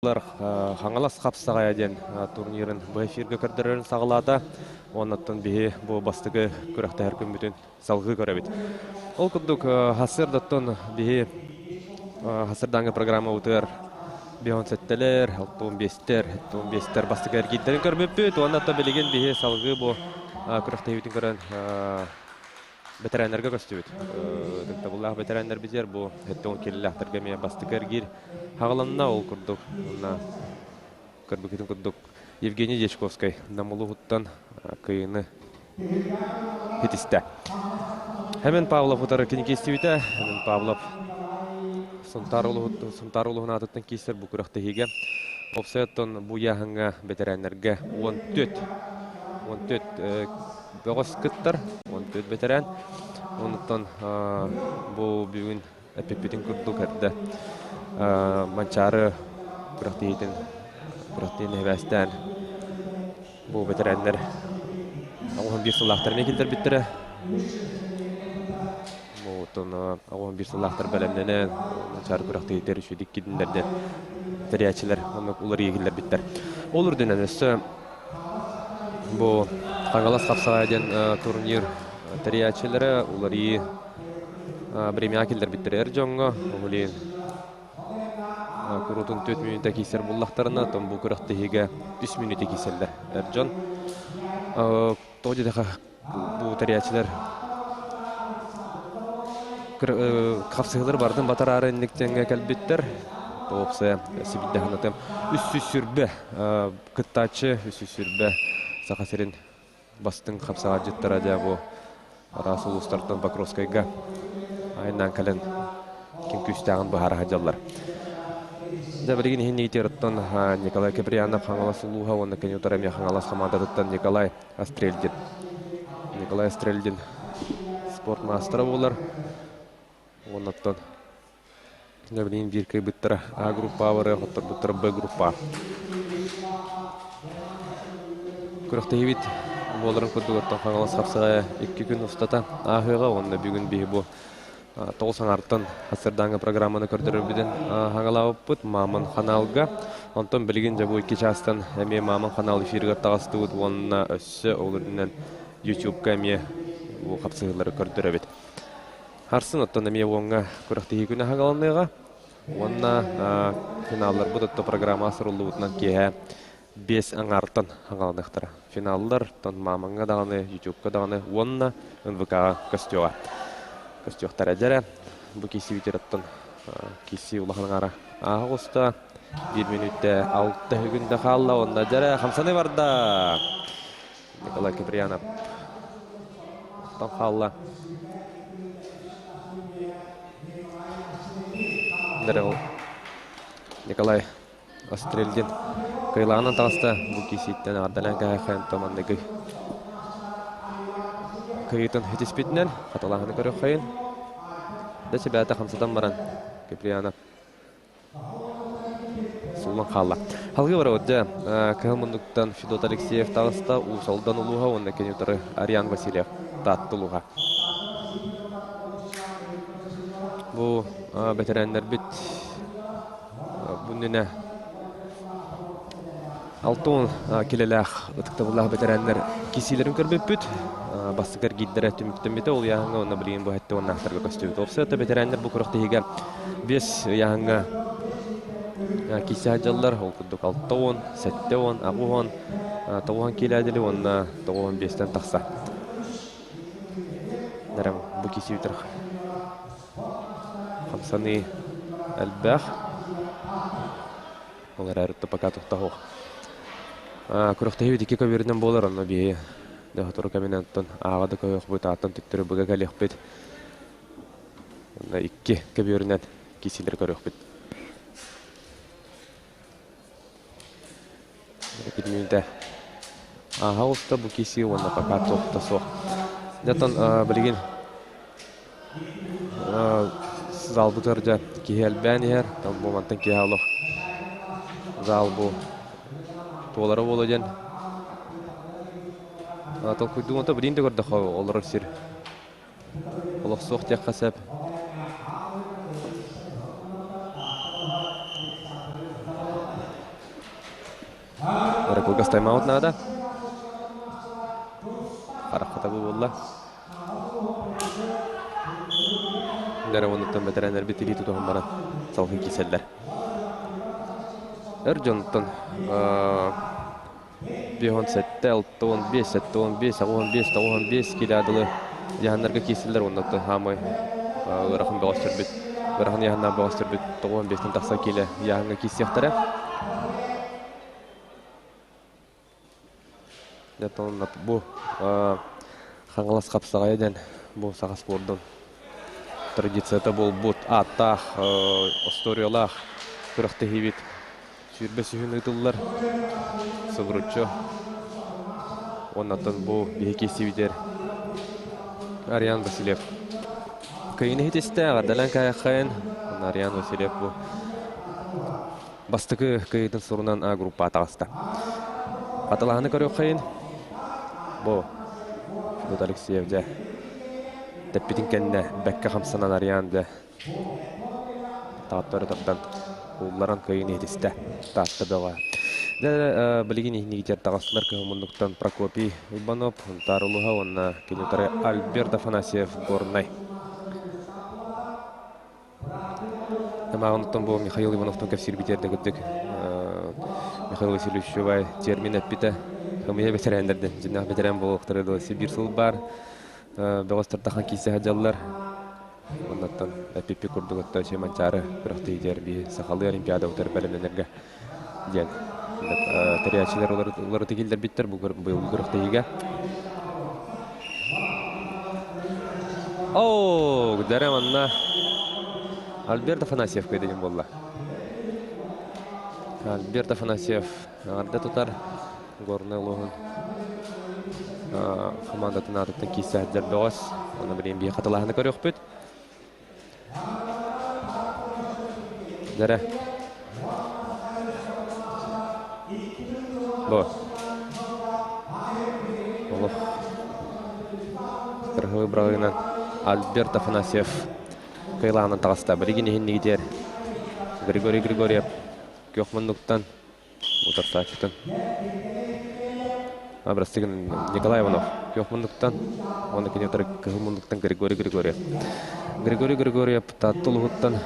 Хаҥалас хапсаҕайа диэн турнирын бу эфиргэ көрдөрөрүн саҕалаата. Оннуттан биһи бу бастакы күрэхтэһэр күммүтүн салгыы көрөбүт. Ол курдук сарсыардаттан биһи сарсыардааҥҥы программабытыгар бион сэттэлэр, алтон биэстэр, алтон биэстэр бастакы эргиирдэрин көрбүппүт. Уонна билигин биһи салгыы бу күрэхтэһиибитин көрөн бэтэрээннэргэ көстүбүт. Ытыктабыллаах бэтэрээннэрбитигэр бу 70 киилэлээхтэргэ эмиэ бастакы эргиир хаҕыланна. Ол курдук уонна көрбүкүтүн курдук Евгений Дьячковскай Намылуһуттан кыйыны хитистэ. Хэмэн Павлов утары кини киистибитэ. Хэмэн Павлов Сунтаар улуһун аатыттан киирсэр бу күрэхтэһиигэ. Опсайоттон бу ыйааһыҥҥа бэтэрээннэргэ 14 14 бөҕөс кыттар, 14 бэтэрээн. Онуттан бу бүгүн эппиппитин курдук эрдэ Манчаары күрэхтэһиитин күрэхтэһиини эбээстээн бу бэтэрээннэр 91 сыллаахтар эмиэ киллэрбиттэрэ. Оттон 91 сыллаахтар бэлэмнэнэн Манчаары күрэхтэһиитигэр үчүгүйдүк киирдиннэр диэн тэрийээччилэр оннук уларыйыы киллэрбиттэр. Ол үрдүнэн өссө Бу Хаҥалас хапсаҕайа диэн турнир тэрийээччилэрэ уларыйыы бириэмэҕэ киллэрбиттэрэ эр дьоҥҥо. Ол иһин куруутун 4 мүнүүтэ киирсэр буллахтарына, оттон бу күрэхтэһиигэ 3 мүнүүтэ киирсэллэр эр дьон. Тоҕо диэтэххэ, бу тэрийээччилэр хапсыһыылары барытын батараары инник дьэҥҥэ кэлбиттэр. Уопсайа сибиддэһинатым 320 кыттааччы, 320 Саха сирин бастыҥ хапсаҕайдьыттара дьэ бу араас улуустартан Покровскайга айаннаан кэлэн ким күүстээҕин быһаара сылдьаллар. Дьэ билигин иһин иитиэриттэн Николай Киприянов Хаҥалас улууһа уонна кини утары эмиэ Хаҥалас хамаандатыттан Николай Астрельдин. Николай Астрельдин спорт маастара буолар. Уоннаттан билигин биир кыайбыттара А группа барыа, хотторбуттара Б группа. Күрэхтэһиибит буоларын курдук оттон Хаҥалас хапсаҕайа 2 күн устата ааһыаҕа уонна бүгүн биһи бу тоҕус аҥаартан сарсыардааҥҥы программаны көрдөрөрбүтүн хаҥалаабыппыт Мааман ханаалга. Онтон билигин дьэ бу 2 чаастан эмиэ Мааман ханаал эфиригэр таҕыстыбыт уонна өссө ол үрдүнэн YouTube-ка эмиэ бу хапсыһыылары көрдөрөбүт. Харсын оттон эмиэ уоҥҥа күрэхтэһии күнэ хаҥаланыаҕа уонна финалларбыт отто программа суруллубутунан киэһэ 5 аҥаартан хаҥаланыахтара. Финаллар тон Маамаҥҥа даҕаны, YouTube-ка даҕаны уонна НВК-ҕа көстүөҕэ. Көстүөхтэрэ дьэрэ. Бу киирсибитигэр оттон киирсии улахан аҥаара ааһа оҕуста. Биир мүнүүттэ 6 күндэ хаалла уонна дьэрэ хамсаныы барда. Николай Киприянов оттон хаалла. Дьэрэ ол Николай Астрельдин кыайылааҕынан таҕыста. Бу киирсииттэн эҕэрдэлээн кээһэххэ манныгы кыайыытын ситиспитинэн хатылааһыны көрүөххэйин. Да сибээтэ хамсатан баран Киприянов суулан хаалла. Халгыы барабыт дьэ кыһыл муннуктан Федот Алексеев таҕыста Уус Алдан улууһа уонна кини утары Ариан Васильев Таатта улууһа. Бу бэтэрээннэрбит Бу иннинэ 60 килэлээх ытыктабыллаах бэтэрээннэр киирсиилэрин көрбүппүт. Бастакы эргиирдэрэ түмүктэммитэ. Ол ыйааһыҥҥа уонна билигин бу сэттэ уоннаахтарга көстүбүт. Уопсайа бэтэрээннэр бу күрэхтэһиигэ 5 ыйааһыҥҥа киирсэ сылдьаллар. Ол курдук 60, 70, 80, 90 киилээдили уонна 95-тэн тахса. Бу киирсиибитэр Хамсаныы элбэх. Ол эрээри пока тохтоһуох. Күрэхтэһиибит икки көбүөрүнэн буолар, онно биһи сотору кэминэн оттон ааҕа да көһүөхпүт, ааттан төттөрү быга кэлиэхпит. Онно икки көбүөрүнэн киирсиилэри көрүөхпүт. Бүтүннүүтэ ааһа оҕуста бу киирсии уонна пока туох да суох. Дьэ билигин залбытыгар дьэ киһи элбээн иһэр. Бу мантан киэһэ олох зал бу туолара буолуо диэн толкуйдуум. Онто билигин да көрдөххө олорор сир олох суох диэххэ сөп. Манчаары кылгас тайм-аут наада. Харахха табы буолла. Дэрэ онуттан бэтэрээннэрбит илии тутуһан баран салгыы киирсэллэр. Эр дьонтон 57, 65, 75, 85, 95 килэ дылы яһаннарга киирсэллэр уонна хаамай ыарахан бөҕөстөрбүт ыарахан яһаннаах бөҕөстөрбүт 95-тэн тахса килэ яһаҥҥа киирсиэхтэрэ. Дьэ, бу Хаҥалас хапсаҕайа диэн бу саха спордун традицията буолбут ааттаах, остуоруйалаах күрэхтэһиибит 20 сүһүн ыытыллар субуруччу. Уоннаттан бу биһи киирсибитэр Ариан Васильев кыйын иһитистэ, эҕэрдэлээн кайаххайын. Ариан Васильев бу бастакы кыйытын сурунан А группа таҕыста. Хатылаһаны көрүөххэйин. Бу Федот Алексеев дьэ тэппитин кэннэ бэккэ хамсанан Ариан дьэ тааттары тардан уулларан кыайын иһитистэ. Таатта бөҕө. Дьэ билигин иһинигитер таҕыстылар кыһыл муннуктан Прокопий Уйбанов, Сунтаар улуһа уонна кини утары Альберт Афанасьев Горнай. Тамаҕын бу Михаил Ивановтан кэпсиирбитигэр да кырдьык Михаил Васильевич Чубай термин эппитэ. Хымыйа бэтэрээннэрдэн, дьиннээх бэтэрээн буолуохтара дуо Сибиир сыл баар. Бөҕөстөр тахан киирсэ сылдьаллар. Оннуттан эппиппит курдук отто Манчаары күрэхтэһиитигэр биһи сахалыы олимпиада утары бэлэмнэнэргэ диэн тэрийээччилэр уларыта киллэрбиттэр бу быйылгы күрэхтэһиигэ. Оо, дэрэ манна Альберт Афанасьев кыайдыгын буолла. Альберт Афанасьев аҥарда тутар Горнай улууһун командатын аатыттан киирсэ сылдьар бөҕөс. Оны билигин биһи хатылаһыны көрүөхпүт. Дэрэ. Бу. Олох кыргыы быраҕыынан Альберт Афанасьев кыайлаанан таҕыста. Билигин иһиннигитиэр Григорий Григорьев күөх муннуктан утарсааччытын Абрастыгын Николай Иванов күөх муннуктан уонна кини утары кыһыл муннуктан Григорий Григорьев. Григорий Григорьев Таатта улууһуттан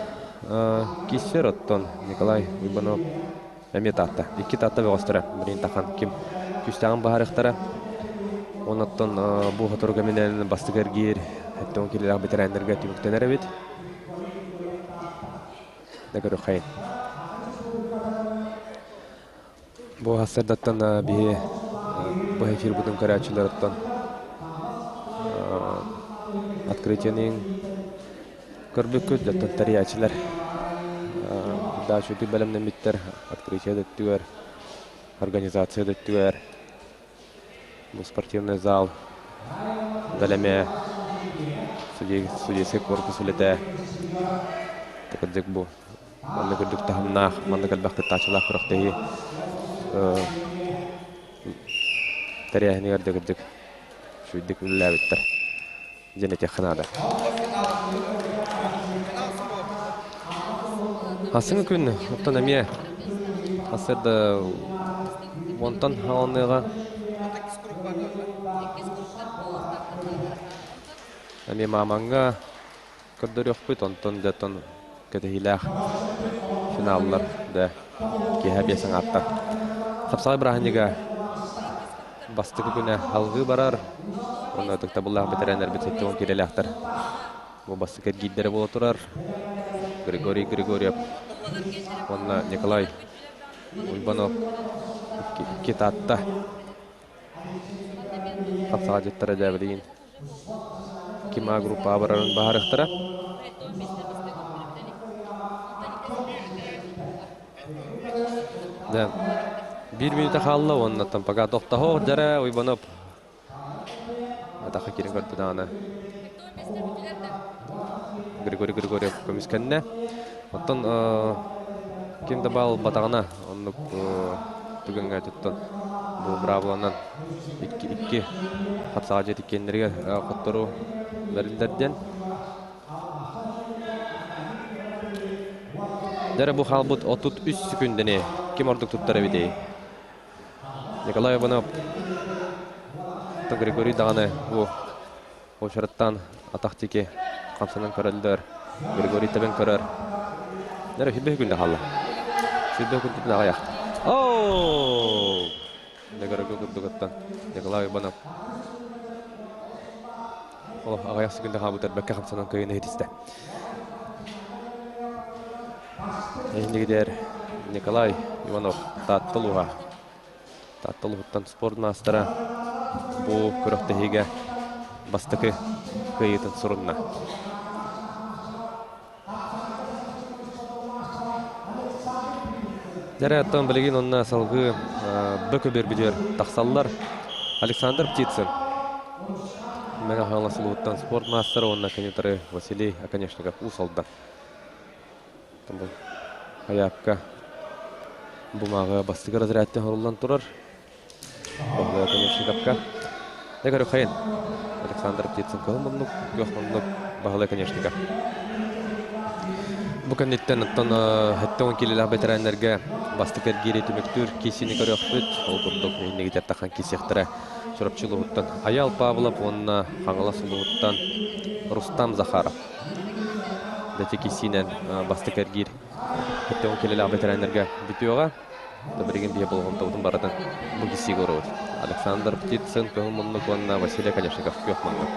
киссер оттон Николай Иванов эмиэ Таатта. Икки Таатта бөҕөстөрө Марин Тахан ким күүстээҕин баһарыахтара. Оннуттан бу сотору кэминэн бастакы эргиир 70 килэлээх бэтэрээннэргэ түмүктэнэр эбит. Да көрүөххэйин. Бу сарсыардаттан биһи бу эфирбытын көрөөччүлэриттэн открытиены көрбүккүт, оттон тэрийээччилэр да үчүгэй бэлэмнэммиттэр открытие да өттүгэр, организация да өттүгэр. Бу спортивный зал бэлэмэ судейский корпус үлэтэ кырдьык бу маннык үрдүк таһымнаах, маннык элбэх кыттааччылаах күрэхтэһии тэрээһинигэр да кырдьык үчүгэйдик үлэлээбиттэр диэн этиэххэ наада. Хасыҥы күн оттон эмиэ сарсыарда уонтан хаалыныаҕа эмиэ маамаҥҥа көрдөрүөхпүт, онтон дьэ кэтэһиилээх финаллар да киэһэ биэс аҥааттан. Хапсаҕай бырааһынньыга бастакы күнэ алгыы барар. Уонна ытыктабыллаах бэтэрээннэрбит 70 киилэлээхтэр. Бу бастакы эргиирдэрэ буола турар. Григорий Григорьев уонна Николай Уйбанов икки Таатта хапсаҕай дьыттара дьэ билигин Кима группаҕа барарын баһарыахтара. Да. Биир мүнүүтэ хаалла уонна пока тохтоһуох дьэрэ Уйбанов атаха киирэн көрдө даҕаны Григорий Григорьев көмүскэннэ. Оттон ким да баал батаҕына оннук түгэҥҥэ туттан бу брабланан икки икки хапсаҕа дьиэ иккиэннэригэр хоттору бэриллэр диэн. Дьэ бу хаалбыт 33 секүндэни ким ордук туттар эбитий? Николай Иванов Григорий даҕаны бу уочараттаан атах диэки хамсанан көрөллөр. Григорий тэбэн көрөр. Нэрэ сүрбэ күндэ хаалла. Сүрбэ күндүтүн аҕыйах. Оо! Дэгэргэ курдугуттан Николай Иванов Ол аҕыйах секунда хаалбытар бэккэ хамсанан кыайыыны иһитистэ. Эһинигидэр Николай Иванов Таатта улууһа. Таатта улууһуттан спорт маастара бу күрэхтэһиигэ бастакы кыайыытын сурунна. Дьэрэ оттон билигин онно салгыы Бөкө бөрбүтүгэр тахсаллар. Александр Птицын Мэҥэ Хаҥалас улууһуттан спорт маастара уонна кенютары Василий Оконешников Уус Алдан. Хайаапка бумааҕы бастакы разрядтан хоруллан турар. Баһылай Оконешниковка. Дэ көрү Александр Птицын кыһыл муннук, күөх муннук Баһылай Оконешников. Бу кэнниттэн оттон 70 киилэлээх бэтэрээннэргэ бастакы эргиири түмүктүүр киисини көрүөхпүт. Ол курдук иннигитэр тахан киисиэхтэрэ Чурапчы улууһуттан Айаал Павлов уонна Хаҥалас улууһуттан Рустам Захаров. Дэти киисиинэн бастакы эргиир 70 киилэлээх бэтэрээннэргэ бүтүөҕэ. Билигин биһи болҕомтобутун барытын бу киссигэ уурабыт. Александр Птицын көһүл муннук уонна Василий Оконешников күөх муннук.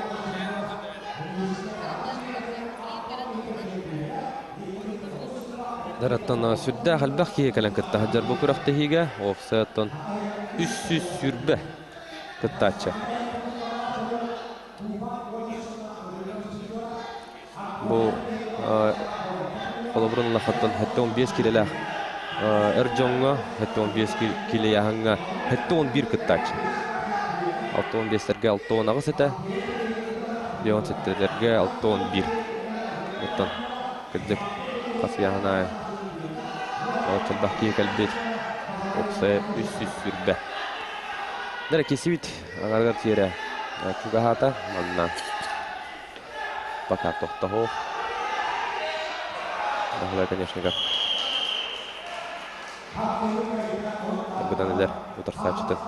Дараттан сүрдээх элбэх киһи кэлэн кытта сылдьар бу күрэхтэһиигэ. Уопсайыттан 320 кыттааччы. Бу холобурун улахаттан 75 килэлээх эр дьоҥҥо 75 килэйаһыҥҥа 71 кыттааччы. 65-лэргэ 68 этэ, 57-лэргэ 61. Оттон кырдьык хас ыйааһын аайы элбэх киһи кэлбит. Уопсайа 320. Дэрэ кисибит аҥарыгар тиэрэ чугаһаата манна Пока тохтоһуох. Баһылай Оконешников. Быдан илэр утарсааччытын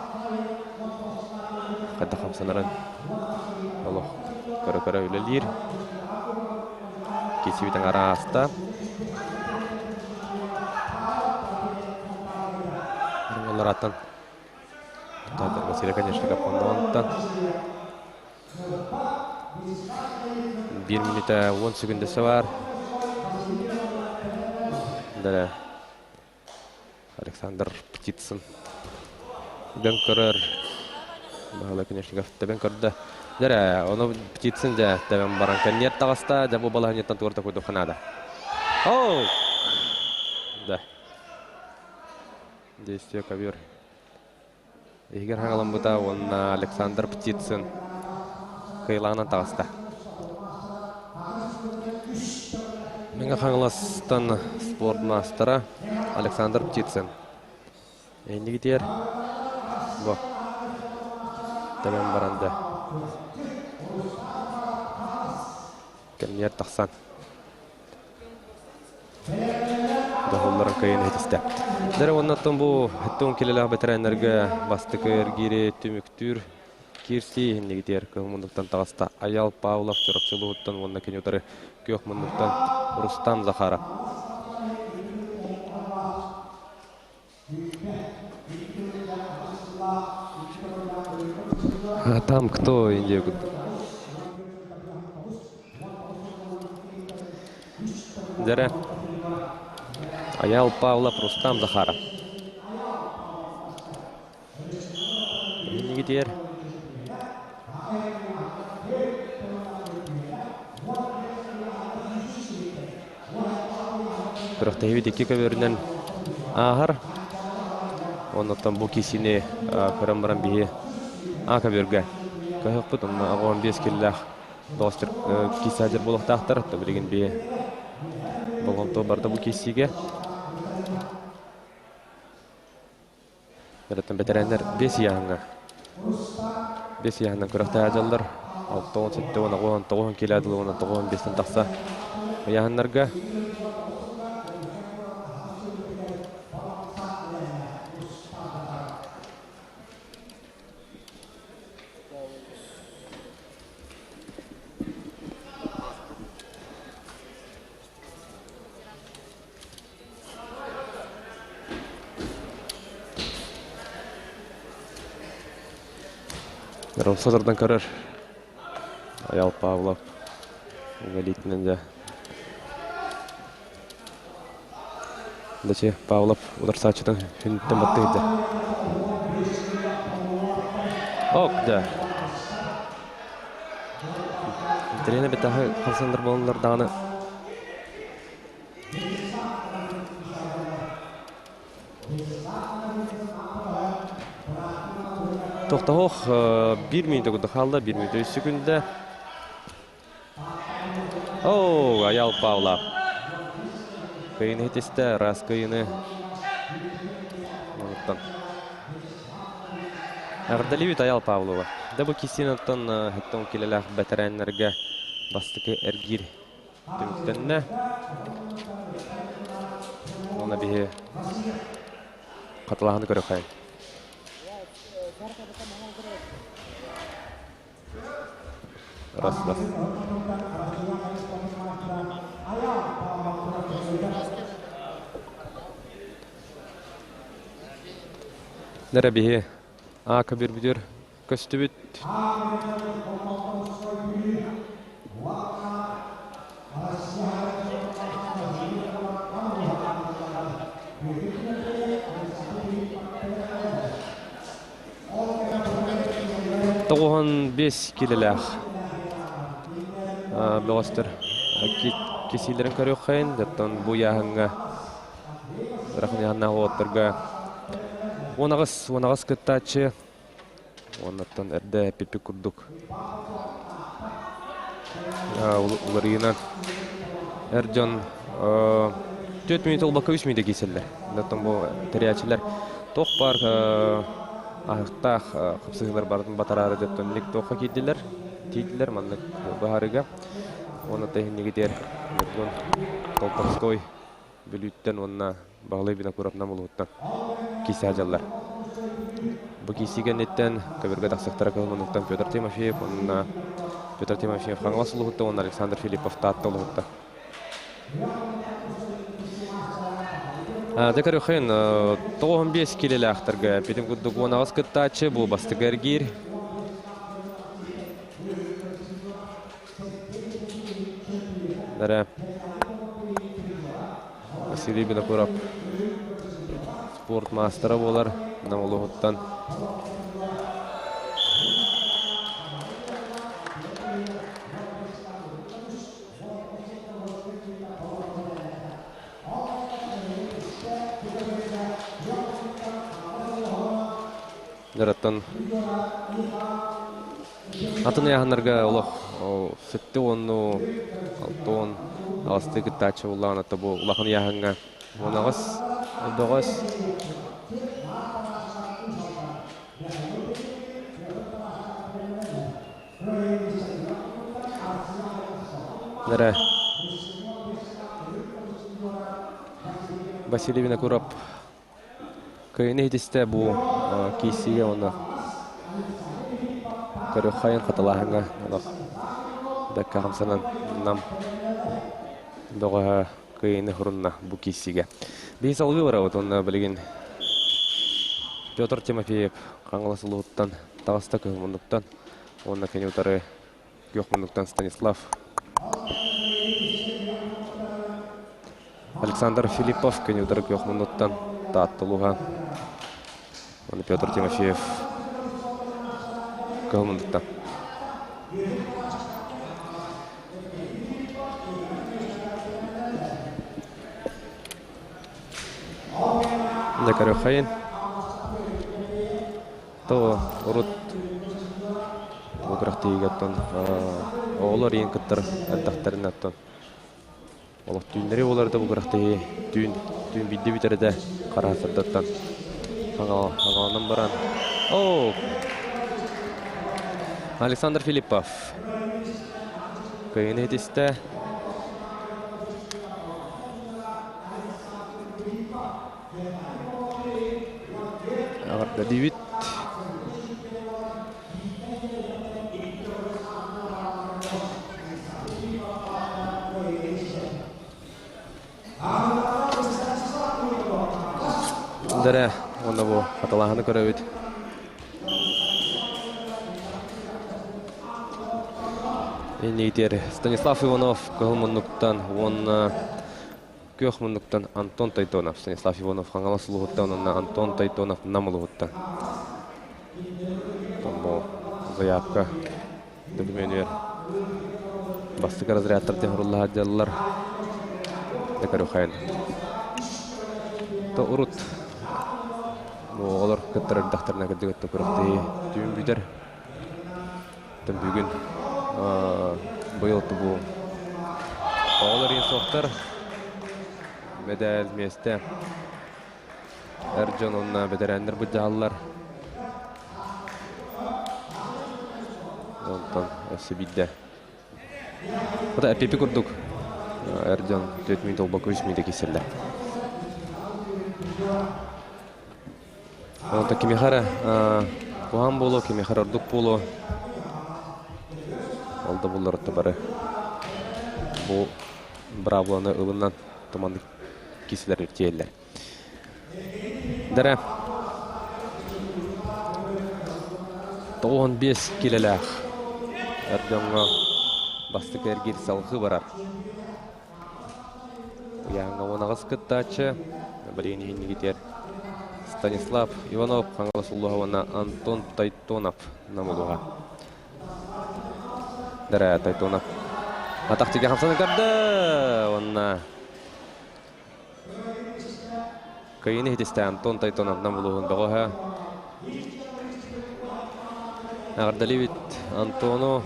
хайдах хамсанарын олох көрө-көрө үлэлиир. Кисибитин араста. Олараттан Василий Оконешников оннуттан Биир мүнүүтэ 10 секундэсэ баар. Дара Александр Птицын дөн көрөр. Баһылай Конешников тэбэн көрдө. Дара ону Птицын дьэ тэбэн баран кэнниэр таҕыста. Дьэ бу балаһынньыттан туорта курдук наада. Оу! Да. Действие ковер. Иһигэр хаҥаламмыта уонна Александр Птицын кыайылаҕынан таҕыста. Мэҥэ Хаҥаластан спорт маастара Александр Птицын. Иннигитигэр бу тэбэн баран да кэмниэр тахсан Дохулларын кыайан иһитистэ. Дэрэ уоннаттан бу 70 килэлээх бэтэрээннэргэ бастакы эргиири түмүктүүр киирсии иһиннигитигэр кыһыл муннуктан таҕыста Аял Павлов Чурапчы улууһуттан уонна кини утары күөх муннуктан Рустам Захаров. А там кто Индия курдук. Дэрэ. Аял Павлов, Рустам Захаров. Иннигитигэр Күрэхтэһиибит икки көбүөрүнэн ааһар. Оннуттан бу киисини көрөн баран биһи А көбүөргэ көһөхпүт. Онно 15 киллээх доҕостор киисаадьыр буолуохтаахтар. Билигин биһи болҕомто барда бу киисиигэ. Эрдэттэн бэтэрээннэр биэс ыйааһыҥҥа биэс ыйааһынан күрэхтэһэ дьаллар. 60, 70, 89 килэ дылы уонна 95-тэн тахса ыйааһыннарга. Содордан көрөр Аял Павлов инвалидынан да Дачи Павлов ударсааччытын хүнүттэн баттыырда. Ок да. Тренер битаһы халсандар болонлар даҕаны Тохтоһуох биир мүнүүтэ курдук хаалла, биир мүнүүтэ үс секүндэ. Оо, Аял Павлов. Кыйыны хитистэ, раз кыйыны. Оттон. Эҕэрдэлиибит Аял Павлова. Да бу кисиинаттан хэттон килэлээх бэтэрээннэргэ бастакы эргиир түмүктэннэ. Уонна биһи хатылаһаны көрөхөйүн. Раз, раз. Нэрэ биһи ака бір бүтүр көстүбүт. 95 килэлээх бөҕөстөр кисиилэрин көрүөххэйин, оттон бу ыйааһыҥҥа ыарахан ыйааһыннаах уолаттарга 18 кыттааччы Уоннаттан эрдэ эппиппит курдук уларыйынан эр дьон 4 мүнүүтэ ылбакка 3 мүнүүтэ киирсэллэр. Оттон бу тэрийээччилэр туох баар аһыктаах хапсыһыылар барытын батараары дьоттон ник туохха киирдилэр, тиийдилэр маннык быһаарыыга. Уонна тэһиннигитигэр Ньургун Колтовской Бүлүүттэн уонна Баһылай Винокуровна Мулуһуттан киирсэ сылдьаллар. Бу киирсии кэнниттэн көбүргэ тахсыахтара кыһыл муннуктан Петр Тимофеев уонна Петр Тимофеев Хаҥалас улууһуттан уонна Александр Филиппов Таатта улууһуттан. Дьэ көрүөххүн, 95 килэлээхтэргэ бүтүн курдук 18 кыттааччы бу бастакы эргиир. Эрэ Василий Винокуров спорт маастара буолар Нам улууһуттан. Дьараттан Атын ыйааһыннарга олох сэттэ уонну алта уон аҕыстыы кыттааччы буллаҕына то бу улахан ыйааһыҥҥа 18 бөҕөс Эрэ Василий Винокуров Кыайыны иһитистэ бу киирсиигэ уонна көрүөххэйин хатылааһыҥҥа олох бэккэ хамсанан Нам бөҕөһө кыайыыны хурунна бу киирсиигэ. Биһи салгыы барабыт уонна билигин Петр Тимофеев Хаҥалас улууһуттан таҕыста кыһыл муннуктан уонна кини утары күөх муннуктан Станислав Александр Филиппов күн утары күөх муннуттан Таатта улууһа уонна Петр Тимофеев кыһыл муннуктан. Дьэ көрүөххэйин. То урут бу күрэхтэһиигэ оттон оҕолор ийэн кыттар эрдэхтэринэ оттон Олох түүннэри буолар да бу күрэхтэһии түүн түүн биирдэ бүтэр этэ хараастардаттан хаҥаланан баран оо Александр Филиппов кыайыыны ситистэ Эҕэрдэлиибит Дэрэ, уонна бу хатылааһыны көрөбүт. Иннигитигэр Станислав Иванов кыһыл муннуктан уонна күөх муннуктан Антон Тойтонов. Станислав Иванов Хаҥалас улууһуттан уонна Антон Тойтонов Нам улууһуттан. Бу заявка докумуонугар бастакы разрядтар диэн дьаллар. Декарухайн. То урут оҕолор кыттар эрдэхтэринэ кырдьык күрэхтэһии түүн бүтэр. Бүгүн быйыл бу оҕолор суохтар мэдээл миэстэ эр дьон уонна бэтэрээннэр былдьаһаллар. Онтон өссө биирдэ. Ота эппипи курдук эр дьон 4 толбоку 3 мүнүүтэ киирсэллэр. Онто кимиэхэ эрэ куһаҕан буолуо, кимиэхэ эрэ ордук буолуо. Ол да буоллар бары бу быраабыланы ылынан туманнык киирсэлэр тиийэллэр. Дэрэ 95 килэлээх эр дьоҥҥо бастакы эргиир салгыы барар. Ыйааҥҥа 18 кыттааччы Билигин иһиннигитигэр Станислав Иванов Хаҥалас улууһа уонна Антон Тойтонов Нам улууһа. Дэрэ Тойтонов атах тигэ хамсанан көрдө уонна кыайыыны иһитистэ Антон Тойтонов Нам улууһун бөҕөһө. Эҕэрдэлиибит Антону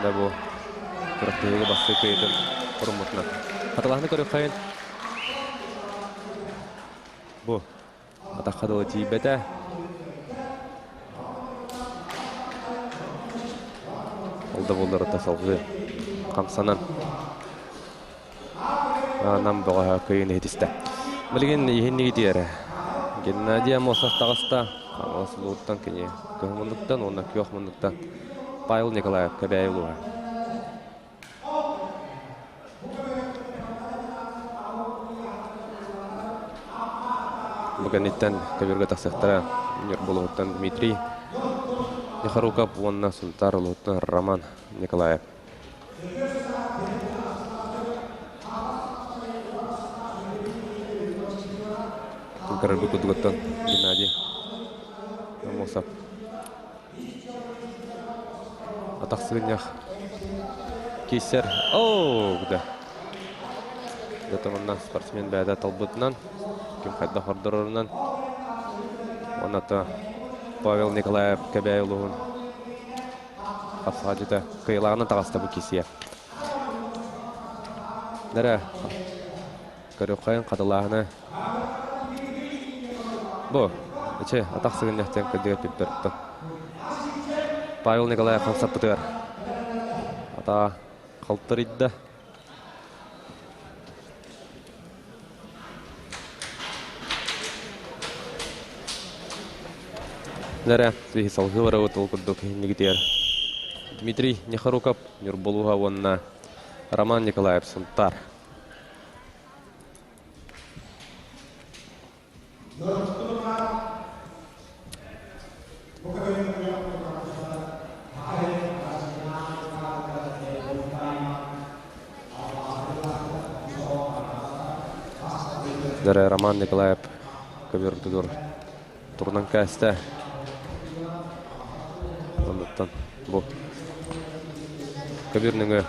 да бу күрэхтэһиигэ бастакы кыайыытын хоруммутунан. Хатылаһыны көрүөххэйин. Бу атахха дылы тиийбэтэ. Ол да буоллар салгыы хамсанан Нам бөҕөһө кыайыыны иһитистэ. Билигин иһиннигитигэр Геннадий Аммосов таҕыста. Хаҥалас улууттан кини кыһыл муннуктан уонна күөх муннуктан Павел Николаев Кэбээйи улууһа. Бу кэнниттэн көбүөргэ тахсыахтара Ньурба улууһуттан Дмитрий Яхаруков уонна Сунтаар улууһуттан Роман Николаев. Көрөрбүт курдугуттан Геннадий Аммосов атах сыгынньах киирсэр. Оо, да. Дэтэ спортсмен бэйэтэ талбытынан, ким хайдах ордорорунан. Онно Павел Николаев Кэбээйи улууһун Хапсаҕадьыта кыайылааҕынан таҕыста бу кисиэ. Нэрэ көрүөххэйин хатылааһыны бу эчи атах сыгынньахтан кырдьыга пиппертон. Павел Николаев хамсаппытыгар атаа халтарыйда. Нэрэ, биһи салгыы барабыт ол курдук иннигитигэр Дмитрий Нехоруков, Ньурбалууһа уонна Роман Николаев Сунтаар. Дара Роман Николаев көбүөрдүгэр турунан кээстэ. Оннуттан бу көбүөр нөҥүө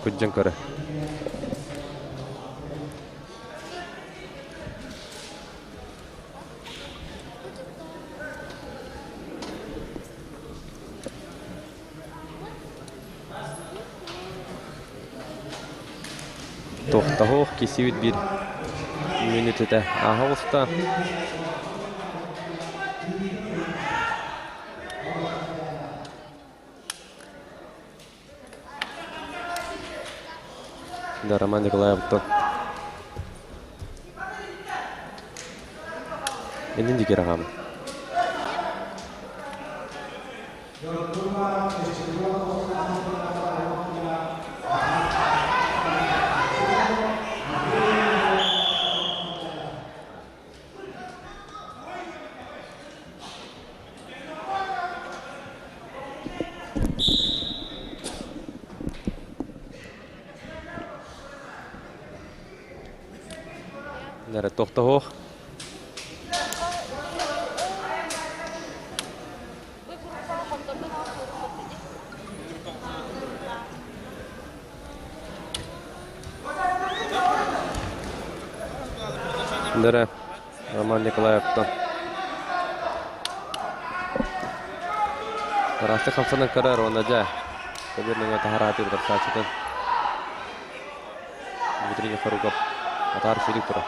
күддьэн көрө. Тохтоһуох кисибит биир мүнүүтэтэ ааһа оҕуста. Да, Роман Николаевтан. Иннин дикер аҕам. Нэрэ тохтоһуох. Нэрэ Роман Николаевтан. Араастык хамсанан көрөр уонна дьэ көбүөр таһараатыы бытарсааччытын Дмитрий Нехоругов атаар сүүрүк турар.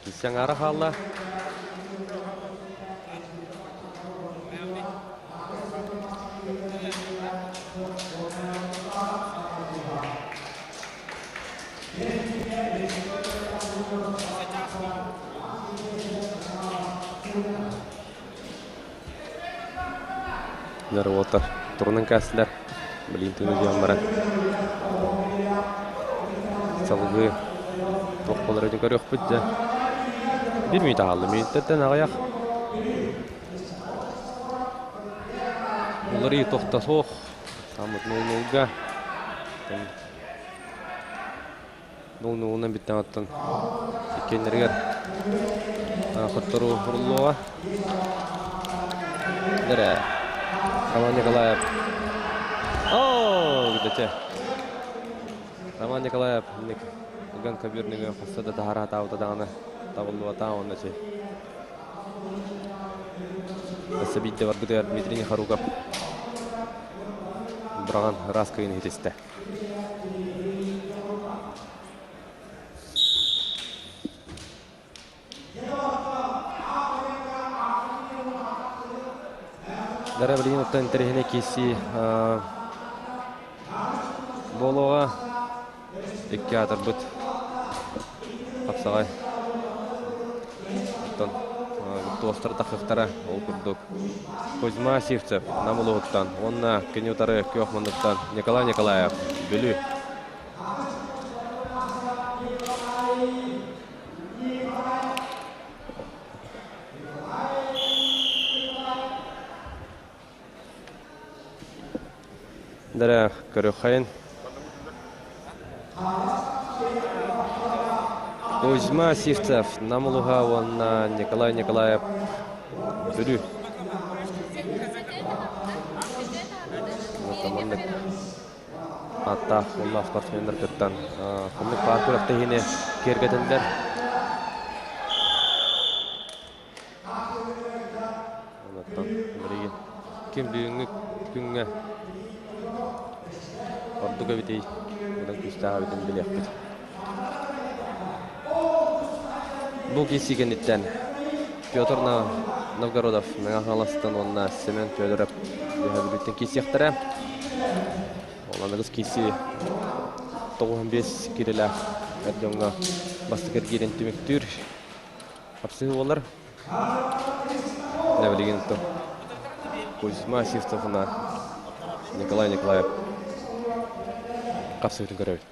Киссиэн аара хаалла. Уолаттар турунан кээстилэр. Билигин тыына диэн баран салгыы туох буолар эбитин көрүөхпүт дьэ. Биир мүнүүтэ хаалла. Мүнүүтэттэн аҕыйах. Уларыы тохто суох. Тааммыт 0-0-га. 0-0-нан бүттэҕиттэн оттон иккиэннэригэр хотторуу уруллуоҕа. Дэрэ Роман Николаев. Оо, бүтэтэ. Роман Николаев ник ыган көбүөрнүгү хасса да таһара таабыта даҕаны табыллыбата уонна чи Өссө биирдэ барбытыгар Дмитрий Нехоругов быраҕан ыраас кыйын иһитистэ. Дара билигин оттон интэриэһинэй киирсии буолуоҕа. Икки аатырбыт хапсаҕай. Оттон туостар тахыахтара ол курдук Кузьма Сивцев Нам улууһуттан уонна кини утары күөх муннуктан Николай Николаев Бүлүү. Дэрэ көрүөххэйин. Кузьма Сивцев, Нам улууһа уонна Николай Николаев Бүлүү. Маннык ааттаах уонна спортсменнар кыттан ханнык баар күрэхтэһиини киэргэтэллэр. Онтон билигин ким бүгүҥҥү күҥҥэ ордук эбитий, онон күүстээх эбитин билиэхпит. Бу киирсии кэнниттэн Петр Новгородов Мэҥэ Хаҥаластан уонна Семен Федоров Үөһээ Бүлүүттэн киирсиэхтэрэ. Ол аныгыс киирсии 95 киилэлээх эр дьоҥҥо бастакы эргиирин түмүктүүр. Хапсыһыы буолар. Дьэ билигин Кузьма Сивцевна Николай Николаев хапсыһыытын көрөбүт.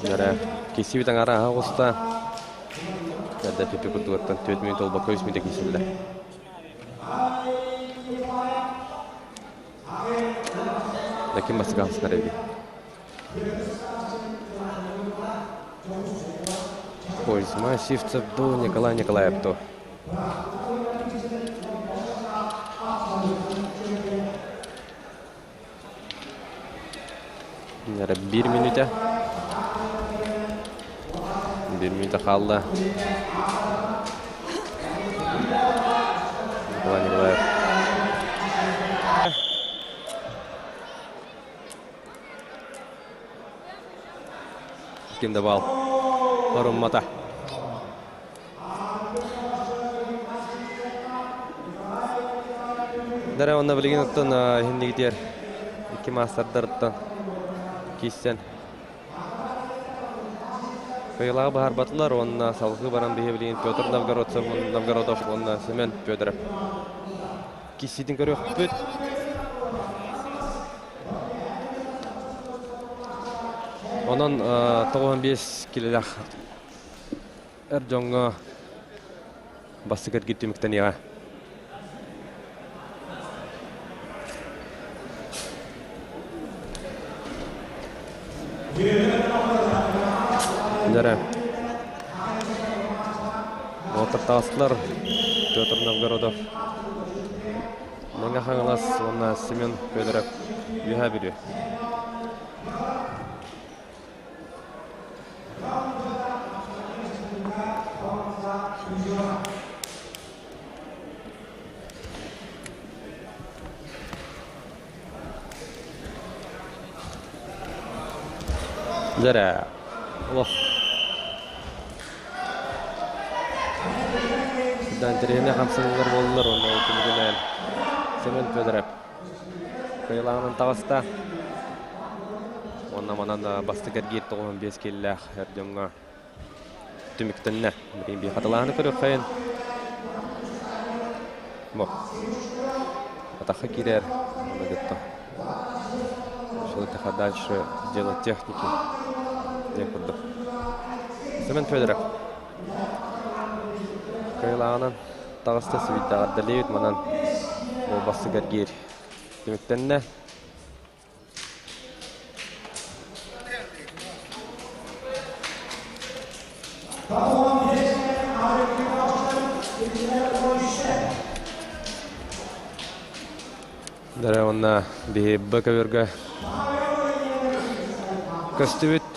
Эрэ киссибит аҥара аһа оҕуста. Эрдэ түппү курдугуттан 4 мүнүүт олбокко 3 мүнүүтэ киирсиллэр. Лаким бастыгаансынар эбит. Кузьма Сивцев ду, Николай Николаев ду. Биир мүнүүтэ. Биир мүнүүтэ хаалла. Николай Николаев. Ким да бал оруммата. Дара онно билигин оттон иһиннигитиэр Инники маастардарыттан киирсэн кыайыылааҕы быһаарбатылар уонна салгыы баран биһи билигин Петр Новгородцев Новгородов уонна Семен Федоров киирсиитин көрүөхпүт. Онон 95 килэлээх эр дьоҥҥо бастакы эргит түмүктэниэҕэ. Дьэрэ. Уотар таҕыстылар Петр Новгородов, Мэҥэ Хаҥалас уонна Семен Федоров Үөһээ Бүлүү. Дьэрэ, олох интэриэһинэй хамсаныылар буоллулар уонна ол түмүгүнэн Семен Федоров кыайыылааҕынан таҕыста. Уонна манан бастакы эргиир 95 киилэлээх эр дьоҥҥо түмүктэннэ. Билигин биир хатылааны көрүөххэйин. Бу. Атахха киирэр. Аны кытта. Что-то дальше дело техники. Диэн курдук. Семен Федоров. Кыайыылааҕынан таҕыста Сибииттэҕэрдэлиибит манан ол бастакы эргиир түмүктэннэ. Дара уонна биһи Б көбүөргэ көстүбүт.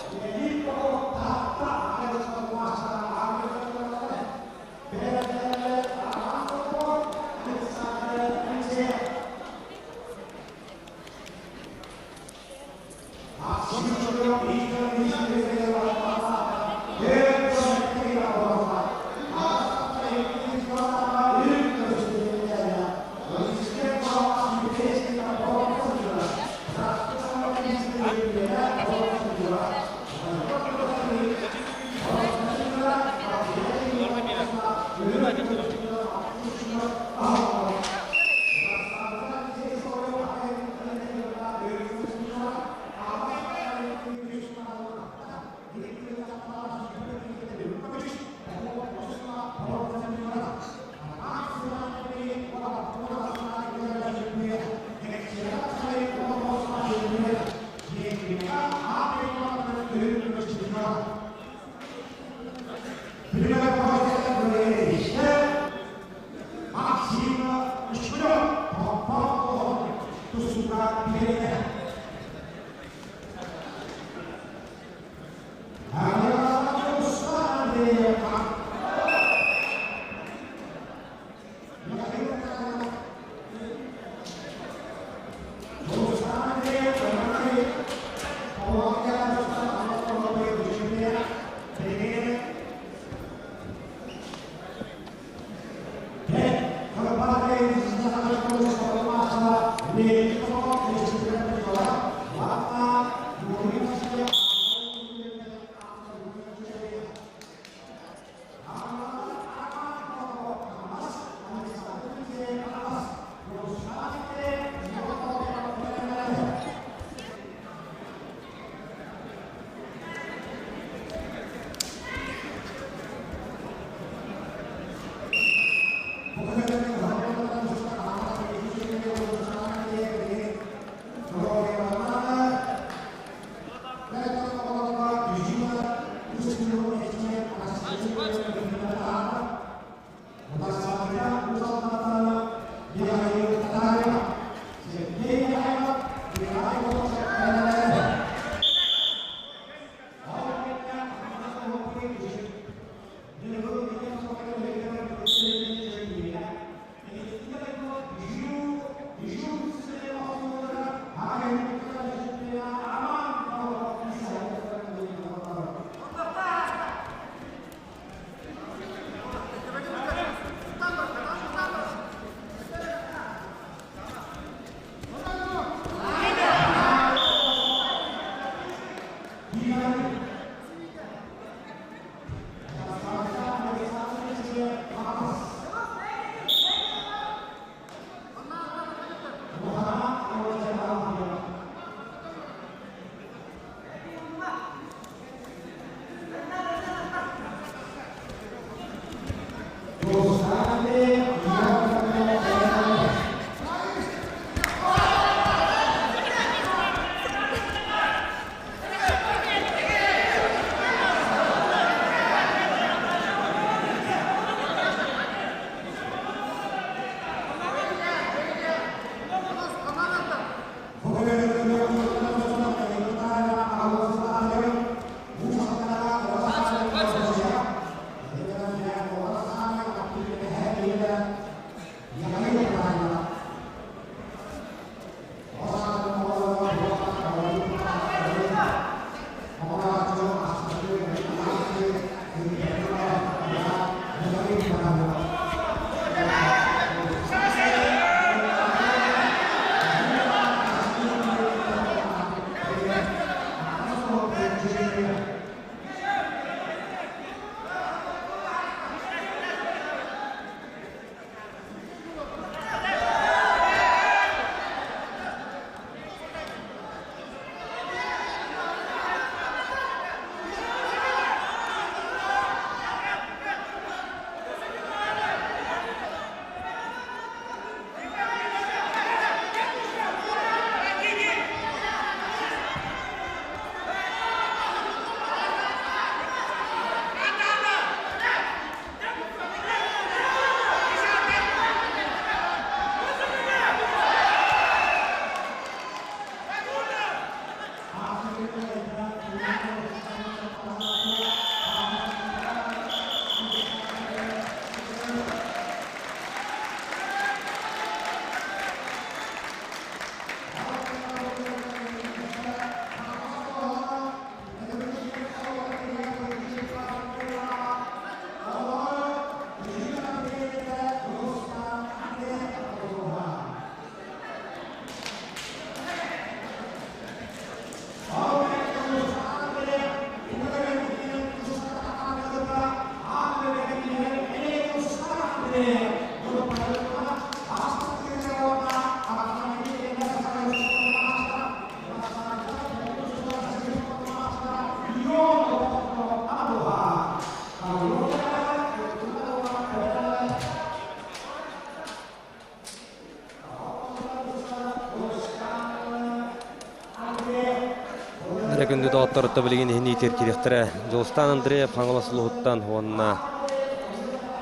Эрэ күндү доҕотторутта билигин иһин иитэр кириэхтэрэ Дьулустаан Андреев Хаҥалас улууһуттан уонна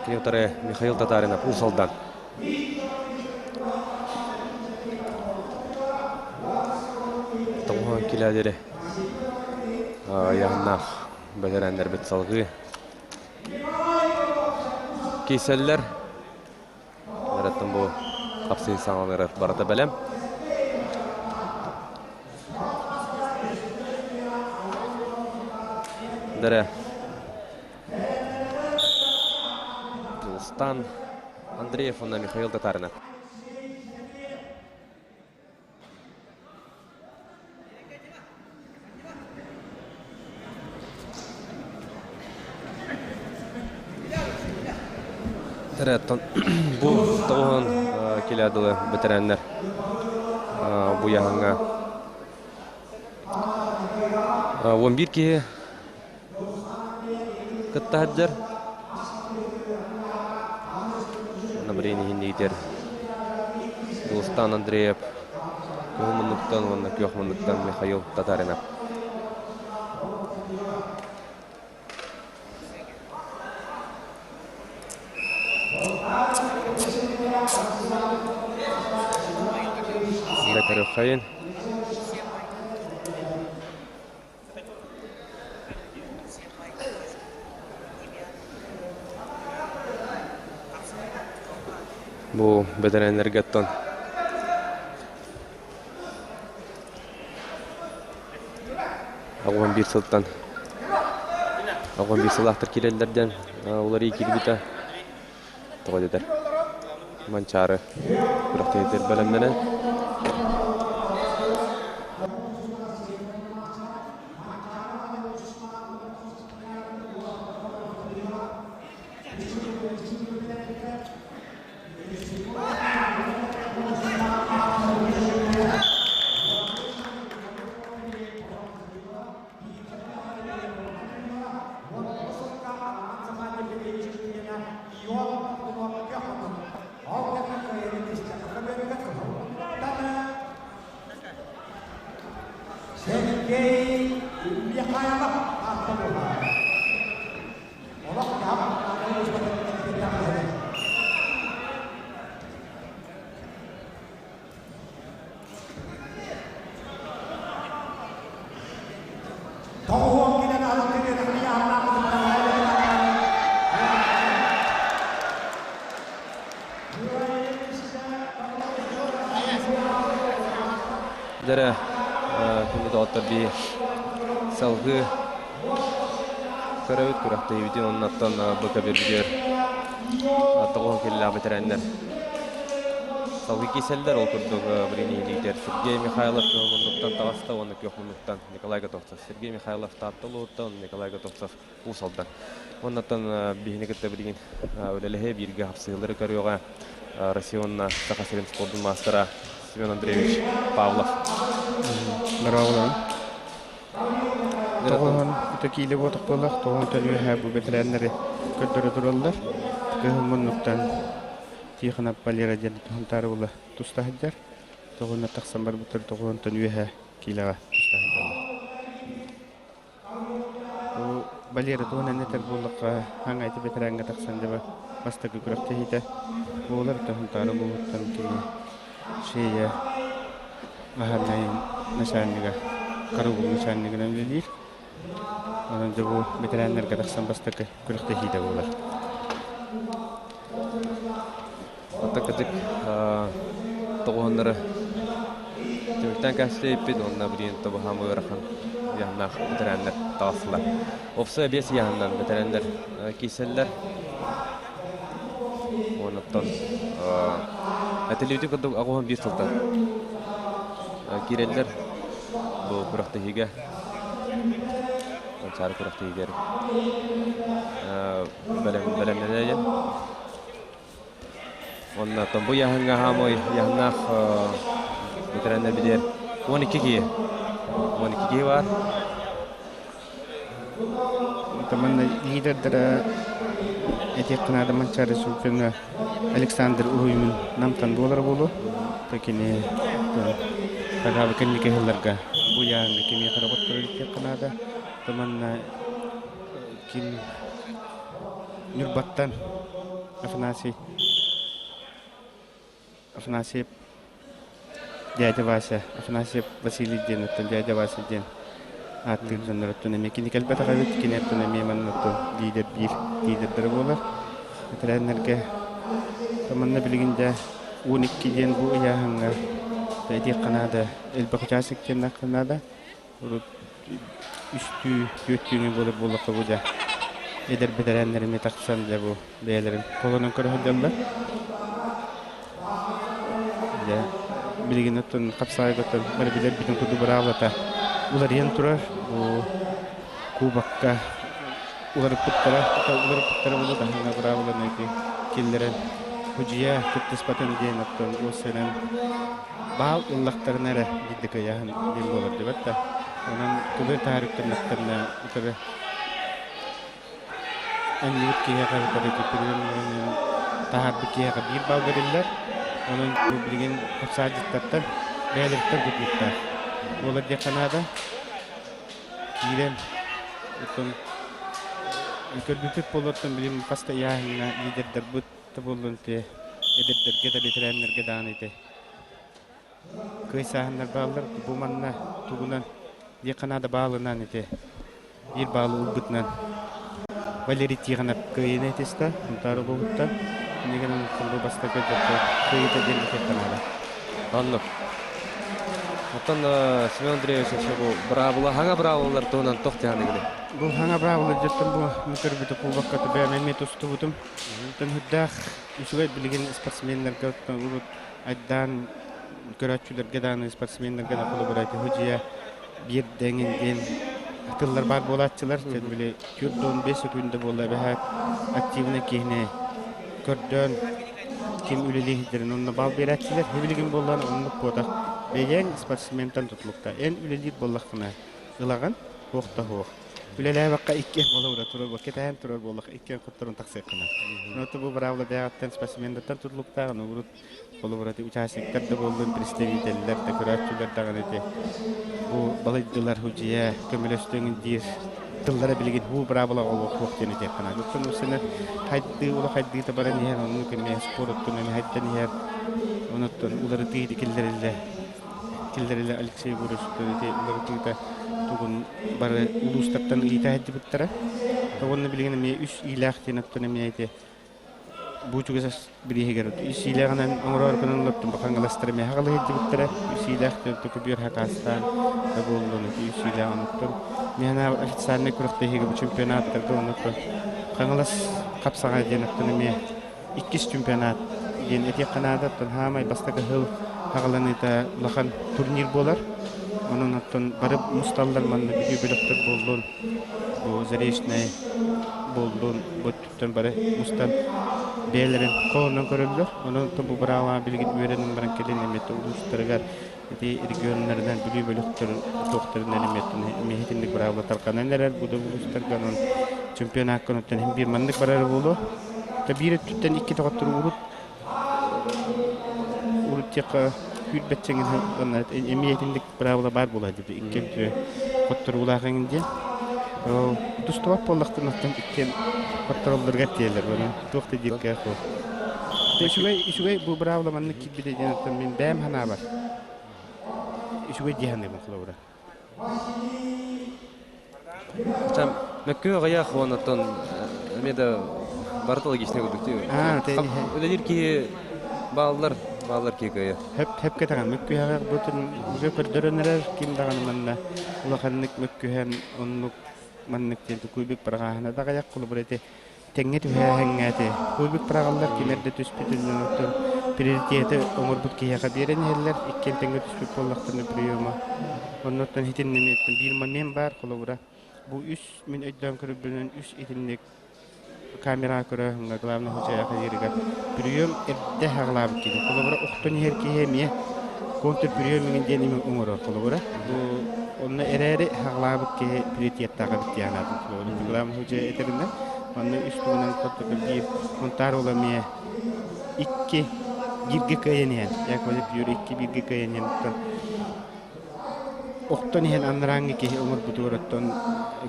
кини утары Михаил Татаринов Уус Алдан. Тоҕуһан килээдири ыйаһыннаах бэтэрээннэрбит салгыы киирсэллэр. Эреттэн бу хапсыы саҥаларар барыта бэлэм. Дэрэ Дьулустан Андреев уонна Михаил Татаринов. Оттон бу тоҕуһун килэ дылы бэтэрээннэр бу яһаҥҥа 11 киһи кытта сылдьар. Набрин иһин иитэр Дулустан Андреев Кыһыл муннуктан уонна Күөх муннуктан Михаил Татаринов. Дэ Бу бэтэрээннэргэ оттон 81 сылтан 81 сылаахтар киирэллэр диэн уларыйыы киирбитэ. Тоҕо дэтэр Манчаары күрэхтэһиитигэр бэлэмнэнэн Дэрэ күндү доҕоттор би салгыы көрөбүт күрэхтэһиибитин оннуттан быка бирбитигэр тоҕуһун киллээх бэтэрээннэр салгыы кииселлэр. Ол курдук билигин лидер Сергей Михайлов күөх муннуктан таҕыста уонна күөх муннуктан Николай Готовцев. Сергей Михайлов Таатта улууһуттан, Николай Готовцев Уус Алдан. Оннуттан биһини кытта билигин үлэлэһэ бииргэ хапсыһыылары көрүөҕэ Россия уонна Саха сирин спордун маастара Семен Андреевич Павлов. Здорово. Тоҕуһун ото киилэ буотах буоллах, тоҕуһун төлүөһэ бу бэтэрээннэри көрдөрө тураллар. Кыһыл муннуктан Тихонов Валера диэн туһунтаары була туста сылдьар. Тоҕуһунна тахсан барбыттар тоҕуһунтан үөһэ киилэҕэ туста сылдьаллар. Бу Валера туһунан этэр буоллахха, хаҥ айты бэтэрээнҥэ тахсан дьаба бастакы күрэхтэһиитэ буолар. Туһунтаары улууһуттан кини шея баһаарынай начальнига, караул начальнигынан үлэлиир. Онон дьэ бу бэтэрээннэргэ тахсан бастакы күрэхтэһиитэ буолар. Оттон кырдьык тоҕуһуннары түмүктээн кэпсээппит уонна билигин тобуһаам ыарахан ыйаһыннаах бэтэрээннэр таҕыстылар. Опсай биэс ыйаһыннан бэтэрээннэр киирсэллэр. Уонна оттон этиллибити курдук аҕуһун биир сылтан киирэллэр бу күрэхтэһиигэ. Манчаары күрэхтэһиигэр бэлэмнэнэ Уонна бу яһыҥҥа хаамай яһыннаах бэтэрээннэр билиэр 12 киһи. 12 киһи бар. Манна лидердара этиэххэ наада Манчаары чемпиона Александр Уруймун намтан буолара буолуо. Кини Тагаабы кэнники ыһылларга бу яһыҥҥа кимиэхэ эрэ хотторор этиэххэ наада. Манна ким Ньурбаттан Афанасий Афанасьев дядя Вася Афанасьев Василий диэн оттон дядя Вася диэн ааттыыр дьоннор оттон эмиэ кини кэлбэтэх эбит кини оттон эмиэ манна оттон лидер биир лидердэрэ буолар бэтэрээннэргэ манна билигин дьэ 12 диэн бу ыйааһыҥҥа этиэххэ наада элбэх участок диэн наада Урут үстүү, түөртүүнү буолар буоллахха бу дьэ эдэр бэтэрээннэр эмиэ тахсан дьэ бу бэйэлэрин холонон көрө сылдьаллар. Дьэ билигин оттон хапсаайга оттон бары билэрбитин курдук быраабылата уларыйан турар. Бу кубокка уларыппыттара, уларыппыттара буолуо даһаҥҥа быраабыланы киллэрэн худьуйа кыттыспатын диэн оттон уоссайынан баал ыллахтарына эрэ биирдэ кыайаһын диэн буолар дибэт да онон көбүөр таһаарыктаннахтарына утары анньыбыт киһиэхэ утары таһаарбыт киһиэхэ биир баал бэриллэр онон бу билигин хапсаадьыттартан бэйэлэриттэн тутулуктаах буолар диэххэ наада киирэн оттон көрбүппүт буолуоттан билим хас да ыйааһыҥҥа лидердарбыт да буоллун те эдэрдэргэ да бэтэрээннэргэ даҕаны ити кыайсааһыннар бааллар бу манна тугунан диэххэ наада баалынан ити биир баалы ылбытынан Валерий Тихонов кыайыыны этистэ Сунтаар улууһуттан иннигинэн бу бастакы кыайыыта диэн этиэххэ наада. Оннук. Оттон Семен Андреевич вообще бу быраабыла хаҥа быраабылалар туһунан туох дьаһаныгыный? Бу хаҥа быраабыла дьэттэн бу көрбүтү кубокка бэйэм эмиэ тустубутум. Оттон үрдээх үчүгэй билигин спортсменнарга урут айдаан көрөөччүлэргэ даҕаны спортсменнарга да холобура дьиэ биир дэҥин диэн тыллар баар буолааччылар. Били 45 секунда буолла эбэһээт активный киһини көрдөөн ким үлэлииһдэрин онно баал биэрээччилэр. Билигин буоллаан оннук буотах. Бэйэҥ спортсментан тутулукта. Эн үлэлиир буоллаххына ылаҕын, туох да суох. Үлэлээбэккэ иккиэн холобура турар буол, кэтэһэн турар буоллах иккиэн хотторон тахсыаххына. Ону бу быраабыла бэйэҕиттэн спортсмендартан тутулуктаах, урут холобура участниктар да буоллун, представителлэр да, көрөөччүлэр даҕаны ити бу балайдылар худьуйа көмөлөстүҥ диир тыллара билигин бу быраабыла олохуох диэн этиэххэ наада. Оттон усена хайдыы ула хайдыыта баран иһэр, оннук эмиэ спорт оттон эмиэ хайдан иһэр, онуттан уларытыы киллэриллэ киллэриллэ Алексей Егорович ити уларытыыта тугун бары улуустартан ыйыта сылдьыбыттара. Уонна билигин эмиэ үс иилээх диэн оттон эмиэ ити бу чугас бирииһигэр үс иилээҕинэн оҥороор гынан олортум бакангаластар эмиэ хаҕалыы сылдьыбыттара. Үс иилээх көбүөр хакаастаан да буоллун ити үс иилээҕин оттон миэнэ официальнай күрэхтэһиигэ бу чемпионаттарга оннук Хаҥалас хапсаҕай диэн оттон эмиэ иккис чемпионат диэн этиэххэ наада. Оттон хаамай бастакы сыл хаҕаланыыта улахан турнир буолар. Онон оттон бары мусталлар манна бүлүү бөлөхтөр буоллун, бу Заречнай буоллун, бу өттүттэн бары мустан бэйэлэрин холонон көрөллөр. Онон оттон бу быраабаҕа билигин үөрэнэн баран кэлин эмиэ улуустарыгар ити регионнарынан бүлүү бөлөхтөр туохтарынан эмиэ итинник быраабыла тарҕанан эрэр бу да улуустарга онон чемпионакка онтон иһин биир маннык барара буолуо. Та биир өттүттэн икки тоҕоттор урут урут диэххэ күүрбэччэҥин эмиэ итинник быраабыла баар буолар дии икки өттү хотторуулаах эҥин диэн. Тустубат буоллахтарына оттон иккиэн хоттороллоругар тиийэллэр онон туох да дииргэ суох. Үчүгэй үчүгэй бу быраабыла маннык киирбитэ диэн оттон мин бэйэм санаабар үчүгэй дии саныыбын холобура. Там мөккүө аҕыйах уоннаттан эмиэ да барыта логичнай курдук дии. Үлэлиир киһи бааллар, бааллар киһи кыайар. Хөп хөп кэтэҕин мөккүһэҕэх бутун уже көрдөрөн эрэр ким даҕаны манна улаханнык мөккүһэн оннук маннык диэн куйбүк быраҕааһына даҕайах холобура ити тэҥҥэ түһээһиҥҥэ куйбүк быраҕаллар ким эрдэ түспүтүн оттон приоритеты оҥорбут киһиэхэ биэрэн иһэллэр иккиэн тэҥҥэ түспүт буоллахтарына приема оннуттан итиннэ биир момент баар холобура бу үс мин өйдөөн көрөрбүнэн үс итинник камера көрөөһүҥҥэ главный хозяйка дииригэр прием эрдэ хаҕалаабыт киһи холобура охтон иһэр киһи эмиэ контр прием иҥин диэн ими оҥорор холобура бу онно эрээри хаҕалаабыт киһи приоритеттаах эбит диэн анаатын холобура главный хозяй этэринэн манна үс тугунан биир Мунтаар уола эмиэ икки бииргэ кыайан иһэн Яковлев Юрий икки бииргэ кыайан иһэн Охтон иһэн анарааҥҥы киһи оҥорбутугар оттон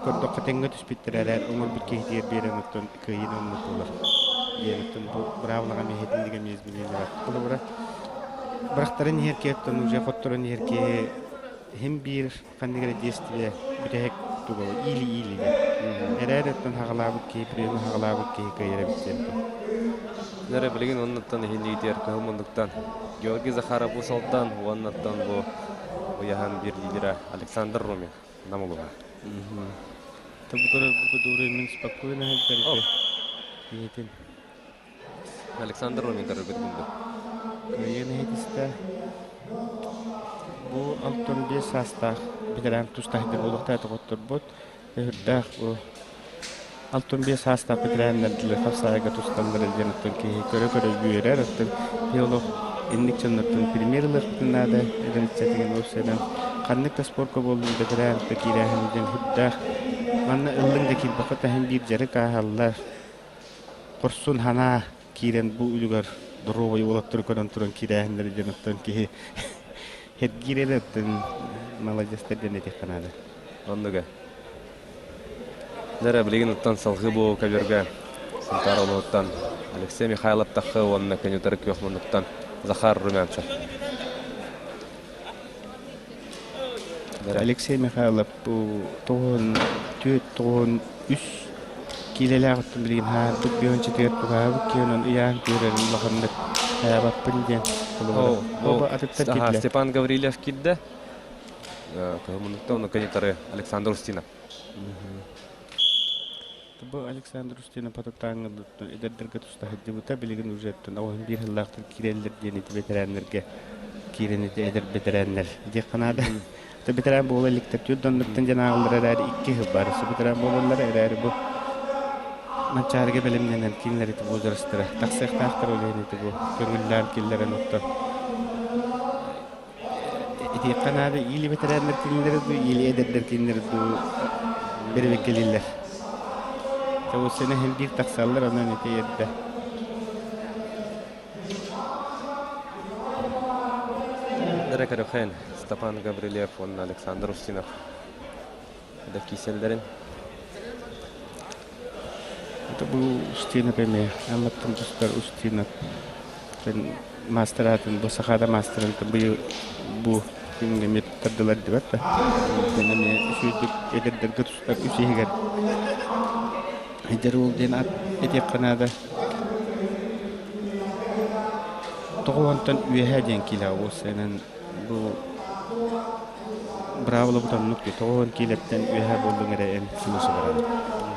көрдөххө тэҥҥэ түспүттэрэ эрээр оҥорбут киһитигэр биэрэн оттон кыайыыны оннук буолар диэн оттон бу быраабылаҕа эмиэ иһитинник эмиэ изменение бар. Холобура бырахтаран иһэр киһи оттон уже хотторон иһэр киһи иһин биир ханнык эрэ действие бүтэһик туга иили-иили диэн. Эрээр оттон хаҕалаабыт киһи приемы хаҕалаабыт киһи кыайар эбит диэн. Нэрэ билигин оннуттан иһинниитигэр кыһыл муннуктан Георгий Захаров Усалтан уоннаттан бу уйаһан биир лидера Александр Румин Нам улууһа. Табы көрөр бу мин спокойно сылдьар киһитин. Александр Румин көрөргүт күндү. Кыайыан иһитистэ. Бу 65 саастаах ветеран тустаахтар буолуохтаах тоҕотторбут. Өһүрдээх бу 65 саастаах бэтэрээннэр дылы хапсаайга тусталлар диэн оттон киһи көрө-көрө үөрэр оттон киһи олох инник дьоннортон пример ылыахпытын наада эдэр ыччатыгын уопсайынан ханнык да спорка буоллун бэтэрээн да киирээһин диэн сүрдээх манна ыллыҥ да киирбэххэ таһын биир дьарык ааһаллар хорсун санаа киирэн бу үлүгэр доруобай уолаттары көрөн туран киирээһиннэри диэн оттон киһи Һэргиир эрэ оттон маладьыастар диэн этиэххэ наада. Оннуга. Дьэ билигин оттон салгыы бу көбүөргэ Сунтаар улууһуттан Алексей Михайлов Тахы уонна Көнүтэр Күөх Муннуктан Захар Румянцев. Алексей Михайлов бу тоҕуһун түөрт тоҕуһун үс киилэлээх оттон билигин хаһаарбыт бүөнчэтигэр туһаабыт киһи ыйаан күөрэрин улаханнык хайаабаппын диэн холобура атыттар киирдилэр. Степан Гаврильев киирдэ. Кыһыл муннукта канитары Александр Устинов. Бу Александр Устинов пататааҥҥылыттан эдэрдэргэ туста сылдьыбыта билигин уже оҕоһун биир сыллаахтар киирэллэр диэн ити бэтэрээннэргэ киирэн ити эдэр бэтэрээннэр диэххэ наада. Бэтэрээн буола иликтэр түөрт доннуттан дьэн ааҕыллар эрээри икки сыл баар өссө бэтэрээн буолаллар эрээри бу Манчаарыга бэлэмнэнэн кинилэр ити возрастара тахсыахтаахтар ол иһин ити бу көҥүллээн киллэрэн оттон итиэххэ наада или бэтэрээннэр кинилэри дуу или эдэрдэр кинилэри дуу. Бирибиккилииллэр. Чабусыны иһин биир тахсаллар, онон ити эрдэ. Дара Карюхен, Степан Гаврильев уонна Александр Устинов да кииселлэрин. Это был Устинов эмиэ. Амматтан тустар Устинов. Мастер бу сахада мастерын быйыл бу күҥҥэ эмиэ туттардылар дибэт да. Эмиэ үсүйдүк эдэрдэргэ тустар үс иһигэр Эдэр уол диэн ат этиэххэ наада. Тоҕо онтон үөһээ диэн киилэ уопсайынан бу быраабылабыт оннук дии. 90 киилэттэн үөһээ буоллуҥ эрэ эн сулуса бараҕын.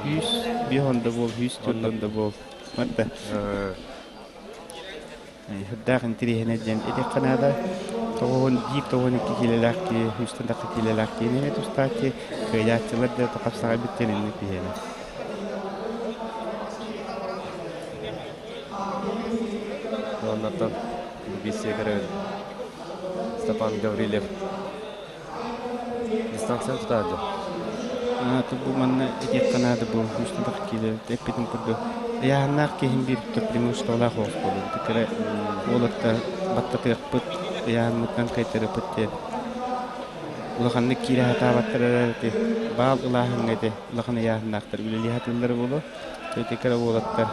Күүс биэс он да буол, күүс төрт он да буол. Матта. Сүрдээх интириэһинэй диэн этиэххэ наада. 91 92 киилэлээх киһи, үстэн тахса киилэлээх киһини эмиэ тустаах киһи, кыайааччылар да хапсаҕай бүттэн инник киһиэнэ. Оннортон бисиэкэрэ Степан Гаврильев дистанцияны тутаады. Бу манна этиэххэ наада бу үстэн тахса киилэ эппитин курдук ыйааһыннаах киһим биир преимуществолаах оҕус буолуо. Кыра уолаттар баттатыахпыт, ыйааһыммытынан кыайтарыахпыт диэн улаханнык киирэ сатаабаттар эрээри баал ылааһыҥҥа ити улахан ыйааһыннаахтар үлэлии сатыыллара буолуо. Ити кыра уолаттар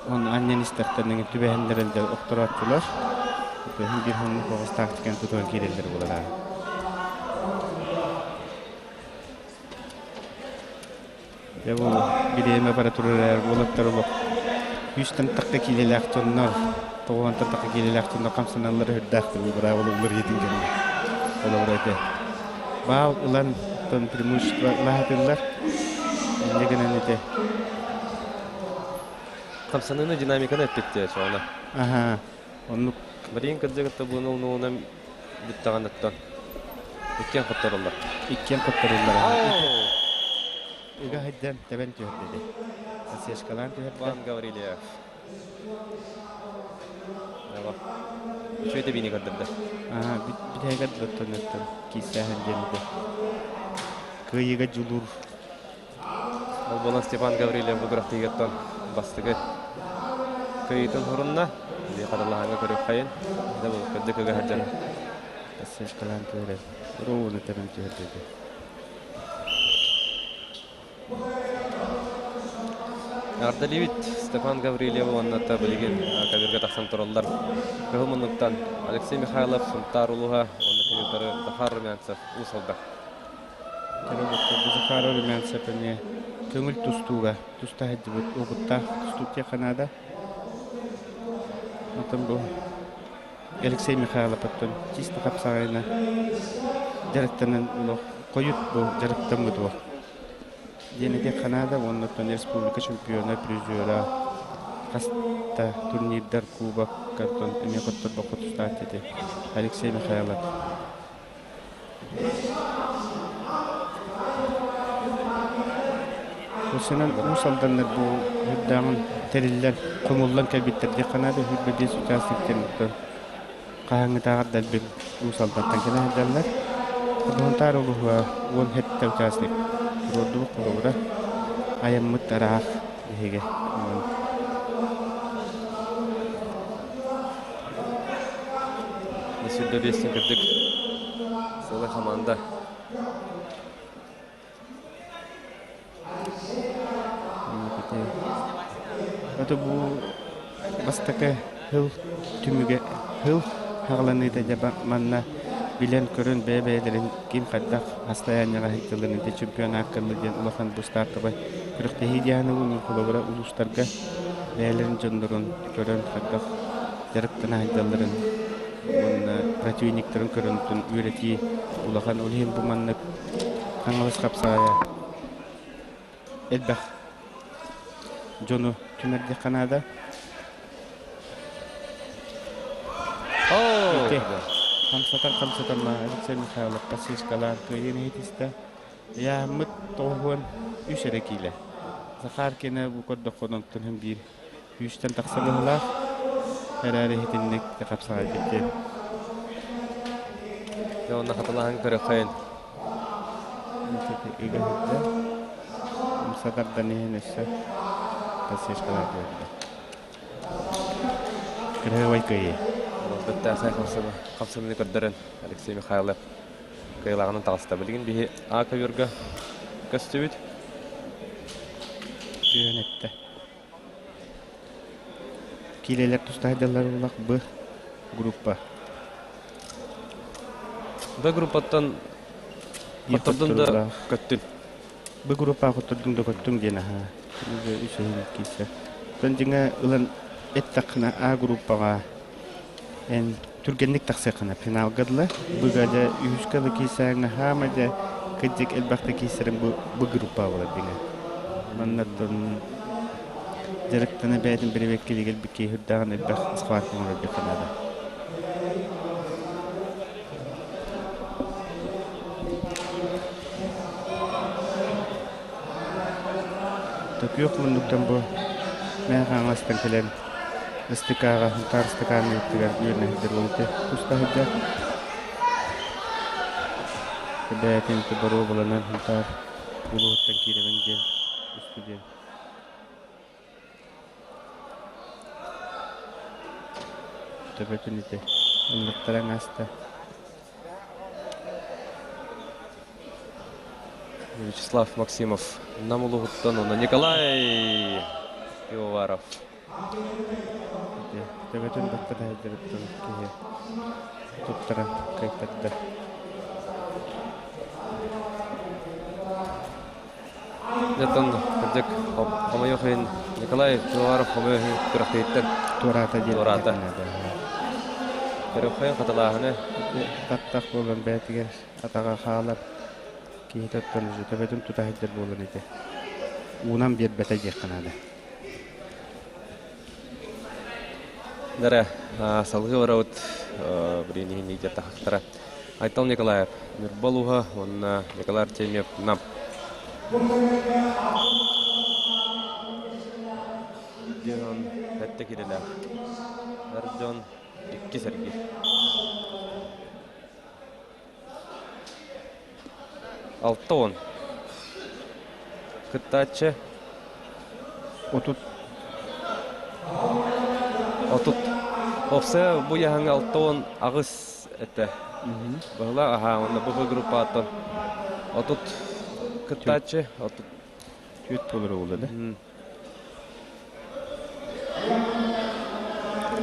Уонна анньан истэхтэринэ түбэһэллэр да охторооччулар. Иһин биир хоннук оҕус тактиканы тутуһан киирэллэр буолар. Дьэ бу бириэмэ бара турар уолаттар олох күүстэн тахха киилэлээх дьоннор, тоҕуонтан тахха киилэлээх дьоннор хамсаналлара үрдээх быраабыла уларыйытын кэннэ. Холобура этэ. Баал ылан тон преимущество ылаһатыллар. Инньэ гынан ити Хамсаныыны динамиканы эппиттээ чоҕуна. Аха, оннук. Марин кырдьыгытта буну нуунам бүттэҕин иккиэн хотторуллар. Иккиэн хотторуллар. Ыга хайдан тэбэн түһэрдэ. Засечкалаан түһэрдэ. Иван Гаврильев. Үчүгэй тэбиини көрдөрдө. Аа, бүтэһигэр доттонуттан киисээһин диэн этэ. Кыайыыга дьулуур. Ол буолан Степан Гаврильев бу күрэхтэһиигэттэн бастакы кыайыытын хорунна. Бии хатылаһаҥҥа көрүөххэйин. Дэ бұл кырдьык ыга сылдьан. Засечкалаан түһэрэр. Ровно тэбэн түһэрдэ. Ардалиевит Степан Гаврильев уонна билигин кабирга тахсан тураллар. Кыһыл муннуктан Алексей Михайлов Сунтаар улууһа уонна кинилэри Захар Румянцев Уус Алдан. Захар Румянцев эмиэ көҥүл тустууга туста сылдьыбыт уопуттаах тустуук диэххэ наада. Оттон бу Алексей Михайлов оттон чисто хапсаҕайына дьарыктанан олох хойут бу дьарыктаммыт уол. Диэн этиэххэ наада уонна оттон республика чемпиона, призера хаста турнирдар, кубокка оттон эмиэ хотторбокко тустааччы ити Алексей Михайлов. Осынан Уус Алданнар бу үрдээҕин тэриллэн, хомуллан кэлбиттэр диэххэ наада 25 участниктан хаһааҥҥытааҕар да элбэх Уус Алдантан кэлэ сылдьаллар. Сунтаар улууһа 17 участник туруордубут холобура айаммыт ыраах биһиги. Сүрдэ биэстин кырдык сылы хамаанда. Это бу бастакы хыл түмүгэ хыл хаҕаланыыта дьэ манна билэн-көрөн бэйэ-бэйэлэрин ким хайдах астайаанньаҕа сылдьалларын ити чемпионаккалла диэн улахан бу стартовай күрэхтэһии диэни холобура улуустарга бэйэлэрин дьоннорун көрөн хайдах дьарыктана сылдьалларын уонна противниктарын көрөн үөрэтии улахан ол иһин бу маннык Хаҥалас хапсаҕайа элбэх дьону түмэрдиэххэ наада. Хамсатар хамсатан Алексей Михайлов подсечкалаан кыайыыны иһитистэ. Ыйааммыт 93 эрэ киилэ. Захар кэнэ бу көрдөххө онтон һин биир күүстэн тахса быһыылаах. Эрээри иһитинник хапсаҕайбыт диэн. Дьэ, онно хатылаһан көрөххөйүн. Ыга сылдьар. Умса тардан иһэн өссө подсечкалар биэрдэ. Кыраһыабай кыайыы. Бэртээхэй хамсаныыны көрдөрөн Алексей Михайлов кыайыылааҕынан таҕыста. Билигин биһи А көбүөргэ көстүбүт. Түһэн эттэ. Киилэлэр тустаһайдаллар улах Б группа. Б группаттан хоттордун да көттүн. Б группа хоттордун да көттүн диэн аха. Үс өһүн киирсэ. Тон дьиҥэ ылан эттэххинэ А группаҕа эн түргэнник тахсыаххына финалга дылы быга дьэ үһүскэ дылы киирсээҥҥэ хаама дьэ кырдьык элбэхтэ киирсэрин бу бу группа буолар дьиҥэ маннаттан дьарыктана бэйэтин бэрэбиэркэлиигэр киһи үрдээҕин элбэх схватка оҥорор наада. Төкүөх муннуктан бу Мэҥэ Хаҥаластан кэлэн СТК-ҕа Сунтаар ыстакаанныгар үөрэнэ сылдьар уол этэ. Туста сылдьар. Бэйэтин боруобаланан Сунтаар улууһуттан киирэбин диэн устудьуон. Төбөтүн ити ыллыктаран ааста. Вячеслав Максимов Нам улууһуттан уонна Николай Пивоваров. Төбөтүн баттата сылдьыбыттан киһи туттаран кыайтарда. Оттон кырдьык хомойуох иһин Николай Пивоваров хомойуох иһин күрэхтэһииттэн туораата диэн туораата. Көрүөххэйин хатылааһыны. Таптах буолан бэйэтигэр атаҕа хаалар киһи оттон төбөтүн тута сылдьар буолан ити уунан биэрбэтэ диэххэ наада. Дара салгыы барабыт билигин иһин тахтара Айтал Николаев Ньурба улууһа уонна Николай Артемьев Нам. Диэн сэттэ киилэлээх эр дьон икки сэргиир. 60 кыттааччы 30 30 Опсая бу яһаҥа 68 этэ. Быһыла аһаа уонна бу группаттан 30 кыттааччы 30 Түөрт буолар уолу да.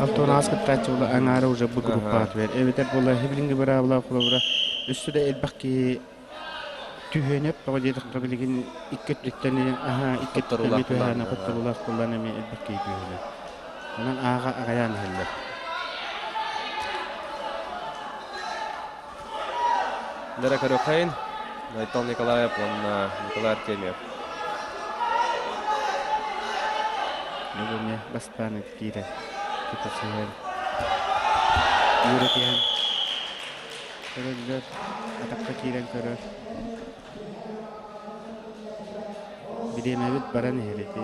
Алтон аас кыттааччы була аҥаара уже бу группаҕа түһэр. Эбэтэр була хибилиҥҥи быраабыла холобура өссө да элбэх киһи түһүөнэп тоҕо диэтэххэ билигин икки өттүттэн аһаа икки өттүттэн түһээнэ хотторуулаах буоллаан эмиэ элбэх киһи түһүөнэ. Онон ааҕа аҕайаан иһэллэр. Дара Карюхайн, Айтал Николаев уонна Николай Артемьев. Бүгүҥҥэ бастаан киирэ тута сыһан үөрэтиһэн көрөллөр, атахха киирэн көрөр. Бириэмэбит баран иһэр ити.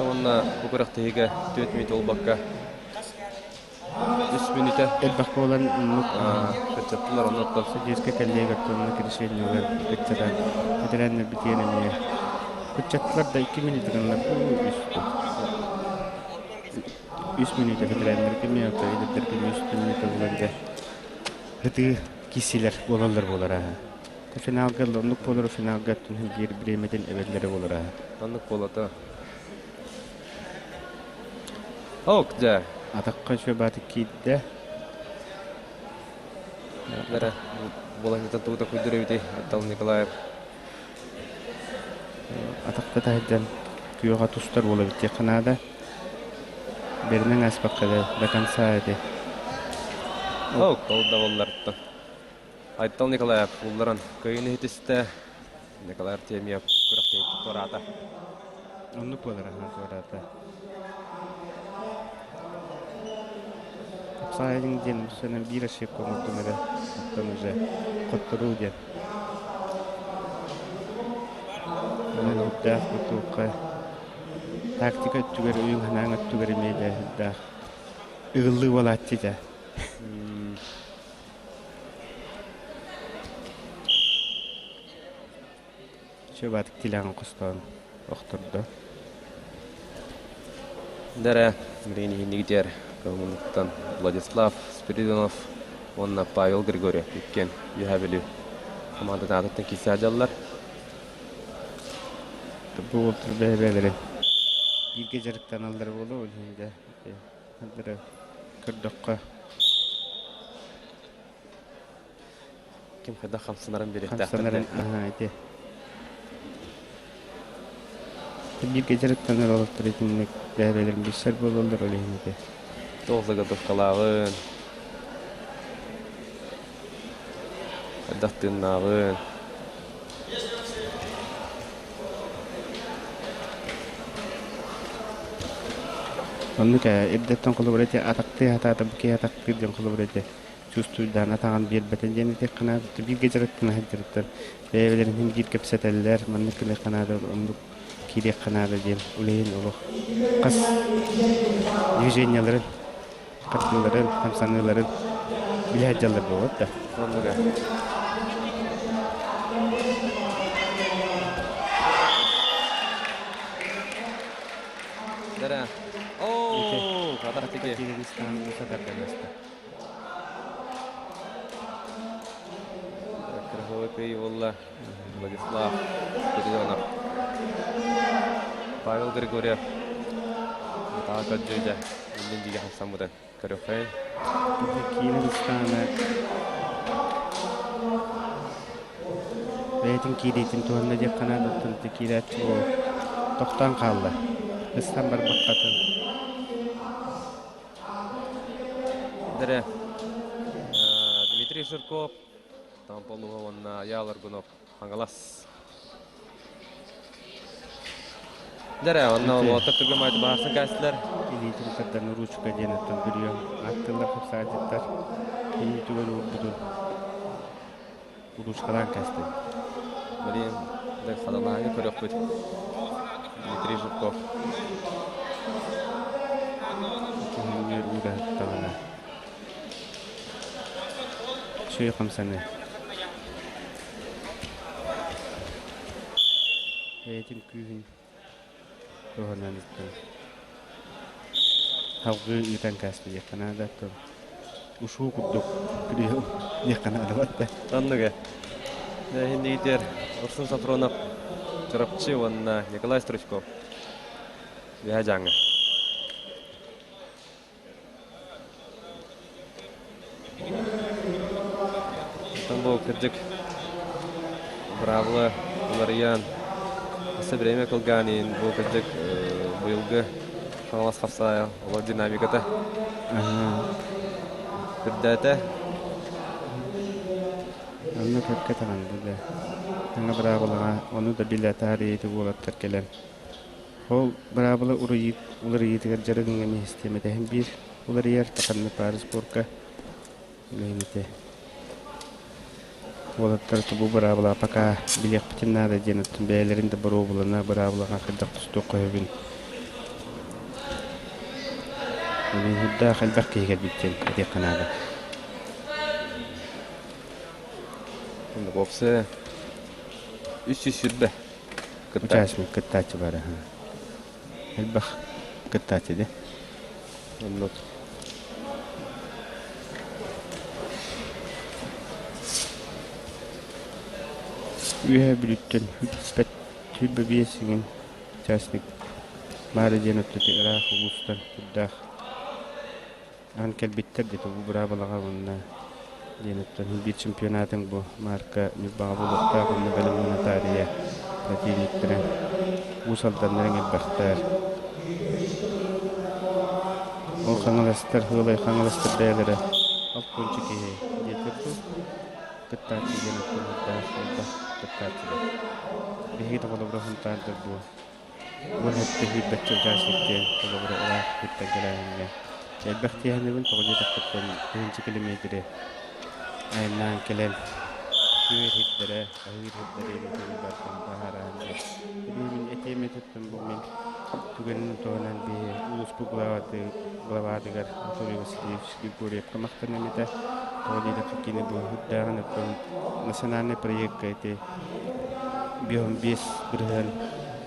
Уонна бу күрэхтэһиигэ 4 мүнүүтэ буолбакка 3 мүнүүтэ элбэх буолан оннук кыччаттылар оннуттан судейскай коллега онно решениелар ыччатан бэтэрээннэр битиэн эмиэ кыччаттылар да 2 мүнүүтэ гыннар үс мүнүүтэ бэтэрээннэр кими ото эдэрдэр кими үс мүнүүтэ булан дьэ ытыы киссилэр буолаллар буолара Финалга оннук буолар финалга биир бириэмэтин эбэллэрэ буолара. Оннук буолата. Ок, дьэ. Атахха үчүгэй киирдэ. Дара буолан тугу күйдүр эбитий Айтал Николаев. Атахта таһырдьан күөҕэ тустар буола битиэххэ наада. Бэринэн ааспакка да до конца эти. Ок, ол да боллартан. Айтал Николаев улларан кыайыыны иһитистэ. Николай Артемьев күрэхтэһиитин туораата. Оннук буолар аһан туораата. Апсайдың диэн сөнөн биир ошибка оҥордум эрэ. Оттон уже хотторуу диэн. Онон үрдээх бутуукка тактика өттүгэр, өйүҥ санааҥ өттүгэр эмиэ дьэ үрдээх ыгыллыы буолааччы дьэ. Чөбатык тилэҕин хостоон охтордо. Дэрэ, билигин иһиннигитигэр Кылмынныктан Владислав Спиридонов уонна Павел Григорьев иккиэн Үөһээ Бүлүү хамаандатын аатыттан киирсэ сылдьаллар. Бу уолтар бэйэ-бэйэлэрин бииргэ дьарыктаналлар буолуо, ол иһин дьэ ити көрдөххө Ким хайдах хамсанарын биэриэхтээхтэр. Хамсанарын аһаа ити. Бииргэ дьарыктанар олохтор итинник бэйэ-бэйэлэрин билсэр буолаллар ол иһин ити. Туох заготовкалааҕын, хайдах тыыннааҕын. Оннук ээ, ирдэттэн холобур ити атахтыы хатаата бу киһи атахтыыр диэн холобур ити чувствуйдаан атаҕын биэрбэтин диэн этиэххэ наада. Бииргэ дьарыктана сылдьарыттан бэйэ-бэйэлэрин иһин биир кэпсэтэллэр, маннык гыныахха наада, оннук киириэххэ наада диэн үлэһин олох хас движениеларын, хардыыларын, хамсаныыларын билэ сылдьаллар буолуот да. Оннуга. Дара. Оо, атах тики. Крыһовой кыайыы буолла Владислав Спиридонов. Павел Григорьев атаҕа көрдүүдэ иннин диэки хамсаммытын көрүөххэйин. Киирэн истэҕинэ бэйэтин киириитин туһанна диэххэ наадаттан киирээччи буол тохтоон хаалла. Ыстан барбаккатын. Дэрэ Дмитрий Жирков, Тамполуга уонна Ял Аргунов Хаҥалас. Дэрэ, онно уолаттар түргэн майда баарсын кээстилэр. Илиитин тардан ручка диэн оттон бүрүйэн аттылар хапсаадьыттар кини түгэн уурбутун ручкалаан кээстилэр. Блин, да хадалааҥы көрөхпүт. Дмитрий Жирков. Киһиҥҥэ уураһыттаҕына Сүүй хамсаныы. Бэйэтин күүһүн туһанан иттэн салгыы ыытан кээспит диэххэ наада ушуу курдук прием диэххэ наада батта. Оннуга. Иһиннигитигэр Урсун Софронов Чурапчы уонна Николай Стручков Үөһээ Дьааҥы. Оттон бу кырдьык быраабыла уларыйан, өссө бириэмэ кылгаан иһин бу кырдьык быйылгы Хаҥалас хапсаайа олох динамиката үрдээтэ. Онно кэккэ таҕынды да. Саҥа быраабылаҕа ону да билэ таарыйа ити уолаттар кэлэн Ол быраабыла уларыйыытыгар дьарыгыҥҥа систиэмэтэһин биир уларыйар, ханна паары спорка үлэһин Уолаттар бу быраабыла пока билиэхпитин наада диэн оттон бэйэлэрин да боруобулана быраабылаҕа хайдах тустуохха сөбүн Үрдээх элбэх киһи кэлбит диэн этиэххэ наада. Вовсе 320 кыттааччы. Участник кыттааччы бара. Элбэх кыттааччы дии. Оннук. Үөһэ Бүлүүттэн сүүрбэт 25 иҥин участник баара диэн өттүтэ ыраах улуустан турдаах Аан кэлбиттэр диэтэ бу быраабылаҕа уонна диэн оттон биир чемпионатын бу Марка Ньурбаҕа буолуохтаах уонна бэлэмнэнэ таарыйа противниктэрэ Уус Алданнарын элбэхтэр. Ол хаҥаластар, Һыалай хаҥаластар бэйэлэрэ алтыанча киһи диэтэ дуу кыттааччы диэн оттон элбэх кыттааччылар. Биһиги да холобура Сунтаардар буо Уон сэттэ сүүрбэччэ участник диэн холобура ыраах кыттан кэлээһиҥҥэ элбэх тиэхиньикэбин тоҕо диэтэххиттэн тыһыынча килэмиэтири айаннаан кэлэн түөр сирдэрэ, аһыыр сирдэрэ илиитин барытын баһаараан диэн. Билигин мин этиэм этиттэн бу мин Түгэнин туһунан биһи улууспут главатыгар Анатолий Васильевич Григорьевка махтаныам этэ. Тоҕо диэтэххэ кини бу үрдээҕин оттон национальный проекка ити 55%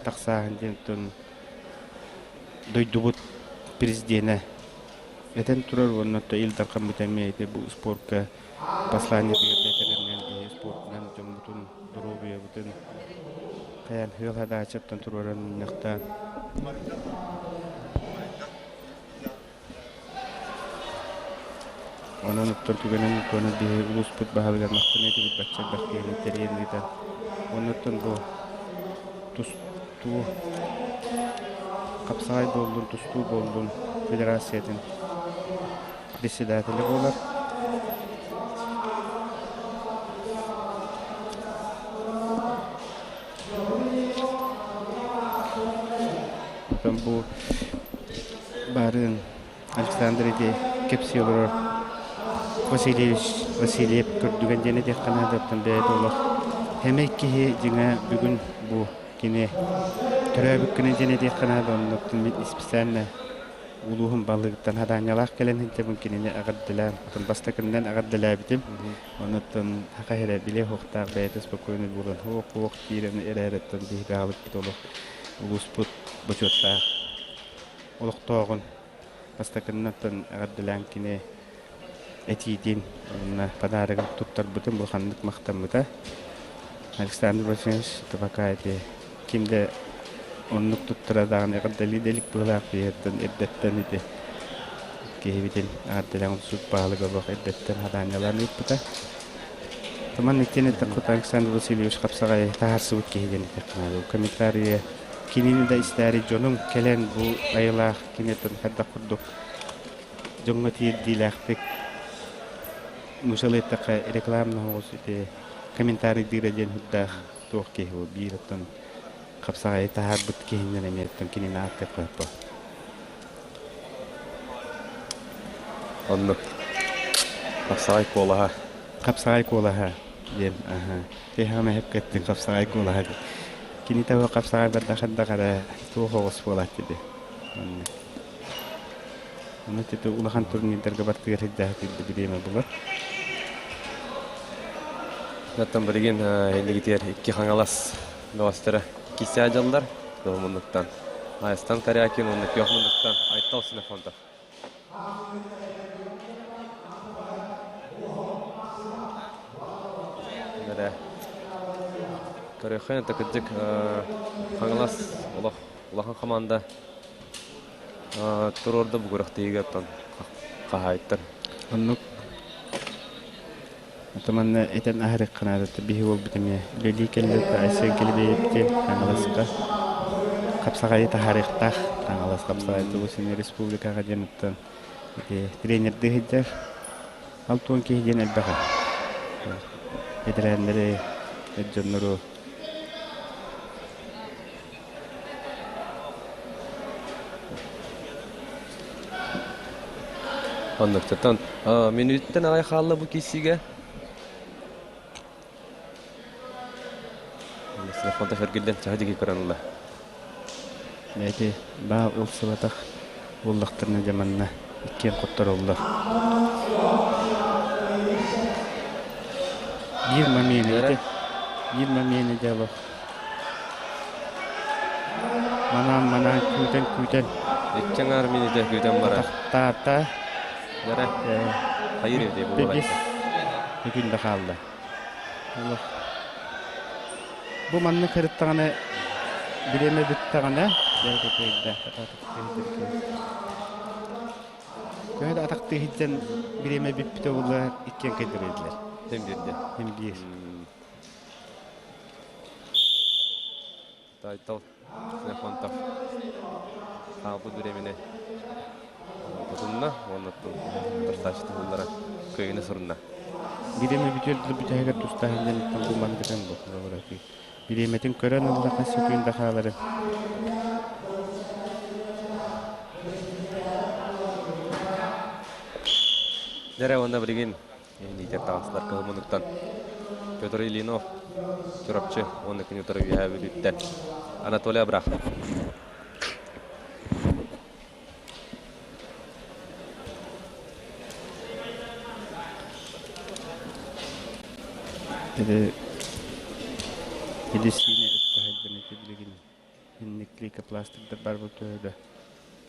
тахсааһын диэн оттон дойдубут президенэ этэн турар уонна Ил Дархаммыт эмиэ ити бу спорка посланиетыгар да этэринэн биһи спордунан дьоммутун доруобуйабытын хайаан ыал хадаачаттан туруоран мунньахтаан Онон оттон түгэнин туона биһи улууспут баһылыгар махтана этибит бачча элбэх киһини тэрийэн ыытан. Оннуттан бу тустуу хапсаҕай буоллун, тустуу буоллун федерациятын председателэ буолар. Оттон бу баарын Александр ити кэпсии олорор Васильевич Васильев көрдүгэн диэн этиэххэ наадаттан бэйэтэ олох хэмэй киһи дьиҥэ бүгүн бу кини төрөөбүт күнэ диэн этиэххэ наада оннуттан мин специально улууһум балыгыттан хадаанньалаах кэлэн сылдьабын кинини эҕэрдэлээн отон бастакыннан эҕэрдэлээбитим онуттан хаха эрэ билиэ суохтаах бэйэтэ спокойно буолан хуох хуох киирэн эрээрэттэн биһиги аҕалыппыт олох улууспут бочуоттаах олохтооҕун бастакыннан эҕэрдэлээн кини этиитин уонна подарогын туттарбытын улаханнык махтаммыта. Александр Васильевич табака ити ким да оннук туттара даҕаны эҕэрдэлии да илик быһыылаах киһиттэн эрдэттэн ити киһибитин эҕэрдэлээн суут баһылык олох эрдэттэн хадаанньалаан ыыппыта. Туман итиэн эттэххэ Александр Васильевич хапсаҕай таһаарсыбыт киһи диэн этиэххэ наада. Комментарийы кинини да истээри дьонум кэлэн бу айылаах киниттэн хайдах курдук дьоҥҥо тиэрдиилээхтик нуучалыы эттэххэ рекламна оҕус ити комментарийдыыра диэн үрдээх туох киһи бу биир оттон хапсаҕайы таһаарбыт киһиннэн эмиэ оттон кинини ааттыахха Оннук. Хапсаҕай куолаһа. Хапсаҕай куолаһа диэн аха Тиһэҕин эһэп кэттин хапсаҕай куолаһа кини того хапсаҕай бардахардах эрэ туох оҕус буолааччы дии оннук Ону ити улахан турнирдарга бартыгар сылдьаһа бириэмэ булар. Оттон билигин иннигитигэр икки Хаҥалас бөҕөстөрө кисе дьаллар. Муннуктан Айстан Корякин уонна Күөх муннуктан Айтал Синофонтов. Эрэ көрүөххэ кырдьык Хаҥалас олох улахан команда туруорда бу күрэхтэһиигэ оттон хаһаайыттар. Оннук Ото манна этэн аһарыахха наадата биһи уолбут эмиэ үлэлии кэллэ Айсен Килибиевти Хаҥаласка хапсаҕайы таһаарыахтаах Хаҥалас хапсаҕай тубусуна республикаҕа диэн оттон ити тренердыы сылдьар 60 киһи диэн элбэх бэтэрээннэри эр дьоннору Оннуктан минүүттэн аҕай хаалла бу киссигэ. Телефонта фергилден чаһы диги көрөн ыла. Бэти баа ылсыбатах буоллахтарына дьэ манна иккиэн хоттороллор. Биир момент биир момент дьэ Манаан манаан күүтэн күүтэн. Икки аҥаар минутэ күүтэн барар. Таата. Дара. Хайыр эбит бу Бүгүн да хаалла. Бу маннык кырыттаҕына бириэмэ бүттэҕинэ Төһө да атахтыы сылдьан бириэмэ бүппүтэ буоллар иккиэн кэйдэрэллэр. Син биирдэ. Син биир. Тайтал Ксенофонтов хаалбыт бириэмэни тутунна уонна тустааччы туһуллара кыайыыны сурунна. Бириэмэ бүтүөр дылы бүтэһигэр тустааһын бу мангытан бу Бириэмэтин көрөн ыллаха сөкүүн да хаалары. Дэрэ уонна билигин Лидер таҕыстылар кыһыл муннуктан Петр Ильинов Чурапчы уонна күн утары үөһээ Бүлүүттэн Анатолий Абрахов. Ити медицина өттө ити билигин инник лейкопластырдар бар буолтуһа да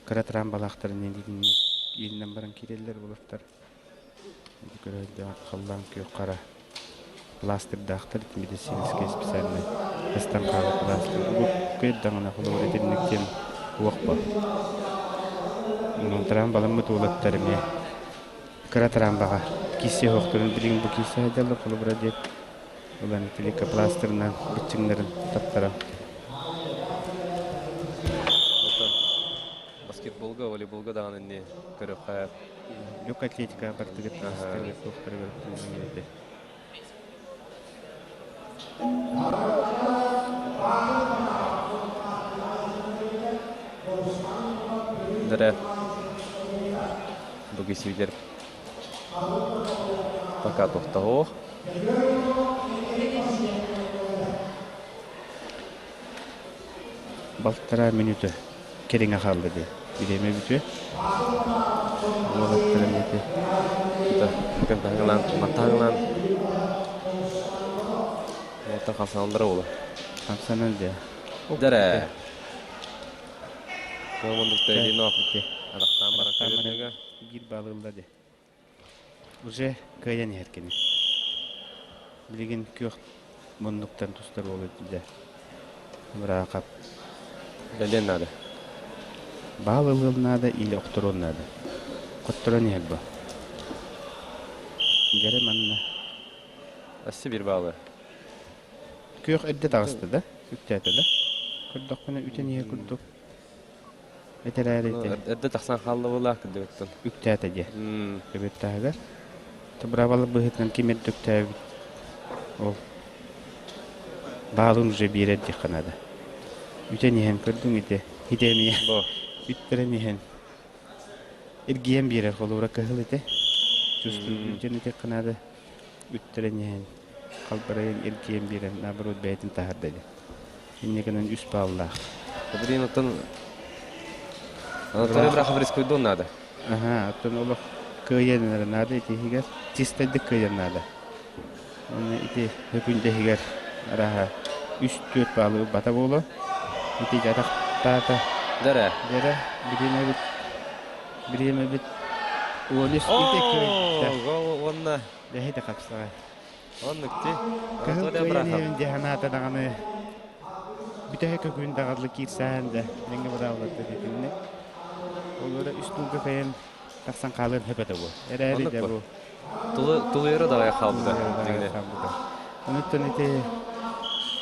кыра трамбалаахтарын итинник иилинэн баран киирэллэр уолаттар. Ити көрө халлаан күөх хара пластырдаахтар ити медицинскэй специальнай тастан хаалар пластыр. Бу кыйдаҕына холобур итинник диэн уох баар. Трамбаламмыт уолаттар эмиэ кыра трамбаҕа киирсиэ оһохторун билигин бу киирсэ сылдьаллар холобура диэт ылан лейкопластырынан быччыҥнарын таптаран. Баскетболга, волейболга даҕаны инни көрөххө. Лүк атлетика бартыгыт туохтарыгар этэ. Дэрэ бу кисиилэр пока тохтоһуох. Балтараа мүнүүтэ кэриҥэ хаалла дии. Бириэмэ бүтүө. Уолаттарым ити. Кантаһыҥалаан, мантаһыҥалаан уолаттар хамсаналлара буолуо. Хамсанан дьэ. Дэрэ. Мундукта Ильинов атахтаан баран көбүрдүгэ. Биир баалы ылла дии. Уже кыайан иһэр кини. Билигин күөх муннуктан тустар уол дьэ. Быраакап. Бэлиэн наада. Баал ылыан наада или охторуон наада. Хотторон иһэр бу. Дьэрэ манна. Өссө биир баалы. Күөх эрдэ таҕыста да, үктээтэ да. Көрдөхпүнэ үтэн иһэр курдук. Этэрээри Эрдэ тахсан хаалла буоллаах кырдьыгыттан. Үктээтэ дьэ. Эбит таһыгар. Быраабала быһыытынан ким эрдэ үктээбит ол баалын уже биэрэр диэххэ наада. Үтэн иһэн көрдүҥ ити. Ити эмиэ. Бу. Үттэрэн иһэн. Иргийэн биэрэр холуура кыһыл ити. Чувствуйдун ити наада. Үттэрэн иһэн халбарайан иргийэн биэрэн наоборот бэйэтин таһаарда дии. Инньэ гынан үс бааллаах. Блин, оттон Анатолий Брахов рискуйдуон наада. Аха, оттон олох кыайан эрэ наада ити иһигэр. Чистайдык кыайан наада. Уонна ити хөкүндэ иһигэр араха үс-түөрт баалы ылбата буолуо. Ити дьарахтаата. Дэрэ. Дэрэ, бириэмэбит бириэмэбит 13 ити кыайда. Уонна Дэһи да хапсаҕай. Оннук дии. Кыһыл Анатолий кыайан Абрахов. иһэн дьэ санаата даҕаны бүтэһик күн даҕалы киирсээн да дэҥҥэ быраабыларда дэтиннэ. Олора үс тылга кайан тахсан хаалыан сөп этэ бу. Эрээри Оннук дьэ бу. бу. Тулуйара даҕай хаалбыта. Тулуйара Дьиҥинэ. хаалбыта. Онуттан ити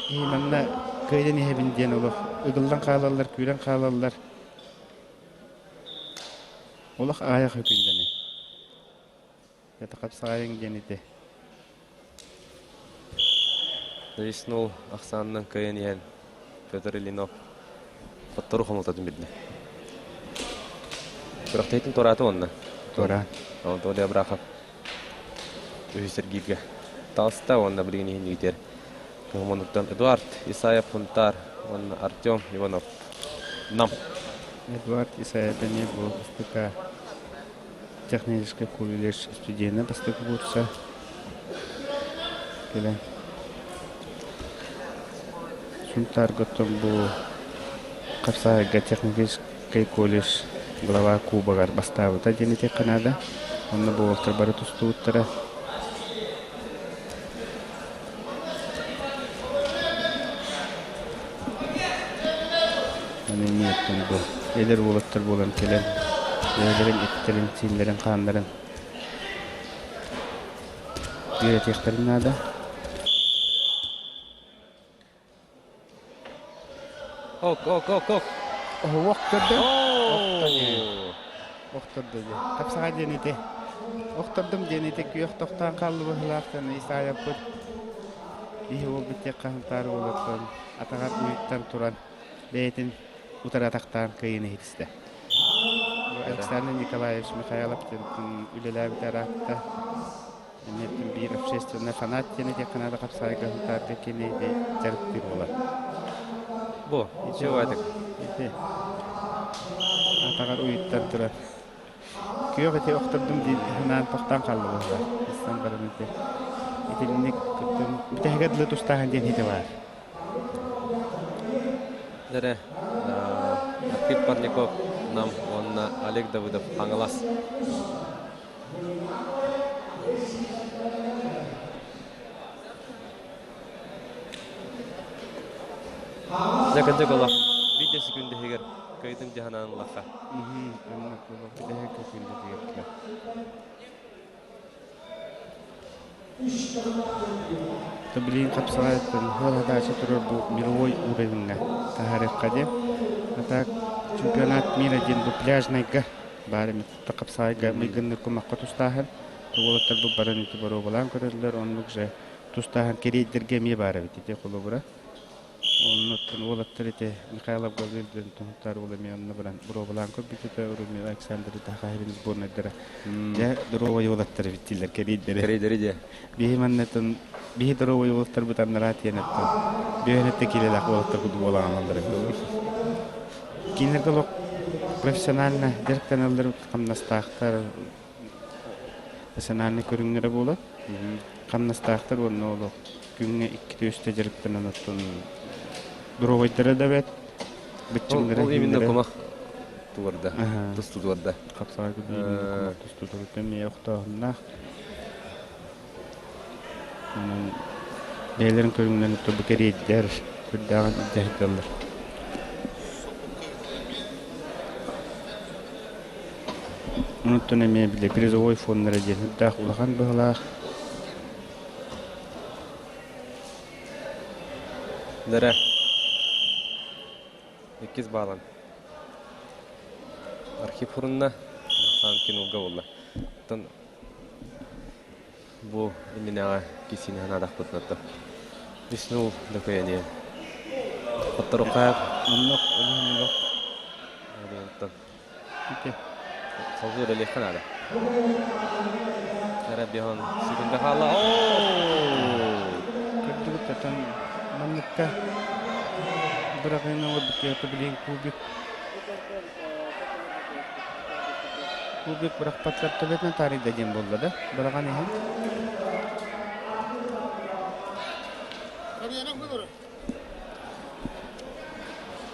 киһи манна кыайан иһэбин диэн олох ыгыллан хаалаллар, күүрэн хаалаллар. Олох аҕыйах өкүндэни. Это хапсаҕайыҥ диэн ити. Веснул ахсаанынан кыайан иһэн Петр Ильинов хоттору хомолтотун билдэ. Күрэхтэһиитин туораата уонна. Туораан. Анатолий Абрахов үһүс эргииргэ таҕыста уонна билигин иһин игитэр Кыһымонуттан Эдуард Исаев Хунтаар уонна Артем Иванов Нам. Эдуард Исаев эмиэ бу СТК Техническэй колледж студена бастакы курса кэлэн Сунтаарга бу хапсаайга техническэй колледж глава кубогар бастаабыта диэн этиэххэ наада. Онно бу уолаттар бары тустубуттара. Аны эмиэттэн бу эдэр уолаттар буолан кэлэн бэйэлэрин эттэрин, сииннэрин, хааннарын үөрэтиэхтэрин наада. Ок, ок, ок, ок. Ох көрдө. Охтордо диэн. Хапсаҕай диэн ити. Охтордум диэн ити күөх тохтоон хаалла быһыылаахтан Исаайаппыт киһи уолбут диэххэ хантаары уолаттан атаҕар уйуттан туран бэйэтин утары атахтаан кыайыыны иһитистэ. Александр Николаевич Михайлов диэн үлэлээбитэ ыраатта. Эмиэ биир общественный фанат диэн этиэххэ наада хапсаайга Сунтаарга кини дьарыктыыр буолар. Бу, чего Ити атаҕар уйуттан турар. Күөх ити охтордум дии санаан тохтоон хаалла быһыылаах. Ыстан баран ити. Итинник бүтэһигэ дылы тустааһын диэн ити баар. Дэрэ Архип Парников Нам уонна Олег Давыдов Хаҥалас. Дьэ кырдьык олох биир секүндэһигэр кыйдым дьаһанан ыллахха. Билигин хапсаҕайыттан ыал задача турар бу мировой уровеньҥа таһаарыахха диэн. А так чемпионат мира диэн бу пляжнайга баар эмит хапсаҕайга майгыннык кумахха тустааһын. Уолаттар бу баран ити боруобалаан көрөллөр, оннук же тустааһын кэриэйдэргэ эмиэ баар эбит ити холобура. Оннуттан уолаттар ити Михайлов Гаврил диэн туһуттар уол эмиэ онно баран боруобалаан көрбүтүтэ Румил Александр Тахаһирин сборнайдара. Дьэ, доруобай уолаттар эбит дииллэр кэриэйдэри. Кэриэйдэри дьэ. Биһи маннатын биһи доруобай уолаттарбыт аннараа тиэн эттэн. Бүөнэтте килэлээх уолаттар курдук буолаҕаналлар эбит. Кинилэргэ олох профессионально дьарыктаналлар хамнастаахтар национальнай көрүҥнэрэ буолар. Хамнастаахтар уонна олох күҥҥэ иккитэ-үстэ дьарыктанан оттон доруобайдара да бэт, быччыҥнара Ол именно кумах туорда, тусту туорда. Хапсаҕай кумах тусту туорда эмиэ охтооһуннаах. Онон бэйэлэрин көрүҥнэрин тобу кэриэйдэр, сүрдээҕин илдьэ сылдьаллар. Онтон эмиэ били призовой фоннара диэн үрдээх улахан быһылаах. Дэрэ. Иккис баалан. Архив хурунна. Сан кинулга болла. Оттон Бу иннинээҕи киссини санаатахпытына Үс-нул докуйаниа. Хотторукаап. Оннук олох Оттон салгыы үлэлиэххэ наада. Эрэ биһон секунда хаалла. Оо! Көрдүгүт отон манныкка быраҕыыны оҥорбут киһи билигин кубик Кубик бырахпаттар төбөтүнэн таарыйда диэн буолла да быраҕан иһэн.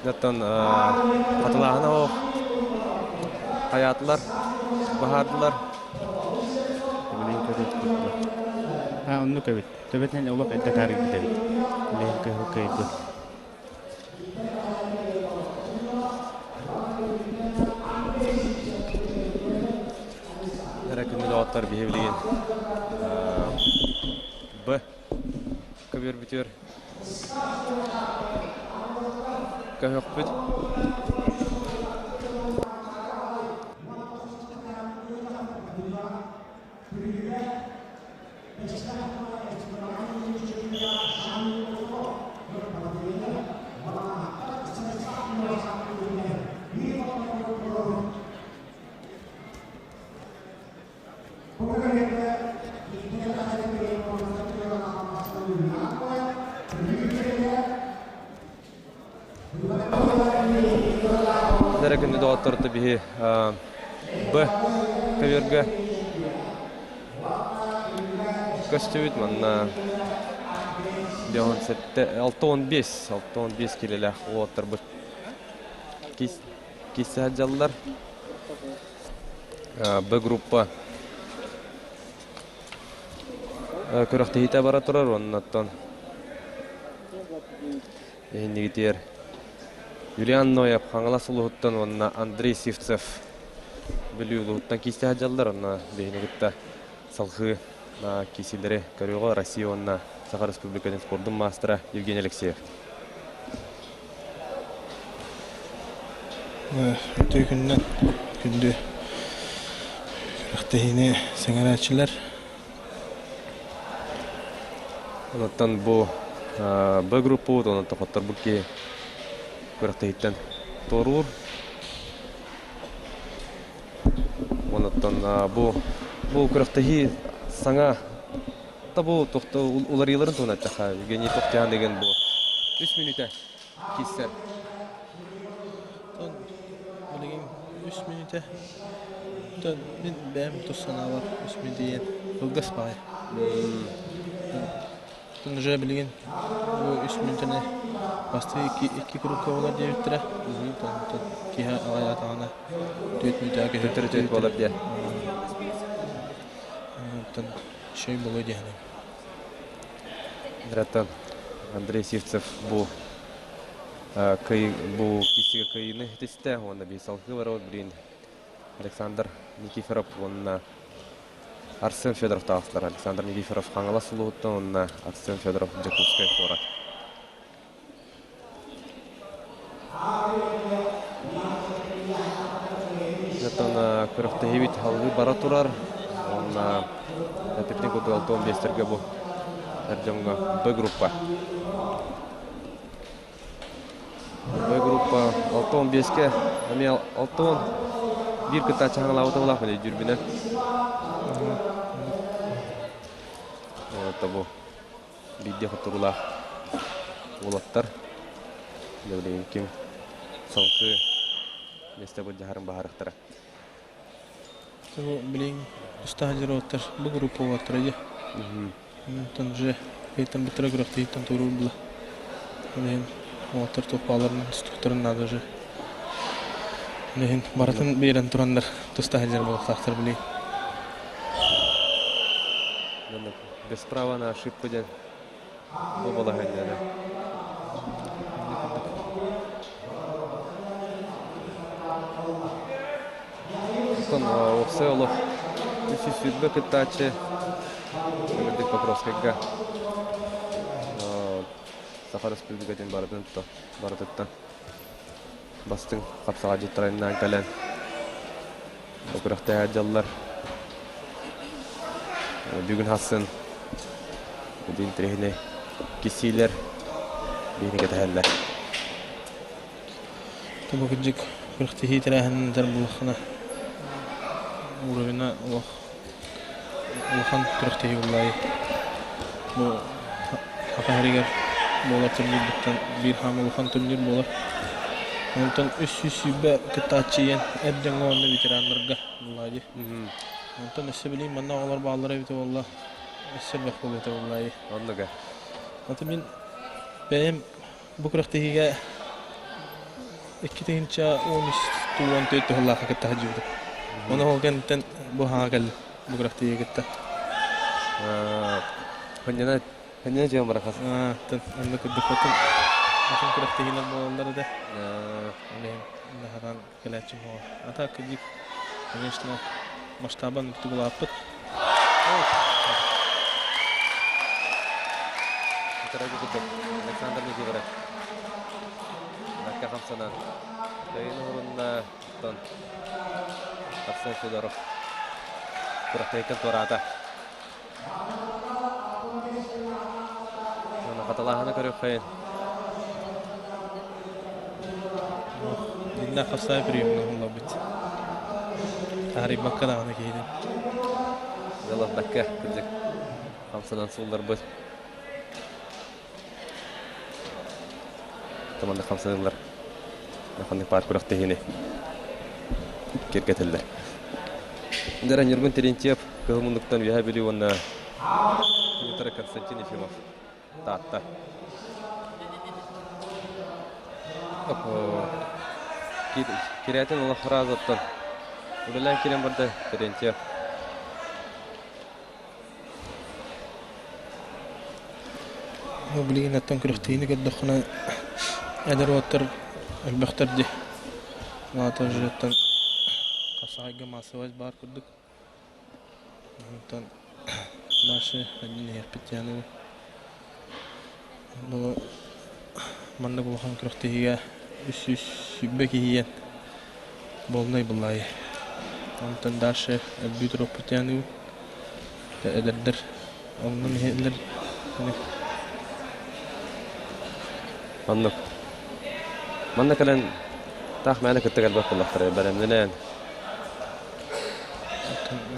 Оттон хатылааһына оһох хайаатылар, баһаардылар. Билигин көрүөхпүт. Аа, оннук эбит. Төбөтүнэн олох эрдэ таарыйбыт эбит. Билигин кыһыл кыайбыт. Эрэ күндү доҕоттор биһи билигин Б көбүөрбүтүгэр көһөхпүт. Эрэ күндү доҕотторто биһи Б көбүөргэ көстүбүт манна 57 615 615 килэлээх уолаттарбыт киирсэ сылдьаллар. Б группа күрэхтэһиитэ бара турар уоннаттан Иһиннигитигэр Юлиан Ноев Хаҥалас улууһуттан уонна Андрей Сивцев Бүлүү улууһуттан киирсэ сылдьаллар. Онно биһини кытта салҕыы киирсиилэри көрүөҕэ Россия уонна Саха Республикатын спордун маастара Евгений Алексеев. Үтүө күнүнэн күндү күрэхтэһиини сэҥээрээччилэр. Онтон бу Б группабыт онон хотторбут киһи күрэхтэһииттэн туоруур. Онтон бу бу күрэхтэһии саҥа та бу тохто уларыйыыларын туһунан эттэххэ Евгений Тохтян деген бу үс мүнүүтэ киирсэр. Билигин үс мүнүүтэ. Мин бэйэм тус санаабар үс мүнүүтэ диэн кылгас баҕайы. Оттон уже билигин бу үс мүнүүтэни бастыы икки, икки курукка буолар диэбиттэрэ. Онтон киһи аҕыйаатаҕына түөрт мүнүүтэҕэ көһөр. Төттөрү түөрт буолар диэн. Оттон шөй буолуо диэхинэ. Драттан Андрей Сивцев бу кый бу киһигэ кыйыны тистэ уонна биир салгыы барабыт билигин Александр Никифоров уонна Арсен Федоров таҕыстылар. Александр Никифоров Хаҥалас улууһуттан уонна Арсен Федоров Дьокуускай куорат. Оттон күрэхтэһиибит салгыы бара турар. Уонна эппитин курдук 65-тэргэ бу эр дьоҥҥо Б группа. Б группа 65-кэ эмиэ 61 кыттааччы хаҥалаабыта буолаах мин өйдүүрбүнэн. Это бу биирдии хотторуулаах уолаттар. Билигин ким салгыы миэстэ былдьаһарын баһарыахтара. Билигин устаһа уоттар бу группа уоттара дии. Онтон уже ыйтан бытыра күрэхтэһииттэн туоруур була. Ол иһин уолаттар туох бааларын тустуктарын наада уже. Ол иһин барытын биэрэн тураннар туста сылдьар буолуохтаахтар билигин. Без права на ошибку диэн бу балаһыанньаны. Оттон уопсай олох 320 кыттааччы Үрдүк Покровскайга Саха Республикатын барытын барытыттан бастыҥ хапсаҕайдьыттарынан кэлэн күрэхтэһэ дьаллар. Бүгүн хассын интэриэһинэй киссиилэр биһини кэтэһэллэр. Бу кырдьык күрэхтэһии тэрээһиннэр буллаххына уровена олох улахан күрэхтэһии буоллаайы. Бу Саха сиригэр буолар турнирбыттан биир хаама улахан турнир буолар. Онтон 320 кыттааччы ийэн эр дьоҥҥо уонна ветераннарга буоллаа дии. Онтон өссө билигин манна оҕолор бааллара эбитэ буолла, өссө элбэх буолуо этэ буоллаа Оннуга. Аты мин бэйэм Бу күрэхтэһиигэ 2013 14 туһалаахха кытта сылдьыбытым. Ону ол кэнниттэн бу хаҥа кэллим бу күрэхтэһиигэ кытта. Ханньана ханньана дьиэм барахас. Тын онно курдук атын атын күрэхтэһиилэр буолаллар да. Ол иһин наһадан кэлээччим суоҕа. А так кырдьык, конечно, масштабан үрдүк улааппыт. Александр Никифоров Накка хамсанан Кайын уһурунна оттон Арсен Федоров күрэхтэһииттэн туораата. Хаталааһына көрүөххэйин. Динна хасаа приемна буллабыт. Таарыйбакка даҕаны киһини. Дьалабакка кырдьык хамсанан суулларбыт. Таманна хамсаныллар. Ханнык баар күрэхтэһиини киэргэтэллэр. Дара Ньургун Терентьев Кыһыл муннуктан Үөһээ Бүлүү уонна Дмитрий Константин Ефимов Таатта. Кирээтин олох разоттан үлэлээн киирэн барда Терентьев. Билигин оттон күрэхтэһиини көрдөххүнэ эдэр уолаттар элбэхтэр дии. Аата уже хасаайга массовость баар курдук. Онтон дальше один иһиэхпит диэн Бу маннык улахан күрэхтэһиигэ 320 киһи буолнай былаайы. Онтон дальше элбии туруохпут диэн эдэрдэр оннун иһэллэр. Оннук. Манна кэлэн таах мээнэ кытта кэлбэт буоллахтара бэлэмнэнэн.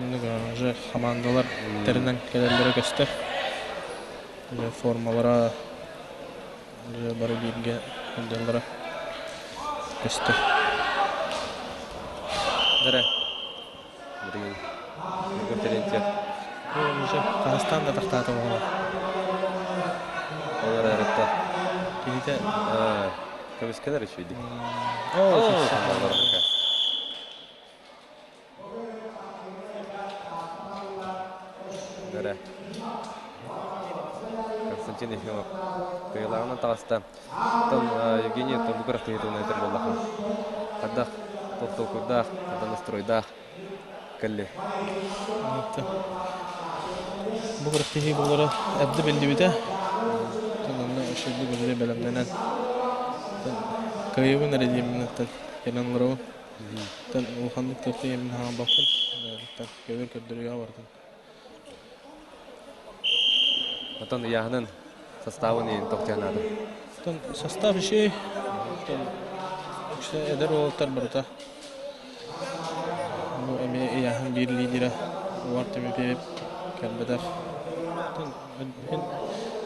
Оннук уже хамаандалар тэринэн кэлэллэрэ көстөр. Формалара бары бииргэ сылдьаллара көстөр. Дара. Билигин конференция. Уже Казахстан да тахтаата буолла. Илиитэ Көмүскэнэр үчүгэй. Дөрө. Константин Ефимов кыайылааҕынан таҕыста. Оттон Евгений бу күрэхтэһии туһунан этэр буоллахха, хайдах туох толкуйдаах, хайдах настройдаах кэлли? Бу күрэхтэһии буолара эрдэ биллибитэ. Онно үчүгэйдик үлэлии бэлэмнэнэн кыайабын эрэ диэммин оттон кэлэн олоробун. Оттон улаханнык туох диэммин хаалбаппын. Көбүр көрдөрүүгэ бардым. Оттон ыйааһынын составын иһин тохтуйан наада. Оттон состав үчүгэй. Оттон үксэ эдэр уолаттар барыта. Бу эмиэ ыйааһын биир лидерэ Уар Тимофеев кэлбэтэх. Оттон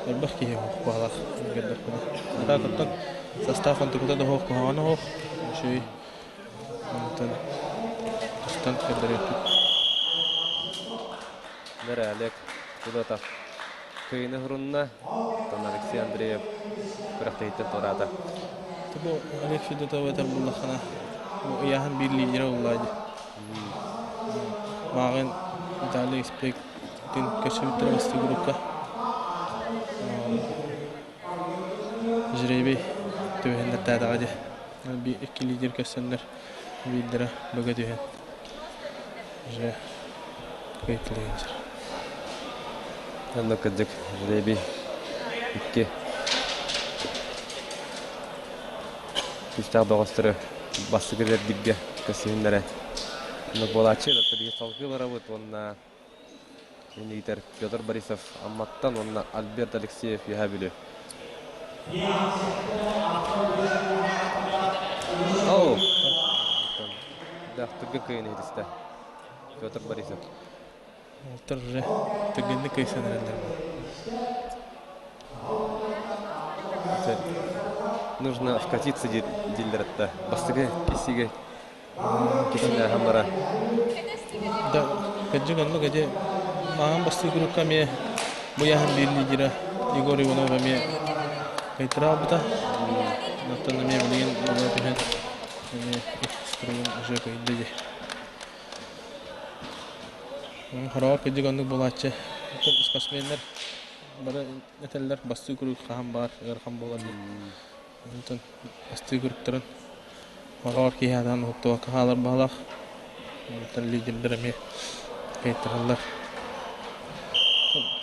элбэх киһи куһалаах көрдөхпүнэ. А так оттон состав онтукута да суох куһаҕана суох. Үчүгэй. Онтон тустан көрдөрүөхпүт. Нэрэ Олег Федотов кыйыны хурунна. Оттон Алексей Андреев күрэхтэһииттэн туораата. Бу Олег Федотов этэр буллаххына, бу ыйааһын биир лидерэ буолла дии. Мааҕын Виталий Экспектин көрсүбүттэрэ бастакы группа. Жребий түбэһиннэртээтэҕэ дии. Икки лидер көрсөннөр биирдэрэ быга түһэн уже кыайталыйынчыр. Онно кырдьык жребий икки күүстээх бөҕөстөрү бастакы эргиргэ көрсүһүннэрэ. Онно буолааччы биһи салгыы барабыт уонна Иннигитэр Петр Борисов Амматтан уонна Альберт Алексеев Үөһээ Бүлүү. Оу! Дэхтүргүн кыйын иһитистэ. Петр Борисов. Олтор уже түргэнник кыйсан эрэллэр. Нужно вкатиться дииллэр Бастыгы кисиге Кисине хамара. Да, кырдьык оннук эти маҥан бастыыр группа эмиэ бу яһын биир лидера Егор Иванов эмиэ кыйтара албыта. Оттон эмиэ билигин була түһэн эмиэ иккис уже кыйды дии. Хороҕор кырдьык оннук буолааччы. Оттон спортсменнар бары этэллэр бастыыр куруук хаһан баар ыарахан буолар диэн. Онтон бастыы куруктарын Оҕоҕор киһи анаан уһуктубакка хаалар баҕалаах. Онтон лидердэр эмиэ кыайтараллар.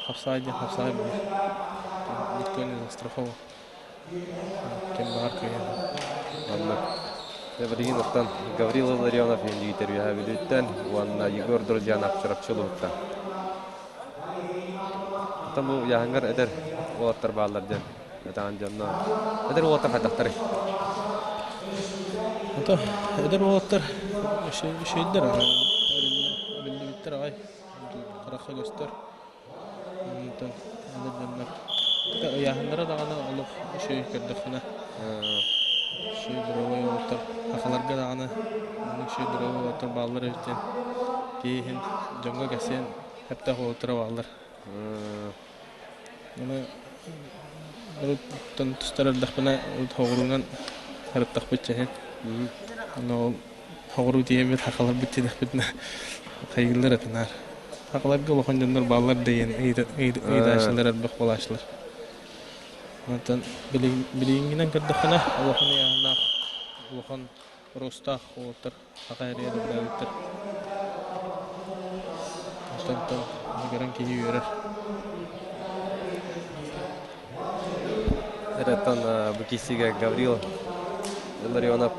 Хапсаай диэн хапсаай буолар. Никто не застрахован. Ким баҕар кыайар. Оннук. Билигин оттон Гаврил Илларионов Индигитер Үөһээ Бүлүүттэн уонна Егор Друзьянов Чурапчы улууһуттан. Оттон бу Яһыҥҥар эдэр уолаттар бааллар диэн Ытаан дьонно эдэр уолаттар хайдахтарый? Ото эдэр уолаттар үчүгэйдэр биллибиттэр аҕай харахха көстөр. Онтон эдэр дьоннор ыйааһыннара даҕаны олох үчүгэй көрдөххүнэ үчүгэй здоровай уолаттар сахаларга даҕаны оннук үчүгэй здоровай уолаттар бааллар эбит диэн киһи иһин дьоҥҥо кэпсиэн сөптөөх уолаттара бааллар. Аны уруттан тустар эрдэхпинэ хоҕуруунан сырыттахпыт чэһин. Аны ол хоҕуруу тиийэммит хахаларбыт тиэтэхпитинэ хайыыллар этэ наар. Хахаларга улахан дьоннор бааллар да диэн ыйытааччылар элбэх буолааччылар. Онтон билигиҥҥинэн көрдөххүнэ улахан ыйааһыннаах, улахан ростаах уолаттар Саха эрийэ да Онтон көрөн киһи үөрэр. Эреттан бу киссигэ Гаврил Илларионов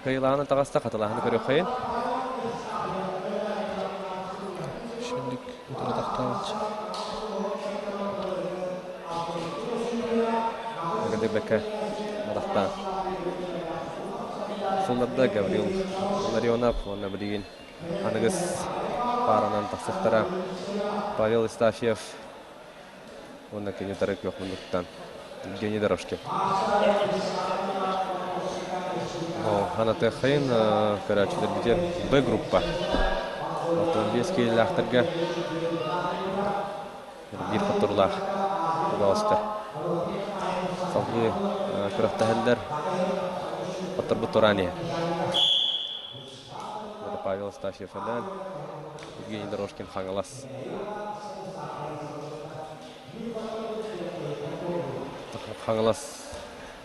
кыйылааны таҕыста хатылааһыны көрүөххэйин. Шүндүк утары тахтаабыт. Бэккэ атахтаан. Сылларда Гаврил Ларионов уонна билигин аныгыс пааранан тахсыахтара Павел Истафьев уонна кини утары күөх муннуктан Евгений Дорожкин. Ханатыаххайын көрөөччүлэрбитигэр Б группа. 65 киилэлээхтэргэ биир хотторулаах бөҕөстөр. Салгыы күрэхтэһэллэр. Хотторбут тураан иһэр. Павел Астафьев Өлөөн, Евгений Дорожкин Хаҥалас. Хаҥалас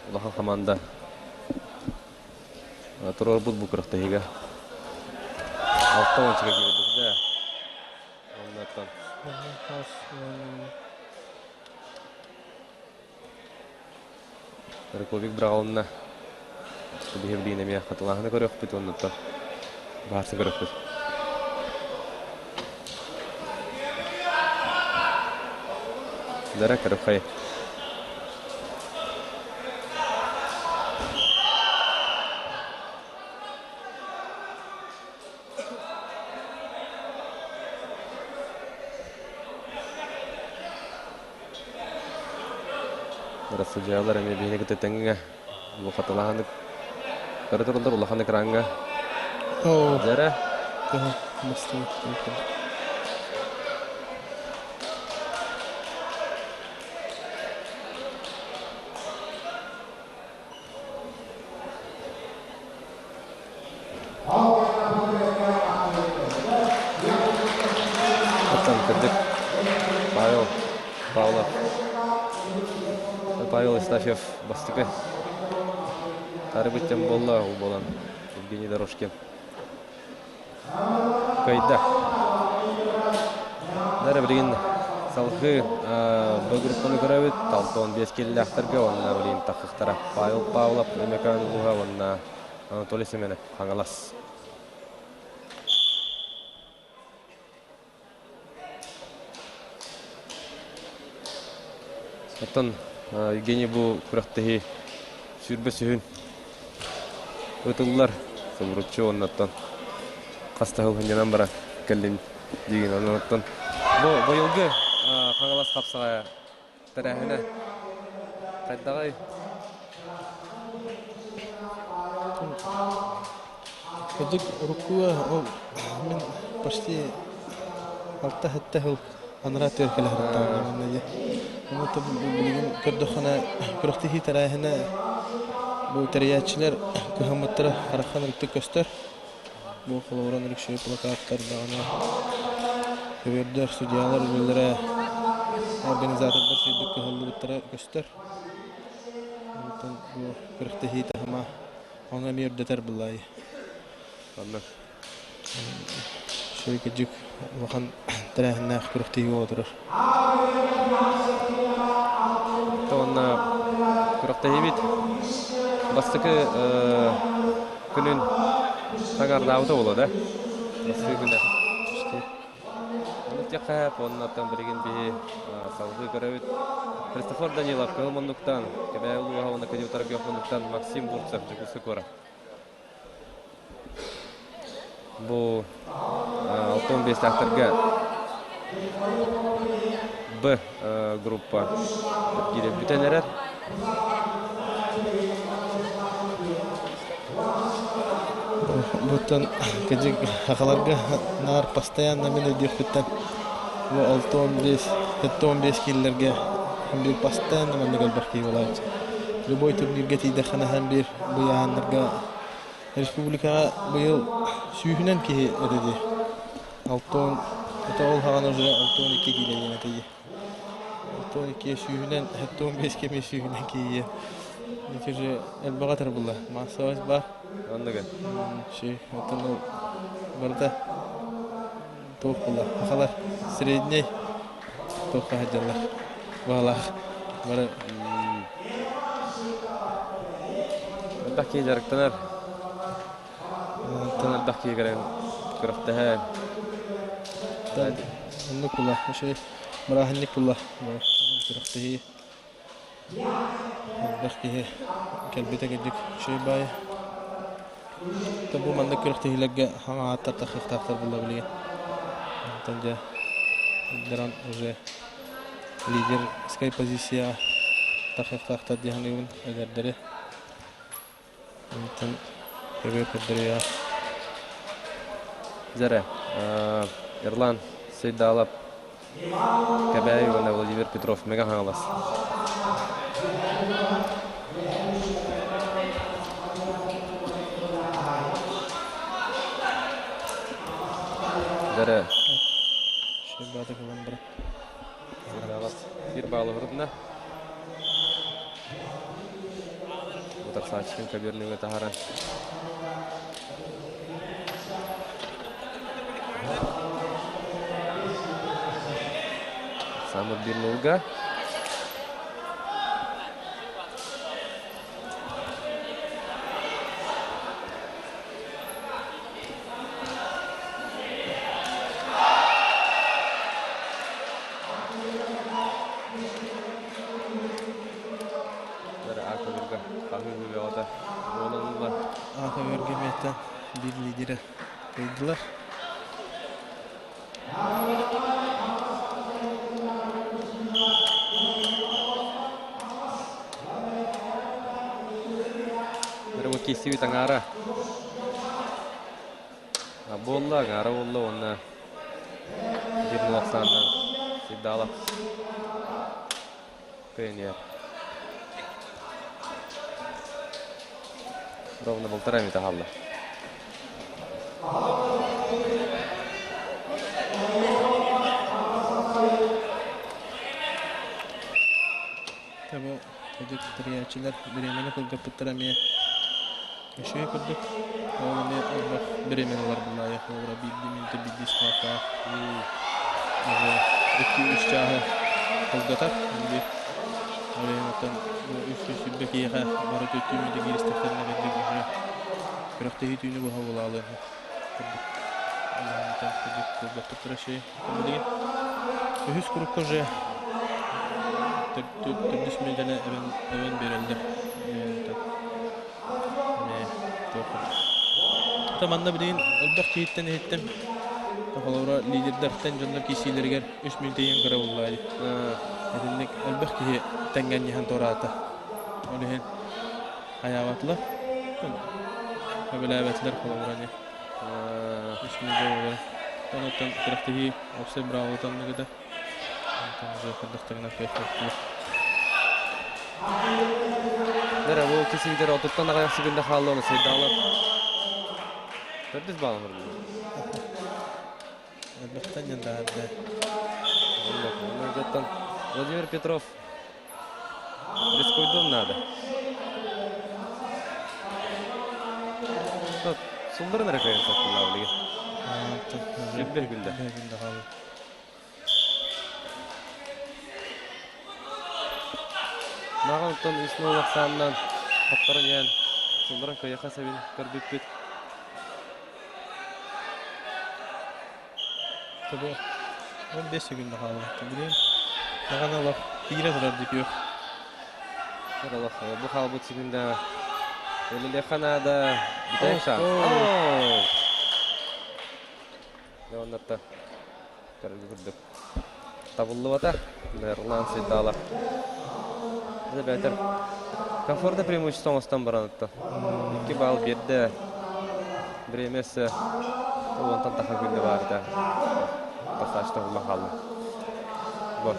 улахан хамаанда туруорбут бу күрэхтэһиигэ 60 киирбит да. Оннуттан. Рыковик быраҕылынна. Биһи билигин эмиэ хатылааһыны көрүөхпүт уонна баарса көрүөхпүт. Дара көрөххэй. Судьуйалар эмиэ биһини кытта тэҥҥэ бу хатылаһан көрө тураллар улахан экраҥҥа. Дьэрэ. Оттон кырдьык Павел Павлов Павел Астафьев бастакы тарыбыт буолла ол буолан Евгений Дорожкин кыайда. Дара билигин салгыы Б группаны көрөбүт. 65 киилэлээхтэргэ уонна билигин таххыхтара Павел Павлов Өймөкөөн улууһа уонна Анатолий Семенов Хаҥалас. Оттон Евгений бу күрэхтэһии 23 сүһүн ытыллар. Субуруччу уонна хас да сыл баран кэллин диигин. Онон бу быйылгы Хаҥалас хапсаҕайа тэрээһинэ хайдаҕый? Кырдьык уруккуга ол мин почти алта-сэттэ сыл анараа өттүгэр кэлэ сырыттаҕым манна дии. Ону билигин көрдөххүнэ күрэхтэһии тэрээһинэ бу тэрийээччилэр кыһаммыттара хараххан ырыттык көстөр. Бу холобурун Алексей плакаттар даҕаны көбүөрдэр, судьуйалар үлэлэрэ, организатордар сүүрдүк кыһаллыбыттара көстөр. Онтон бу күрэхтэһии таһыма ону эмиэ үрдэтэр былай. Онно. Үчүгэй кырдьык улахан тэрээһиннээх күрэхтэһии буола турар. Уонна күрэхтэһиибит бастакы күнүн саҥардаабыта буолуо да? Бастакы күнэ. Ону тиэххэ уоннаттан билигин биһи салгыы көрөбүт. Христофор Данилов Кыһыл Муннуктан, Кэбээйи улууһа уонна Кадютар Күөх Муннуктан Максим Бурцев Дьокуускай куорат. Бу 65-тээхтэргэ Б группа киирэн бүтэн эрэр. Буттан кыдьык сахаларга наар постоянно мин өйдүөхпүттэн бу 65 75 киилэлэргэ биир постоянно маннык элбэх киһи буолааччы. Любой турнирга тиийдэххинэ һэн биир быйааннарга республикаҕа быйыл сүүһүнэн киһи этэ дии. 60 это ол хаҕана уже 62 киилэ диэн этэ дии. 62 сүүһүнэн 75 кэми сүүһүнэн киһи ити же элбэҕэ этэр буолла. Массовость бар. Оннуга. Ши, оттон ол барыта туох буолла. Сахалар средний туохха сылдьаллар. Баалаах бары Элбэх киһи дьарыктанар. Онтон элбэх киһи кэлэн күрэхтэһэр. Оннук була. Үчүгэй бырааһынньык була. Күрэхтэһии. Элбэх киһи кэлбитэ кырдьык үчүгэй баайы. Бу маннык күрэхтэһиилэргэ хаҥа ааттар тахсыахтаахтар буолла билигин. Онтон дьэ дрон уже лидерскай позицияҕа тахсыахтаахтар дии саныыбын эдэрдэри. Онтон көбүө көрдөрүө. Дьэрэ, Ерлан Сейдалов. Кэбээйи уонна Владимир Петров Мэҥэ Хаҥалас. Дэрэ. Шебаты кылан бара. Бир баалы урутна. Утарсааччытын көбүөрнүҥэ таһааран. Самыр бир нулга. Аакабырга хаһыы бөҕөтө буолан ылла. Аакабырга миэттэн биир лидерэ кыайдылар. Бу киссибит аҥаара буолла, аҥаара буолла уонна биир нуохсааннан Сидалов кыайан Ровно полтора минута хаалла. Бу кырдьык тэрийээччилэр бириэмэни кылгаппыттара эмиэ үчүгэй курдук. Ол эмиэ элбэх бириэмэни ылар буоллаҕа холобура биирдии мүнүүтэ биирдии схваткаҕа икки-үс чааһы кылгатар. Биир ол иһин оттон 320 киһиэхэ бары түөртүү мүнүүтэ кииристэхтэринэ кырдьык уже күрэхтэһии түүнү быһа буолаалыа курдук. Ол иһин кырдьык кылгаппыттара үчүгэй. Билигин үһүс курукка уже төрдүс мүнүүтэни эбэн эбэн биэрэллэр. Эмиэ туох курдук. Манна билигин элбэх киһиттэн иһиттим. Холобура лидердэртэн дьоннор киирсиилэригэр үс мүнүүтэ иһин кыра буллаа дии. Итинник элбэх киһи тэҥҥэнньиһэн туораата. Ол иһин хайаабатылар. Сөбүлээбэтилэр холобура ини. Үс мүнүүтэ буолар. Онуттан күрэхтэһии уопсай быраабылата оннук этэ. Онтон уже хайдахтарына кыахтаахтылар. Дэрэ бу кисигдер отуттан аҕыйах секунда хаалла оны сайдаалар. Төрдүс баалын урдулар. Элбэхтэн дьандаарды. Оннук Владимир Петров рискуйдуон наада. Сулларын эрэ кыайан саттылаа билигин. Сүрбэ күллэ. Күллэ хаалла. Маҕан оттон үс нуол ахсаанынан хаптаран иһэн сулларан кыайыха сэбин көрбүппүт. Тобо 15 секунда хаалла. Билигин даҕаны олох киирэ турар дии Олох бу хаалбыт секунда үлэлиэххэ наада. Бүтэһик шанс. Дьэ оннотто көрөргө курдук табыллыбата. Нерлан Сейдалов. Это бээтэр комфортное преимущество оҥостон баран отто. Икки балл биэрдэ. Бириэмэс уонтан таха күндэ баарыта. Тахсаачта булла хаалла. Бу.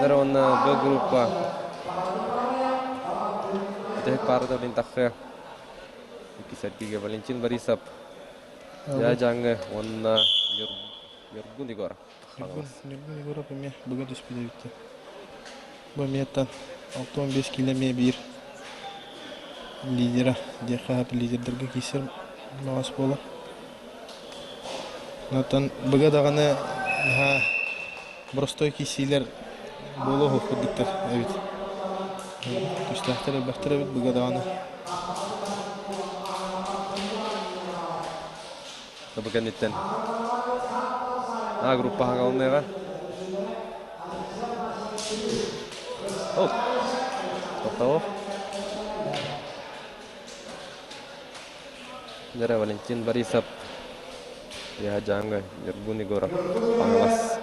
Нэр уонна Б группа бүтэһик паарата билин тахсыа. Иккис эргиигэ Валентин Борисов Дьааҥы уонна Ньургун Егоров. Ньургун Егоров эмиэ быга түспүт эбит. Бу эмиэттэн 65 киилэ эмиэ биир лидера диэххэ лидердэргэ киирсэр баҕас буолар. Оттон быга даҕаны наһаа боростуой киирсиилэр буолуо курдуктар эбит. Күүстээхтэр элбэхтэр эбит быга даҕаны. Бу кэнниттэн А группа хаҥалыныаҕа. О, тохтоо. Дьэрэ Валентин Борисов, Яха Дьааҥы, Ньургун Егоров, Хаҥалас.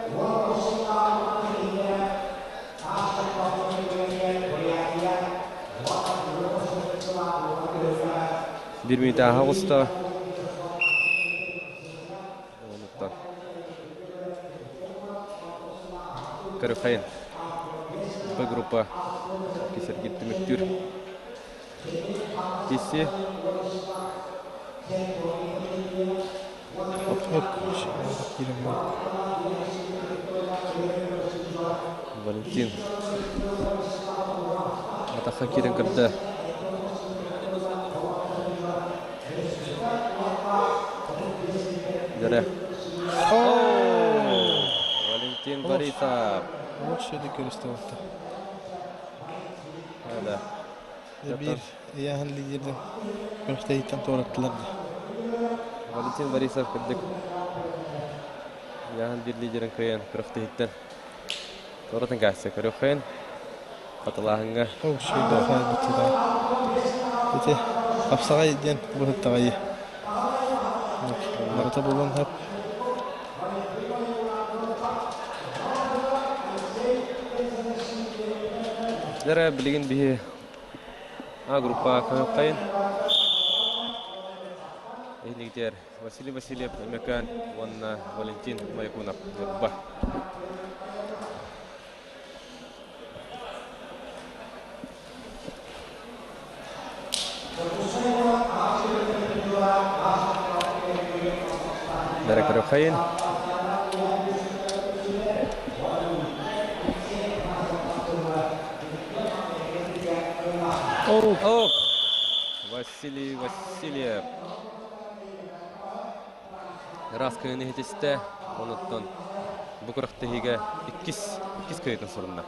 Биир мүнүүтэ ааһа оҕуста. Оттон Көрүхайын Б группа кисэргит түмүктүүр. Киси Валентин атахха киирэн көрдө. Дьэрэ. Валентин Борисов. Олох шөдө көрүстэ болта. Да. Биир ыйааһын лидерден күрэхтэһииттэн туораттылар да. Валентин Борисов кырдьык ыйааһын биир лидерин кыайан күрэхтэһииттэн туоратын каасса көрүөххэйин хатылааһыҥҥа. Ол шөдө хаалбыттыда. Ити хапсаҕай диэн быһыттаҕайы. Барыта булан хап. Дьэ билигин биһи А группа кыһылкайын иһинигитигэр Василий Васильев Өймөкөөн уонна Валентин Моякунов Ньурба. Дара Көрөхайын Ох! Василий Васильев. Ыраас кыһын иһитистэ, онуттан бу күрэхтэһиигэ иккис иккис кыайыытын сурунна.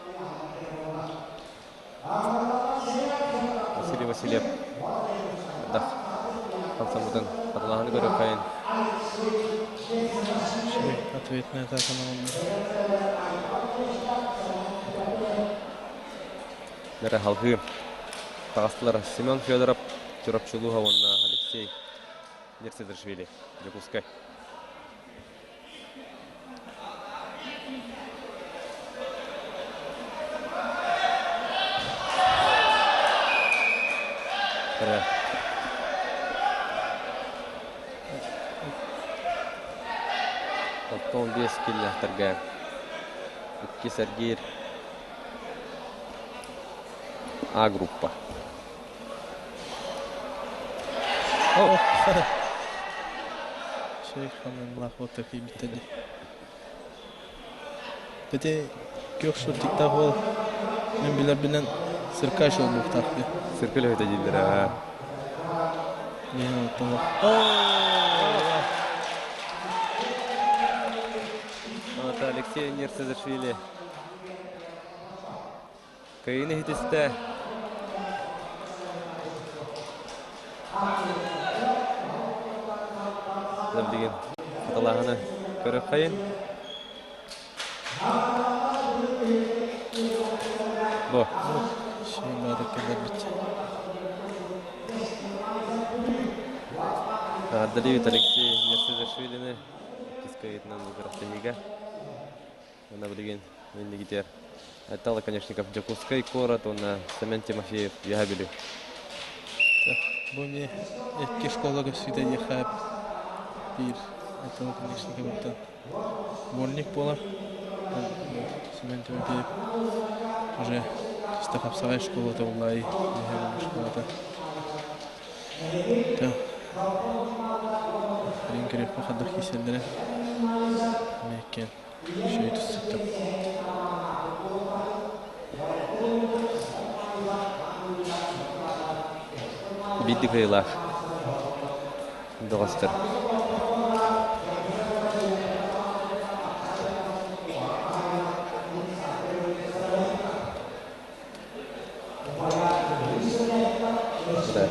Василий Васильев дах хамсаммытын хатылаһаны көрүөххэйин. Ответная атака Нэрэ халгыы таҕыстылар Семен Федоров, Чурапчылууһа уонна Алексей Нерседашвили, Дьокуускай. Эрэ. Оттон 5 киллэхтэргэ икки сэргиир А группа. О! Шейх ханымлаах вот такие биттели. Ити күөх шортиктаах уол мен билэрбинэн циркач буолуохтаах дии. Циркөл өтө дииллэр аа. Мен оттон Это Алексей Нерцезашвили. Кыайыыны иһитистэ. Билигин хатылааһыны көрүөххэйин. Бу. Ардалиевит Алексей Нерсезашвилини иккис кыайыытынан күрэхтэһиигэ. Уонна билигин иннигитигэр Айтал Оконешников Дьокуускай куорат уонна Семен Тимофеев Үөһээ Бүлүү. Бу эмиэ икки школа көссүүтэ диэххэ биир Айтал Оконешниковыттан дворник буолар. Семен Тимофеев уже чисто хапсаҕай школата буллаайы Үөһээ Бүлүү школата. Билин көрүөхпүн хайдах киирсэллэрэ эмиэ иккиэн үчүгэй түстүктэр. Биирдик ыйылаах бөҕөстөр. Да.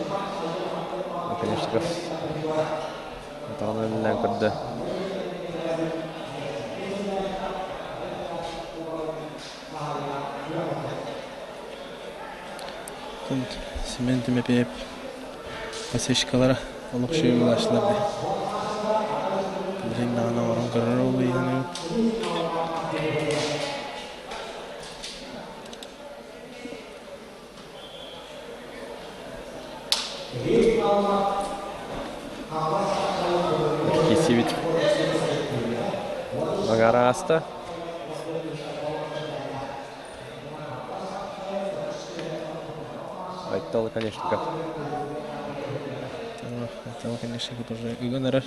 Наконечников атаҕынан үлэлээн көрдө. Семен Тимофеев подсечкалара олох үчүгэй дии. Билигин даҕаны оҥорон көрөр ол иһин Киирсибит. Аҥаара ааста. Айтал Конечников. Айтал Конечников уже ыган эрэр.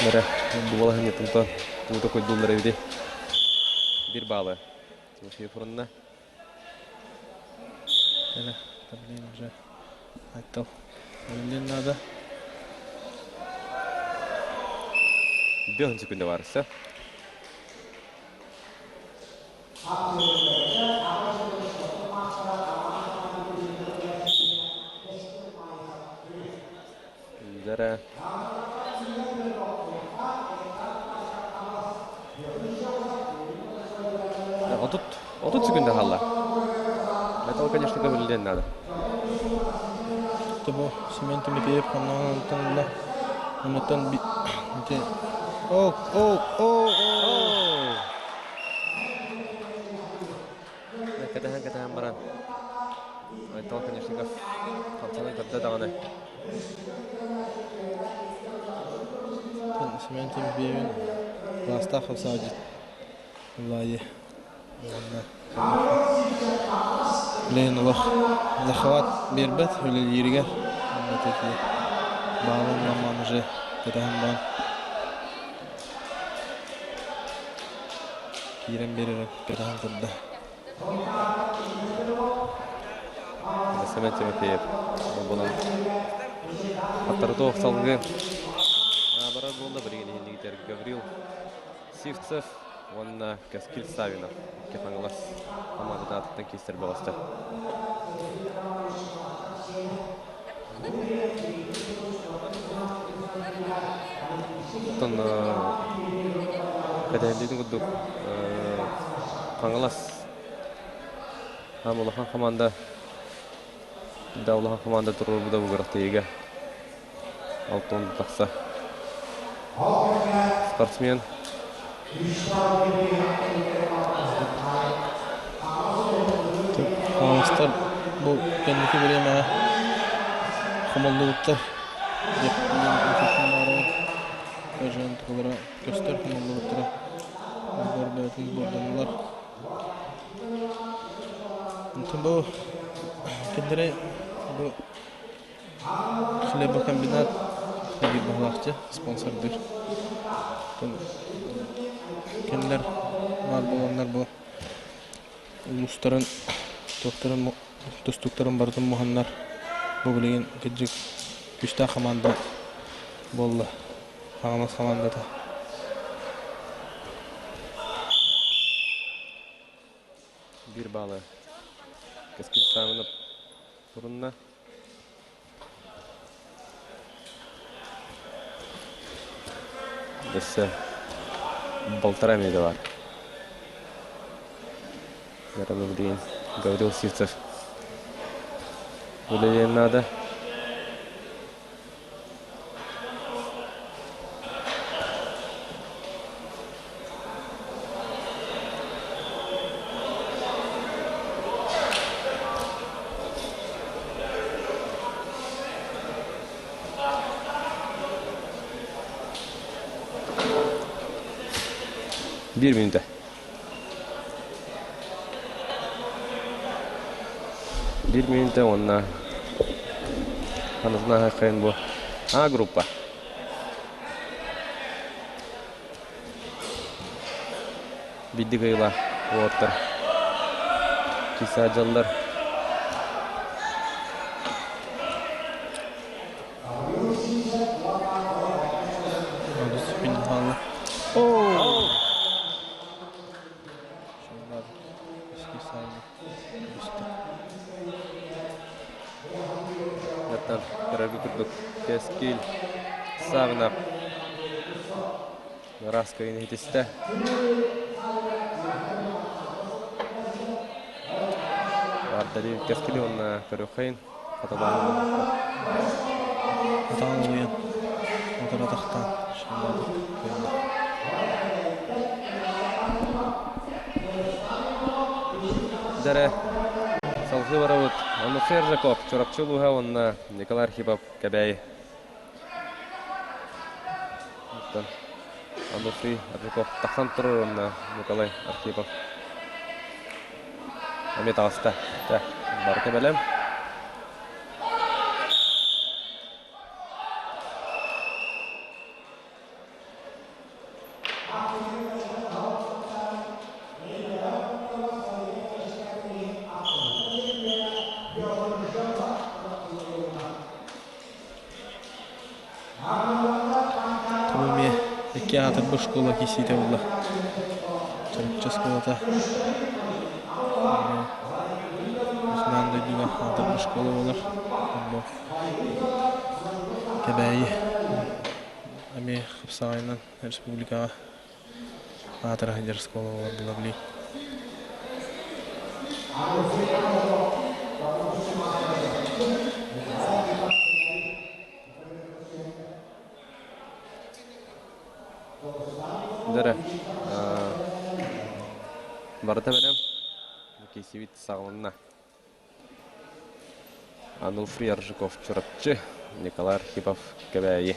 Эрэ буолаһын туута куйдуллар эбити. Бир баалы. Тимофеев урунна. Эрэ, блин, уже Айтал. Блин, надо. Бөһүн секунда барысы. Дэрэ. 30 секунда хаалла. Этого, конечно, көмүллүөн надо. Тобо Семен Тимофеев хонноон ылла. Оннуттан О, о, о, о! Кэтэһэн кэтэһэн баран. Айтал Конечников хамсанан көрдө даҕаны. Семен Тимофеевин Лаастаах хамсаадьыт Улаайы уонна Лейн олох захват биэрбэт үлэлииригэр такие баалын ламаан уже кэтэһэн баран киирэн биэрэрэ кэтэһэн турда. Семен Тимофеев бунун аттарытуох салгыы барар буолла билигин иһиннигитэр Гаврил Сивцев уонна Кэскил Савинов икки Хаҥалас хамаандатын аатыттан киирсэр бөҕөстөр. Оттон кэтэһиллиитин курдук Хаҥалас улахан хамаанда да улахан хамаанда туруорбута бугурахтыйыга 6 тахса спортсмен. Хаҥаластар бу кэнники бириэмэҕэ хомуллубуттар. Дьон көстөр хомуллубуттара. Сбор бэйэтин сборданылар. Онтон бу кинилэри бу Хлебокомбинат диир баһылаахчы спонсордыыр. Кинилэр баар буоланнар бу улуустарын туохтарын тустууктарын барытын муһаннар бу билигин кырдьык күүстээх хамаанда буолла. Хаҥалас хамаандата. Биир баалы Кэскил Савинов турунна. Өссө полтора минута бар. Билигин Гаврил Сивцев үлэлиэн наада. Биир мүнүүтэ. Биир мүнүүтэ уонна ханысына хайын бу А группа. Бидди кыйла уоттар. Киса дьаллар. Оо! Аттан көрөргө курдук Кэскил Савинов ыраас кыайыыны иһитистэ. Ардали Кэскили уонна көрүөххэйин хатылаан Атаҕын улуйан, утары атахтаан, шаммаадык кыайда. Дьэрэ, салгыы барабыт. Онуфрий Аржаков, Чурапчы улууһа уонна Николай Архипов, Кэбээйи. Оттон Онуфрий Аржаков тахсан турар уонна Николай Архипов эмиэ таҕыста. Дьэ, барыта бэлэм. Бу эмиэ икки аатырбыт школа киирсиитэ буолла. Чурапчы оскуолата Аан дойдуга аатырбыт школа буолар. Бу Кэбээйи эмиэ хапсаҕайынан республикаҕа аатыра сылдьар оскуола буолар була билигин. Дэрэ, барыта бэлэм. Киирсибит саҕаланна. Ануфрий Аржаков Чурапчы, Николай Архипов Кэбээйи.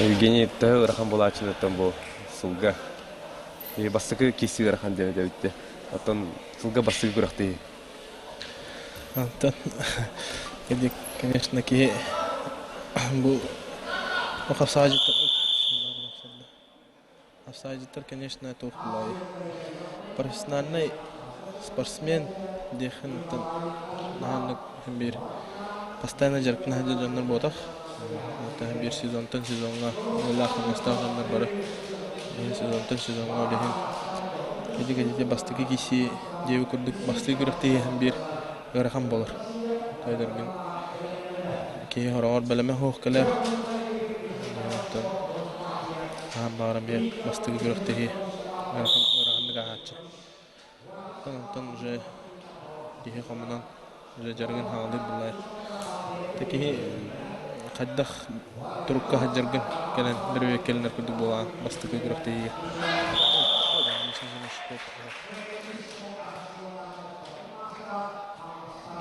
Евгений төһө ыарахан буолааччыныттан бу сылга бастакы киирсии ыарахан диэн этэбит Оттон сылга бастакы күрэхтэһии. Антон, конечно, киһи бу хапсаажыттар, конечно, туох булаайы. Профессиональный спортсмен диэхин наһааннык биир постоянно дьарыктана сылдьар дьоннор буотах. Биир сезонтан сезоҥҥа ыаллаах хамнастаах дьоннор бары сезонтан сезоҥҥа ол иһин ити бастакы киирсии диэбит курдук бастакы күрэхтэһии биир ыарахан буолар. Тоойдоргун киһи хороҕор бэлэмэ суох кэлэр. Онтон хаһан баҕарар биир бастакы күрэхтэһии ыарахан ыараханнык ааһааччы. Онтон уже киһи хомунан уже дьарыгын хаалыыр былаай. Те киһи хайдах турукка сылдьаргын кэлэн бэрэбиэркэлэнэр курдук буолаҕын бастакы күрэхтэһиигэ.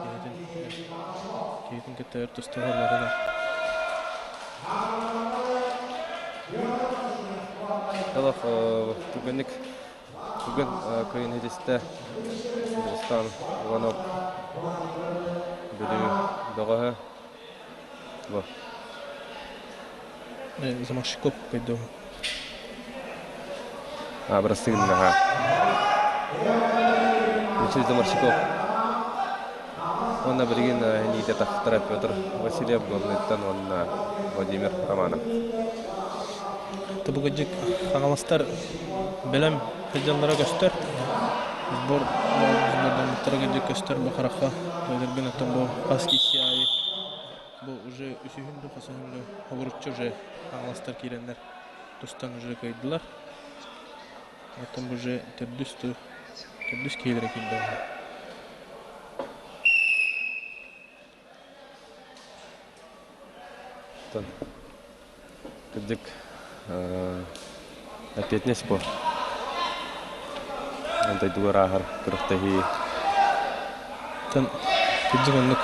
Киһитин киһитин кытта өр туста олорбото да. Олох түгэнник Бүгүн кыайын иһитистэ Дьулустаан Иванов Бүлүү бөҕөһө. Бу. Заморщиков пойду. А, бырастыы гыннаха. Мичил Заморщиков. Уонна билигин иниитэ тахтара Петр Васильев Горныйтан уонна Владимир Романов. Тобугадьык хаҥаластар бэлэм сылдьаллара көстөр. Сбор сбордаммыттара кырдьык көстөр бу харахха. Өйдөргүн оттон бу хас киһи аайы бу уже үсүһүн ду хасыһын ду оборуччу уже хаҥаластар киирэннэр тустан уже кыайдылар. Оттон бу уже төрдүс ту төрдүс киһилэрэ киирдэ. Кырдьык, эппиэтинэс буо. Дойдугар ааһар күрэхтэһии. Оттон кырдьык оннук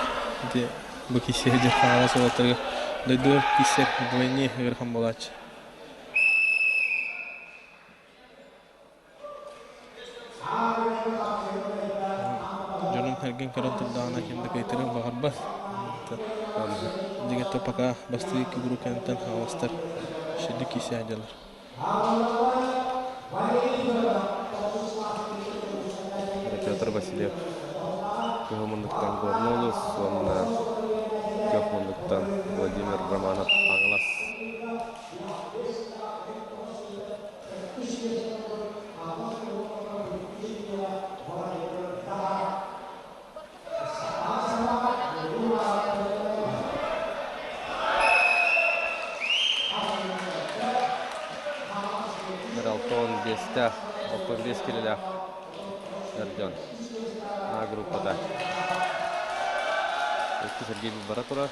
ити бу киирсиэ дьэ хаҥалас уолаттарыгар дойдугар киирсэр вдвойне ыарахан буолааччы. Дьонум эргин көрөн турдаҕына ким да кыайтарыан баҕарбат. Дьиҥэр пока бастыы икки куруук кэнниттэн хаҥаластар үчүгэйдик киирсэ сылдьаллар. Петр Васильев Кыһыл муннуктан Горнай улуус уонна Күөх муннуктан Владимир Романов Хаҥалас. 65-тээх, 65 килэлээх. Эр дьон А группата. Икки Сергей бара турар.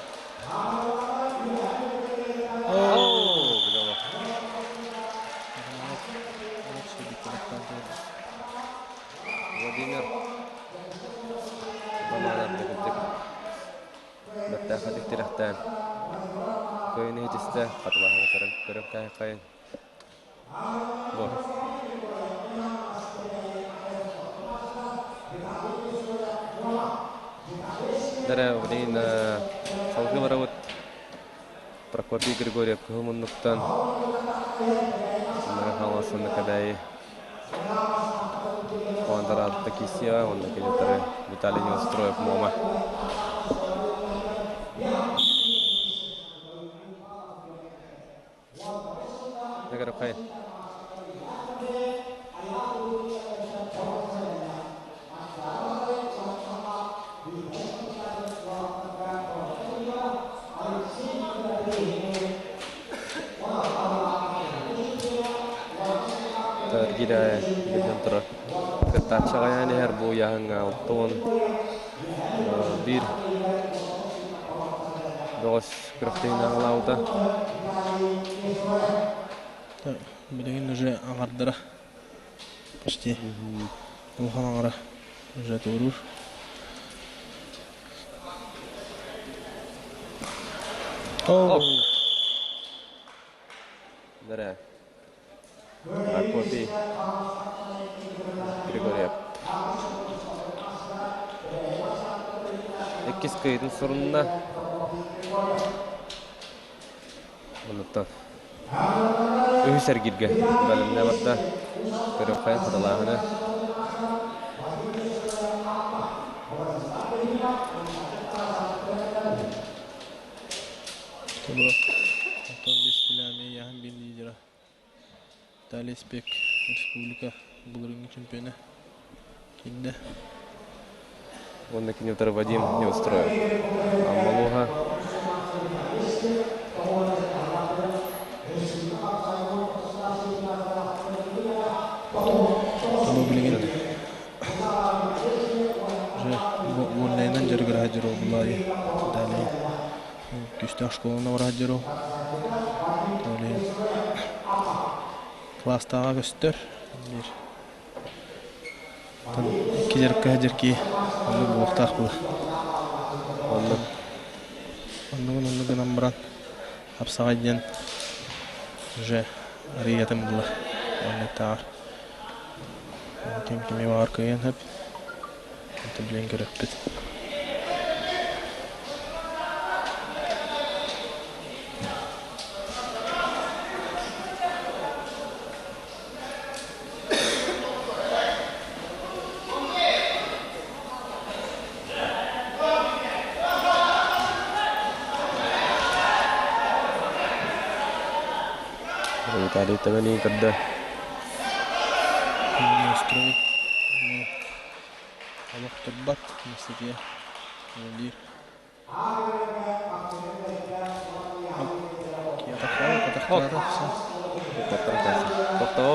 Оо, билэ Владимир Романов кырдьык бэртээхэйдик тирэхтээн кыайыыны ситистэ, хатылаһан көрөн көрөн кээһэххайын. Бу. Дара билигин салгыы барабыт Прокопий Григорьев кыһыл муннуктан Хаҥалас уонна Кэбээйи Куондараатта Кисия уонна кинилэри Виталий Неустроев Муома. Дагырапхай. Таргида биллэн турар. Кыттааччы аҕыйаан иһэр бу ыйааһыҥҥа 61 бөҕөс күрэхтэһиини аҕалаабыта. Билигин уже аҥардара почти улахан аҥара уже туоруур. Оо! Дара Прокопий Григорьев. Иккис кыйытын сурунна. Онуттан үһүс эргииргэ бэлэмнэ барда. Көрүөххэйин хатылааһыны. Тобо Антон Бескилами яһын бир лидера. Виталий Спек республика былырыыҥҥы чемпиона киирдэ. Уонна кини утары Вадим Неустроев. Аммалуха Тобо билигин уже вольнайынан дьарыгыраһа дьоро булаайы Виталий Күүстээх школаны бараһа Ол иһин кылаастааҕа көстөр биир икки дьарыкка сылдьар киһи оннук буолуохтаах буолар. Оннук. Оннугун оннук гынан баран хапсаҕай диэн уже арыйатын булар. Оннуктааҕар ким кими баҕар кыайыан сөп. Онтон билэн көрүөхпүт. Виталий Тэмэний көрдө. Устроит Олох турбат миэстэтигэр үлэлиир. Тохтоо.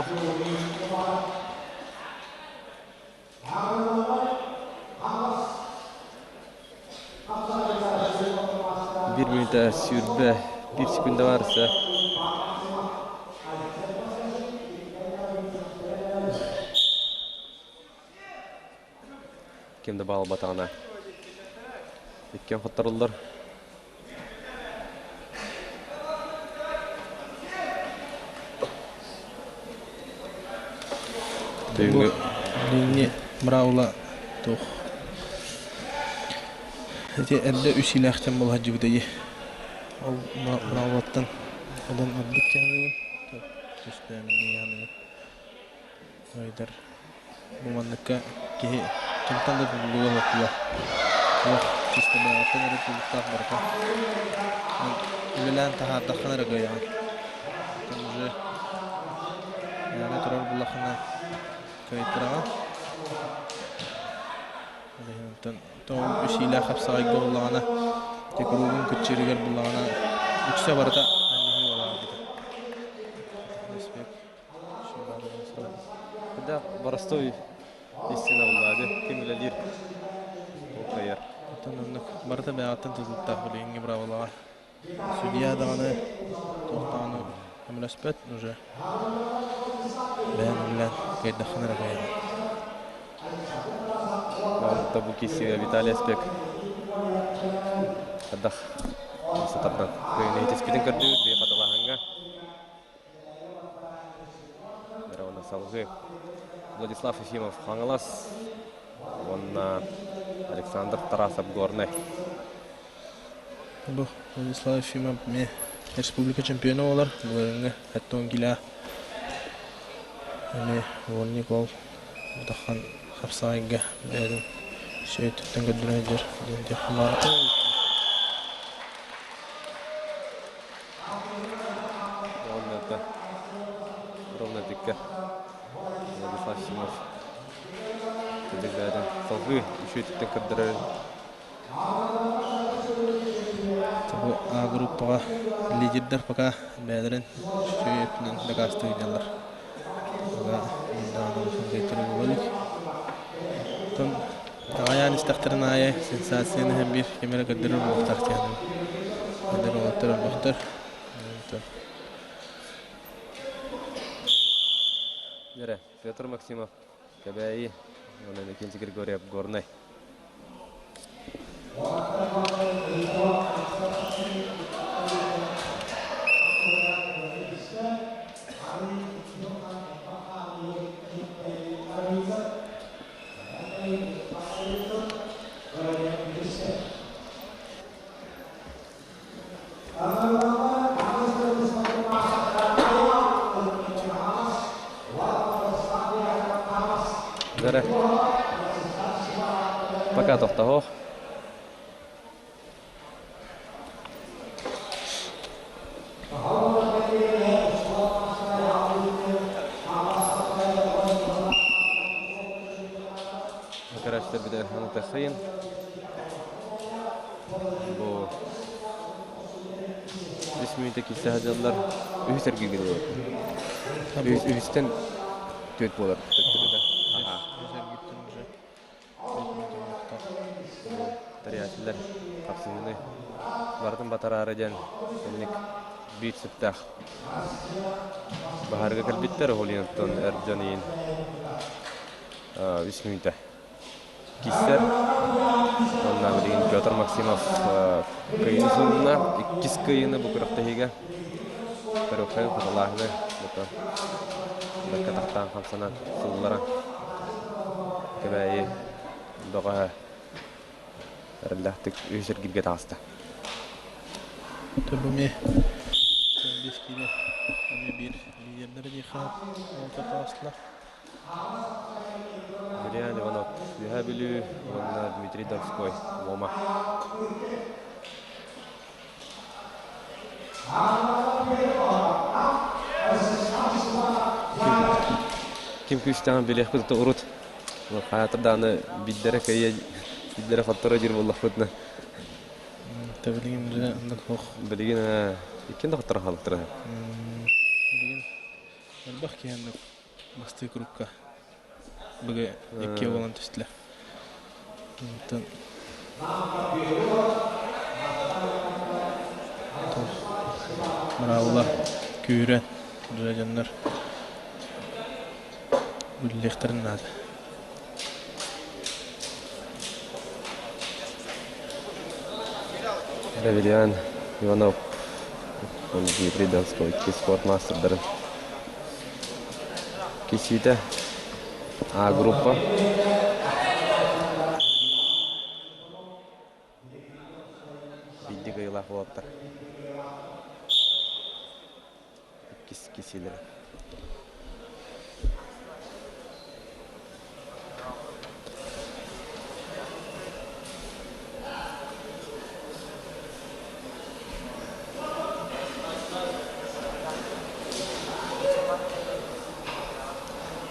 Биир мүнүүтэ 21 секунда барса. Ким да баалбатаҕына иккиэн хотторуллар. Бу билиҥҥи быраабыла туох ити эрдэ үс иилээхтэн буола сылдьыбыта дии. Ол быраабылаттан ылан ордук дьаһаныыбын. Түстээбин Айдар бу манныкка киһи кимтэн да тутулуга суох буолар. Олох чистобааҕыттан эрэ тутулуктаах барыта. Үлэлээн таһаардаххына эрэ кыайаҕын. Оттон уже мээнэ турар буоллаххына кыайтараҕын. Ол иһин онтон тоҕо үс иилээх хапсаҕайга буоллаҕына, ити куруубун кыччыырыгар буоллаҕына үксэ барыта анньыһыы буолаабыта. Респект. Да, боростуой. Истина буллаады. Ким үлэлиир? Ол кыайар. Оттон оннук барыта бэйэҕиттэн тутулуктаах билиҥҥи быраабылаҕа. Судья даҕаны туох даҕаны көмөлөспөт уже бэйэҥ үлэлээн кыайдаххына эрэ кыайаҕын. Табу киссигэ Виталий Аспек Ардах сатардан кыайыны итиспитин көрдүбүт бии хатылаһаҥҥа. Уонна салгыы Владислав Ефимов Хаҥалас уонна Александр Тарасов Горнай. Бу Владислав Ефимов эмиэ республика чемпиона буолар. Былырыыҥҥы Эттон Гиля эмиэ уонник ол Бутахан хапсаҕайга бэйэтин сүөйтүттэн көрдөрөн сылдьар диэн диэххэ баар. Ровно это. Ровно дикке. Владислав Симов. Кыдыгдарын салгыы үчүөтүттэн көрдөрөрүн. Бу А группаҕа лидердэр пока бэйэлэрин үчүгэй өттүнэн дакаастыы сылдьаллар. Пока даҕаны улахан кыайтарыы буола илик. Оттон Аҕайаан истэхтэрин аайы сенсацияны иһэн биир ким эрэ көрдөрөр буолуохтаах диэн эдэр уолаттар өлбөхтөр. Дьэрэ, Петр Максимов, Кэбээйи, уонна Иннокентий Григорьев, Горнай. Дара. Пока тохтоһуох. Көрөөччүлэр бүтэр Анатахин. Бу үс мүнүүтэ киирсэ сылдьаллар. Үһүс эргииргэ буолар. Үһүстэн түөрт буолар. Үс эргиттэн уже түөрт мүнүүтэ буолуохтаах. Тэрийээччилэр хапсыһыыны барытын батараары диэн инник биир сүптээх баһаарга кэлбиттэр ол иһин оттон эр дьон иһин үс мүнүүтэ киирсэр. Уонна билигин Петр Максимов кыайыыны суунна. Иккис кыайыыны бу күрэхтэһиигэ Көрүөххэ хатылааһыны бука бэркэ тахтаан хамсанан сыллара Кэбээйи бөҕөһө эрэллээхтик үһүс эргииргэ таҕыста. Бу эмиэ 15 киилэ эмиэ биир лидердэрэ диэххэ уолаттар таҕыстылар. Юлиан Иванов, Үөһээ Бүлүү уонна Дмитрий Донской, Муома. Ким күүстээҕин билиэхпит урут хаатыр даҕаны биирдэрэ кыайа биирдэрэ хотторо диир буоллахпытына Билигин билигин иккин да хотторо хаалыктара Билигин элбэх киһи оннук бастыы курукка Быгы икки буолан түстүлэр. Онтон Мыраалла күүрэн дьэ дьоннор үлэлиэхтэрин наада. Равильян Иванов Дмитрий Донской икки спорт маастардарын Кисиитэ А группа Биирдик ыйылаах уолаттар иккис кисиилэрэ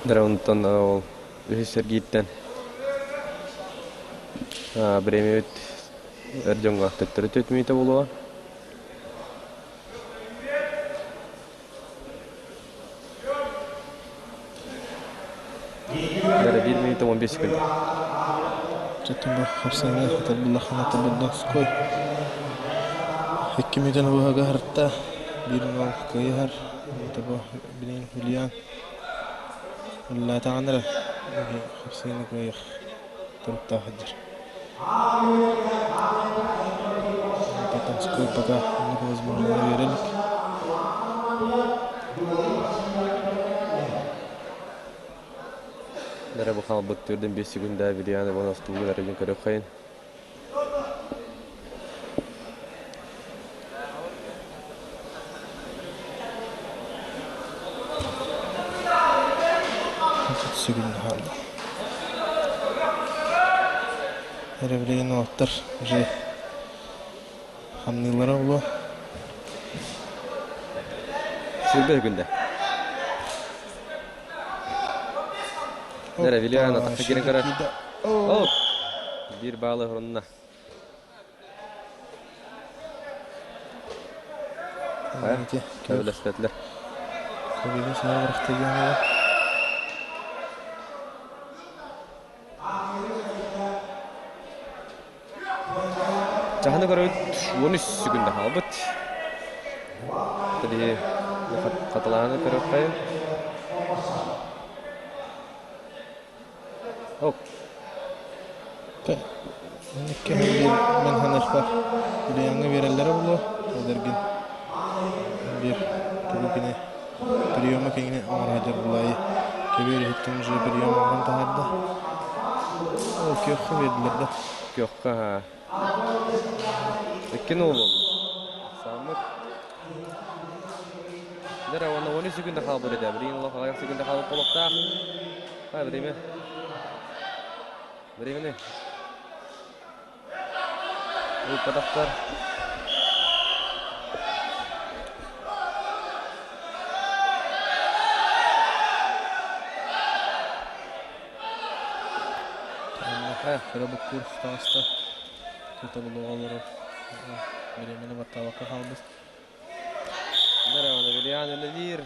Дьэ онтон ол үһүс эргииртэн бириэмэбит эр дьоҥҥо төттөрү түөтүмүйэтэ буолуоҕа. Бэрэ 1 минута 15 секунд. Чөттүн бу хапсаҥҥа хатарбыллаххына табырдаской. 2 минутаны быһага харта 1-0 кыайыһар. Табы билин Хулиан Уллаатаҕын эрэ хапсыгыны кыайых туруктаах сылдьар. Татамской пока оннук возможно биэрэ илик. Эрэ бу хаалбыт төрдүн 5 секунда Вильян Иванов тугу эрэ көрөххөйүн. Сүгүн хаалла. Эрэ билигин уолаттар уже хамныылара буолуо. Сүүрбэ күндэ. Дэрэ Вильяна тахса киирэн көрөр. О! Биир баалы орунна. Сөбүлэспэтилэр. Көбүгү саҥа бырахта диэн Чаһыны көрөбүт 13 секунда хаалбыт. Тили хатылааны көрүөххэйин. Оп. Икки мен ханыахпар Ильяҥҥа биэрэллэрэ буолуо, эдэргин биир тугу кини приема кинини оҥоро сылдьар булаайы көбүөр иһиттэн уже прием оҥорон таһаарда. Ол күөххэ биэрдилэр да. Күөххэ ха. Икки нол болду. Саммыт. Дара уонна 13 секунда хаалбыт этэ. Билигин олох аҕыйах секунда хаалбыт буолуохтаах. Ха, время. Времени. Ыыппатахтар. Кыра буккуур таҕыста. Тута булуга олорор. Времени баттаабакка хаалбыт. Дара Вильян үлэлиир.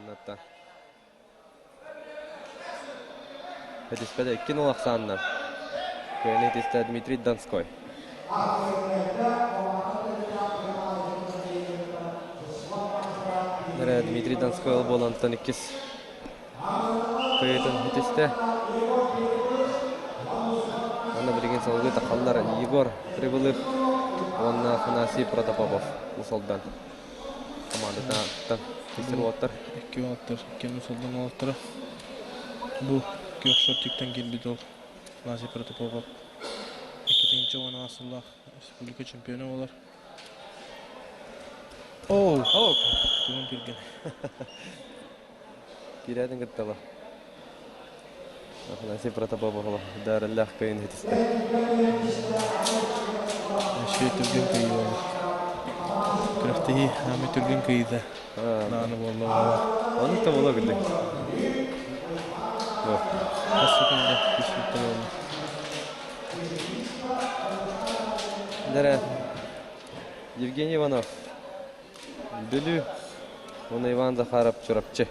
Натта. Этиспэтэ 2-0 ахсаанна. Кыайан этистэ Дмитрий Донской. Эрэ Дмитрий Донской ол буолантан иккис кыайытын этистэ. Аны билигин салгыы тахаллар Егор Прибылых уонна Афанасий Протопопов Усолдан командатыттан тиксэр уолаттар. Икки уолаттар, икки Усолдан уолаттара. Бу күөх шортиктан киирбит ол Афанасий Протопопов 2010 сыллаах республика чемпиона буолар. Оу! Оу! Тугун түргэн. Киирээдин кыттала. Афанасий Протопопов дарыллаах кыйын хитистэ. Өссө түргэн кыйыы буолла. Күрэхтэһии аамай түргэн кыйыыта нааны буолла буолла. Оннук да буола кырдык. Хас секунда түсүттэ буолла. Дара Евгений Иванов Бүлүү уонна Иван Захаров Чурапчы.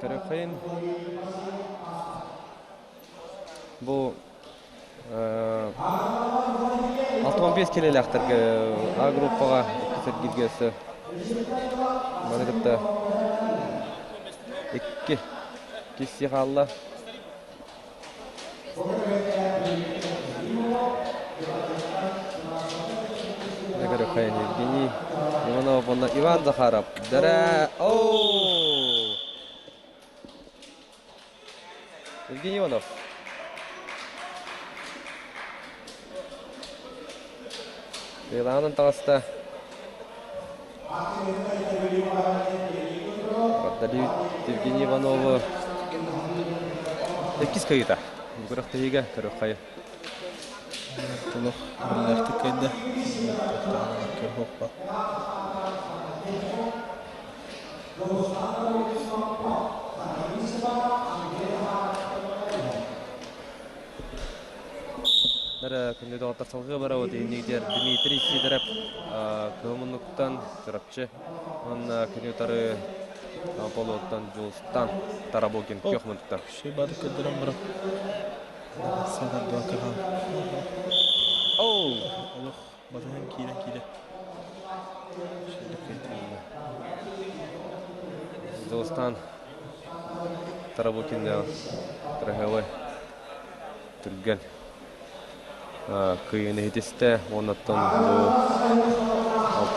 Көрөххөйүн бу 65 келелээхтэргэ А группаҕа икки сэргииргэ өссө маны кытта икки кисси хаалла. Евгений Иванов уонна Иван Захаров. Дара! Оу! Евгений Иванов. Иланын таҕыста. Давид Евгений Иванову иккис кыйыта. Күрэхтэһиигэ көрүөххайы. Толох биллээхтик кыайда. Көрүөххэ. Күндү доҕоттор салгыы барабыт иннигитигэр Дмитрий Сидоров Кыһыл Муннуктан Чурапчы уонна күнү утары Полуоттан Дьулустан Тарабукин Күөх Муннуктан. Шей бары көрдөрөн баран. Саҕардыа кыһан. Оу! Олох батыһан киирэн киирэ. Дьулустан Тарабукин Траһевой түргэн кыайыыны иһитистэ уонна оттон бу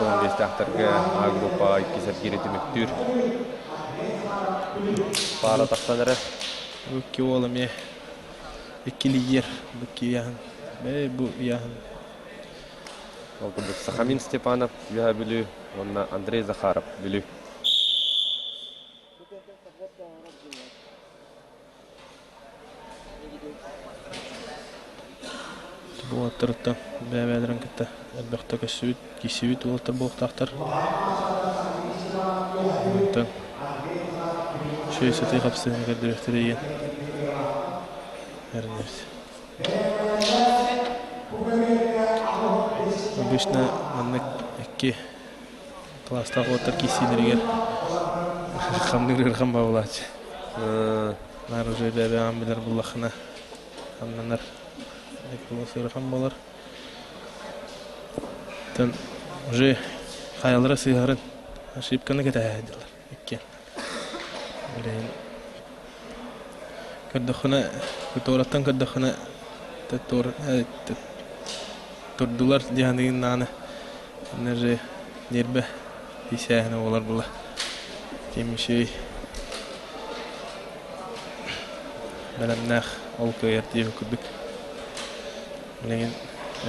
65-тээхтэргэ А группаҕа иккис эргиири түмүктүүр. Паара тахсан эрэр. Бу икки уол эмиэ икки лидер бу икки ыйааһын. Бэй бу ыйааһын. Ол курдук Сахамин Степанов Үөһээ Бүлүү уонна Андрей Захаров Бүлүү. Уолаттарыттан бэйэ-бэйэлэрин кытта элбэхтэ көссүбүт, киирсибит уолаттар буолуохтаахтар. Онтон үчүгэй сытыы хапсыһыыны көрдөрүөхтэрэ диэн эрэнэбит. Обычно маннык икки кылаастаах уолаттар киирсиилэригэр хамныыр ыарахан баҕалааччы. Наар уже бэйэ-бэйэҕин билэр буоллаххына хамнанар ыарахан буолар. Оттон уже хайалара сыыһарын ошибканы кэтэһэ сылдьаллар иккиэн. Билигин көрдөххүнэ туораттан көрдөххүнэ турдулар диэханыгын даҕаны Нары ньиэрбэ тиисээһинэ буолар була. Ким үчүгэй бэлэмнээх ол кыайар диэбит курдук. Билигин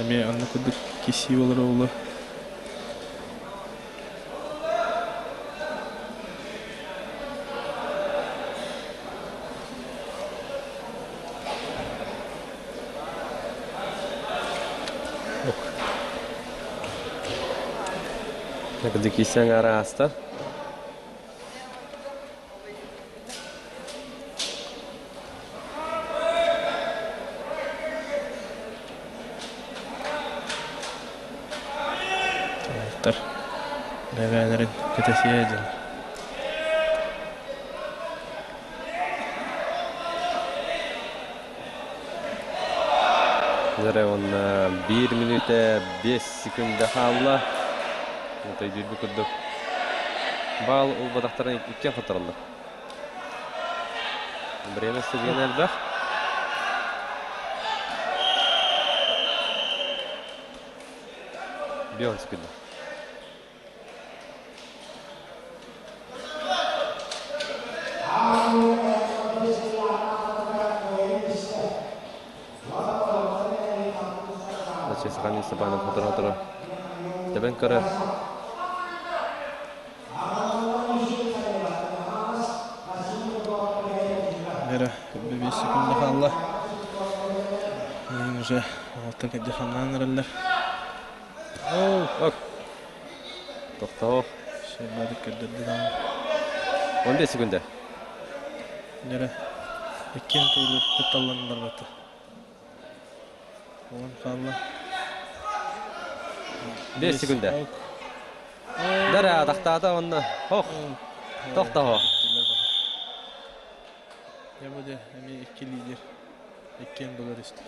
эмиэ онно курдук киирсии буолара буолуо. Киисэҥ араастар. Уолаттар бэйэ-бэйэлэрин кэтэсиэ дьон. Дьэ уонна биир мүнүүтэ биэс секунда хаалла. Өйдүүрбүт курдук баал ылбатахтарын иккиэн хоттороллор. Время стадиона элбэх. Бион секунда. Сахамин Степанов сотору-сотору тэбэн көрөр. Вера, 5 секунда хаалла. Билигин уже алта кэрдии хамнаан эрэллэр. Ок. Тохтоо. Сөрбөдүк көрдөрдө даҕаны. 15 секунда. Дьэрэ, иккиэн тууру кутталланан барбата. Уон хаалла. 5 секунда. Дара тахтаата онно. Ох. Тохтоо. Я буде эмиэ икки лидер. Иккиэн булар исти.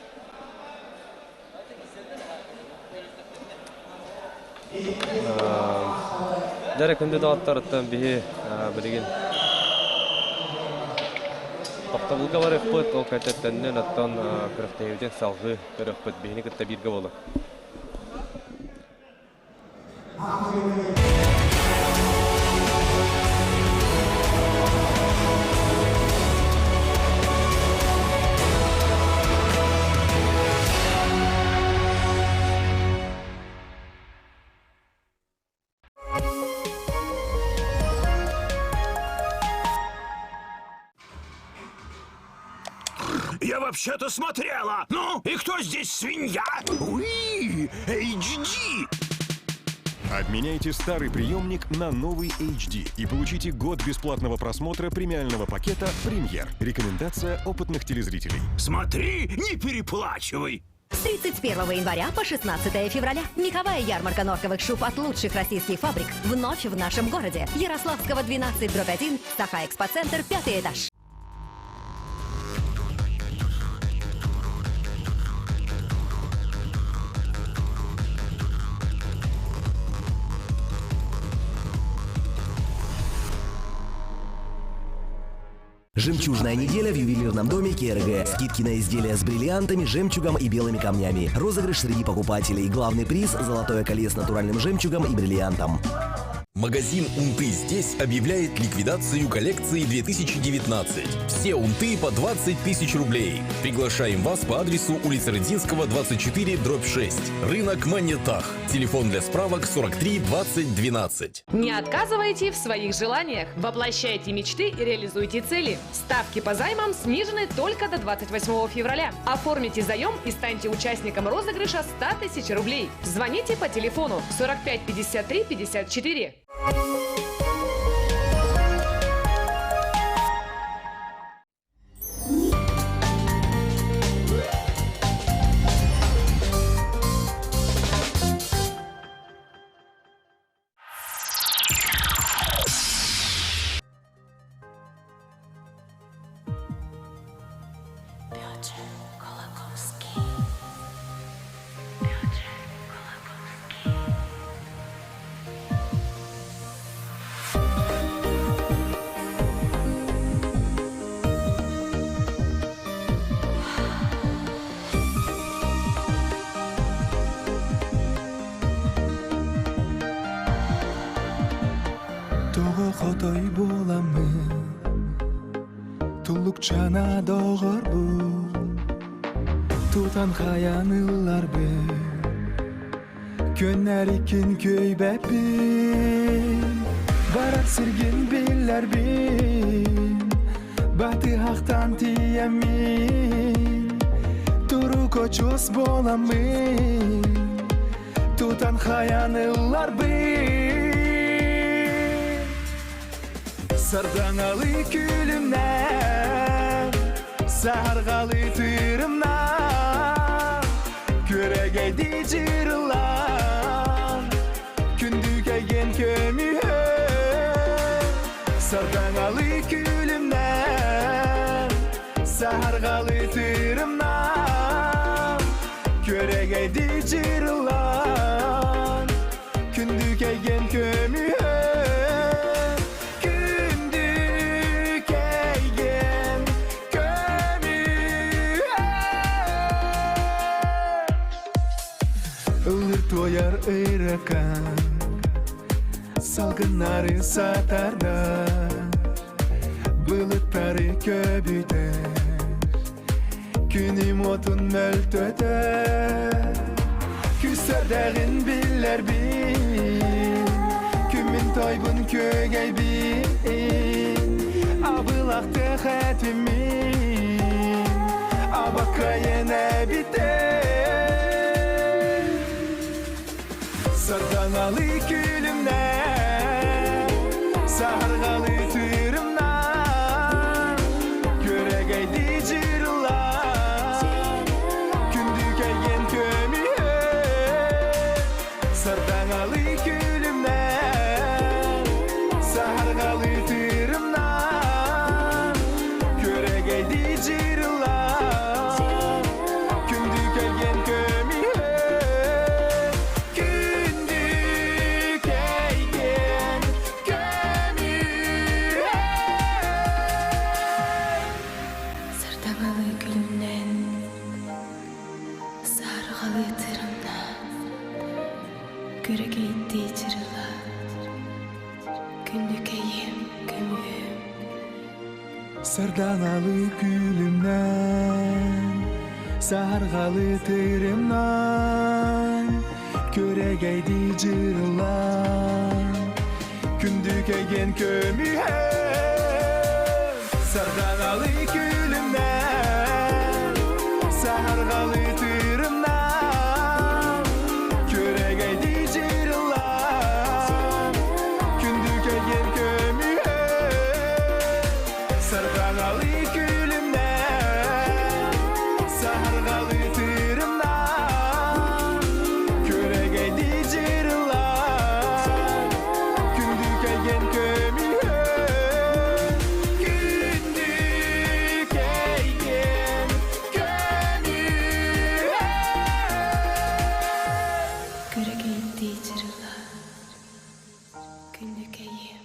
Дьэ күндү доҕотторуттан биһи билигин тохтобулга барыахпыт, ол кэнниттэн оттон күрэхтэһиибитин салҕыы көрүөхпүт, биһини кытта бииргэ буолуҥ. Я вообще-то смотрела. Ну, и кто здесь свинья? Уи, HD. Обменяйте старый приемник на новый HD и получите год бесплатного просмотра премиального пакета «Премьер». Рекомендация опытных телезрителей. Смотри, не переплачивай. С 31 января по 16 февраля. Меховая ярмарка норковых шуб от лучших российских фабрик вновь в нашем городе. Ярославского 12 дробь 1, Саха Экспоцентр, пятый этаж. Жемчужная неделя в ювелирном доме КРГ. Скидки на изделия с бриллиантами, жемчугом и белыми камнями. Розыгрыш среди покупателей. Главный приз – золотое колье с натуральным жемчугом и бриллиантом. Магазин «Унты здесь» объявляет ликвидацию коллекции 2019. Все унты по 20 тысяч рублей. Приглашаем вас по адресу улица Рыдзинского, 24, дробь 6. Рынок Монетах. Телефон для справок 43 20 12. Не отказывайте в своих желаниях. Воплощайте мечты и реализуйте цели. Ставки по займам снижены только до 28 февраля. Оформите заем и станьте участником розыгрыша 100 тысяч рублей. Звоните по телефону 45 53 54. Петр Колоковский. Петр Колоковский. Тоҕо хотой буоламмын, Туллукчана доҕорбун, Тутан хайан ылларбын, Көннәриккин көйбэппин, Барар сиргин биллэрбин, Батыһахтан тиийэммин, Турук очуос буоламмын, Тутан хайан ылларбын. Сардаҥалы күлүмнээн, Саһарҕалы тырымнаан, Күөрэгэйдии дьырылаан, Күндүкэйгэн көмүһэ. Сардаҥалы күлүмнээн, Саһарҕалы тырымнаан, Күөрэгэй дьырылаан, Күндүкэйгэн көмүһэ. Күндүкэйгэн көмүһэ. Ыллыыр туойар ырыакан, Салгыннары сатардар, Былыттары көбүтэр, Күнүм уотун мөлтөтөр, Күүстэрдэҕин биллэрбин, Күммүн тойбун күөгэйбин, Абылахтыах этим мин, Абакайын эбитэ. Сардаҥалы күлүмнээн, Саһарҕалы тырымнаан, Күөрэгэй дьырылаан, Күндүкэйгэн көмүһэ. Сардаҥалы күлүмнээн, Саһарҕалы тырымнаан, Күөрэгэй дьырылаан, Күндүкэйгэн көмүһэ. Күндүкэйгэн көмүһэ. Сардаҥалы күлүмнээн, саһарҕалы тырымнаан, Күөрэгэйдии дьырылаан, Күндүкэйим көмүһүм. Сардаҥалы күлүмнээн, Саһарҕалы тырымнаан, Күөрэгэй дьырылаан, Күндүкэйгэн көмүһэ. Сардаҥалы күлүмнээн, Саһарҕалы тырымнаан, Күөрэгэй дьырылаан, Күндүкэйгэн көмүһэ. Сардаҥалы күлүмнээн, Саһарҕалы тырымнаан. Күндүкэйиэм.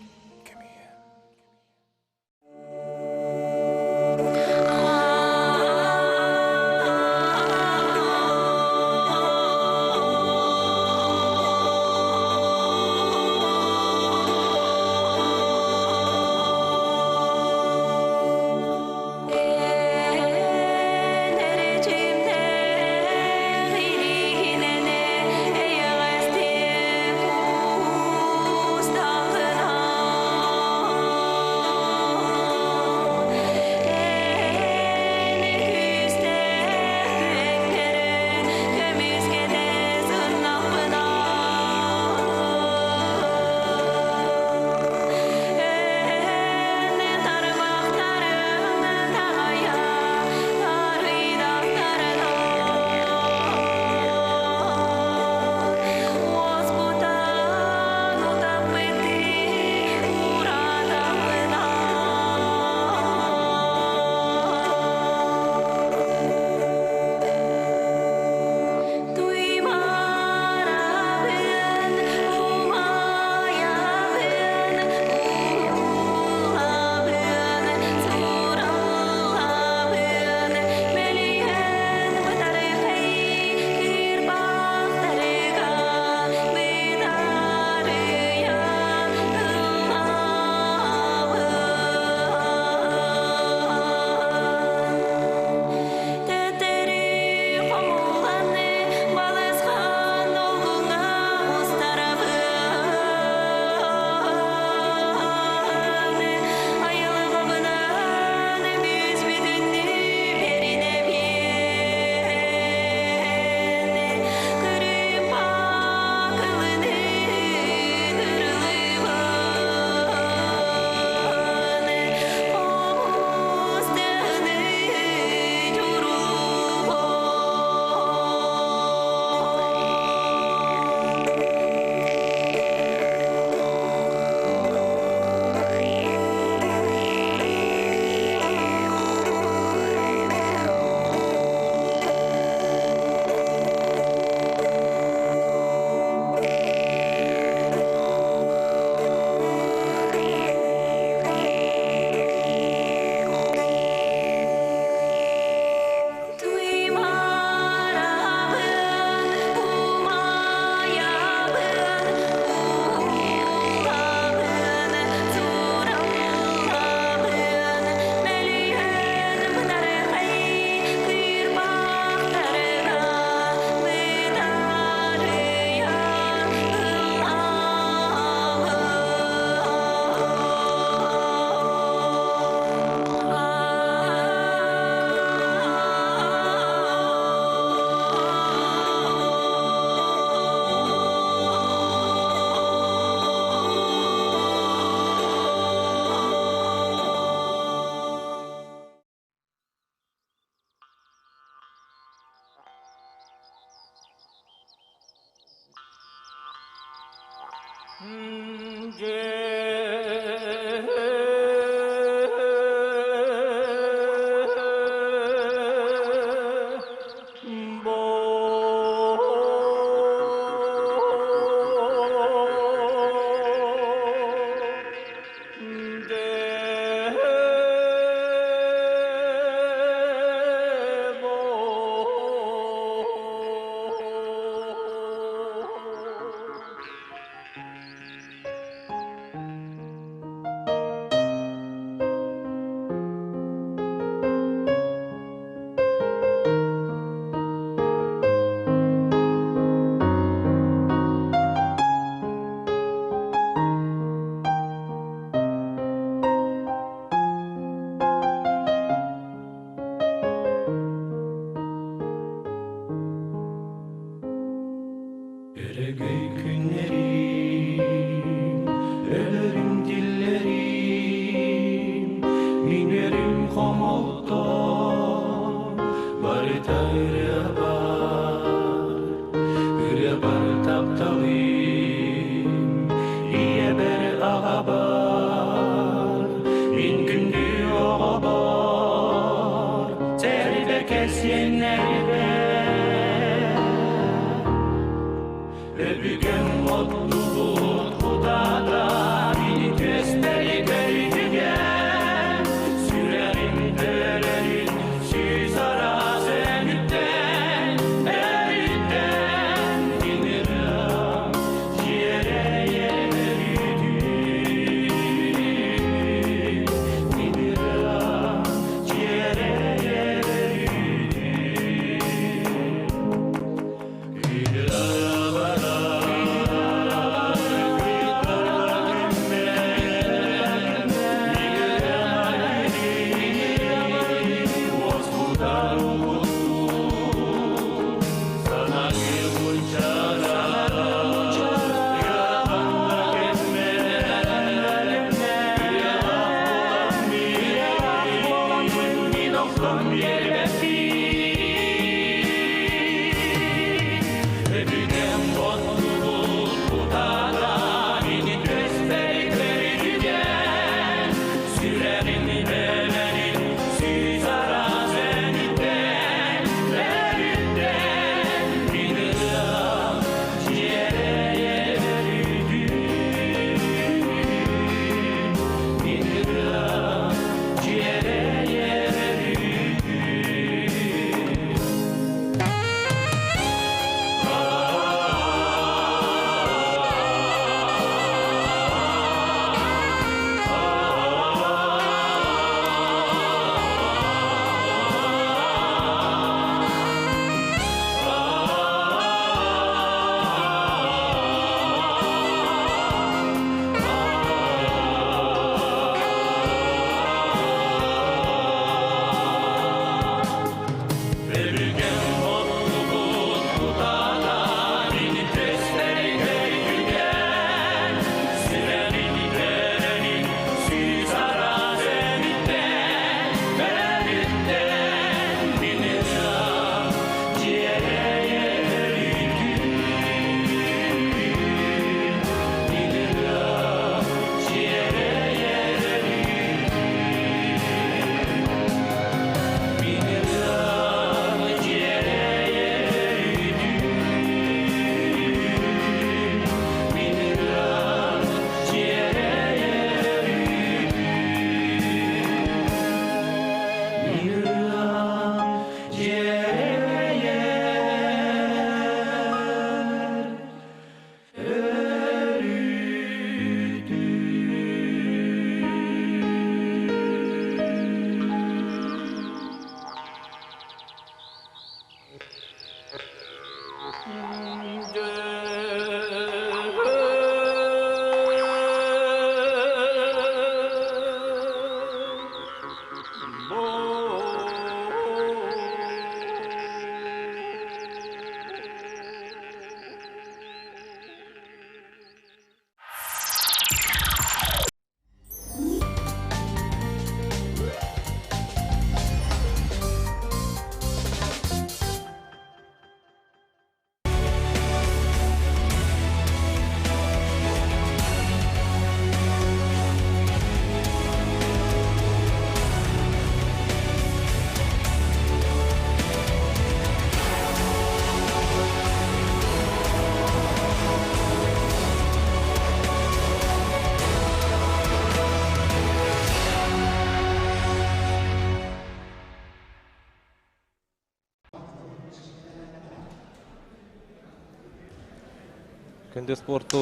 Күндү спорту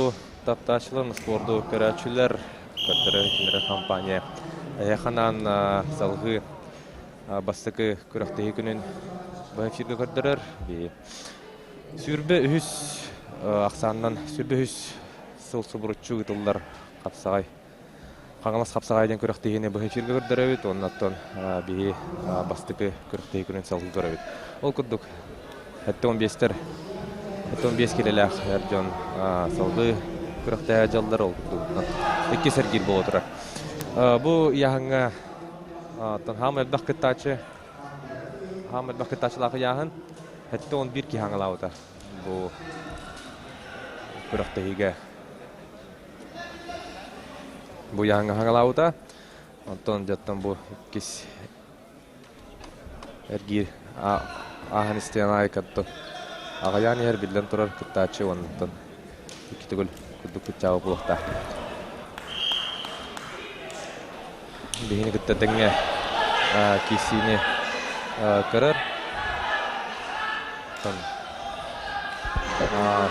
таптааччылар, спорду көрөөччүлэр, көрдөрөр компания эһэханаан салгыы бастакы күрэхтэһии күнүн бу эфиргэ көрдөрөр. 23 ахсаанынан 23 сыл субуруччу ыытыллар хапсаҕай Хаҥалас хапсаҕай диэн күрэхтэһиини быһа эфиргэ көрдөрөбүт уонна оттон биһи бастакы күрэхтэһии күнүн салгыы көрөбүт. Ол курдук 75-тэр 75 килэлээх эр дьон салгыы күрэхтэһэ дьаллар ол курдук иккис эргиир буола турар. Бу ыйааһыҥҥа оттон хаам элбэх кыттааччы хаам элбэх кыттааччылаах ыйааһын 71 киһи хаҥалаабыта бу күрэхтэһиигэ Бу яһаҥҥа хаҥалаабыта. Онтон дьоттон бу иккис эргиир ааһан истиэн аайы каттын аҕыйаан иһэр биллэн турар кыттааччы уоннаттан икки төгүл курдук кыччаабы буолуохтаах. Биһини кытта тэҥҥэ киирсиини көрөр.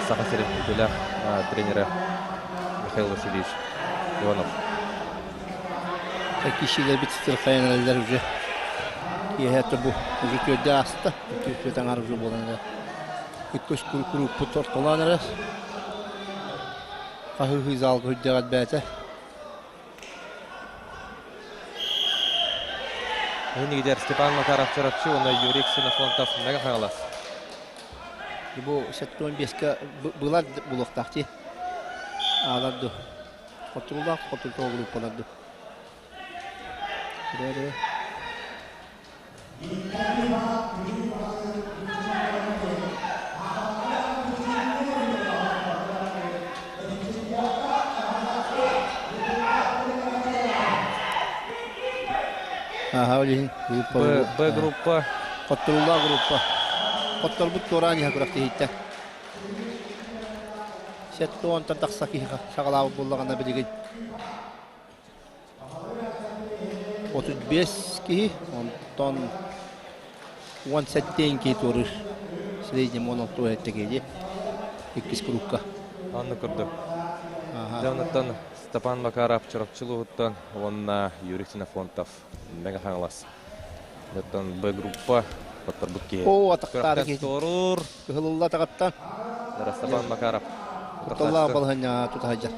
Саха сирин үтүөлээх тренерэ Михаил Васильевич Иванов. Кишилербит сытырхайан эрэллэр уже. Киэһэ бу уже түөрдэ ааста. Түөрт аҥаар уже буолан эрэр. Иккис куруппут ортолоон эрэр. Хаһыы залга үрдэҕэ элбээтэ. Иһинигидер Степан Макаров Чурапчы уонна Юрий Ксенофонтов Мэҥэ Хаҥалас. Бу 75-ка былар булуохтаах дии. Аалар ду. Хотугулаах хотугу группалар ду. Рэ-рэ. Аха, ол иһин Б, Б группа. Хотторуулаах группа. Хотторбут туораан иһэ күрэхтэһииттэн. 70-тан тахса киһи саҕалаабыт буоллаҕына билигин 35 киһи, онтон 17 киһи туоруур. Среднем 16 киһи иккис курукка. Онно курдук. Дьэ, онуттан Степан Макаров Чурапчы улууһуттан уонна Юрий Ксенофонтов Мэҥэ Хаҥалас. Оттон Б группа хотторбут киһи. Оо, атахтаары киһи. Туоруур. Кыһылылла атаҕыттан. Степан Макаров. Кутталлаах балаһынньаҕа тута сылдьар.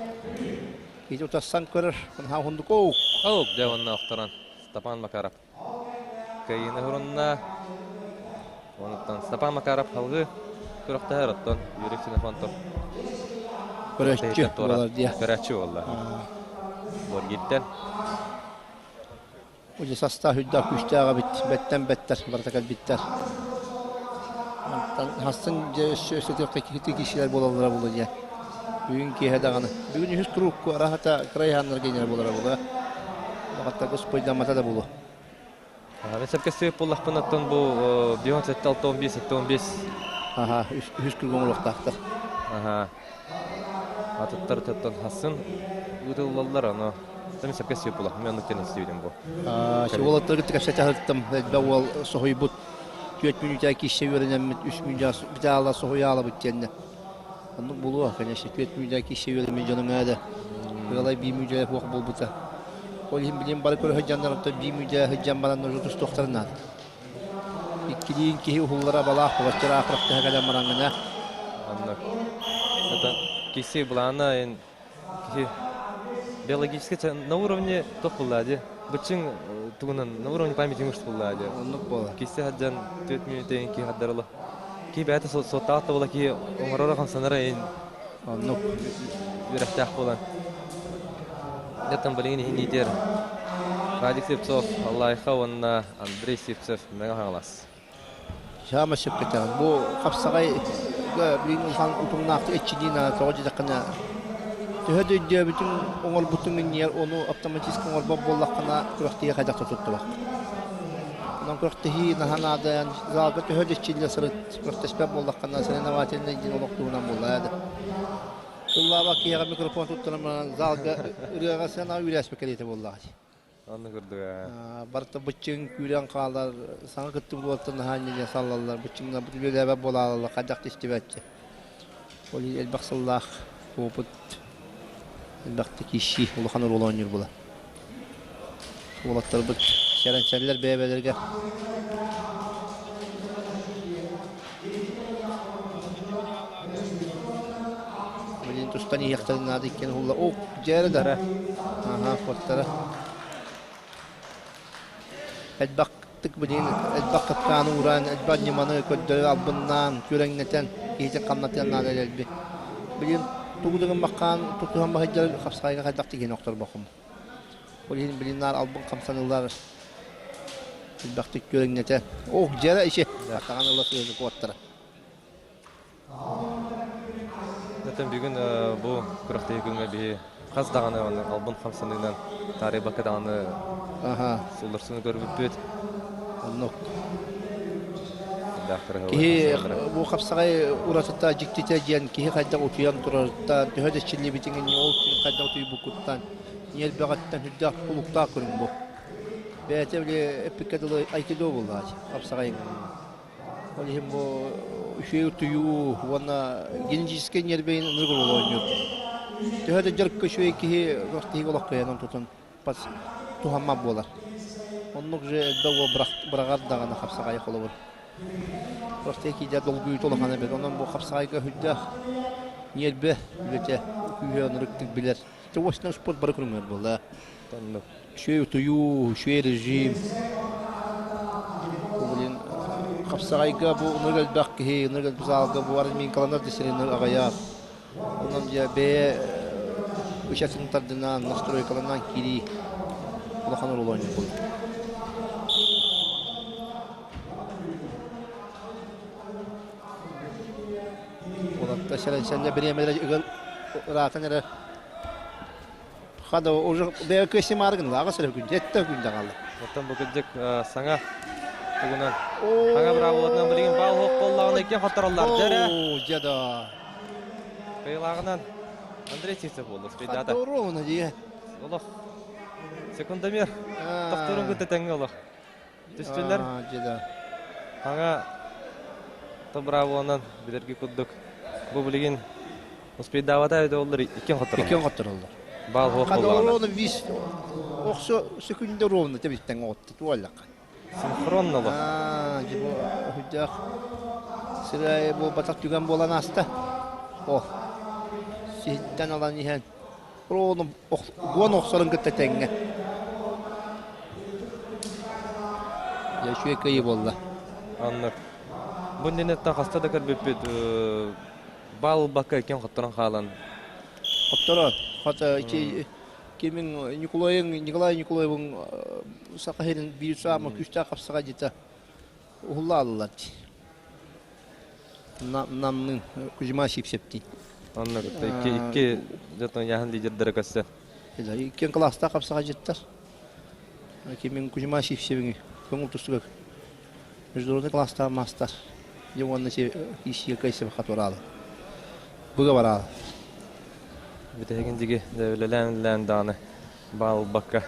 Ити утассан көрөр, наһаа уһундук оу. Оу, дьэ уонна охторон Степан Макаров кыайыыны хурунна. Онуттан Степан Макаров халгыы күрэхтэһэр, оттон Юрий Ксенофонтов Көрөөччү буолар диye. Көрөөччү буолла. Боргиттен. Уже састаах үрдээх күүстээх эбит, бэттэн бэттэр, барыта кэлбиттэр. Онтон хассын дьэ өссө өссө киһи киһилэр буолаллара буолуо диэн. Бүгүн киэһэ даҕаны. Бүгүн үһүс круг араһата кырайааннар генерал буолара буолуо. Баҕаттар госпойдаммата да буолуо. Мен сөпкө сөп буоллахпын оттон бу бион 7 6 15 7 15 Аха, үһүс круг оҥоруохтаахтар. Аха. Атыттар оттон хассын ыытыллаллар, ону Мен сөпкө сөп буоллахпын, мен оннук диэн истибитим бу. Уолаттары кытта кэпсэтэ сырыттым. Элбэх уол соһуйбут. Түөрт мүнүүтэ киирсэ үөрэнэммит, үс мүнүүтэ битаала соһуйаалабыт диэннэ. Оннук буолуо, конечно, түөрт мүнүүтэ киирсэ үөрэммит дьонум ээ да. Ыалай биир мүнүүтэ суох буолбута. Ол иһин билим бары көрө сылдьаннар, оттон биир мүнүүтэ сылдьан баран уже тустуохтарын наада. Иккилиин киһи уһуллара балаах баччара ахрахтаһа кэлэн бараҥҥына. Оннук. Это киси былаана эн киһи биологически на уровне туох булла ди. Быччыҥ тугунан на уровне памяти мышц булла ди. Оннук буола. Киси хаджан 4 минутен ки хаддарыла. Ки бэйэтэ суоттаах да була ки оҥороро хамсанара эн Оннук. үөрэхтээх буолан. Дьэ билигин иһин иитэр Радик Слепцов, Аллайха уонна Андрей Сивцев Мэҥэ Хаҥалас. Саама сөпкөтөҕүн. Бу хапсаҕай билигин улахан утумнаахтык иччилиин тоҕо диэтэххинэ төһө да өйдөөбүтүҥ оҥорбутуҥ иннигэр ону автоматически оҥорбот буоллаххына күрэхтэһии хайдах да туттубаккын. Онон күрэхтэһии наһаа наадайан залга төһө да иччиллэ сырыт күрэхтэспэт буоллаххына соревновательнай диэн олох туһунан буолла да. Тыллаабат киһиэхэ микрофон туттаран баран залга ырыаҕа сыанаҕа үүрээспэт кэриэтэ буоллаҕа дии. Онно курдук ээ. Барыта быччыҥ күүрэн хаалар, саҥа кыттыбыт уолаттар наһаа инньэ диэн саллаллар, быччыҥнар үлэлээбэт буолаалалар, хайдах да истибэччи. Ол иһин элбэх сыллаах. Опыт элбэхтик киирсии улахан оруолу оонньуур буолар. Уолаттарбыт сэрэнсэллэр бэйэ-бэйэлэригэр. Билин тустан иһиэхтэрин наада иккиэн уһулла. О, дьээрэ да. Аха, куоттара. Элбэхтик билин элбэх капкааны ууран, элбэх ньыманы көрдөрөр албыннаан, күрэҥнэтэн, киһитин хамнатыан наада элбик. Билин тугу да гыммаккаан тутуһан баһыйдар хапсаҕайга хайдах тигиһин охторбохум. Ол иһин билин наар албын хамсаныылар элбэхтик күрэҥнэтэ. Ох, дьэрэ иши. Атаҕан ыла сыһыгы куоттара. Оттон бүгүн бу күрэхтэһии күҥҥэ биһи хас даҕаны албын хамсаныынан таарыйбакка даҕаны сулларсыны көрбүппүт. Оннук. Киһи бу хапсаҕай уратыта дьиктитэ диэн киһи хайдах утуйан турарыттан, төһө да иччиллибитиҥ ол күн хайдах утуйбуккуттан ньиэрбэҕиттэн сүрдээх тутулуктаах көрүҥ бу. Бэйэтэ били эппиккэ дылы айкидо буоллаҕа хапсаҕайыҥ. Ол иһин бу үчүгэй утуйуу уонна генетическэй ньиэрбэйин ынырык оруолу оонньуур. Төһө да дьарыкка үчүгэй киһи тиһик олох кыайан тутун туһаммат буолар. Оннук же элбэх уол быраҕар даҕаны хапсаҕайы холобур. Просто киидэ долгуйуута улахан эбит. Онон бу хапсаҕайга сүрдээх ньиэрбэ үлэтэ күүһэ ынырыктык билэр. Чугасынан спорт бары көрүҥэр буолла. Оннук. Үчүгэй утуйуу, үчүгэй режим. Бу блин хапсаҕайга бу ынырык элбэх киһи, ынырык элбэх залга бу разминкаланар да сирин аҕыйах. Онон дьэ бэйэ ычатын тардынан, настройкаланан киирии улахан оруолу оонньуур буолла. Уолаттар сэрэнсэннэ бириэмэлэрэ ыган ыраатан эрэ Хада уже бэйэ көстүм арыгын аҕыс эрэ күн жетте күн даҕалы. Оттон бу кырдьык саҥа тугунан саҥа быраабылатынан билигин баал суох буоллаҕына икки хоттороллор дьэрэ. Оо, дьэ да. Кыйылааҕынан Андрей Сивцев буолла спейдата. Ровно дии. Олох секундомер тохторун кытта тэҥҥэ олох. Түстүлэр. Дьэ да. Саҥа быраабыланан билэрги курдук бу билигин успейдаабата эбитэ буоллар иккиэн хоттороллор. Иккиэн хоттороллор. Баал суох Хата буоллаҕына. ровно вис охсо секунда ровно тэбиттэн оҕотто туоллаха. Синхронно олох. Аа, дьэ бу өйдөөх сырай буолбатах түгэн буолан ааста. О, сиһиттэн алан иһэн ровно гон охсорун кытта тэҥҥэ. Дьэ үчүгэй кыайыы буолла. Оннук. Бу иннинэ хаста да көрбүппүт баал ылбакка иккиэн хотторон хаалан. Хотторон. Хата ити кимин Николайын Николай Николаевын саха сирин биир саама күүстээх хапсаҕай дьита уһуллааллар. Намнын Кузьма Сипсептин. Онно кытта икки икки дьотон яһын лидердері көссө. Иккен класста хапсаҕай дьиттар. Кимин Кузьма Сипсевин көҥүл тустуга международный класстаах маастар. Дьэ уонна исиэ кайсев хатураалы. Быга бараалы. Бүтэһигин диги үлэлээн-үлэлээн даҕаны баал ылбакка.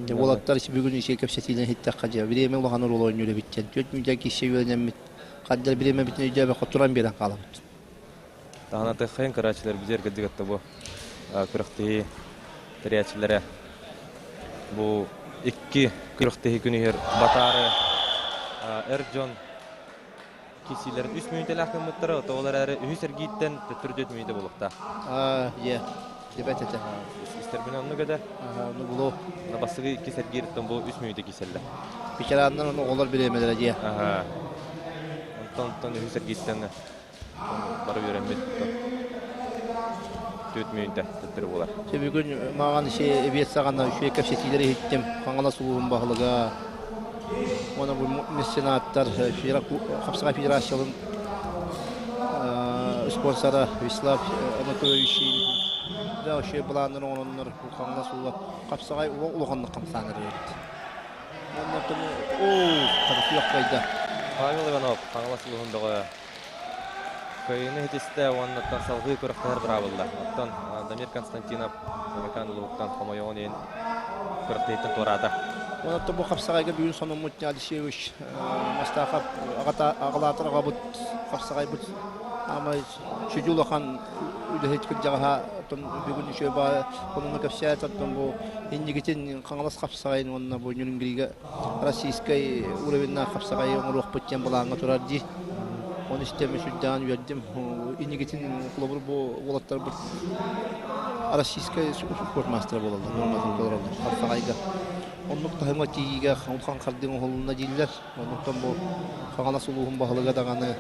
Дьэ уолаттар бүгүн исиэ кэпсэтиинэн иһиттэххэ дьэ бириэмэ улахан оруолу оонньуур эбит диэн. Түөрт мүнүүтэ киирсэ үөрэнэммит хаддар бириэмэбитин өйдөөбөккө туран биэрэн хаалабыт. Таһына тыххайын көрөөччүлэр бизер кырдьыгатта бу күрэхтэһии тэрийээччилэрэ бу икки күрэхтэһии күнүгэр батаары эр дьон киирсиилэрин үс мүнүүтэлээх гыммыттара, ол эрээри үһүс эргииттэн төттөрү 4 мүнүүтэ буолуохтаах. Е, дебет этэ. Истэрбин оннук этэ. Ну булу. Бастакы иккис эргиириттэн бу үс мүнүүтэ киирсэллэр. Ветераннар ону оҕолор бириэмэлэрэ дии. Онтон онтон үһүс эргииттэн бары үөрэммит 4 мүнүүтэ төттөрү буолар. Дьэ бүгүн мааҕан иши эбиэт саҕана үчүгэй кэпсэтиилэри иһиттим. Хаҥалас улууһун баһылыга уонна бу меценаттар Хапсаҕай федерациялын спонсора Вячеслав Анатольевич да вообще былааннар оҥороннор Хаҥалас улууһа хапсаҕай улаханнык хамсаан эрэр эбит. Уонна оо хатык кайда. Павел Иванов Хаҥалас улууһун бөҕө кыайыыны ситистэ уонна салгыы күрэхтэһэр быраабылла. Оттон Дамир Константинов Өймөкөөн улууһуттан хомойуоҕун иһин күрэхтэһииттэн туораата. Онон бу хапсаҕайга бүгүн сонуммут Алексеевич Мастахов аҕалаатар аҕабыт хапсаҕайбыт. Ама сүдү улахан үлэһит кырдьаҕаһа оттон бүгүн үчүгэй баа онно кэпсээт оттон бу иннигитин Хаҥалас хапсаҕайын уонна бу Ньүрүҥгиригэ российскай уровеннаах хапсаҕайы оҥоруохпут диэн былааҥҥа турар дии. Оны истэми сүрдээн үөрдүм. Иннигитин холобур бу уолаттарбыт российскай спорт маастара буолаллар, нуорматын толороллор хапсаҕайга. Оннук таһымҥа тиийиигэ улахан хардыы оҥоһулунна дииллэр. Оннуктан бу Хаҥалас улууһун баһылыга даҕаны,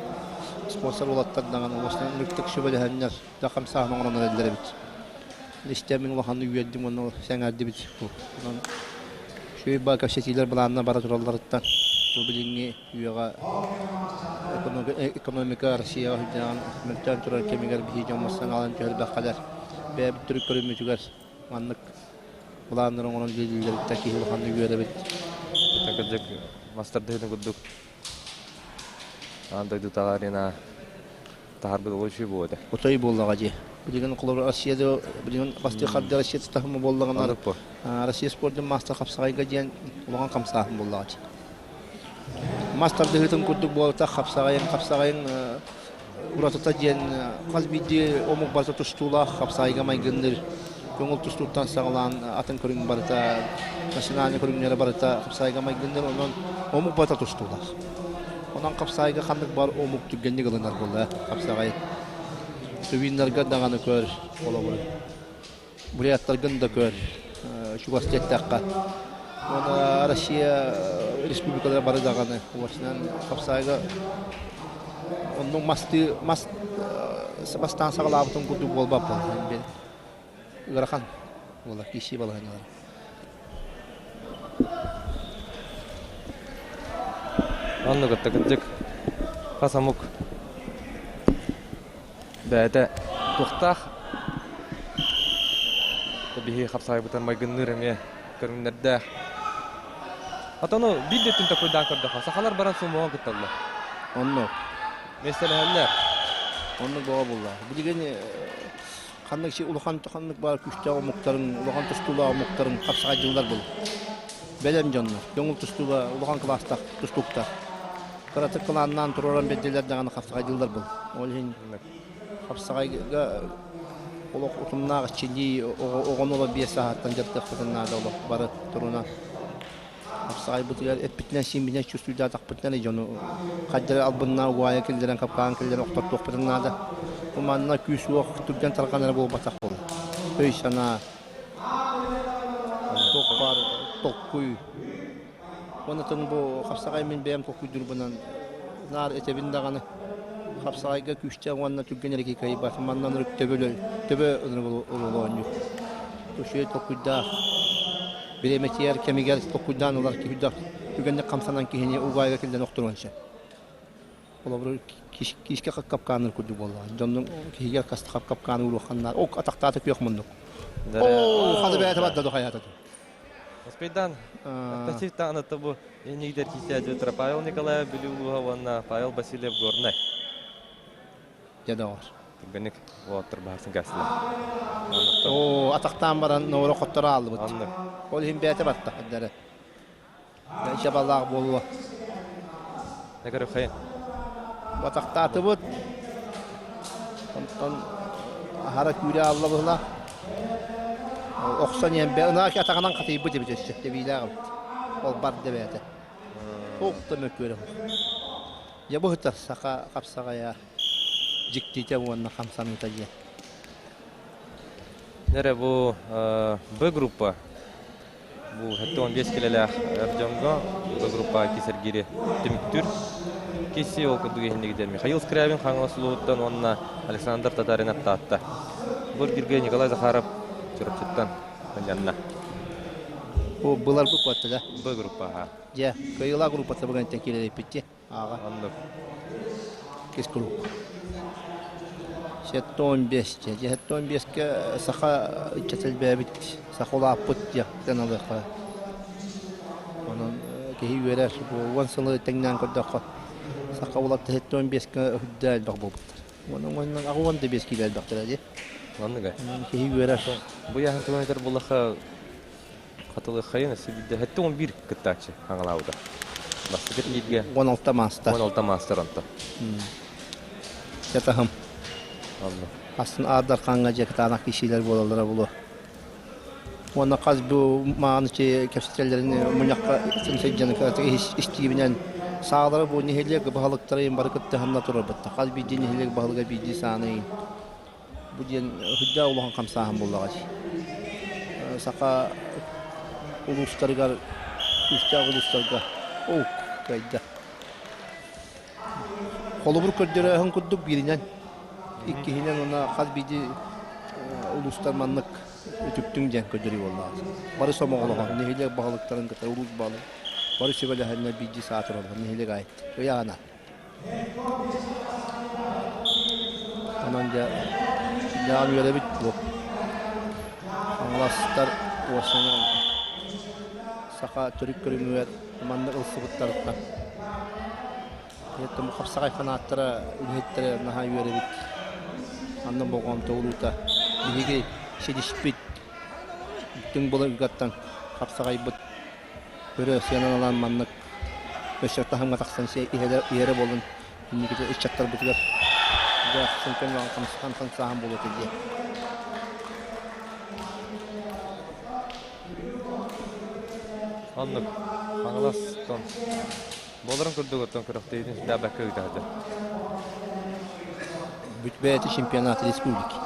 спонсор уолаттар даҕаны уостан ынырыктык сүбэлэһэннэр да хамсааһын оҥорон эрэллэр эбит. Истэммин улаханнык үөрдүм уонна сэҥээрдибит. Онон үчүгэй баа кэпсэтиилэр былаанна бара туралларыттан бу билиҥҥи үйэҕэ экономика Россияҕа сылдьан мөлтөөн турар кэмигэр биһиги дьоммут саҥаларын түһэрбэххэлэр бэйэбит төрүт көрүммүтүгэр маннык былааннары оҥорон биэриилэриттэн киһи улаханнык үөрэбит. Кырдьык, мастардыһытын курдук аан дойдутааҕы арена таһарбыт олус үчүгэй буолуо этэ. Отой буоллаҕа дии. Билигин холобур Россияда билигин бастыы хардыы Россия таһыма буоллаҕына Россия спордун маастар хапсаҕайга диэн улахан хамсааһын буоллаҕа дии. Мас тардыһыытын курдук буолта хапсаҕайын хапсаҕайын уратыта диэн хас биирдии омук барыта тустуулаах хапсаайга майгынныыр көҥүл тустууттан саҕалаан атын көрүҥ барыта национальнай көрүҥнэрэ барыта хапсаайга майгынныыр онон омук барыта тустуулаах онон хапсаайга ханнык бар омук түргэнник ылынар буолла хапсаҕай тувиннарга даҕаны көр холобур буряттаргын да көр чугас диэттэххэ уонна Россия республикалара бары даҕаны уосынан хапсаайга оннук мастыы мас бастаан саҕалаабытын курдук буолбаппын ыарахан буолар киирсии балаһыанньалара Оннук ытта кырдьык хас омук Бэйэтэ туохтаах биһи хапсаайбытын майгынныыр эмиэ көрүҥнэрдээх. Отону биир да өттүн токуйдаан көрдөххө, сахалар баран сумуоҕа кытталлар. Оннук. Миэстэлэһэллэр. Оннук бөҕө буолла. Билигин ханнык улахан ханнык баар күүстээх омуктарын, улахан тустуулаах омуктарын хапсаҕайдыыллар был. Бэлэм дьоннор. Көҥүл тустууга улахан кылаастаах тустууктар. Кыратык кылааннаан туруоран биэрдилэр даҕаны хапсаҕайдыыллар был. Ол иһин хапсаҕайга олох утумнаах иччилии оҕону олох биэс сааһыттан дьарыктыахпытын наада олох бары турунан. Хапсаҕайбытыгар эппитинэн-сииммитинэн чувствуйдаатахпытына дьону хайдары албыннаа угаайа киллэрэн капкаан киллэрэн охтортуохпутун наада. Бу манна күүс-уох түргэн тарҕанара буолбатах буолла. Өй-санаа, туох баар толкуй Онтон бу хапсаҕай мин бэйэм толкуйдуурбунан наар этэбин даҕаны хапсаҕайга күүстээх уонна түргэн эрэ кыайбат. Манна ынырык төбө төбө ынырык оонньуур. Үчүгэй толкуйдаах бириэмэтигэр кэмигэр толкуйдаан ылар киһи түргэнник хамсанан киһини угаайга киллэрэн охторуон сөп. Холобур, киискэ капкааныр курдук буоллаҕа. Дьоннуҥ киһигэр хаста капкааны уруохханнаар. Ок, атахтаата күөх муннук. Оо, хады бэйэтэ барда дохайаата. Успейдан Пассив таҕына бу иннигидер киисээдьи Павел Николаев Бүлүү улууһа уонна Павел Васильев Горнай. Дьэ доҕор. Түргэнник уолаттар баһарсын кээстилэр. Оо, атахтаан баран норо хотторо ааллыбыт. Ол иһин бэйэтэ барта хаддары. Дьабалаах буолуо. Негорохайын. Батахтаатыбыт. Онтон аһара күүрэ аалла быһыла. Охсон иһэн ынаа атаҕынан хатыйбыт эбит өссө тэбиилээх эбит. Ол барда бэйэтэ. Туох да мөккүөрэ суох. Дьэ бу сытар саха хапсаҕайа дьиктитэ уонна хамсаныыта диэн. Нэрэ бу Б группа Бу 75 килэлээх эр дьоҥҥо Б группаҕа кисэргири түмүктүүр. Киси ол курдук иһиннигитэр Михаил Скрябин Хаҥалас улууһуттан уонна Александр Татаринов Таатта. Бу эргиргэ Николай Захаров Чурапчыттан мунньанна. Бу былар группата да? Б группа, аха. Дьэ, кыайыылаах группата бүгүнтэн киирэриппит Ааҕа. Оннук. Кис куруук. 75 дьэ. 75-кэ саха ыччата элбээбит, саха улааппыт диэхтэн алыахха. Онон киһи үөрэр. Бу уон сылы тэҥнээн көрдөххө, саха улаатта 75-кэ үрдэ элбэх буолбуттар. Уонна аҕа да биэс киилэ элбэхтэрэ дии. Оннук Онон киһи үөрэр. Бу яһын туган этэр буоллахха Хатылыххайын өссө биирдэ 71 кыттааччы хаҥалаабыта. Бастакы бииргэ 16 маастар. 16 маастар онто. Дьэ таһым. Астын аардар хаҥҥа дьэ кытаанах киһилэр буолаллара буолуо. Уонна хас бу мааны кэпсэтэллэрин мунньахха сылдьан истиибинэн саалара бу нэһилиэк баһылыктарын бары кыттыһанна турарбыт. Хас биирдии нэһилиэк баһылыга биирдии сааны бу диэн сүрдээх улахан хамсааһын буоллаҕа дии. Саха улуустарыгар күүстээх улуустарга оо кыайда. Холобур көрдөрөөһүн курдук бииринэн, иккиһинэн уонна хас биирдии улуустар маннык үтүктүҥ диэн көрдөрүү буоллаҕа. Бары сомоҕолоһон, нэһилиэк баһылыктарын кытары улуус баһылыга бары сүбэлэһэннэр биирдии саа тураллар нэһилиэк аайы. Ыйаана. Онон дьэ сүрдээҕин үөрэбит бу. Хаҥаластар уосанан саха төрүт көрүҥүгэр маннык ылсыбыттарыттан. Поэтому хапсаҕай фанаттара, үлэһиттэрэ наһаа үөрэбит. Манна болҕомто ууруута. Биһиги ситиспит түҥ былыргаттан хапсаҕайбыт көрө сыанан ылан маннык өссө таһымҥа тахсан иһэрэ буоллун инникитэ ыччаттарбытыгар дьэ сүҥкэн хамсааһын буолуо этэ диэн. Оннук Хаҥалас буоларын курдук оттон күрэхтэһиитин сүрдээх ыыта сылдьар. Бүт бэйэтэ чемпионат республики.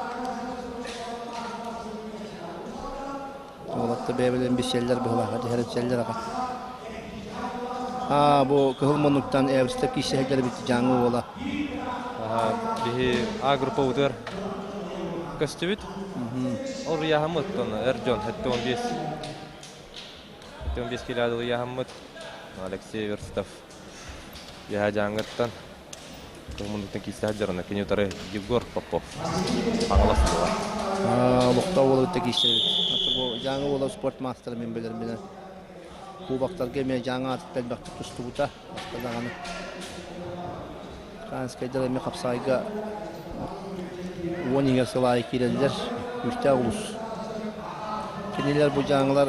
Уолаттар бэйэбэлэрин билсэллэр быһылааха, түһэрсэллэр аҕа. Аа, бу кыһыл муннуктан Эвстер киирсэһэллэр эбит Дьааҥы уола. Биһи А группабытыгар көстүбүт. Ол ыйааһыммыт эр дьон 75 75 килоадыл ыйааһыммыт Алексей Верстов Үөһээ Дьааҥыттан кыһыл муннуктан киирсэ сылдьар онно кини утары Егор Попов Хаҥалас уола. Олохтоох уола кытта киирсэр эбит. Бу Дьааҥы уола спорт маастара мин билэрбинэн. Кубоктарга эмиэ Дьааҥы аатыттан элбэхтик тустубута. Хаста даҕаны. Ханскайдар эмиэ хапсаайга 10 иһигэр сыл аайы киирэллэр. Күүстээх улус. Кинилэр бу дьааҥылар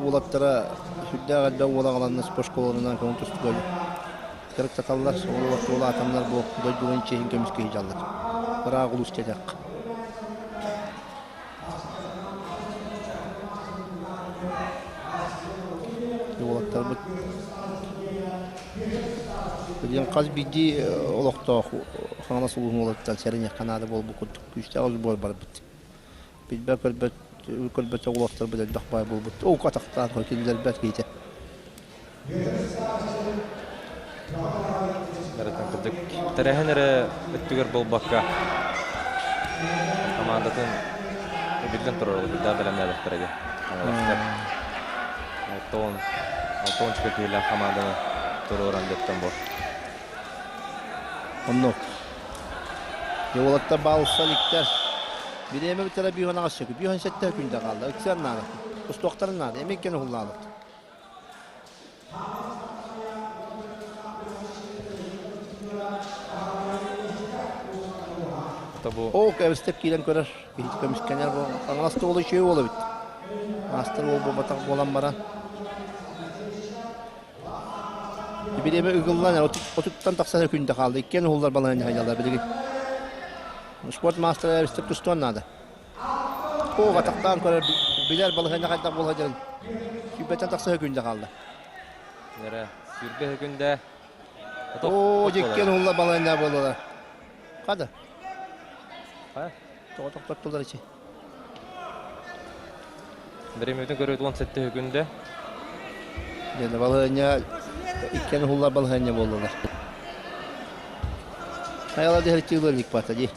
уолаттара сүрдээх элбэх уол аҕаланна спорт школаларынан көҥүл тустууга дьарыктаталлар. Ол улаатаннар бу дойдуларын чиэһин көмүскүү сылдьаллар. Ыраах улуус диэтэххэ. Уолаттарбыт Билигин хас биирдии олохтоох Хаҥалас улууһун уолаттан сэрэниэххэ наада буолбут курдук күүстээх сбор барбыт. Билбэт көрбөт көрбөтөх уолаттарбыт элбэх баай буолбут. Оо, атахтаан киллэрбэт киһитэ. Эрэтэн кырдьык тэрээһин эрэ өттүгэр буолбакка командатын биллэн турар биллээх бэлэмнээбэттэрэ дии Хаҥаластар. Алтон алтон киһилээх команданы туруоран дьэттэн бу. Оннук. Уолаттар баалса иликтэр. Бириэмэ бүтэрэ бүүһүн аҕыс сөкү. Бүүһүн сэттэ күндэ хаалла. Ыксыан наада. Устуохтарын наада. Эмиэ иккини уһуллаабыт. Оо, кэбистеп киирэн көрөр, киһи көмүскэнэр бу Хаҥалас уола үчүгэй уол эбит. Маастар уол буолбатах буолан баран. Бириэмэ ыгыллан отуттан тахсан күндэ хаалла. Иккиэн уһуллар балаһыанньа хайдаллар билигин. Спорт маастара эбистеп тустуон наада. Оо, атахтаан көрөр, билэр балаһыанньа хайдах буола дьэрин. Сүүрбэттэн тахса күндэ хаалла. Эрэ, 20 күндэ. Оо, дьиккиэн уһулла балаһыанньа буолла. Хада. Ха? Тоҕо тохтоттулар ичи? Бириэмэтин көрөт 17 күндэ. Дьэ, балаһыанньа иккиэн уһуллар балаһыанньа буоллулар. Хайала дьэһэрчи ылар бата дии.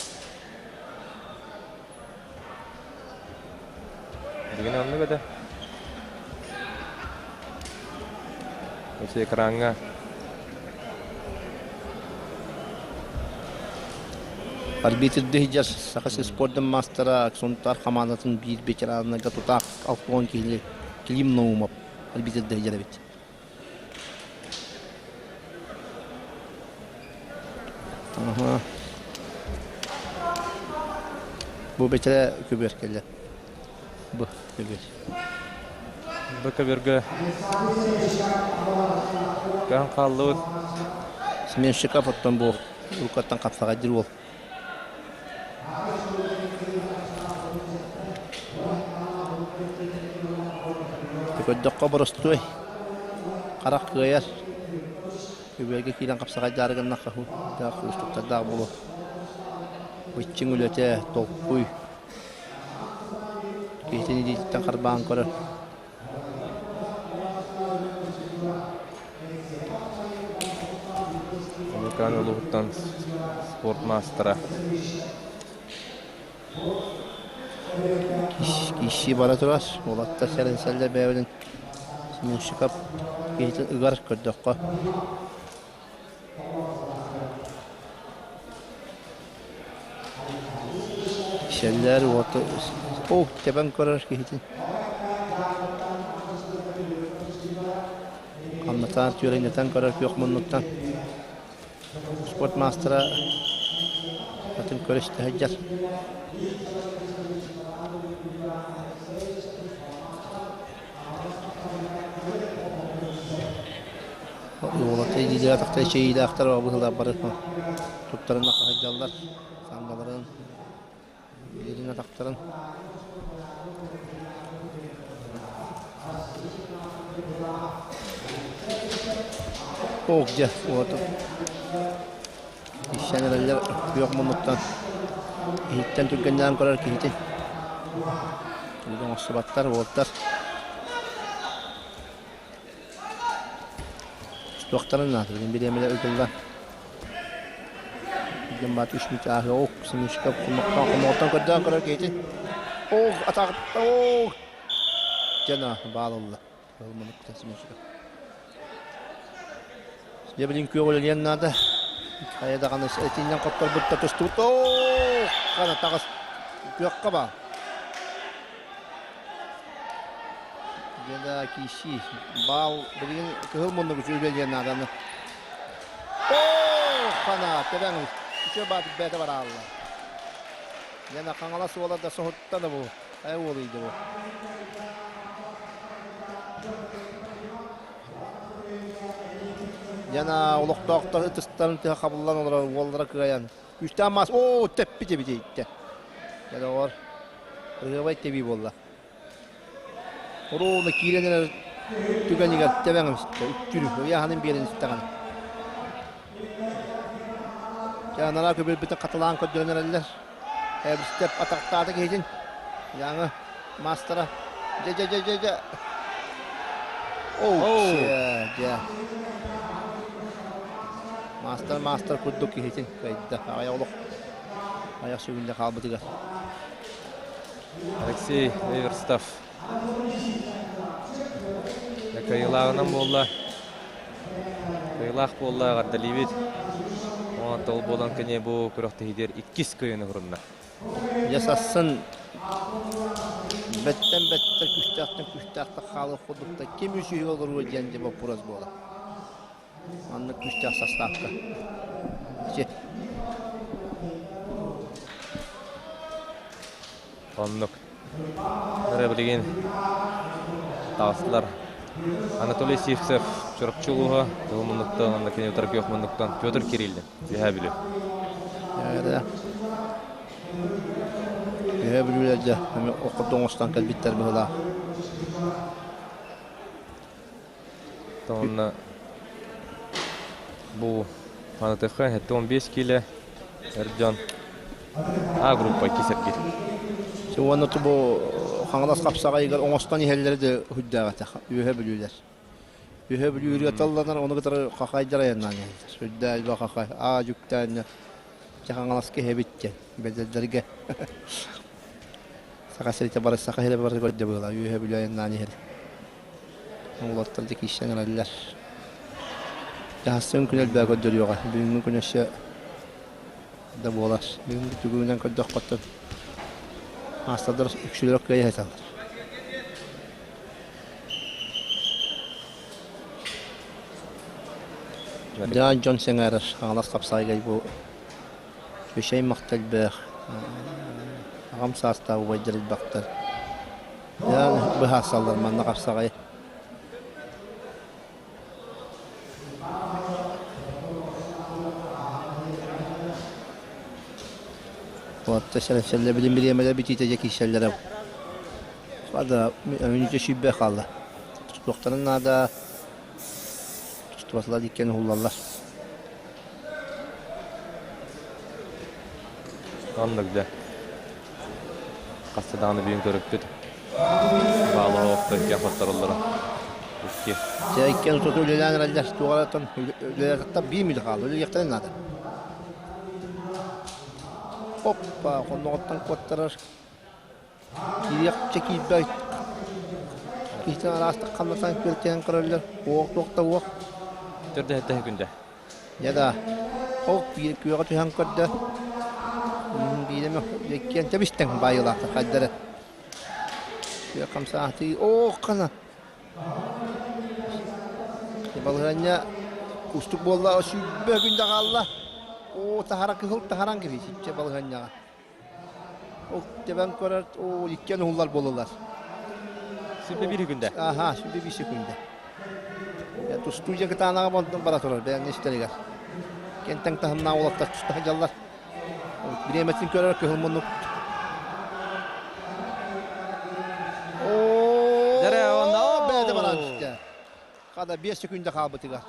Билигин оннук этэ. Осы экраҥҥа Арбитрды сылдьар Саха сир спордун маастара Сунтаар хамаандатын биир ветераннарга тутаах 60 киһини Клим Наумов арбитрды сылдьар эбит. Аха. Бу бэчэрэ көбүөр кэллэ. Бу көбүөр. Бу көбүөргө көһөн хааллыбыт. Сменщиков оттон бу уруккаттан хапсаҕайдыр уол. Көрдөххө боростуой, харах кыайар. Үбүөргэ киирэн хапсаҕайдаары гыннахха даах уустуктардаах буолуо. Быччыҥ үлэтэ, толкуй. Киһитин илиититтэн харбаан көрөр. Лукан улууһуттан спорт маастара. Киирсии бара турар. Уолаттар сэрэнсэллэр бэйэбитин Семенщиков киһитин ыгар көрдөххө. Сэллэр уоту о тэбэн көрөр киһитин. Хамнатан түөрэҥнэтэн көрөр күөх муннуктан. Спорт маастара атын көрүстэ сылдьар. Уолаттар илиилэрэ атахтара эчэйиилээхтэр быһыылаах бары туттарына хаһыйдаллар саамбаларын илиилэрин атахтарын Ох дьэ уоту ищэн эрэллэр күөх муннуктан иһиттэн түргэннээн көрөр киһитин тугу оҥостубаттар уолтар Туохтарын наада билин бириэмэлэр ыытыллан Дьон баат үс мүнүүтэ ааһыа ох Семечков хомохтон хомоҕоттон көрдөөн көрөр киһитин ох атаҕыттан ох дьэ баал ылла Семечков Дьэ билин күөх үлэлиэн наада хайа даҕаны этиннэн хотторбутта тустубут ох хана таҕыс күөххэ баал Дьэ киирсии. Баал билигин кыһыл муннук үчүгэй диэн нааданы. Оо, хана, тэбэҥ үчүгэй баатык бэйэтэ бараалла. Дьэ Хаҥалас уола да соһутта да бу. Ай уолуйда бу. Дьэ олохтоохтор ытыстарын тыһа хабыллан олорор уоллара кыайан. Күүстээх маас, оо, тэппит эбит иттэ. Дьэ доҕор, ырыабай тэбии буолла. Оруолуна киирэн эрэр түгэнигэр тэбэҥ үттүрү ыйааһынын биэрэн истэҕинэ. Дьэ анараа көбүөрбүтүн хатылаан көрдөрөн эрэллэр. Эбистеп атахтаата киһитин. Яҥы маастара. Дьэ дьэ дьэ дьэ дьэ. Оу, дьэ. Маастар маастар курдук киһитин кыайда. Аҕай олох айах сүгүндэ хаалбытыгар. Алексей Эверстов кыайыылааҕынан буолла. Кыайыылаах буолла эҕэрдэлиибит. Онон ол буолан кини бу күрэхтэһиитигэр иккис кыайыыны хурунна. Дьэ сассын бэттэн бэттэр күстээхтэн күстээхтэр хаалыах курдуктар ким үсүһү олоруо диэн дьэ боппуруос буолар. Маннык күүстээх састаапка. Ити. Оннук. Эрэ билигин таҕыстылар. Анатолий Сивцев Чурапчы улууһа, Кыһыл муннуктан, онно кини утары күөх муннуктан Петр Кириллин, Үөһээ Бүлүү. Эрэ. Үөһээ Бүлүүлэр дьэ, оккордо оҥостон кэлбиттэр быһыылаах. Уонна бу Манатыха 75 киилэ эр дьон А группа иккис эргиир. Уонна бу Хаҥалас хапсаҕайыгар оҥостон иһэллэрэ да үрдээҕэтэх Үөһэ Бүлүүлэр. Үөһэ Бүлүүрү аталланар, ону кытары хахайдар айаннаан иһэллэр. Үрдээ элбэх хахай, аа дьүктээннэ дьэ Хаҥаласка иһэбит диэн бэдэллэргэ. Саха сиритэ бары саха сирэ бары көрдө быһыылаах Үөһэ Бүлүү айаннаан иһэр. Уолаттар дьэ киирсэн эрэллэр. Дьаһассын күн элбэҕи көрдөрүөҕэ. Бүгүҥҥү күн өссө да буолар. Бүгүҥҥү түгүнэн көрдөххөттөн маастардар үксүлэрэ кыайа сыталлар. Дьаан дьон сэҥээрэр Хаҥалас хапсаайгай бу үчэй махта элбэх, аҕам саастаах убайдар элбэхтэр. Быһаарсаллар манна хапсаҕай. Уотта сэллэ билин бириэмэлэр бүтүүтэ дьэ киирсэллэрэ. Хада мүнүүтэ сүүрбэ хаалла. Тустуохтарын наада. Тустубатылар иккиэн уһуллаллар. Оннук да. Хаста даҕаны бүгүн көрүппүт. Баалаах икки хоттороллоро. Икки. Дьэ иккиэн туту үлэлээн эрэллэр. Туох үлэлээн биир мүнүүтэ хаалла. Үлэлиэхтэрин наада. Оппа, хонноҕуттан куоттарар. Киириэхчэ киирбэт. Киһитин араастык хамнатан күөлтэһэн көрөллөр. Уох туох да уох. Төрдөһөттөһө күндэ. Дьэ да, ол күөҕэ түһэн көрдө. Биирэ иккиэн тэбистэн баайылаахтар хайдары. Күөх хамсаатыы, оох хана. Балаһыанньа кустук буолла, сүүрбэ күндэ хаалла. Оо, таһара кыһыл таһаран кэбис, иччэ балаһыанньаҕа. Ол тэбэн көрөр, оо, иккиэн уһуллар буолалар. Сүүрбэ биир күндэ. Аха, 21 күндэ. Тустуу дьэ кытаанаҕа бара турар бэйэҥ истэригэр. Кэнтэҥ таһымнаах уолаттар туста сылдьаллар. Бириэмэтин көрөр кыһыл муннук. Оо, бэйэтэ баран түстэ. Хада 5 секунда хаалбытыгар.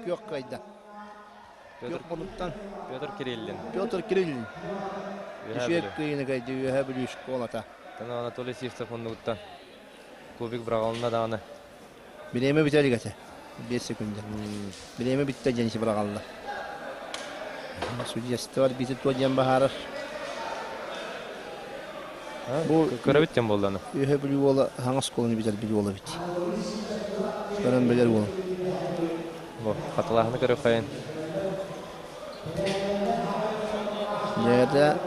Күөх кыайда. Петр Мунуктан. Петр Кириллин. Петр Кириллин. Үчүгэй кыйыны кыйды Үөһэ Бүлүү школата. Тана Анатолий Сивцев оннугуттан кубик быраҕылынна даҕаны. Бириэмэ бүтэ илик этэ. 5 секунда. Бириэмэ бүттэ диэн быраҕаллар. Судьяство арбитры туо диэн баһаарар. Бу көрөбүт диэн буолланы. Үөһэ Бүлүү уола хаҥас школаны бүтэр Бүлүү уола эбит. Көрөн билэр уолум. Бу хатылааһыны көрүөххэйин. Дьиэтэ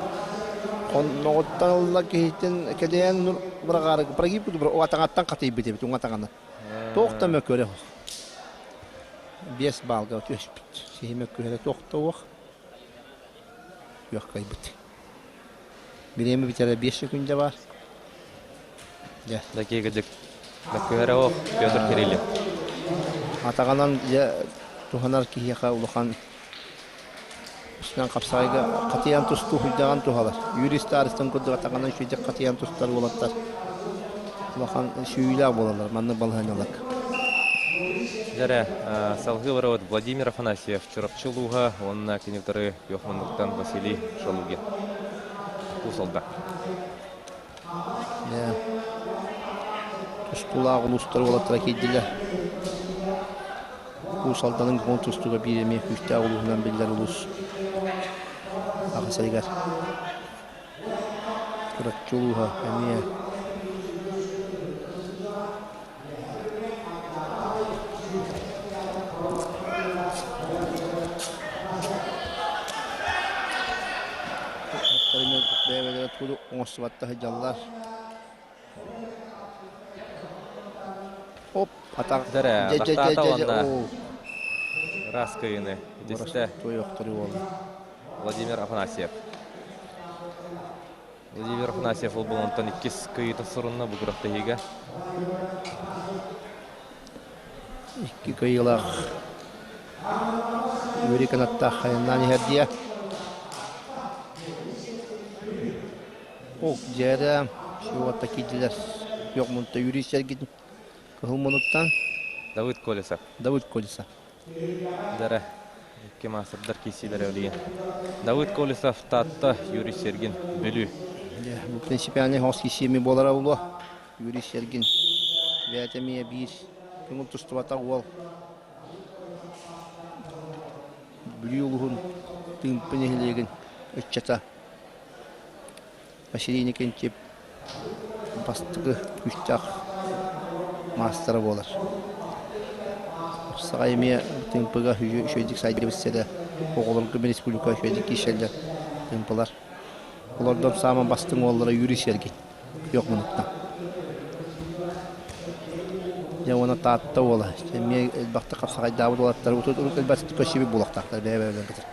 хонноҕуттан ылла киһитин кэдэйэн быраҕаары прогиб уҥатаҥаттан хатыйбыт эбит уҥатаҥаны. Туох да мөккүөрэ суох. Биэс баалга түһүспүт. Сиһи мөккүһэрэ туох да уох. Күөх кыайбыт. Бириэмэ бүтэрэ 5 секунда баар. Дьэ. Дакига дьик. Мөккүһэрэ ох, Петр Кириллин. Атаҕынан дьэ туһанар киһиэхэ улахан үстүнэн хапсаҕайга хатыйан тустуу хуйдаҕан туһалар. Юрий Старостин курдук атаҕынан үчүгэйдик хатыйан тустар уолаттар улахан сүүйүүлээх буолаллар маннык балаһыанньаларга. Дьэрэ, салгыы барабыт Владимир Афанасьев, Чурапчы улууһа уонна кини утары Күөх муннуктан Василий Шалугин. Кусалда. Тустуулаах улуустар уолаттара киирдилэр. Уус Алданын көҥүл тустууга биир эмиэ күүстээх улууһунан биллэр улуус Аҕыс ыйыгар Чурапчы улууһа эмиэ Бэйэ-бэйэлэрэ тугу оҥостубатта сылдьаллар. Оп, атах. Дэрэ, Дьэ, дьэ, дьэ, атахтаата дьэ, дьэ, уонна оо. ыраас кыайыыны итистэ Туойуохтары уола. Владимир Афанасьев. Владимир Афанасьев ол онтон иккис кыайыыта сурунна бу күрэхтэһиигэ. Икки кыайыылаах Юрий Канаттаах айаннаан иһэр диэ. Ок, дьээрэ, вот киирдилэр. Yok мунта Юрий Сергин кыһыл мунуттан. Давыд Колесов. Давыд Колесов. Дара икки маастардар киирсиилэрэ үлүйэн. Давыд Колесов, Таатта, Юрий Сергин, Бүлүү. Бу принципиальный хос киирсиими буолара буолуо. Юрий Сергин бэйэтэ эмиэ биир көҥүл тустубатах уол. Бүлүү улууһун Тыымпы нэһилиэгин ыччата Василий Иннокентьев бастакы күүстээх маастара буолар. Саҕай эмиэ Тыымпыга үчүгэйдик сайдыбыт сирэ, оҕолорго республика үчүгэйдик киирсэллэр Тыымпылар. Олордон саамай бастыҥ уоллара Юрий Сергин, күөх мунуктан. Дьэ уонна Таатта уола, эмиэ элбэхтик хапсаҕайдаабыт уолаттар урут элбэхтик көрсүбүт буолуохтаахтар бэйэ-бэйэлэрин кытары.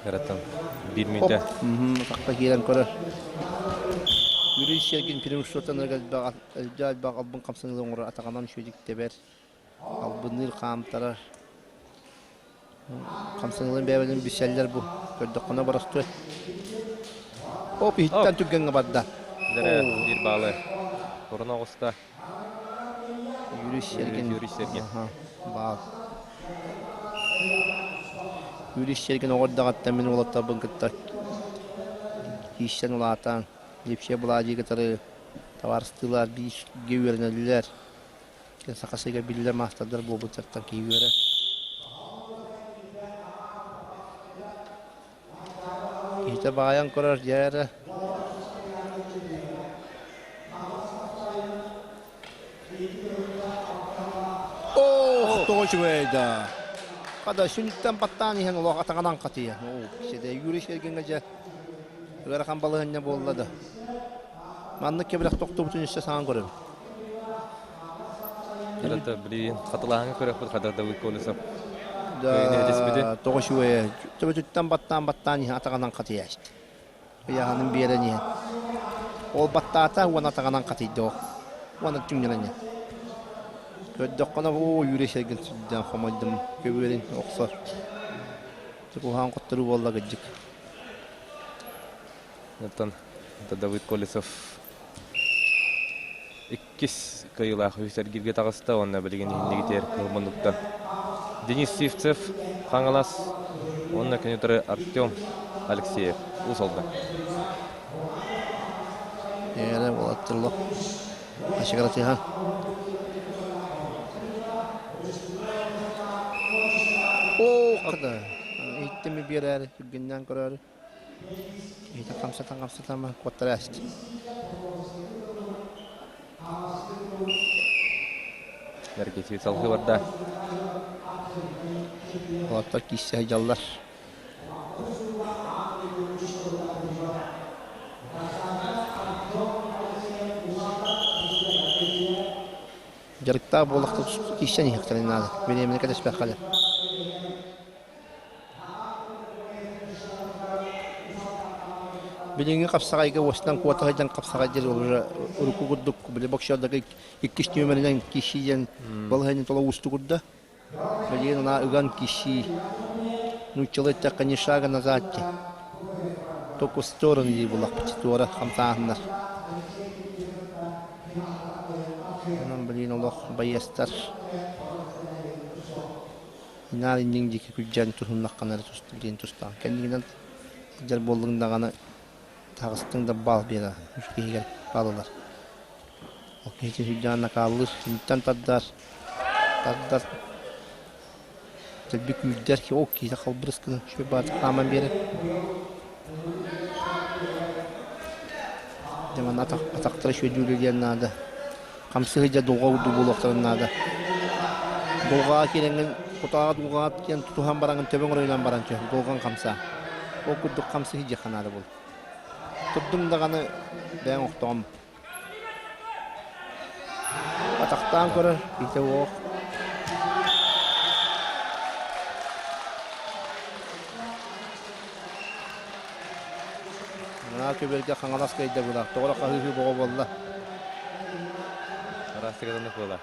Ыратан биир мүнүүтэ. Атахха киирэн көрөр. Юрий Сергин преимуществотан элбэх элбэх албын хамсаныылар оҥорор атаҕынан үчүгэйдик тэбэр, албынныыр, хаамтарар. Хамсаныыларын бэйэ-бэйэлэрин билсэллэр бу. Көрдөххүнэ боростуой. Оп, иһиттэн түргэҥҥэ барда. Дэрэ биир баалы Корона оҕуста. Юрий Сергин. Юрий Сергин. Баал. Юрий Сергин оҕордаҕыттан мин уолаттарбын кытта киирсэн улаатан, Липсия Бладий кытары табаарыстыылар бииргэ үөрэнэллэр. Саха сиригэр биллэр маастардар буолбуттартан киһи үөрэр. Киһитэ баайан көрөр дьэ эрэ. Ох, тоҕо үчүгэй да. Хада сүнүттэн баттаан иһэн олох атаҕынан хатыйа. Оо, сидэ Юрий Сергиҥҥэ дьэ ыарахан балаһыанньа буолла да. Маннык кэбирэх тохтубутун өссө саҥа көрөбүн. Это блин, хатылааһыҥҥа көрөхпүт хата Давыд Колесов. Да, тоҕо үчүгэйэ. Төбөтүттэн баттаан-баттаан иһэн атаҕынан хатыйаачты. Ыйааһынын биэрэн иһэн. Ол баттаата уонна атаҕынан хатыйда ол. Уонна түҥнэрэн иһэн. Көрдөххүнэ, оо, Юрий Сергин сүрдээх хомойдум, көбүөрүн охсор. Куһаҕан хотторуу буолла кырдьык. Оттон Давыд Колесов иккис кыайыылаах үһүс эргииргэ таҕыста уонна билигин иһиннигитигэр кыһыл муннуктан Денис Сивцев, Хаҥалас уонна кини утары Артем Алексеев Уус Алдан. Эрэ уолаттарлар Ашыгыратыһан. Оо, хата. Иһиттими биэрээри, түргэннээн көрөөрү. Иһитэ хамсатан-хамсатан куоттара ааста. Эргитии салгыы барда. Уолаттар киирсэ сылдьаллар. Дьарыктаах буоллахта киирсэн иһиэхтэрин наада. Бириэмэни кэтэспэххэ эрэ. Билиҥҥи хапсаҕайга уостан куота сылдьан хапсаҕай диэн уже урукку курдук били боксердарга иккис нүөмэринэн киирсии диэн балаһыанньа тола уустугурда. Билигин ына ыган киирсии нууччалыы эттэххэ ни шага назад диэн. Только в сторону дии буллахпыт туора хамсааһыннар. Онон билигин олох байыастар Наар инниҥ диэки күрдьэн туһуннаххына эрэ диэн тустаах. Кэннигинэн сылдьар буоллуҥ даҕаны таҕыстыҥ да баал биэрэ үс киһигэр баалылар. Ол киһи сүрдээн накааллыыр, киниттэн тардар, тардар, дэлби күүрдэр, ол киһи халбырыс гына үчүгэй баҕайытык хааман биэрэр. Дьэ манна атахтара үчүгэйдик үлэлиэн наада. Хамсыы сылдьар дулҕа курдук буолуохтарын наада. Дулҕаҕа киирэҥҥин кутааҕа дулҕаҕа диэн тутуһан бараҥҥын төбөҥ оройунан баран түһ, дулҕаҥ хамсаа. Ол курдук хамсыы сылдьыахха наада буолар. Турдуҥ даҕаны бэйэҥ охтоҕум. Атахтаан көрөр, ити уох. Мына көбөлгө Хаҥалас кыайда була. Тоҕо хаһыыһыы боҕо буолла. Араастыгатанна буола.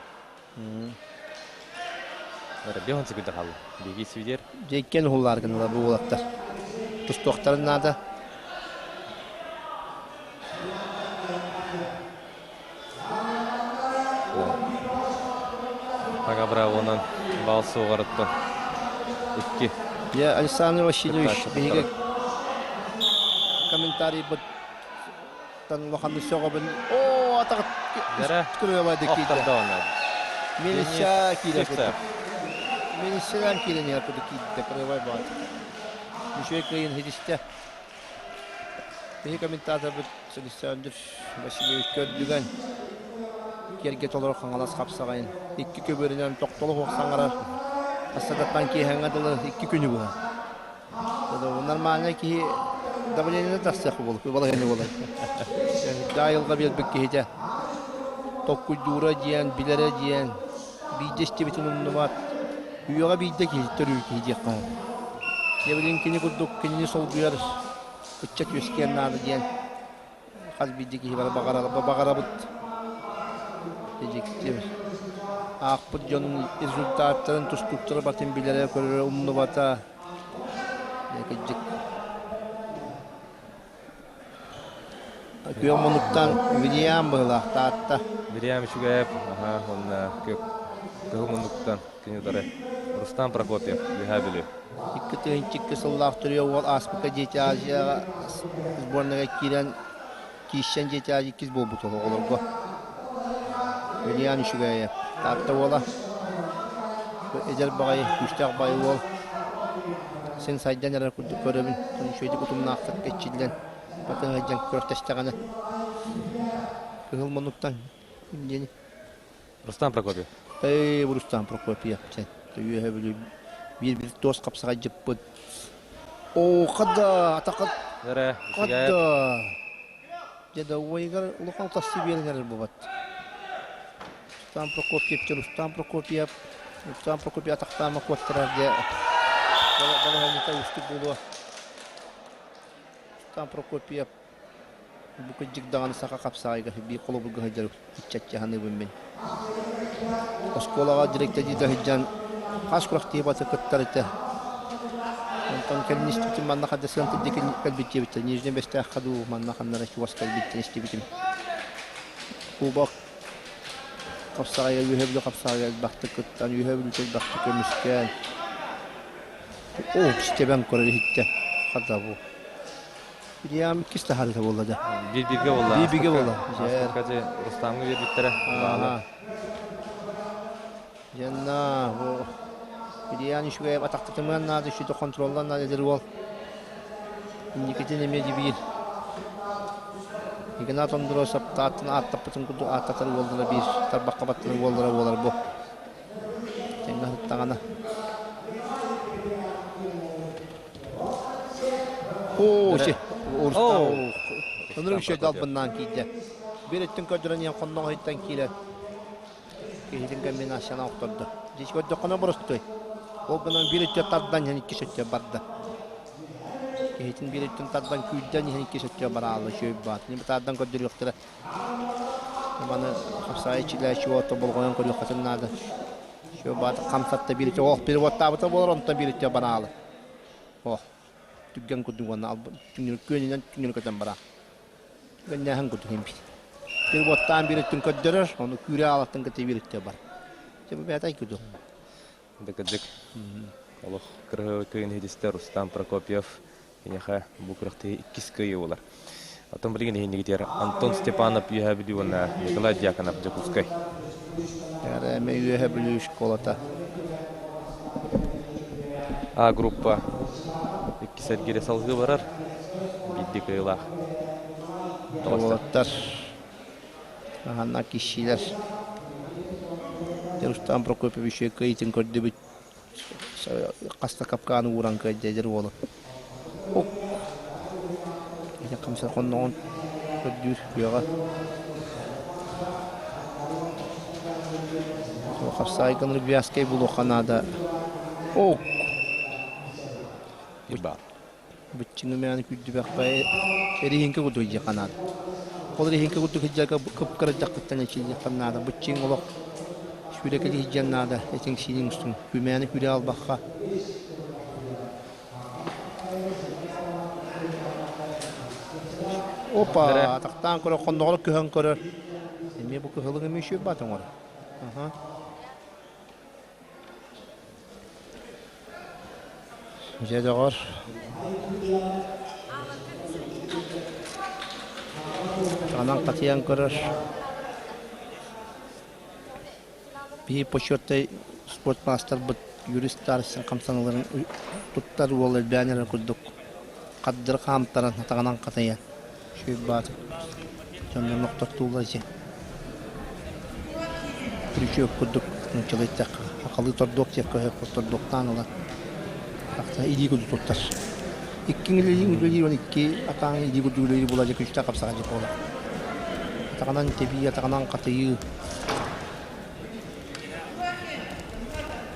Биһон секунда хаалла. Биги свидер. Дьэккен уһуллаар гыналар бу уолаттар. Тустуохтарын наада. Ага бравонан бал суоҕарыттан икки. Я Александр Васильевич биһиги комментарийбыт тан улаханнык сөҕөбүн. Оо, атаҕыт күрүөбайды киирдэ. Милиция киирэ курдук. Милициянан киирэн иһэр курдук киирдэ, кырыабай баҕат. Үчүгэй кыайын ситистэ. Биһи комментаторбыт Александр Васильевич көрдүгэн киэргэ толору Хаҥалас хапсаҕайын икки көбүөрүнэн тохтоло суох саҥарар Ассадаттан киэһэҥҥэ дылы икки күнү быһа. Нормальный киһи давлениены тахсыах буолук, балаһыанньа буолар. Айылҕа биэрбит киһитэ толкуйдуура диэн, билэрэ диэн, биирдэ истибитин умнубат, үйэҕэ биирдэ киһи төрүүр киһи диэххэ сөп. Дьэ кини курдук кинини солбуйар ыччат үөскүөн наада диэн хас биирдии киһи бары баҕарабыт. Дьикти аахпыт дьонун результаттарын тустууктара батын билэрэ, көрөрө умнубата. Дьэ кырдьык. Күөх муннуктан Вильям быһылаах Таатта. Вильям Үчүгэйэп, аха, уонна кыһыл муннуктан кини утары Рустам Прокопьев, Үөһээ Бүлүү. 2002 сыллаах төрүө уол ааспыкка Дети Азияҕа сборныйга киирэн киирсэн Дети Азия иккис буолбут оҕолорго. Вильям Үчүгэйэп, Таатта уола. Эдэр баҕайы, күүстээх баҕайы уол. Син сайдан эрэр курдук көрөбүн. Үчүгэйдик утумнаахтык кэччиллэн Батыһа сылдьан күрэхтэстэҕинэ кыһыл муннуктан диэни Рустам Прокопьев. Эй, Рустам Прокопьев сен үөһэ бүлүү биир биир туос хапсаҕай дьыппыт. Оо, хада, атака Эрэ, хада. Дьэ да уойгар улахан тассы биэрэн эрэр бубат. Рустам Прокопьев, Рустам Прокопьев, Рустам Прокопьев атахтаама куоттарар дьэ. Балаһанньыта устук буолуо. Степан Прокопьев бу кырдьык даҕаны саха хапсаҕайга биир холобурга сылдьар ыччат дьаһаныыбын мин. Оскуолаҕа директордии да сылдьан хас күрэхтэһии баты кыттар этэ. Онтон кэлин истибитим манна ханна сыантыр диэки кэлбит диэбиттэр. Нижней Бэстээххэ дуу манна ханна эрэ чугас кэлбиттэн истибитим. Кубок хапсаҕайга үөһэ бүлүү хапсаҕайга элбэхтик кыттан, үөһэ бүлүүтэ элбэхтик көмүскээн Оо, тэбэн көрөр иһиттэ. Хата бу. Ильям иккис таһаарыыта буолла да. Биир бииргэ буолла. Биир бииргэ буолла. Ааспыкка дьэ Рустамҥа биэрбиттэрэ. Аа. Дьэнна бу Ильян үчүгэй атахтатымыан наада, үчүгэй контроллан наада эдэр уол. Инникитин эмиэ дибиир. Игнат Андросов тааттан ааттаппытын курдук ааттатар уоллара биир, тарбахха баттанар уоллара буолар бу. Тэҥҥэ сыттаҕына. Оо, си, Урустаан. Ынырык үчүгэй далбыннаан киирдэ. Биир өттүн көрдөрөн иһэн хонноҕоһуттан киирэр. Киһитин комбинацияны охтордо. Дьиэс көрдөххүнэ боростуой. Ол гынан биир өттө тардан иһэн иккис өттө барда. Киһитин биир өттүн тардан күүрдэн иһэн иккис өттө бараалы үчүгэй баат. Ньим тардан көрдөрүөхтэрэ. Маны хапсаайы чилээччи уота болҕойон көрүөххүтүн наада. Все баата хамсатта биир ох переводтаабыта буолар онтон биир өттө бараалы. Ох түргэн курдук уонна түҥнүр күөнүнэн түҥнүр көтөн бараа. Гэннээһин курдук импит. Переводтаан биир өттүн көрдөрөр, ону күүрэ аалаттан кытта биир өттө бар. Дьэ бу бэйэтэй курдук. Дыкыдык олох кырыһы кыйын иһитистэ Рустам Прокопьев киниэхэ бу күрэхтэһии иккис кыайыы буолар. Оттон билигин иһиннигитигэр Антон Степанов Үөһээ Бүлүү уонна Николай Дьяконов Дьокуускай. Эрээмэ Үөһээ Бүлүү школата. А группа иккис эргиирэ салгыы барар. Биирдии кыайыылаах. Уолаттар Аһанна кишилэр. Рустам Прокопьевич кыайыытын көрдүбүт. Хаста капкааны ууран кыайда эдэр уолу. Ок. Ити хамсар хонноҕун көрдүүр күөҕэ. Хапсаайгын Рубяскай булуохха наада. Ок. Баар. Быччыҥы мээнэ күүрдүбэххэ эриһиҥкэ курдук илдьиэххэ наада. Ол эриһиҥкэ курдук илдьэргэ кып-кыра дьахтартан эчиллиэххэ наада. Быччыҥ олох сүүрэкэли илдьиэн наада этиҥ-сииниҥ устун. Күмээни күүрэ албахха. Опа, атахтаан көрөр, хонноҕор көһөн көрөр. Эмиэ бу кыһылыҥ эмиэ үчүгэй баат оҥорор. Аха. Дьэ, доҕор. Анан хатыйан көрөр. Биһи почеттай спорт маастарбыт Юрий Старостин хамсаныыларын туттар уол элбээн эрэр курдук хардары хаамтаран атаҕынан хатыйан үчүгэй баатыр дьоннорун охтортууллар дьэ. Крючок курдук нууччалыы эттэххэ сахалыы тордуок диэххэ сөп тордуоктаан ылан тахса илии курдук туттар. Икки үлэлиир уонна икки атаҕын илии курдук үлэлиир буолар дьэ күчтээх хапсаҕай дьэ буолар. Атаҕынан тэбии, атаҕынан хатыйыы.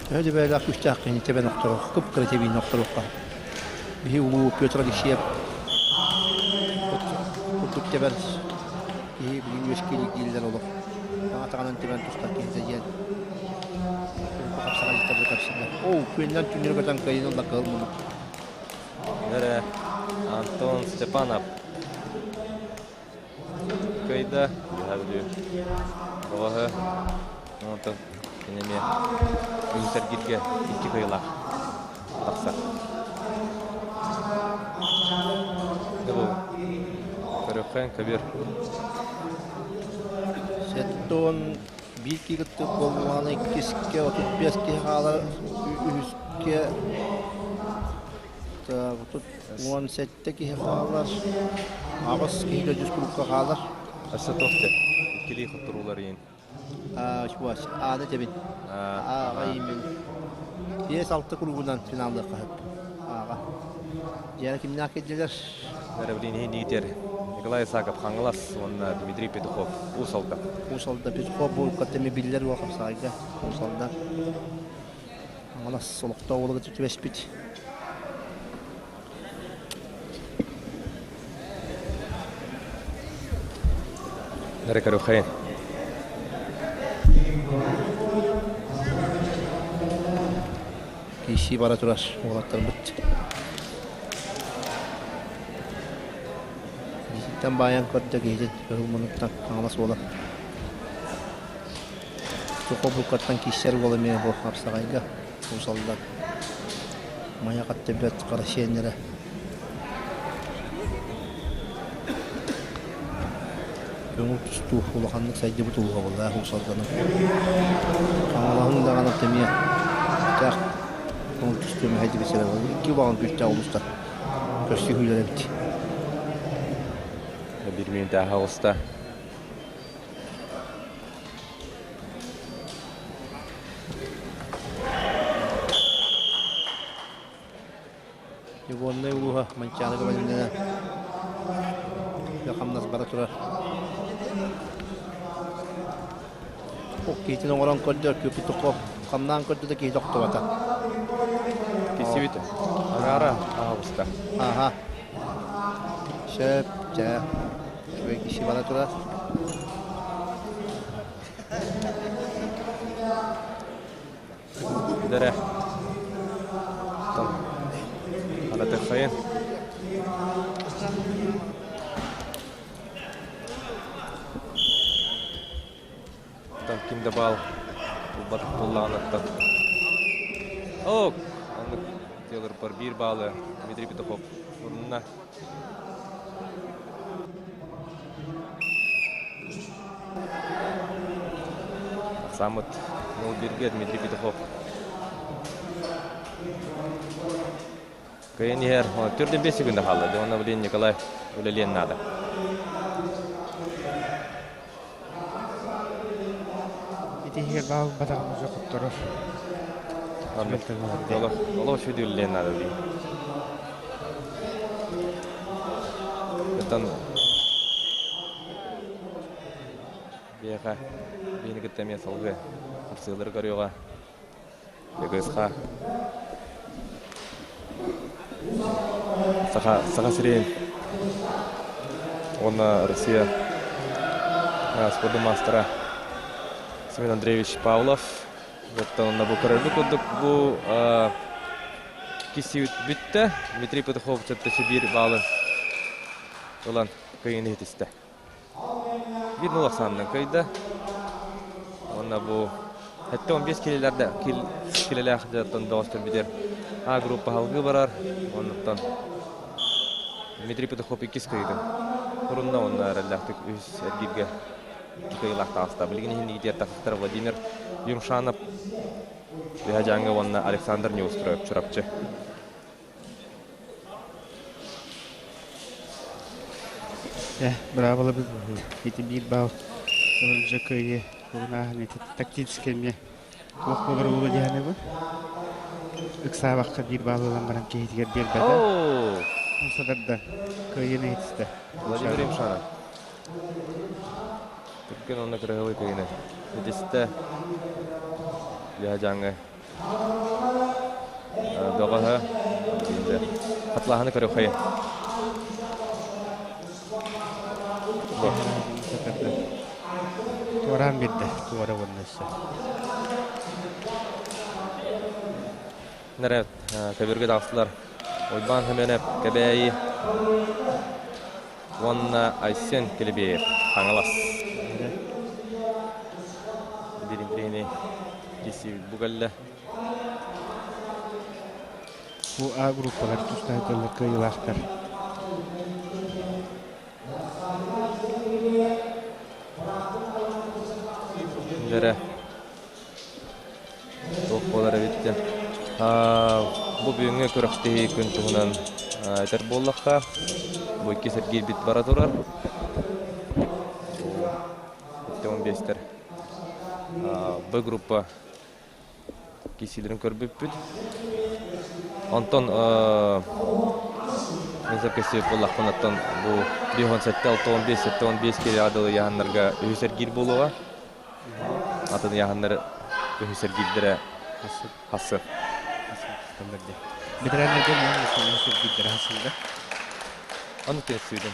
Төһө да бэйэлээх күүстээх киһини тэбэн охторуох, кып-кыра тэбиини охторуохха. Биһи улуу Петр Алексеев курдук тэбэр киһи билигин үөскиир дииллэр олох. Атаҕынан тэбэн тустар киһитэ диэн хапсаҕайдьыттарга көрсүллэр. Оо, күөннэн түннүрү көтөн кыайын ылла кыһыл муннук. Эрэ Антон Степанов. кыайда. Үөһээ Бүлүү бөҕөһө. Онтон кини эмиэ үһүс эргииргэ икки кыайыылаах тахсар. Бу көрүөххэ көбүөр. 71 киһи буоллаҕына иккискэ 35 киһи хаалар, үһүскэ 37 киһи хаалар, 8 киһи төрдүс курукка хаалар. Өссө туох диэн иккилии хотторуулар иин. Ааны тэбин. Ааҕа иимин. 5-6 кругунан финаллыахха сөп. Ааҕа. Дьиэҕэ кимнээх кэллилэр? Ревлин лидер Николай Исаков Хаҥалас уонна Дмитрий Петухов Уус Алдан. Уус Алдан Петухов бу каттами биллэр уол хапсаҕайга Уус Алдан. Хаҥалас олохтоох уолуга түбэспит. Нарекарухайн. Киисии бара турар уолаттарбыт. Киһиттэн баайан көрдө киһитин кыһыл мунуктан хаҥалас уола. Сухобуккаттан кииссэр уол эмиэ бу хапсаҕайга Уус-Алдан Майаҕа төбөт хара сиэннэрэ Көҥүл тустуу улаханнык сайдыбыт улууһа буолла Уус-Алданым. Хаҥалаһын даҕаны эмиэ тээх көҥүл тустуу мэһэйдибит сирэ буолла. Икки улахан күүстээх улуустар көрсүһүүлэр эбит. Биир мүнүүтэ аһаҕыста. Ивоннай улууһа Манчаарыга бэлэмнэнэ үлэ-хамнас бара турар. Киһитин оҥорон көрдөр, Петухов хамнаан көрдө да киһи тохтубата. Кисибит аҥаара аһабыста. Аха. Сөп, чэ. Үчүгэй киһи бара турар. Дэрэ. Аратыххайын. Там ким да баал булбатах буоллаҕына Ок! Оннук делырбар биир баалы Дмитрий Петухов урунна. Самыт 0-1-ге Дмитрий Петухов. Кыйын иһэр 4-5 секунда хаалла. Онно блин Николай үлэлиэн наада. Итиһигэр баал батаҕын уже хотторор. Олох үчүгэй үлэлиэн наада дии. Оттон биэхэ биини кытта эмиэ салгыы хапсыылары көрүөҕэ. Дьөгүөсхэ Саха, Саха сирин уонна Россия спордун маастара Семен Андреевич Павлов. Оттон онно бу көрөрбүт курдук бу киссибит бүттэ. Дмитрий Петухов чөттөчү биир баалы ылан кыайыыны ситистэ. Биир нул ахсаанынан кыайда. Уонна бу 75 килилэрдэ килилээх дьонтон бөҕөстөр бүтэр А группа салгыы барар. Оннуттан Дмитрий Петухов иккис кыайыытын турунна уонна эрэллээхтик үһүс эргииргэ кыайыылаах таҕыста. Билигин иһин иитиэр тахсыктар Владимир Юмшанов Үһэ Дьааҥы уонна Александр Неустроев Чурапчы. Браво ити биир баал ылылдьа кыайыы угунааһын ити тактическай эмиэ туох буолар буолуо диэхэнэбин ыксаабакка биир баал ылан баран киһитигэр биэрбэтэ садарда кыайыыны иһитистэ Владимир Юмшанов Түргэн уонна кыраһыабай кыайыыны ситистэ Үөһэ Дьааҥы бөҕөһө хатлааһыны көрүөххэйин. Туораан биэрдэ, туора уонна өссө. Уонна Айсен Келебеев, Хаҥалас. Биир интириэһинэй киирсии бу кэллэ. Бу А группалар тустаһытыллар кыайыылаахтар. Дэрэ туох буолар эбит диэн. Бу бүгүҥҥү күрэхтэһии күн туһунан этэр буоллахха, бу иккис эргиирбит бара турар. 15-тэр Б группа киирсиилэрин көрбүппүт. Онтон мин сөпкө буоллахпын оттон бу 57 65 75 киилэҕэ дылы ыйааһыннарга үһүс эргиир буолуоҕа. Атын ыйааһыннары үһүс эргиирдэрэ хассы. Бэтэрээннэргэ үһүс эргиирдэрэ хасылда. Ону тиэстибитим.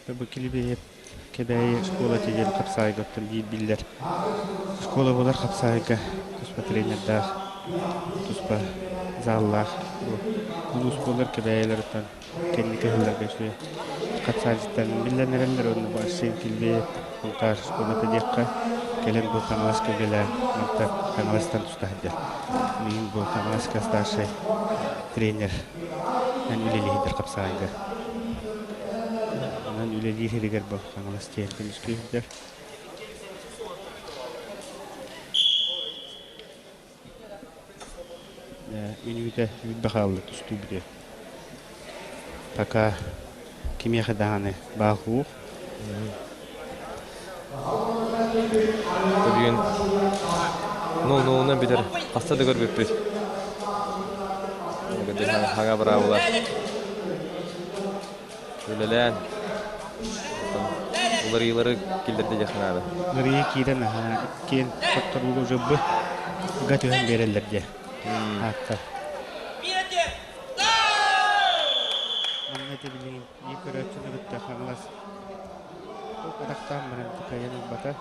Бу Килибиэйэп Кэбээйи школа диэн хапсаайга оттон биир биллэр школа буолар хапсаайга туспа тренердаах, туспа заллаах бу улуус буолар Кэбээйилэриттэн кэнники сылларга үчүгэй хапсаайдьыттарын биллэн эрэллэр уонна бу Арсен Килбиэйэп Сунтаар школата диэххэ кэлэн бу Хаҥаласка үлэлээн мантан Хаҥаластан туста сылдьар. Билигин бу Хаҥаласка старшай тренер үлэлиһидэр хапсаайга. Онон үлэлиир сиригэр бу Хаҥалас тиийэн көмүскүү сылдьар. Мүнүүтэ үүрбэ хаалла тустуу бүтүө. Пока кимиэхэ даҕаны баахуух. Бүгүн нул-нулунан бүтэр хаста да көрбүппүт. Хаҥа быраабыла үлэлээн уларыйыылары киллэрдэ диэххэ наада. Уларыйыы киирэн аһаа иккиэн хотторууга уже б га түһэн биэрэллэр диэ. Ааттар. Манна ити билигин биир көрөөччүнү кытта Хаҥалас атахтаан баран кыайан ылбата.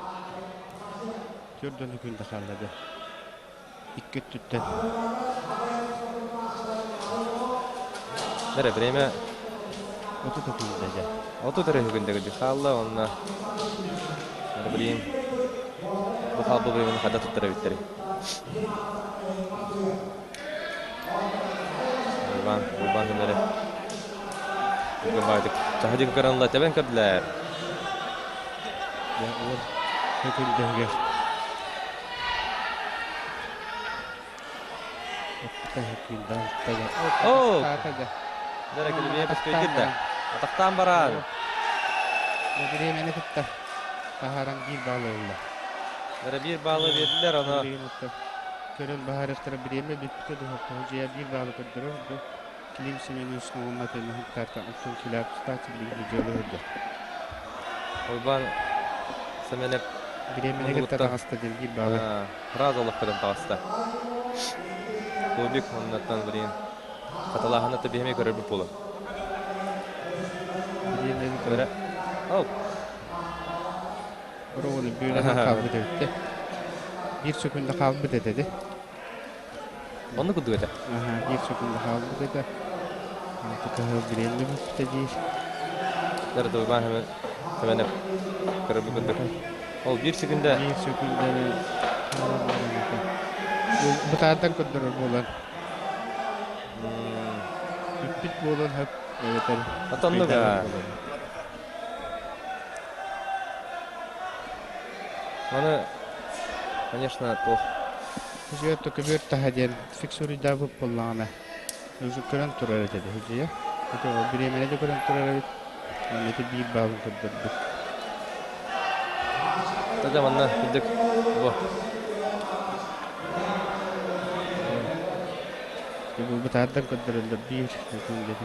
Түөрт күн да хаалла дьэ. Икки өттүттэн. Бэрэ время 30 күндэ дьэ. 30 эрэ күндэ хаалла онно блин бу хаалбы времени хада туттар эбиттери. Уйбаан, Уйбаан күннэри. Бүгүн Чаһы көрөн тэбэн көрдүлэр. Дьэ, ол күндэһигэр Оо! Дара килибиэ пөскөйдүр да. Атахтаан баран. Бириэмэни кытта таһааран биир баалы ылла. Дара биир баалы биэрдилэр аны. Көрөн баһаарыахтара бириэмэ бүппүтэ дуһуохта дьиэ биир баалы көрдөрөр бу Клим Семенович Новоматыны Хунтаартан оттон килээп тутааччы билигин дьыала өһөрдө. Уйбаан Семенов Бириэмэни кытта таҕыста диэн биир баалы. Сразу олохпутун таҕыста. Кубик оннуттан блин хатылааһына биһиэми көрөрбүт буолар. Бириэмэни Көрө. Оу. Оруону бүөлэн хаалбыт эбитте. Биир секунда хаалбыт этэ де. Онну курдук этэ. Биир секунда хаалбыт этэ. Кыһыл бириэмэ бүппүтэ диир. Дара Уйбаан Семенов көрөрбүт курдук. Ол биир секунда. Биир секунда бытаардан көрдөрөр буолан. Бүппүт буолан хөп эбэтэр. Атоннуга. Аны, конечно, туох. Күзүөр көбүөр таһа диэн фиксуруйдаабыт буоллаҕына уже көрөн турар этэ дьиэ. Это ол бириэмэни да көрөн турар эбит. Манна ити биир баалын көрдөрбүт. Тада манна кырдык бу. Бу бытаардан көрдөрөллөр биир.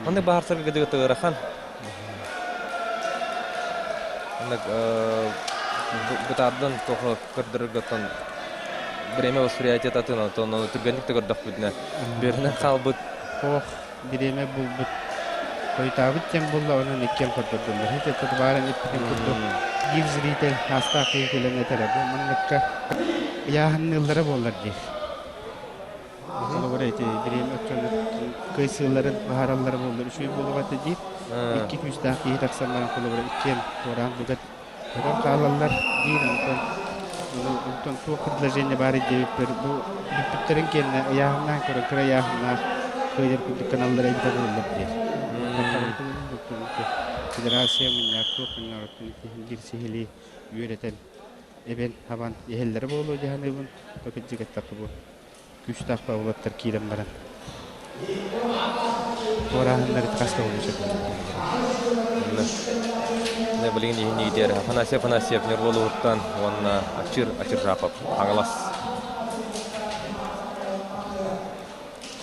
Маннык баһарсарга кыдыгы ыарахан. Маннык бытаардан тоҕо көрдөрөргөттөн время восприятия атын, онтон ону түргэнник да көрдөхпүтүнэ биэринэн хаалбыт. Ох, бириэмэ булбут. Хойутаабыт диэн булла, онон иккиэн көрдөрдүлэр. Ити бааран иппитин курдук биир зритель аастаах киһи кэлэн этэрэ. Бу манныкка ыйааһынныыллара буоллар диир. Холобур, Ити бириэм өттүн кыйсыыларын баһараллара буоллар үчүгэй буолуох этэ диир. Икки күүстээх киһи тахсан баран холобура иккиэн туораан быгат көтөн хаалаллар диир. Онтон онтон туох предложение баар диэбиппэр бу бүппүттэрин кэннэ ыйааһыннаан көрөн кыра ыйааһыннаах кыайар курдук гыналлара эбитэ буоллар диир. Федерация мунньаах туох мунньаҕыттан биир сиһилии үөрэтэн эбэн хабан иһэллэрэ буолуо дии саныыбын. Кырдьык эттэххэ бу күүстээх уолаттар киирэн баран туорааһыннары хас да сөп Не билигин иһин Афанасий Афанасьев Нерволуһуттан уонна Ачыр Ачыржапов Хаҥалас.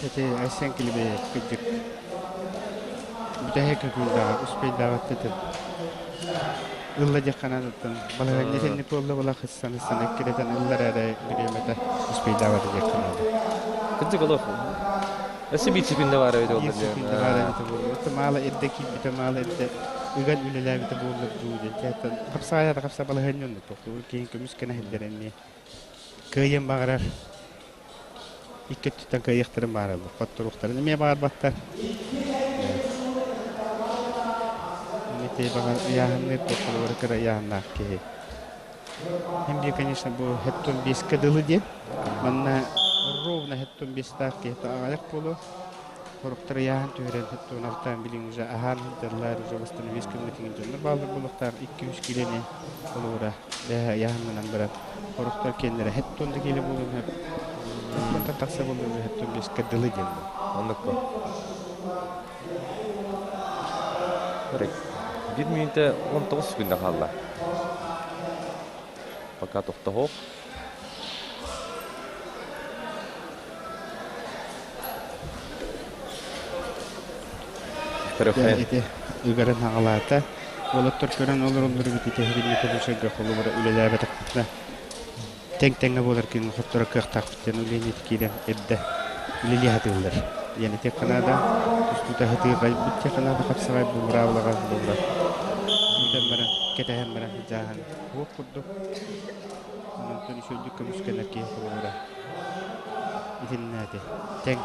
Ити Айсен Килибеев кырдьык бүтэһик күндэҕэ успейдаабаттытын ылла диэххэ наадаттан балаһыанньа итинник буолла була хыссан хыссан эккирэтэн ыллар эрэ бириэмэтэ успейдаабата диэххэ наада. Кырдьык олох өссө биир секунда баар эбит Биир секунда баар эбитэ буолуо. Это мало эрдэ киирбитэ, мало эрдэ ыган үлэлээбитэ буоллар дуу диэн. Театтан хапсаайа да хапса балаһыанньа оннук тохтуур киһин көмүс кэнэ иһиллэр эмиэ. Кыайыан баҕарар икки өттүттэн кыайыахтарын баараллар, хотторуохтарын эмиэ баҕарбаттар. Ити баҕар ыйааһынныыр туоххалара кыра ыйааһыннаах киһи. Hem bir, конечно, бу хеттон беске дылы диэн. Манна ровно хеттон бестаах киһи аҕайах буолуо. Хоруктар ыйааһын түһэрэн хеттон алтаан билин уже аһаан сылдьаллар, уже восстановись кыммытыгын дьоннор бааллар буолуохтаах 2-3 килени холобура бэһэ ыйааһыннанан баран Сорохтор киэннэрэ хеттон да киилэ буолуон сөп. Хеттонтон тахса буолуон хеттон биэскэ дылы диэн буол. Оннук бу. Биир мүнүүтэ 19 секунда хаалла. Пока тохтоһуох. Ити ыгарын хаҕалаата. Уолаттар көрөн олороллор эбит ити көбүсэргэ холобура үлэлээбэтэхпитинэ тэҥ-тэҥҥэ буолар күн хотторо кыахтаахпыт диэн үлэни киирэн эрдэ үлэлии сатыыллар. Диэн ити Канада тустуута сатыырҕайбыт те Канада хапсаҕай бу быраабылаҕа буолла. Бүтэн баран кэтэһэн баран дьааһан уох курдук. Онтон үчүгэйдик көмүскэнэр киһи холобура итиннээти тэҥ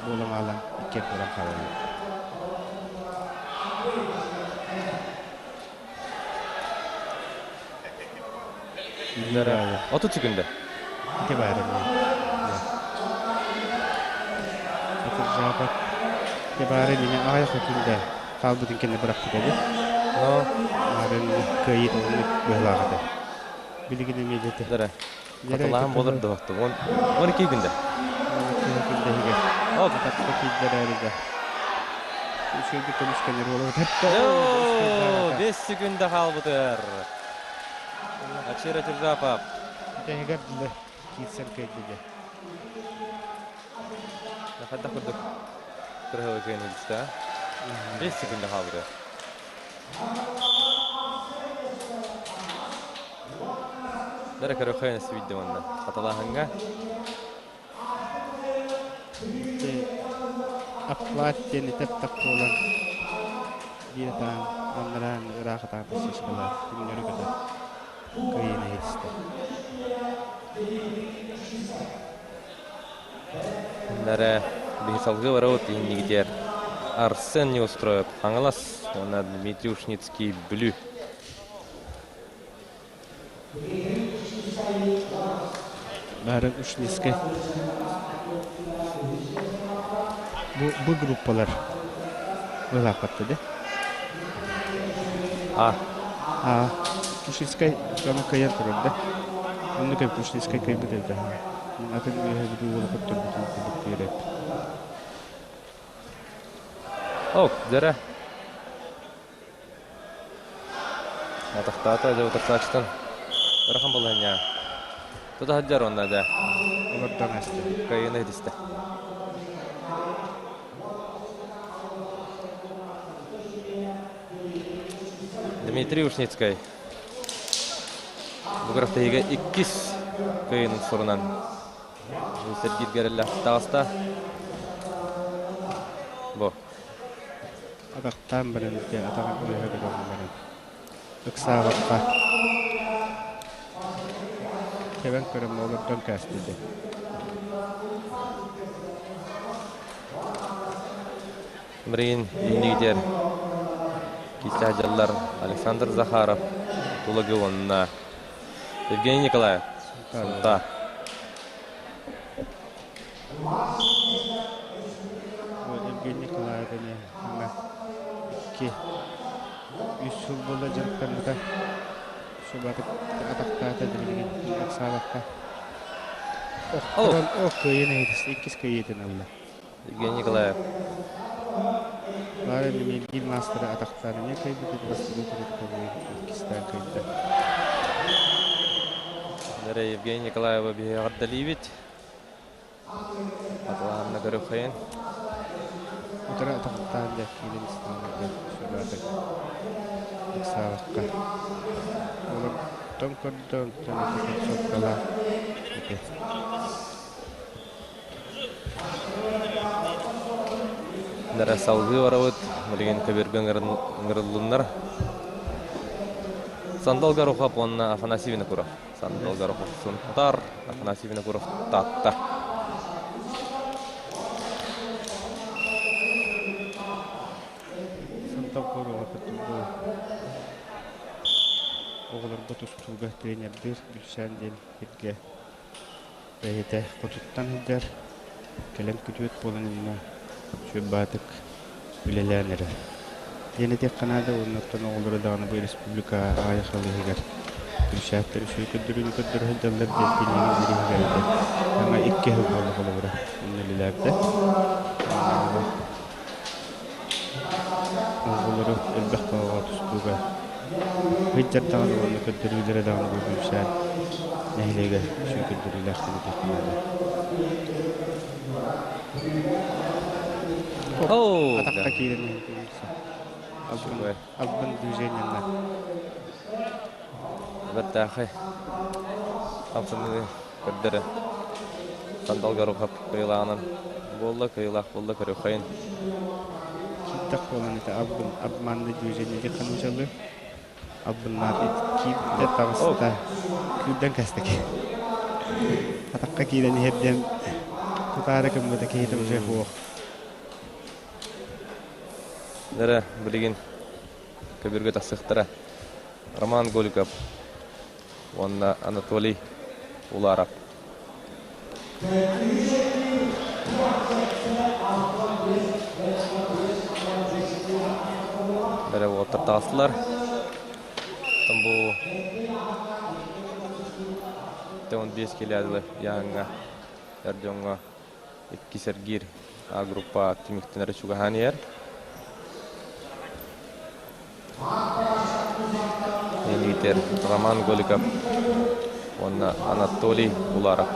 буолан хаалан иккиэн буолан хаалаллар. 30 секунда. Ити баар эмиэ. Атыржаабат. Ити баары мини аҕай хотунда хаалбытын кэннэ бырахпыт эбит. Но Маарын кыайыыта оннук быһылаах этэ. Билигин эмиэ дьэ Дара. Хатылаан болор дуохту. 12 күндэ. 12 күндэ иһигэр. Атахха киирдэрээридэ. Үчүгэйдик көмүскэнэр буолабыт. 5 секунда хаалбытыр. Ачира Тиржапов. Бүтэһигэр дылы киирсэн кэллигэ. Хайдах курдук кырыһылы кыайан илдьитэ. 5 секунда хаалбытыр. Дара көрөхөйөн свидде онна. Хаталаһанга. Аплат диэн тэптэх буолан биир атаан аннараан ыраах атаан тахсыскалаах түҥнэри көтөр кыайыыны иһитистэ. Нара биһи салгыы барабыт иһиннигитигэр Арсен Неустроев Хаҥалас уонна Дмитрий Ушницкий Бүлүү. Бары Ушницкай. Бу, бу группалар ылаахпатта де. А. А. Ушницкай дьону кыайан турар да. Оннук эбит Ушницкай кыайбыт эбит. Атын үөһэ бүдүү уолу хотторбутун курдук киирээт. Ок, дьэрэ. Атахтаата дьэ утарсааччытын ырахан балаһынньа. Тута сылдьар уонна дьэ. Олордон аста. Кыайыыны ситистэ. Дмитрий Ушницкай бу күрэхтэһиигэ иккис кыайыынын сурунан сэргииргэ эрэллээх таҕыста. Бу. Атахтаан баран ити атаҕын үөһэ көтөҕөн баран ыксаабакка тэбэн көрөн олордон кээспитэ. Билигин иннигитигэр киирсэ сылдьаллар Александр Захаров, Тулагы уонна Евгений Николаев, Сунтаар. Евгений Николаев эмиэ аны икки үс сыл буолла дьарыктаммыта. Субатык атахтаата билигин ыксаабакка. Ох, кыайан эһитис, иккис кыайыытын ылла. Евгений Николаев. Баар эмиэ биир маастары атахтаан эмиэ кыайбыт, бастакы турукка иккистээн кыайда. Дара Евгений Николаева биһиги эҕэрдэлиибит. Атылаһанна көрүөххэйин. Утары атахтаан дьэ киирэн истэҕинэ сүбээтик ыксаабакка. Олортон көрдө, онтон ити концовкалаах ити. Дара салгыы барабыт, билигин көбүөргэ ыҥырыллыннар. Сандал Горохов уонна Афанасий Винокуров. Сандал Горохов Сунтар, Афанасий Винокуров Таатта. Сандал Горохов бу оҕолорго тустууга тренердиир Бүлсээн диэн сиргэ бэйэтэ хотуттан сылдьар, кэлэн күтүөт буолан иннэ сүрбаатык үлэлээн эрэр. Диэн этиэххэ наада уонна оттон оҕолоро даҕаны бу республика аҕыйах сыл иһигэр түрсээттэр үчүгэй көрдөрүүнү көрдөрө сылдьаллар диэн кинигэ бирииһигэр этэ. Ама икки сыл буолла холобура онно үлэлээбитэ. Оҕолору элбэх баҕаҕа тустууга сылдьар даҕаны уонна көрдөрүүлэрэ даҕаны бу Бүлсээн нэһилиэгэ үчүгэй көрдөрүүлээхтик этиэххэ наада. Атахха киирэн албын, албын движениенна. Бэртээхэй хамсаныы көрдөрө Сандал Горохов кыайыылааҕынан буолла, кыайыылаах буолла көрүөххэйин. Киирдэх буолан это албын обманный движение диэн ханучалы албыннаат киирдэ таҕыста күүрдэн кэстик. Атахха киирэн иһэр диэн тутаары гыммыта киһитэ уже суох. Дара билигин көбүргэ тахсыахтара. Роман Голиков уонна Анатолий Уларов. Бэрэ уолаттар таҕыстылар. Бу 15 килэ яһаҥҥа эр дьоҥҥо иккис эргиир А группа түмүктэнэрэ чугаһаан иһэр. Лидер Роман Голиков уонна Анатолий Уларов.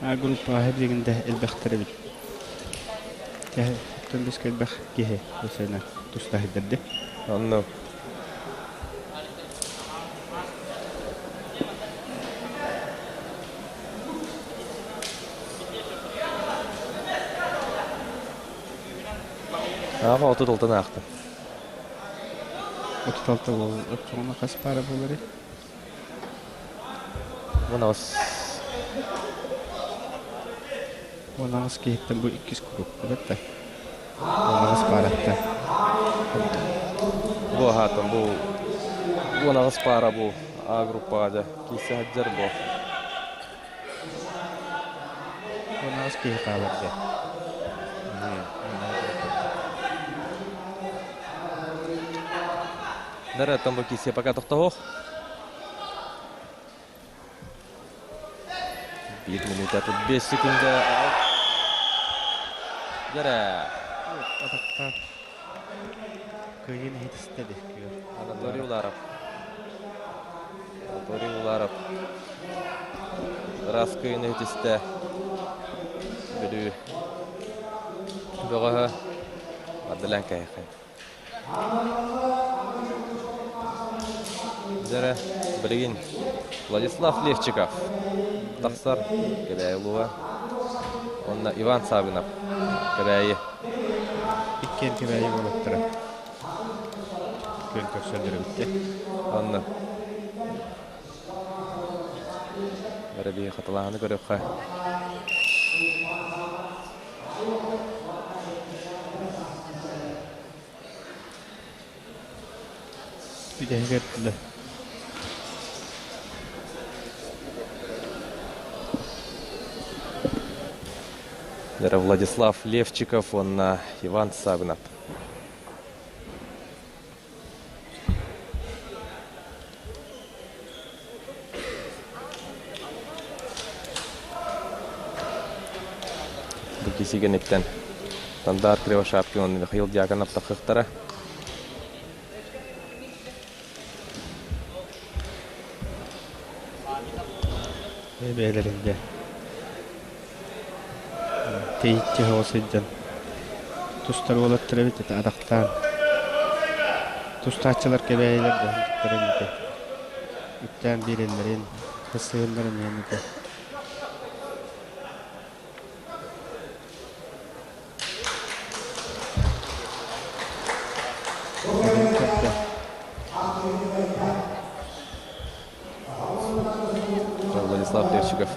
А группаҕа билигин да элбэхтэр эбит. Оттон бискэ элбэх киһи өсөнө тустаһыдырды. Онно Аҕа 36-ны аахтым. 36 буол оччоҕуна хас паара буоларый? 18. 18 киһиттэн бу иккис куруук эбэтэ. 18 пааратта. Бу аһаатым бу 18 паара бу А группаҕа дьэ киирсэ сылдьар бу. 18 киһи хаалар дьэ. Нара там бу киирсэ пока тохтоһуох. Биир минута тут 5 секунда. Дьэрэ. Атахта кыайын иһитистэ Анатолий Уларов. Анатолий Уларов. Ыраас кыайын иһитистэ. Бүлүү бөҕөһө Ардалян кэһэхэ. Дьэрэ, билигин Владислав Левчиков тахсар Кэбээйи улууһа уонна Иван Саввинов Кэбээйи. Иккиэн Кэбээйи уолаттара күөн көрсөллөр эбиттэр. Онно. Эрэ биһи хатылааһыны көрүөххэ. Бүтэһигэр дылы. Эрэ Владислав Левчиков уонна Иван Савинов. Бу кисигениттэн Сандар Кривошапкин уонна Михаил Дьяконов тахсыахтара. Бэйэлэрин Тэйиччи оҕо сылдьан тустар уолаттар эбит этэ атахтаан тустааччылар кэбээйилэр да этэ үктээн биэрэллэрин хасыһыннарын иһэн этэ Владислав Левчиков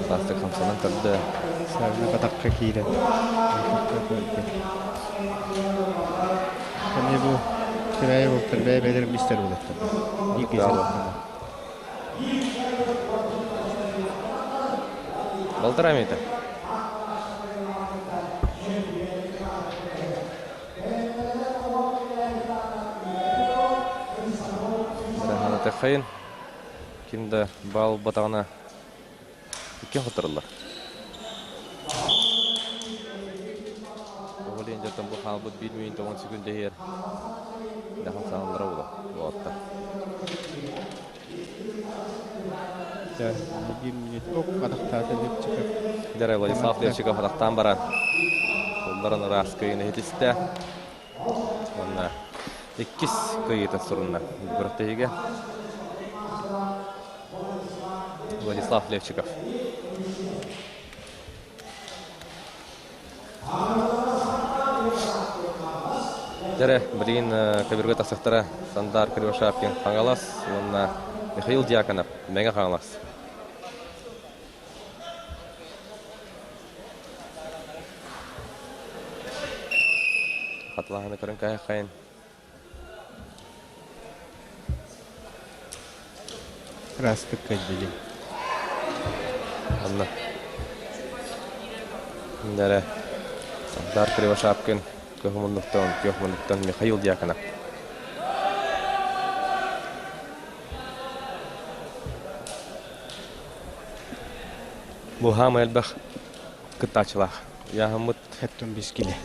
Саастык хамсанан көрдө. Саабына батахха киирэн. Эмиэ бу кыраайы буолтар бэйэ-бэйэлэрин бистэр буолаттар. Биир киһи Балтараа метр. Хайын ким да баал батаҕына икки хотторуллар. Оҕо диэн дьонтон бу хаалбыт биир мүнүүтэ тоҕон секунда иһэр дахан саҥалара була буолатта. Биир мүнүүт ок атахтаата Левчиков. Дэрэ Владислав Левчиков атахтаан баран улларан ыраас кыйын иһитистэ. Уонна иккис кыайыыта сурунна күрэхтэһиигэ. Владислав Левчиков. Дьэрэ, билигин көбүргэ тахсыахтара Сандар Кривошапкин Хаҥалас уонна Михаил Дьяконов Мэҥэ Хаҥалас. Хатылаһаны көрөн кээһэххайын. Ыраастык кэллигин. Анна. Дэрэ. Сандар Кривошапкин күөх муннуктан, күөх муннуктан Михаил Дьяконов. Бу хаамай элбэх кыттааччылаах. Яһаммыт Хэттон бискиле.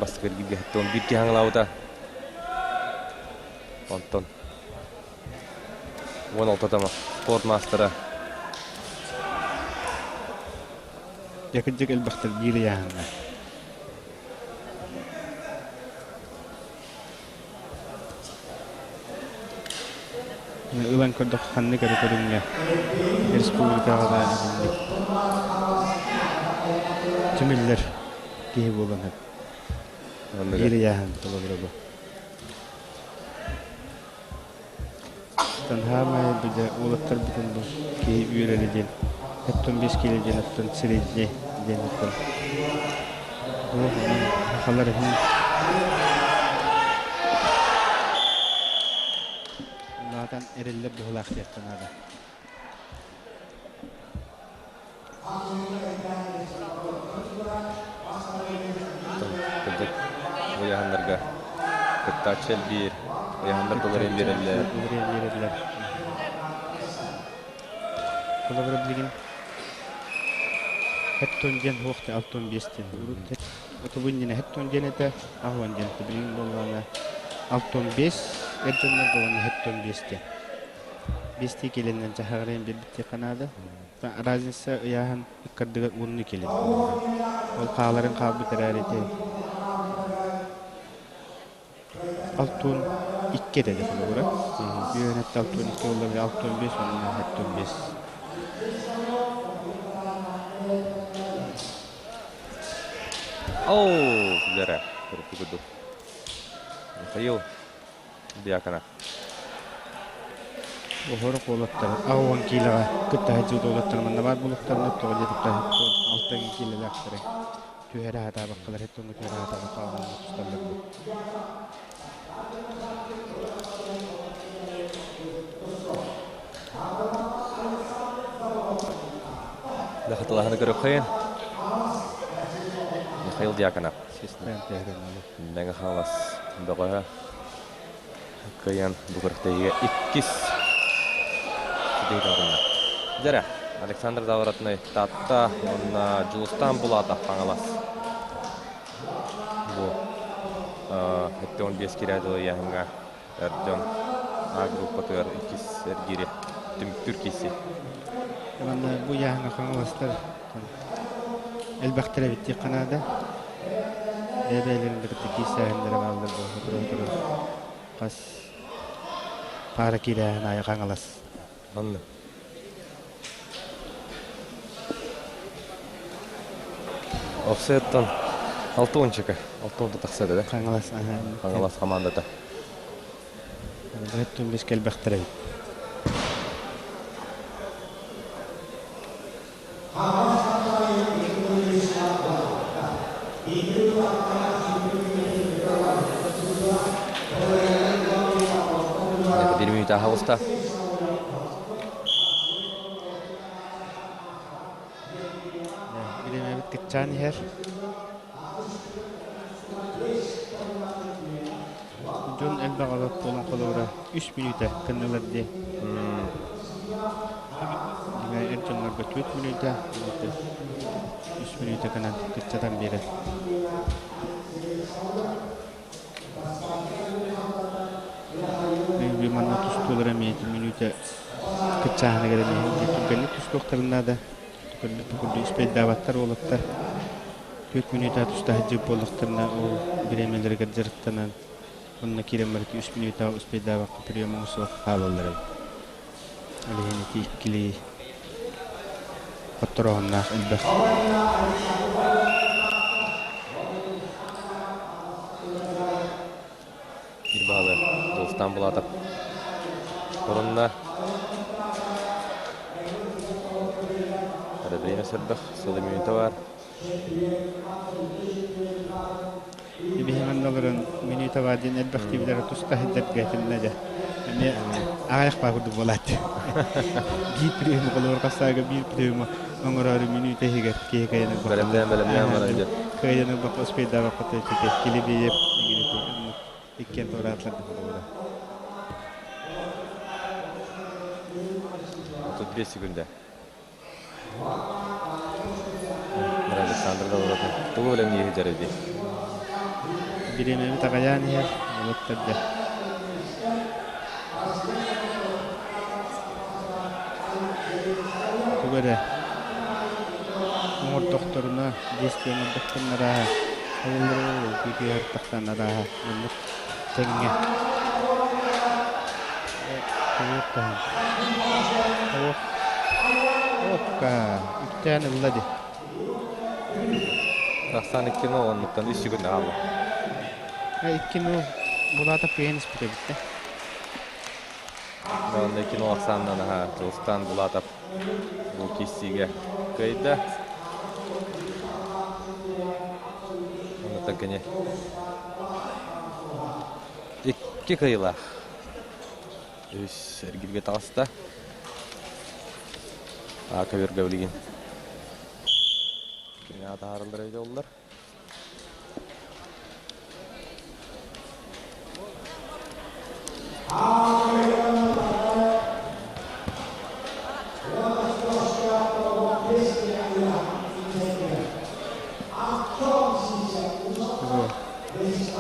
Бастакы эргииргэ хэттон биир киһи хаҥалаабыта. Онтон 16 тама спорт маастара. Якыдьык элбэхтэр биир ыйааһынна. Ылан көрдөххө ханнык эрэ көрүҥҥэ республикаҕа да итинник түмүллэр киһи буолан биир ыйааһын толобура бу. Танһаамай бile уолаттарбытын бу киһи үөрэрэ диэн оттон 5 киилэ диэн оттон средний диэн оттон сахалар иһин улаатан эрэллэр быһыылаах диэххэ наада. Кырдьык, ыйааһыннарга кыттааччы элбиир, ыйааһыннар уларыйан биэрэллэр. Уларыйан биэрэллэр. Холобура билигин хэттон диэн суох алтон биэс диэн. Урут отобу иннинэ хэттон диэн этэ, аһуон диэн этэ. Билигин буоллаҕына алтон биэс, эр дьоннор буолан хэттон биэс диэн. Биэстии киилэнэн дьаһаҕырайан биэрбиттиэххэ наада. Разница ыйааһын ыккардыгар уонну килин. Ол хааларын хаалбыт эрээри ити алтуон икки этэ холобура. Үөнэтте алтуон икки буолла алтуон бес уонна хэттон бес. Оу, дэрэ, курдук. Михаил. Дьяконов. Оһор уолаттар 80 киилэҕэ кытта сылдьыбыт уолаттар манна баар буолуохтарына тоҕо диэтэххэ 6 киилэлээхтэри түһэрэ сатаабаккалар һэттоҥҥо түһэрэ сатаабакка аҕалан тусталлар бу. Хатылаһаны көрөххөйүн. Михаил Дьяконов. Мэҥэ Хаҥалас бөҕөһө кыайан бу күрэхтэһиигэ иккис ситиһиитин оҥорунна. Дьэрэ, Александр Заворотный Таатта уонна Дьулустаан Булатов Хаҥалас. Бу 75 кирээдил ыйааһыҥҥа эр дьон А группатыгар иккис эргиири түмүктүүр киирсии. Манна бу ыйааһыҥҥа хаҥаластар элбэхтэр эбит диэххэ наада. Бэйэ-бэйэлэрин да кытта киирсээһиннэрэ бааллар буо сотору-сотору хас паара киирээһин аайы хаҥалас. Онно. Офсеттан алтуончика, алтуонта тахсар да? Хаҥалас, Хаҥалас хамаандата. Өттүн бис кэлбэхтэр эбит. Это bir минута хаҕыста. Бириэмэбит кыччаан иһэр. Дьон элбэх олох буолан холобура үс мүнүүтэ кыннылар дии. Дьиҥэ эр дьоннорго 4 мүнүүтэ, үс мүнүүтэ гынан кыччатан биэрэр. Би манна тустуулар эмиэ мүнүүтэ кыччааһыныгар эмиэ түргэнник тустуохтарын наада. Түргэнник бу курдук испэйдаабаттар уолаттар. 4 мүнүүтэ туста сылдьыбыт буоллахтарына ол бириэмэлэригэр дьарыктанан онно киирэн барыт 3 мүнүүтэ успейдаабакка прием оҥостубакка хаалаллар эбит. Ол иһин ити иккилии хотторооһуннаах элбэх. Биир баалы Дулустаан Булатов Орунна Время сырдых, сылы мүнүүтэ бар. Биһи манналарын мүнүүтэ бар диэн элбэх тиибилэри туста сылдьарга этиннэ дьэ. Эмиэ аҕыйах баа курдук буолаат. Биир приему холобур хастаага биир приему оҥороору мүнүүтэ иһигэр киһи кыайан ылбакка Бэлэмнээн бэлэмнээн баран дьэ. Кыайан ылбакка успейдаабакка килибиеп иккиэн туораатылар холобура. 35 секунда. Александр Давыдов тугу бэлэмниир дьарыйдый? Бириэмэбит аҕайаан иһэр, уолаттар да. Тугу эрэ оҥордохторуна, действие оҥордохторуна арааһа, күүтүһэр тахсан арааһа, оннук тэҥҥэ. Туох таһын. Ох. Опка. Үктээн ылла ди. Тахсан 2-0 оннуттан үс секунд хаалла. 2-0 Булатов кыайан испитэ бүттэ. Онно 2-0 ахсаанынан аха Дьулустаан Булатов бу киирсиигэ кыайда. Оннуттан кини икки кыайыылаах үс эргилгэ таҕыста. Көбүргэ билигин кимҥэ таһаарыллар эбитэ буоллар.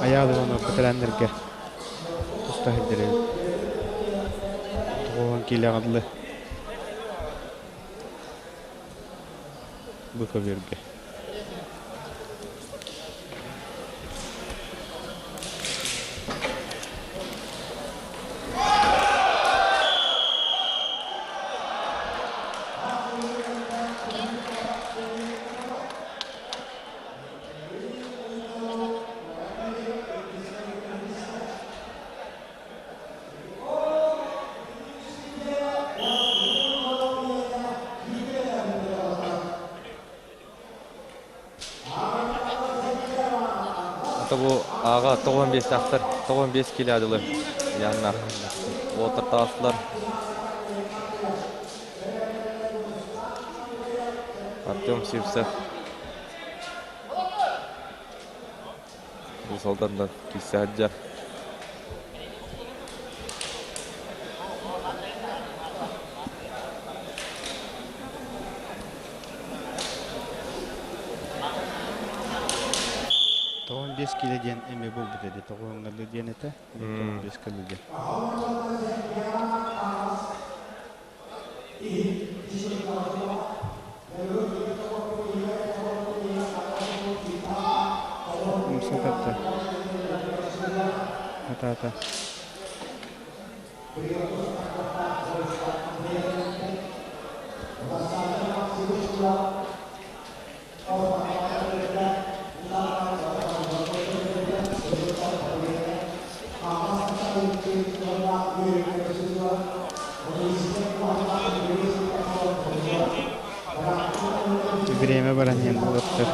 Айаал уонна бэтэрээннэргэ туста сылдьар эбит. 90 киилэҕэ дылы бу көбүөргэ. Тобу аға 95 тахтар, 95 киле адылы янна. Уоттар таастылар. Артем Сивцев. Бу солдандан кисе аджар. Тоҕон 5 кило диэн эми булбут эди тоҕуоҥҥалыы диэн этэ. Тоҕон 5 кило диэн. Умса тарта. Атаата. Время баран иһэн уолаттар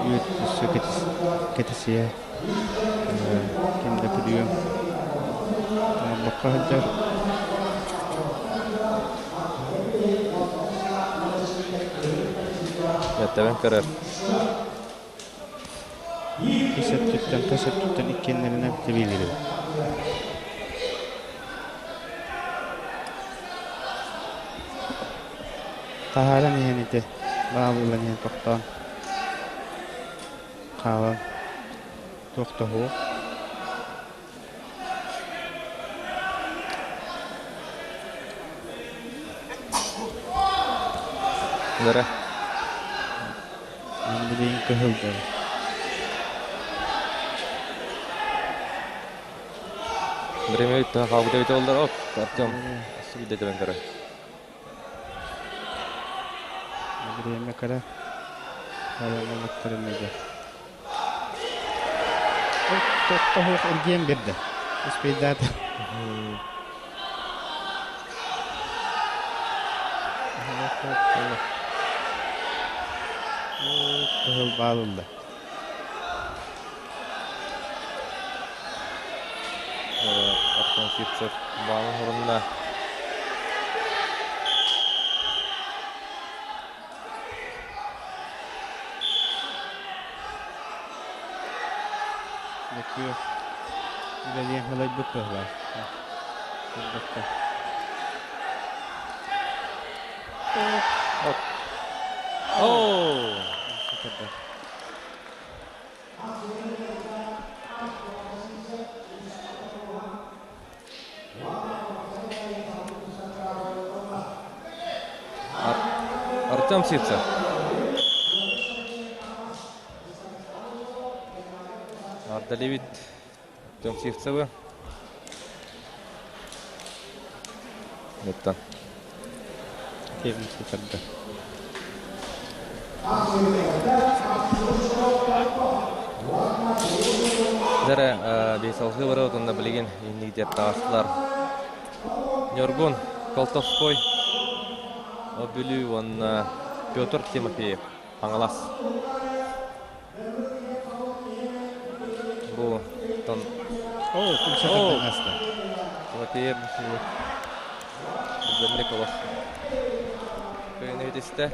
үөт өссө кэтисиэ ким да күлүөм оҥорбокко сылдьар. Этэбэн көрөр. Ис өттүттэн, тас өттүттэн иккиэннэринэн тэбиилэрин. Таһааран иһэн ити баалылан иһэн тохтоон хаалан туохтоһуох. Лара. Мин билигин кыһылдьар. Время хаалбыта эбитэ оллар оп Артем сүбүдэ көрө. Время кыра. Хаалаллаттарын эгэ. Тоттоһуох эргиэн берде. Успейдаата. Кыһыл баалылла. Артем Сивцев баалын хорунна. Лөкүө үлэлиэн халайбыт быһылаах. Көрбөккө. Оо! Артем Сивцев. Ардалевит Артем Сивцевы. Это. Дәрі бейсалғы бары отында білеген иннигдер тағастылар. Ньургун Колтовской, Бүлүү уонна Петр Тимофеев, Хаҥалас. Бу тон Оо, күлсэ аста. Тимофеев Бүллек олох. Көйнө бүтүстэ.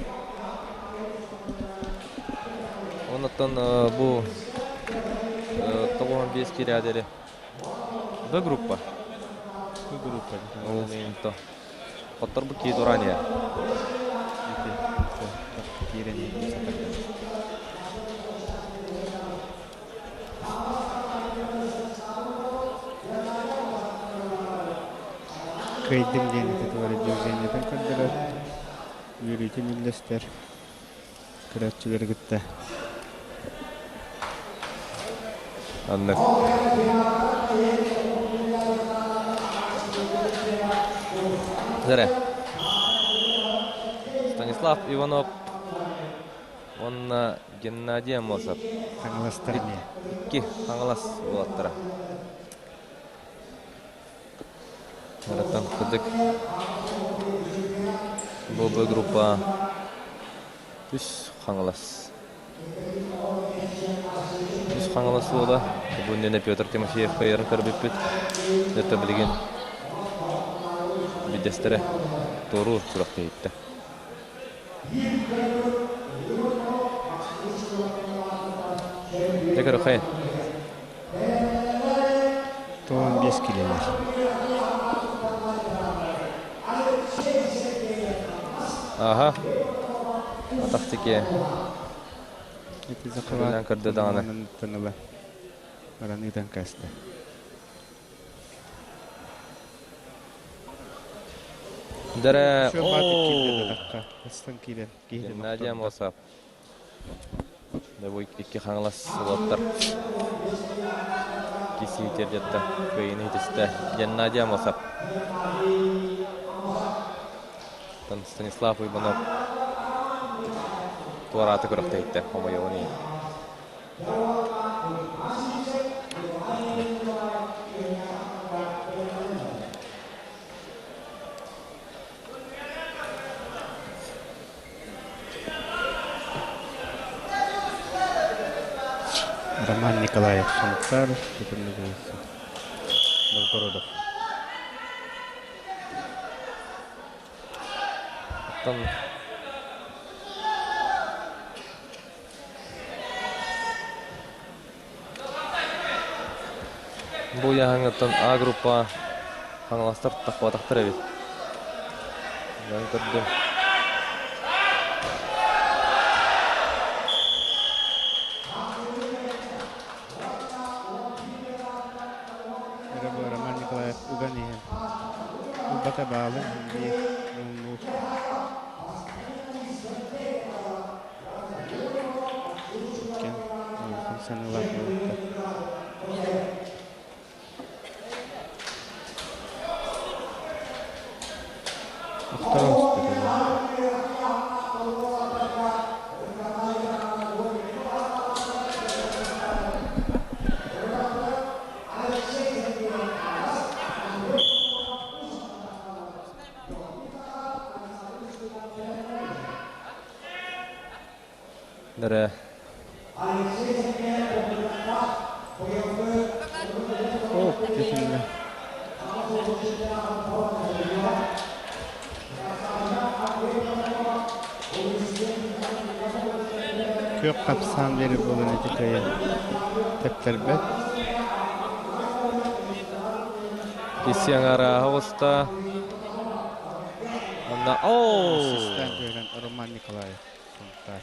Оннуттан бу 95 кирядери Б группа. Б группа. Ол мейнто. Хотторбу ки турания. Кыйдым диэн этэ движениетын көрдөрөр. Үөрүүтүн үллэстэр. Көрөөччүлэри кытта. Аннык. Зере. Станислав Иванов уонна Геннадий Аммосов. Хаҥаластар эмиэ. Икки Хаҥалас уолаттара. Маратан кырдык бу группа үс Хаҥалас. Үс Хаҥалас уола, бу иннинэ Петр Тимофеев кыайарын көрбүппүт. Это билигин бидэстэрэ туоруур күрэхтэһииттэ. Дьэ көрөххөйүн. 95 килэлэр. Аха. Атах тикиэ. Ити захват көрдө даҕаны. Тыныла. Баран ыытан кээстэ. Дэрэ Астан киирэн киһи Геннадий Амосов. Бу икки Хаҥалас уолаттар кисии тиэрдетте кыайыыны итистэ Геннадий Амосов. Станислав Уйбанов туорааты күрэхтэһиттэ хомойуоҕун иһин. Роман Николаев Сунтар, Новгородов. Оттон Бу ыйааһыҥҥыттан А группа Хаҥаластар тахпатахтар эбит. Мин көрдүм. Роман Николаев уган иһэн ылбата баалын биир Хамсаныылаах буолуохтаах. Охторо Дэрэ. Ох, десиннэ. Күөх хапсаан биэрэр буолан ити кыайан тэптэрбэт. Кисси аҥаарааһа оҕуста. Онно оо! Ассистент үөрэн Роман Николаев Сунтаар.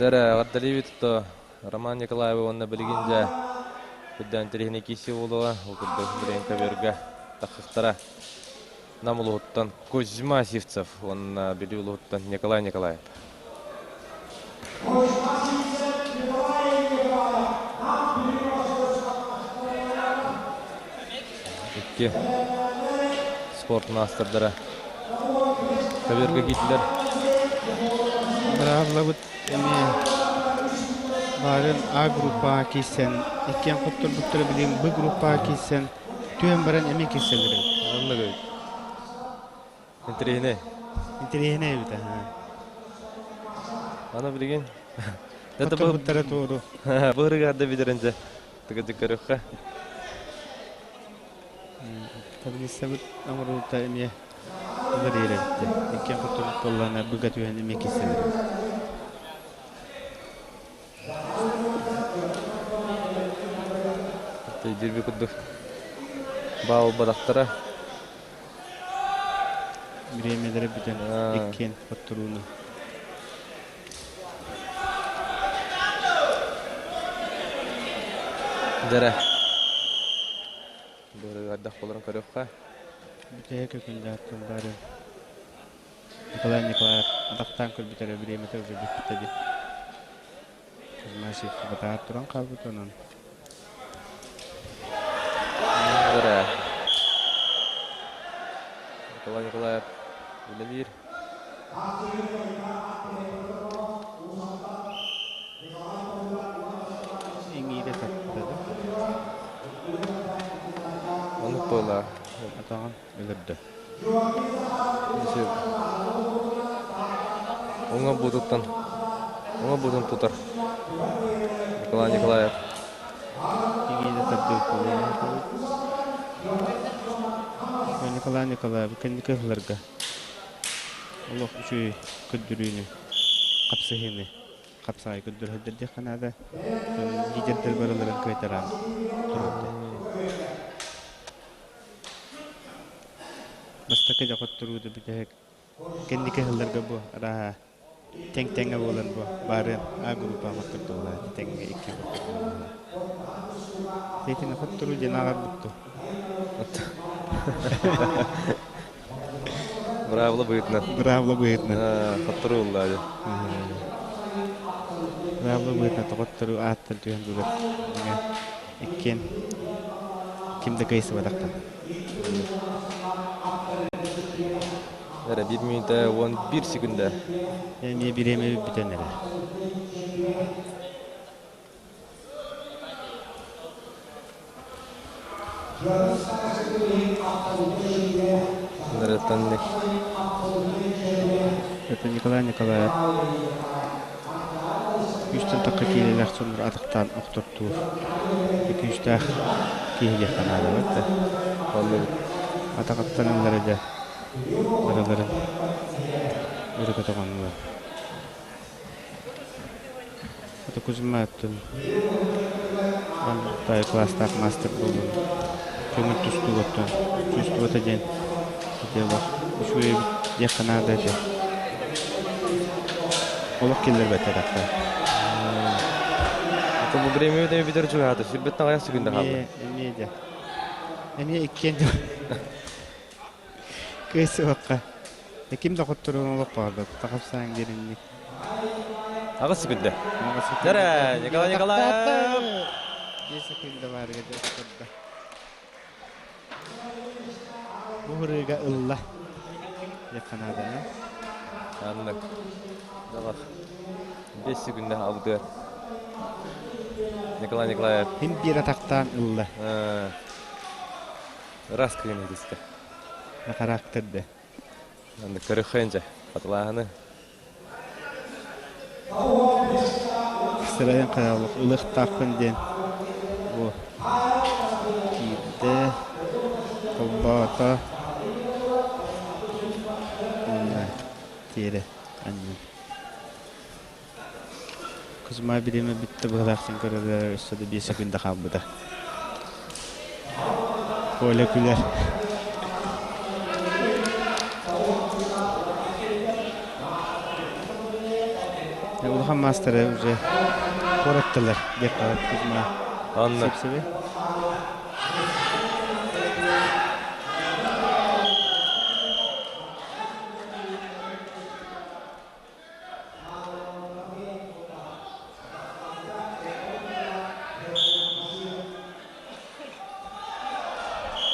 Дэрэ, эҕэрдэлиибит то Роман Николаевы уонна билигин дьэ үрдээн интэриэһинэй киирсии буолуоҕа. Ол курдук билигин көбүөргэ тахсыахтара. Нам улууһуттан Кузьма Сивцев уонна Бүлүү улууһуттан Николай Николаев. Икки спорт маастардара көбүөргэ киирдилэр. Быраабылабыт эмиэ баарын А группаҕа киирсэн, иккиэн хотторбуттара билигин Б группаҕа киирсэн, түһэн баран эмиэ киирсэллэр эбит. Оннук эбит. Интэриэһинэй. Интэриэһинэй эбит аһаа. Аны билигин Хотторбуттара туору. Быһырыгар да билэрин дьэ тыгыдык көрүөххэ. Таблицабыт оҥоруулта эмиэ уларыйар эбит дьэ. Иккиэн хотторбут буоллаҕына быга түһэн эмиэ киирсэллэр эбит. Өйдүүрбүт курдук баал бадахтара. Бириэмэлэрэ бүтэн иккиэн хотторууну. Дэрэ. Быһырыгардах болорун көрүөххэ. Бүтэһик өкүндээттэн бары Николай Николаев атахтаан көрбүтэрэ бириэмэтэ уже бүппүтэ дии. Кузьма Сивцев атаҕар туран хаалбыт онон. Дэрэ. Николай Николаев үлэлиир. Иҥиирэ таттады. Была. Атаҕын өлөрдө. Оҥа буутуттан оҥа буутун тутар Николай Николаев. Игиилэ тардыы Николай Николаев кэнники ыһыларга олох үчүгэй көрдөрүүнү хапсыһыыны хапсаҕай көрдөрөһөрдөр диэххэ наада. Лидердэр барыларын кыайтараан турарда. Бастакы дьэ хотторуута бүтэһик кэнники сылларга бу арааһа тэҥ-тэҥҥэ буолан бу баарын А группаҕа хоттордулар тэҥҥэ икки хоттордулар. Итини хотторуу диэн ааҕарбыт дуо? Быраабыла быһыытынан. Быраабыла быһыытынан. Хотторуу ылла дьэ. Быраабыла быһыытынан хотторуу ааттан түһэн булар. Иккиэн ким да кыайсыбатахтан. Эрэ 1 мүнүүтэ 11 секунда. Эмиэ бириэмэ бүтэн эрэ. Это Николай Николаев күүстэн тахха киилэлээх соннор атахтаан охтортуур күүстээх киһи диэххэ наада да атаҕыттан ыллара дьэ барыларын өрө көтөҕөннүлэр Это Кузьма аттын тай класстаах мастер буоллун көҥүл тустуугуттан чувствуета диэн дело үчүгэй диэххэ наада этэ олох киллэрбэттэр атта Это бу время бүтэр чугаата сүрбэттэн аҕыйах секунда хаалла эмиэ дьэ эмиэ иккиэн кыайсыбакка Ким да хотторун олох баҕарбат. Тахапсаан диэн Аҕыс секунда. Дара, Николай Николаев! 5 секунда баарыга дьэ Бу ырыга ылла. Диэххэ наада, Аннык. Давай. 5 секунда алды. Николай Николаев. Хин биир атахтаан ылла. Раз кыйын этисте. Характер Аны көрөххөн дьэ, хатылааһыны. Сырайын хайалык ылыахтаахпын диэн бу киирдэ, холбоото уонна тиэрэ анньан. Кузьма бириэмэ бүттэ быһыылаахтын көрөллөр өссө да биэс секунда хаалбыта. Коля күлэр. Улахан маастара уже куораттылар диэххэ Кузьма. Анна. Сепсеби.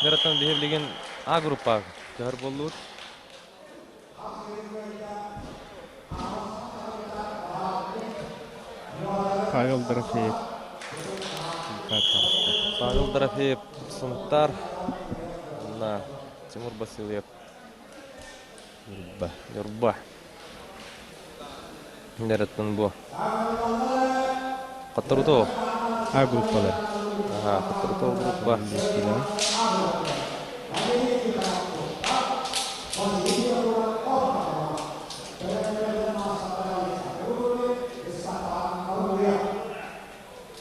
Ныраттан биһи билигин А группа көһөр буоллубут. Павел Дорофеев. Павел Дорофеев Сунтар. На Тимур Васильев. Ньурба. Ньурба. Нэреттен бу. Хотторутоо. А группалар. Ага, хотторутоо группа.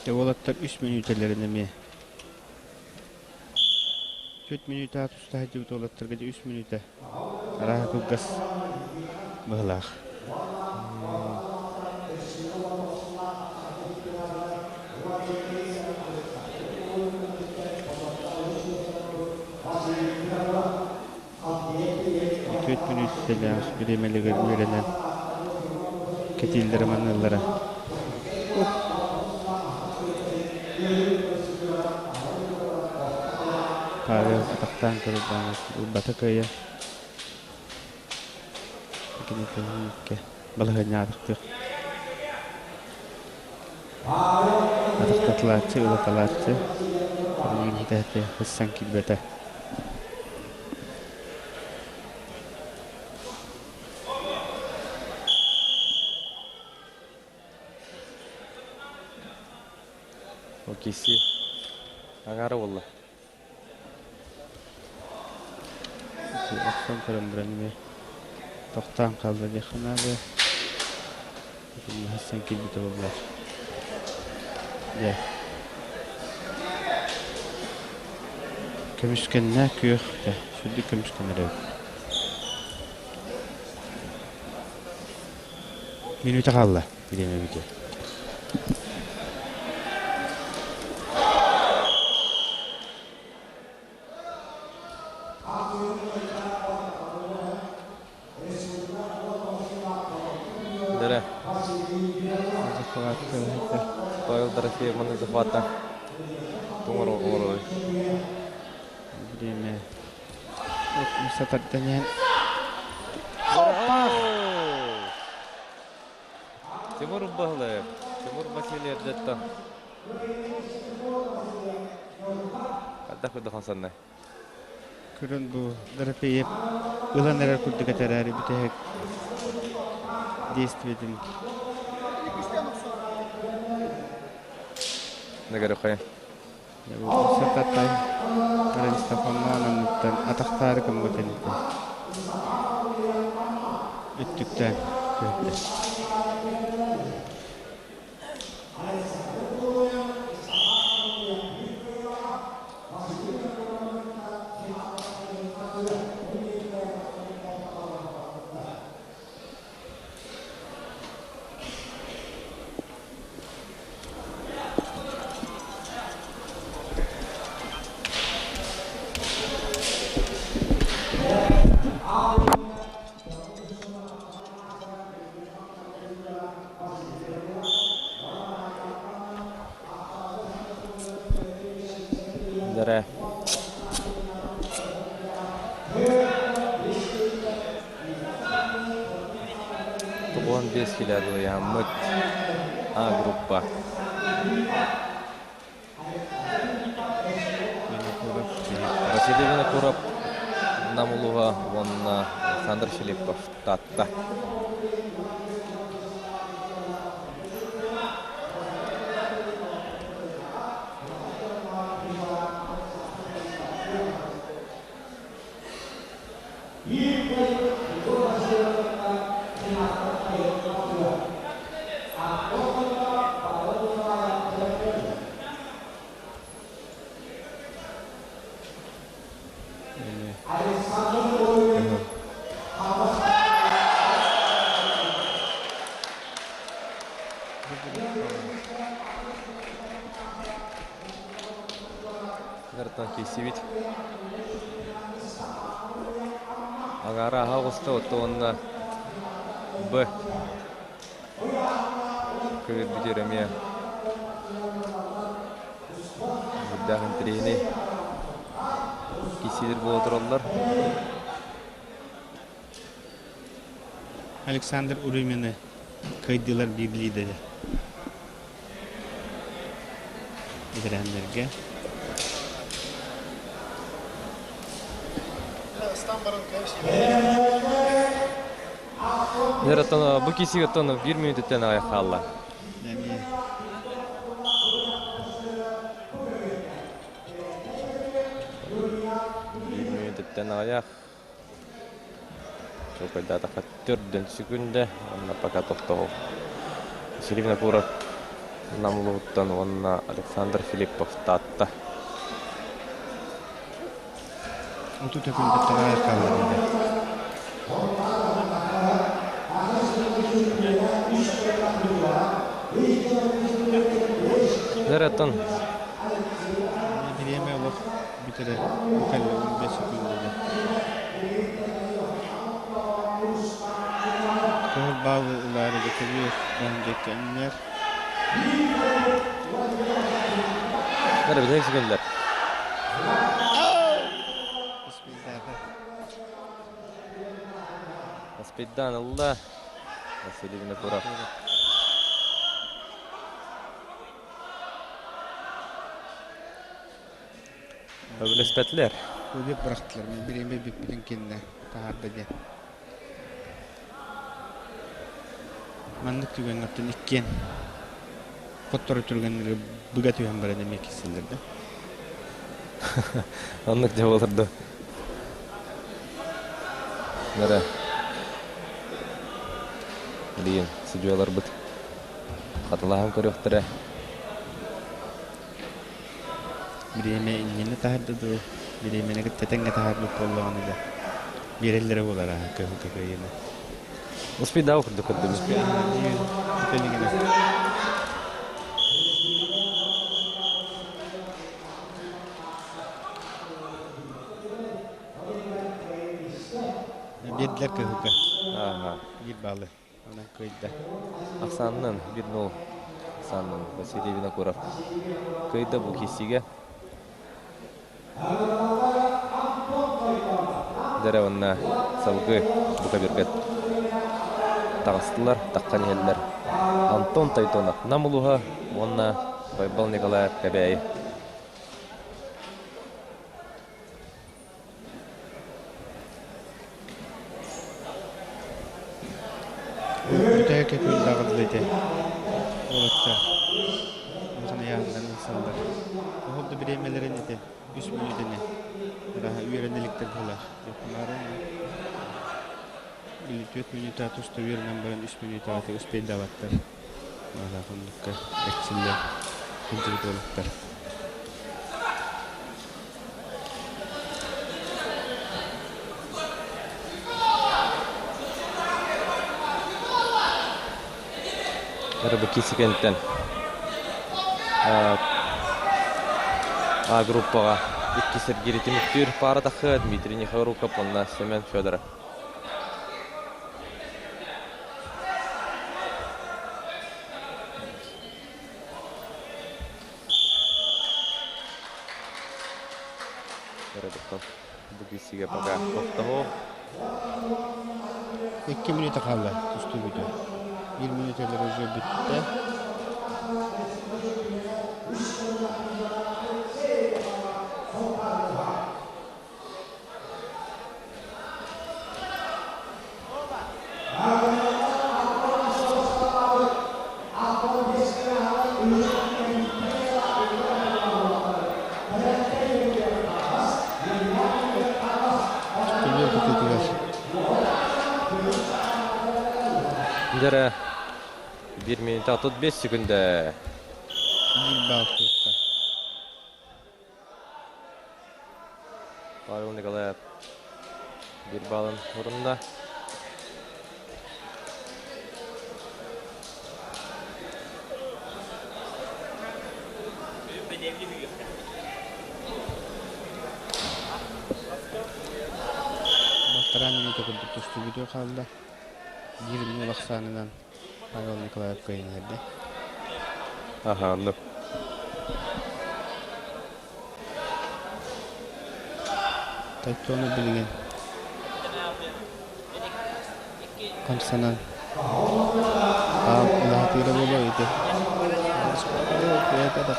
Те уолаттар үс мүнүүтэлэрин эмиэ Түөрт мүнүүтэ туста сылдьыбыт уолаттарга дьэ үс мүнүүтэ арааһа кылгас быһыылаах. Түөрт мүнүүтэлээх бириэмэлигэр үөрэнэн кэтииллэрэ маныыллара. Павел атахтаан көрөр ылбата кыайа. Кини көһүүккэ балаһыанньаатахтыах. Атахтатылааччы, ылаталааччы. Миигин хитээхте хыссан киирбэтэ. Ол киси аҥаара буолла. Охсон көрөн баран эмиэ тохтоон хаалла диэххэ наада. Итиннэ киирбитэ буоллар. Дьэ. Көмүскэннэ күөх дьэ сүрдүк көмүскэнэр эбит. Мүнүүтэ хаалла бириэмэ бүтүө. Дэрэ. Павел Дорофеев маны захвата. Туңор оҥорой. Бириэмэ сатардан иһэн Тимур Баһылаев, Тимур Васильев дьэттэ. Хайдах курдук саннай? Көрөн бу Дорофеев ылан эрэр курдук этэрээри бүтэһик действиетин Нагарыхай. Сататай Аристафаннаан атахтаары гыммыт инитэ өттүктээн түһэрдэ. Дэрэ. 95 килэ А группа. Василий Винокуров Нам улууһа уонна Александр Филиппов Таатта. Гартан киирсибит. Аҥаара аһа оҕуста, оттон уонна Б көбүрбүтүгэр эмиэ үрдээх интэриэһинэй киирсиилэр буола тураллар. Александр Урюмины кыайдылар биир лиидэрэ. Бэтэрээннэргэ. Оттон бу киирсиигэ оттон биир мүнүүтэттэн аҕыйах хаалла. Биир мүнүүтэттэн аҕыйах. Чуолкайдаатахха төрдүн сүкүндэ уонна пока тохтоһу. Василий Винокуров Нам улууһуттан уонна Александр Филиппов Таатта. 30 секундаттан аҕыйах хаалла дииллэр. Дэрэтон. Бириэмэ олох бүтэрэ бу кэллэ 15 секундада. Кыһыл баалы ылаары көбүөр баһын анньар. Дэрэ бүтэһик секундалар. Спиддан ылла. Василий Винокуров. Сөбүлэспэтилэр. Өлүп бырахтылар. Мин бириэмэ бүппүтүн кэннэ таһаарда диэн. Маннык түгэҥҥэ оттон иккиэн. Хоттору түргэннэри быга түһэн баран эмиэ киирсэллэр да. Оннук дьэ буолар да. Нара. Билигин судьуйаларбыт хатылаһан көрүөхтэрэ. Бириэмэ инньэни таһырда дуу, бириэмэни кытта тэҥҥэ таһаарбыт буоллаҕына да биэрэллэрэ буолар аа кыһыл кыайыыны. Успейдаа курдук көрдүм. Биэрдилэр кыһылга. Биир баалы. Онон кыайда. Ахсаанынан 1-0 ахсаанынан Василий Винокуров кыайда бу киирсиигэ. Дэрэ уонна салгыы бука биргет таҕыстылар, таххан иһэллэр. Антон Тойтонов Нам улууһа уонна Байбал Николаев Кэбээйи. Бүтэһиккэ күллэҕин ити уолаттар улахан ыйааһыннарын ылсаллар. Оһол да бириэмэлэрин ити үс мүнүүтэни ыраһа үөрэнэ иликтэр быһыылаах. Дьокумаары или түөрт мүнүүтэ туста үөрэнэн баран үс мүнүүтэ аты успейдаабаттар. Маалаах оннукка эрчиллэн сылдьыбыт уолаттар. Рыбаки Сикэнтэн А группаҕа икки сиргири түмүктүүр паара таххыа Дмитрий Нехоруков уонна Семен Федоров. Бу киирсиигэ пока тохтоһуох. Икки мүнүүтэ хаалла тустуу бүтүө. Биир мүнүүтэлэр уже бүттэ. Көбүөр кытыытыгар. Дьэрэ, 1 минута 35 секунда. Биир балл тутта. Павел Николаев биир балын урунна. Балтараа мүнүүтэ курдук тустубуту хаалла. Биир ньуол ахсаанынан Павел Николаев кыайан иһэрдэ. Аха, оннук. Тайтону билигин хамсанан аал улаатыыра буолуо ити. Бэйэтэ да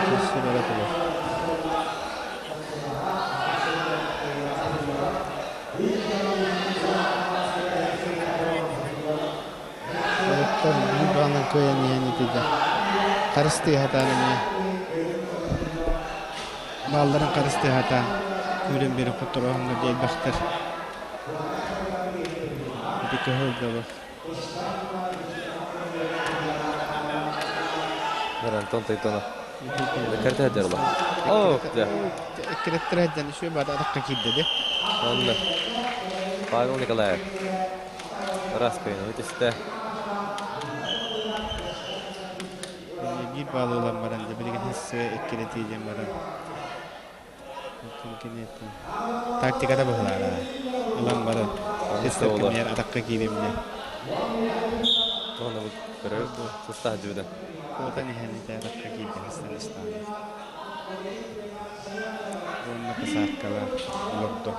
киирсэ бара турар. Уолаттар биир баҕанан кыайан иһэн итидэ. Харыстыы сатаан эмиэ баалларын харыстыы сатаан күүрэн биэрэн хотторооһуҥҥа диэйбэхтэр. Ити кыһыл дьоло. Антон Тойтонов. Кэртэ дьарла. Оо, дьэ. Эккирэттэрэ дьэн үсүө баада атахха киирдэ де. Онно. Павел Николаев. Раз кыйын түстэ. Биир баалы ылан баран дьэ билигин хэссе эккирэтии диэн баран Тактиката быһылаара. Ылан баран тэстэр кэмигэр атахха кииримнэ. Туһана көрөр сыстаах дьүбүдэ. Куотан иһэн ити атахха киирдэ хастан истаҕына. Уонна посадкалар олордо.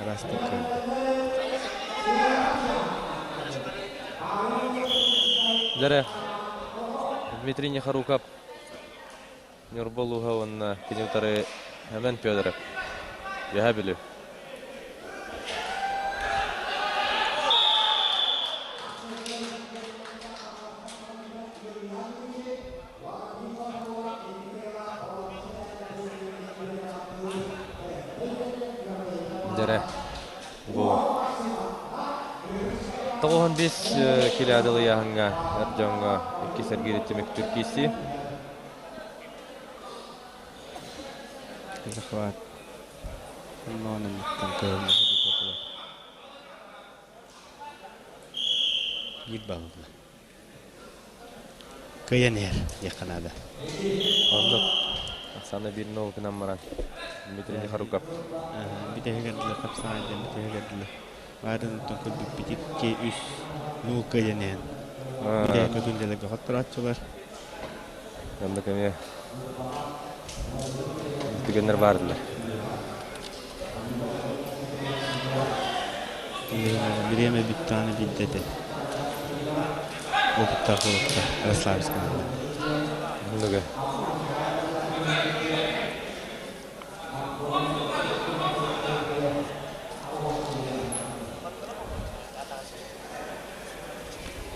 Араастык көрдө. Дьэрэ Дмитрий Нехоруков Ньурба улууһа уонна кини утары Эмэн Федоров. Үөһээ Бүлүү. 95 килэадыл ыйааһыҥҥа эр дьоҥҥо иккис эргиири түмүктүүр киирсии. Захват. Оннооном кыһыл Биир баллы. Кыайан иһэр диэххэ наада. Оннук. Оксана биир нол гынан баран Дмитрий Нехоруков. Бүтэһигэр дылы хапсаҕай диэн бүтэһигэр дылы баарын оттон көрбүппүт икки үс нул кыайан иһэн бүтэһик көтүллэлэргэ хотторооччулар. Оннук эмиэ түгэннэр баардылар. Бириэмэ бүттэҕинэ биирдэ этэ. Опыттаах уолаттар Ярославскай. Оннуга.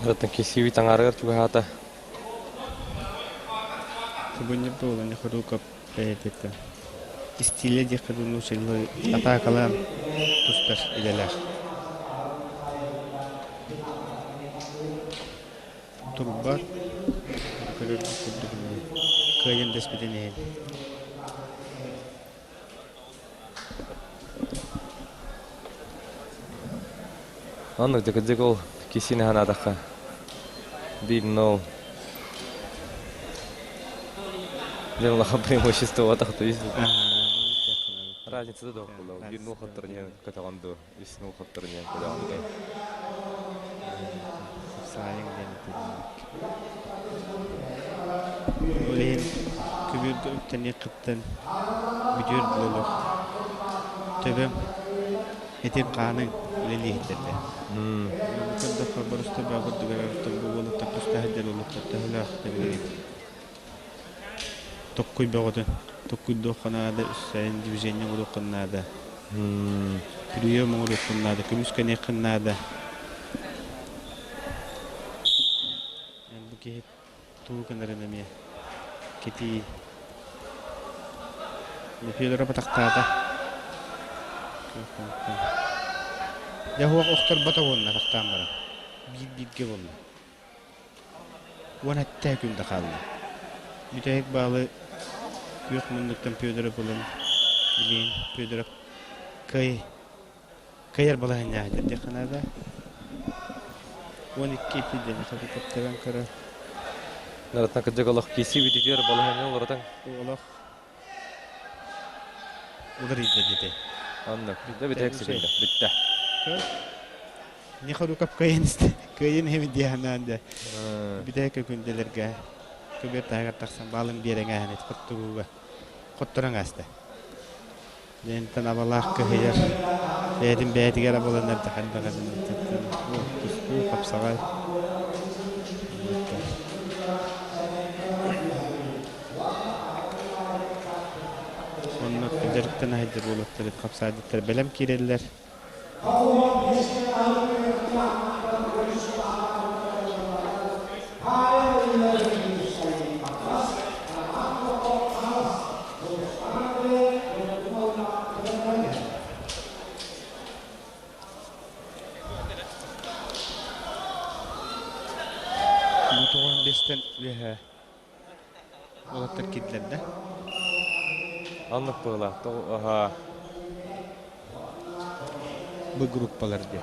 Оттон кисиби таҥарыгар чугаһаата. Субунньук буолан Хоруукап бэйэтиттэн истиилэ диэххэ дуу нууччалыы атаакалаан тустар идэлээх. Турбат көрөрбүт курдук кыайан дэспитин иһин. Оннук дьэ ол кисини санаатахха биир нол дьэ улахан преимущество то есть разница да буолла биир нол хотторуньан көтөҕөн дуу үс нол хотторуньан көтөҕөн дуу Сайын диэн Ол иһин көбүөргэ үктэниэххиттэн бүтүөр дылы олох төбөҥ этиҥ-хааныҥ үлэлииһиттэрдэ. Бу көрдөххө боростуой баа курдук эрэр бу уолаттар туста сылдьар уолаттар төһөлөөх билигин токкуй бөҕөтүн токкуйдуохха наада үссэйин движение оҥоруоххун наада прием оҥоруоххун наада көмүскэниэххин наада Эн бу киһи тугу гынарын эмиэ кэтии. Федора батахтаата. Дьэ уох охторбото уонна тахтаан баран. Биир бииргэ буолла. Уон эттээ күн да хаалла. Бүтэһик баалы күөх муннуктан Федоров булан билигин Федоров кыай Кыайар балаһыанньаах диэххэ наада. 12 ити диэн тэптэрэн көрөр. Наратан кырдьык олох киси бүтүтүөр балаһыанньа олоротон. Олох уларыйда диэтэ. Оннук. Дэ бүтэһик секунда. Бүттэ. Не хорукап кыайан истэ. Кыайан эми диэханаан дэ. Бүтэһик күндэлэргэ көбүөр таһыгар тахсан баалын биэрэҥээһин хоттугууга хотторон ааста. Диэнтэн абалаах кыһыйар, бэйэтин бэйэтигэр абаланар да хайдах эбин тустуу хапсаҕай. Онно дьарыктана сылдьар уолаттар хапсаайдыттар бэлэм киирэллэр. Бу тоҕон биэстэн үөһэ уолаттар киирдилэр да? Оннук быһыылаах. Аһаа. Бу группалар диye.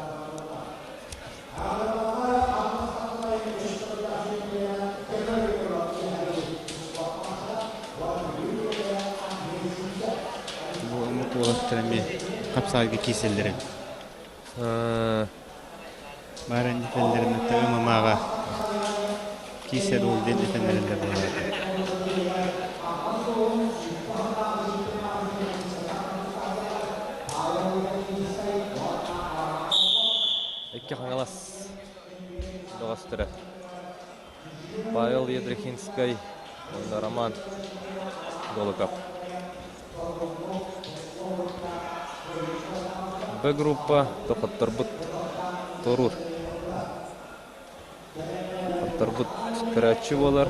Бу омук уолаттар эмиэ хапсаайга киирсэллэрин. Баарын этэллэрин ымымааҕа киирсэр уол диэн этэн эрэллэр буолаата. Икки Хаҥалас бөҕөстөрө Павел Ядрихинскай уонна Роман Голоков. Б группа тохотторбут туоруур. Хотторбут көрөөччү буолар.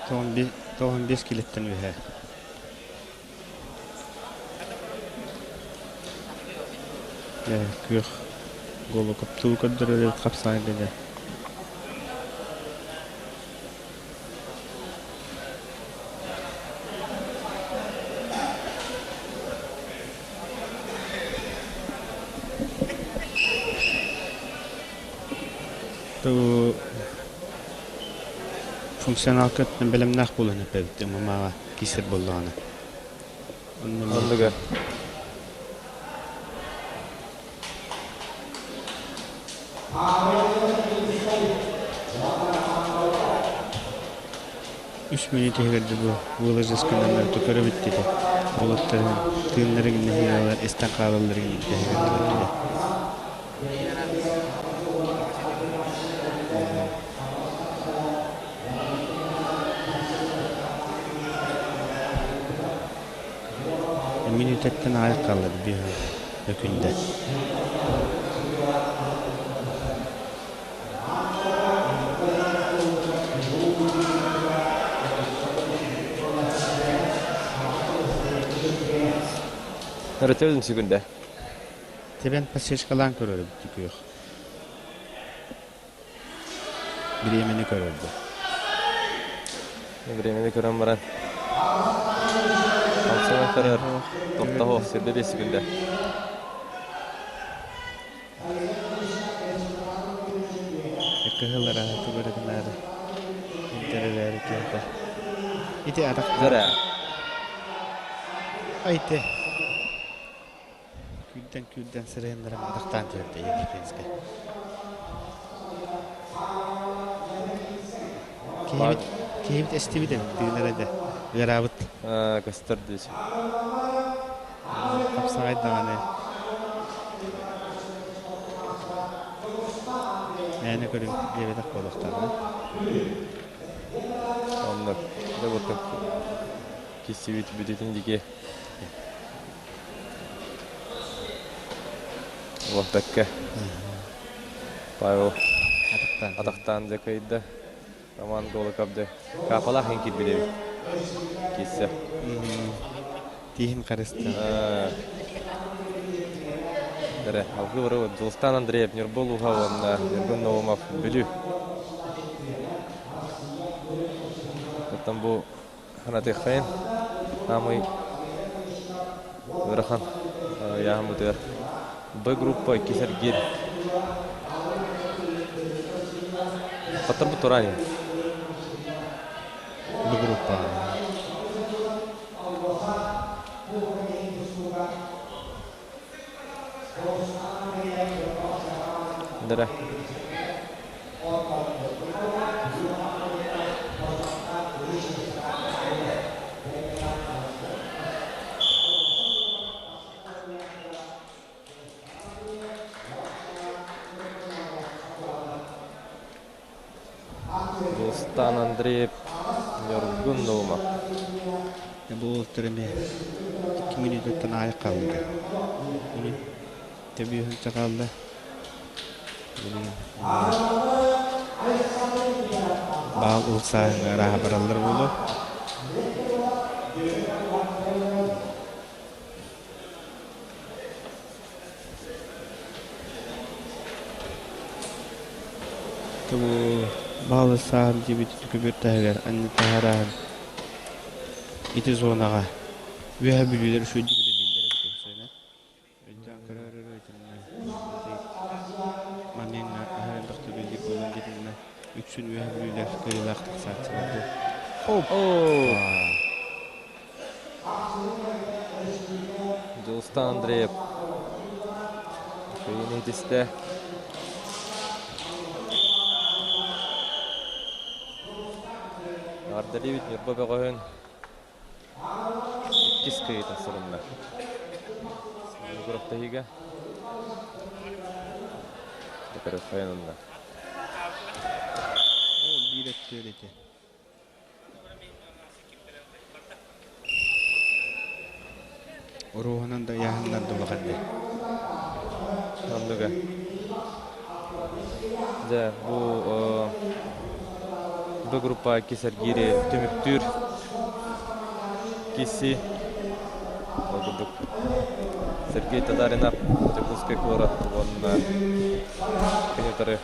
95 килеттен үһэ. Күөх голокоптуу көрдөрөр хапсаайга дьэ. Функционалка өттүнэн бэлэмнээх буолан эппэбит ММА-ҕа киирсэр буоллаҕына. Оннуга. Үс мүнүүт иһигэр бу выложесканан көрөбүт диэтэ. Уолаттарын тыыннарын нэһиилэр истэн хаалалларын иһигэр көрдүлэр. Мүнүүтэттэн аҕыйах хаалла биир өкүндэ. Өрөтөбүн сүгүндэ. Тебен подсечкалаан көрөрүм күөх. Бириэмэни көрөрдө. Бириэмэни көрөн баран Хамсанан көрөр. Топтоһо сирде 5 секунда. Кыһыл араһа тугары гынаары. Интерэлээри киһитэ. Ити атах. Зара. Айте. Күлдэн-күлдэн сырыһыннаран атахтаан түһэрдэ Египетскэ. Киһибит, киһибит эстибит эбит, тыынара да ыараабыт. Көстөр дии. Хапсаҕай даҕаны. Мээнэ көрүҥ диэбэтэх буолуохтааҕа. Оннук. Дьэ бу киссибит бүтүтүн диги Лоһбэккэ Павел атахтаан дьэ кыайда. Роман Голоков дьэ каапалаах иһин киирбит эбит. Киирсэ. Тииһин харыстан. Эрэ, алгы барыбыт. Дьулустаан Андреев, Ньурба улууһа уонна Ньургун Наумов, Бүлүү. Оттон бу Ханатыаххайын Аамый ыарахан ыйааһыммытыгар Б группа иккис эргиир Хотторбут туран Б группа. Дара. Дулстан Андреев Ньургун Наумов. Бу эмиэ 2 мүнүүтэттэн аайы хаалла. Тэбиэһинчэ хаалла. Баал ылсааһыҥҥа арааһа бараллар буолуо. Баал ылсааһын диэбит көбүөр таһыгар анньа таһаарааһын ити зонаҕа үөһэ бүлүүлэр үчүгэйдик үлэлииллэр эбит. Өйдөөн көрөөр эрэ итиннэ манньыҥҥа аһар элбэхтик үлэлиир буолан дьитиннэ үксүн үөһэ бүлүүлэр кыайыылаах тахсааччылар дуо? Дьулустан Андреев кыайыыны иһитистэ. Ардалиевич Ньурба бөҕөһүн Иккис кыайыыта сурунна. Күрэхтэһиигэ Хайанынна. Биир өттүөр ити. Уруһунан да ыйааһыннар да улахан дии. Оннуга. Дьэ, бу Б группа иккис эргиири түмүктүүр киси. Ол курдук. Сергей Татаринов Дьокуускай куорат уонна кини утары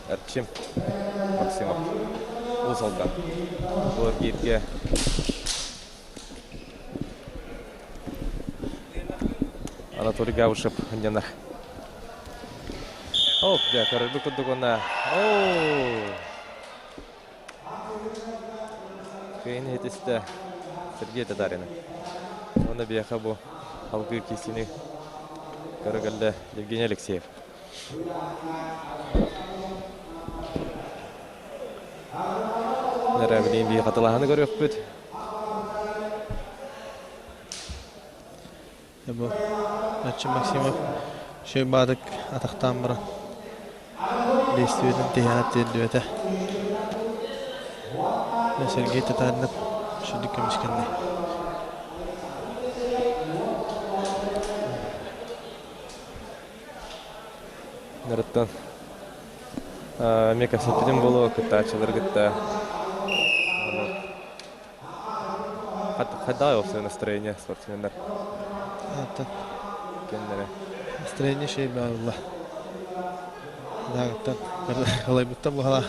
Эрчим Максимов Уус Алдан. Бу эргииргэ Анатолий Габышев ынньанар. Оп, дьэ, көрөрбүт курдук уонна оо Кыайын иһитистэ Сергей Татарина. Уонна биһиэхэ бу алгыы киисини көрө кэллэ Евгений Алексеев. Эрэ билигин биһи хатылаһаны көрүөхпүт. Бу Аччы Максимов үчүгэй баадык атахтаан баран действиетин тиһэҕэр тиэрдибэтэ. Сергей Татаринов үчүгдүк көмүскэннэ. Нарыттан эмиэ кэпсэппитим буолуо кыттааччылары кытта Хайдах уопсай настроение спортсменнар? Аттан. Кеннере. Настроение шей баалла. Дагыттан халайбыттан бухала.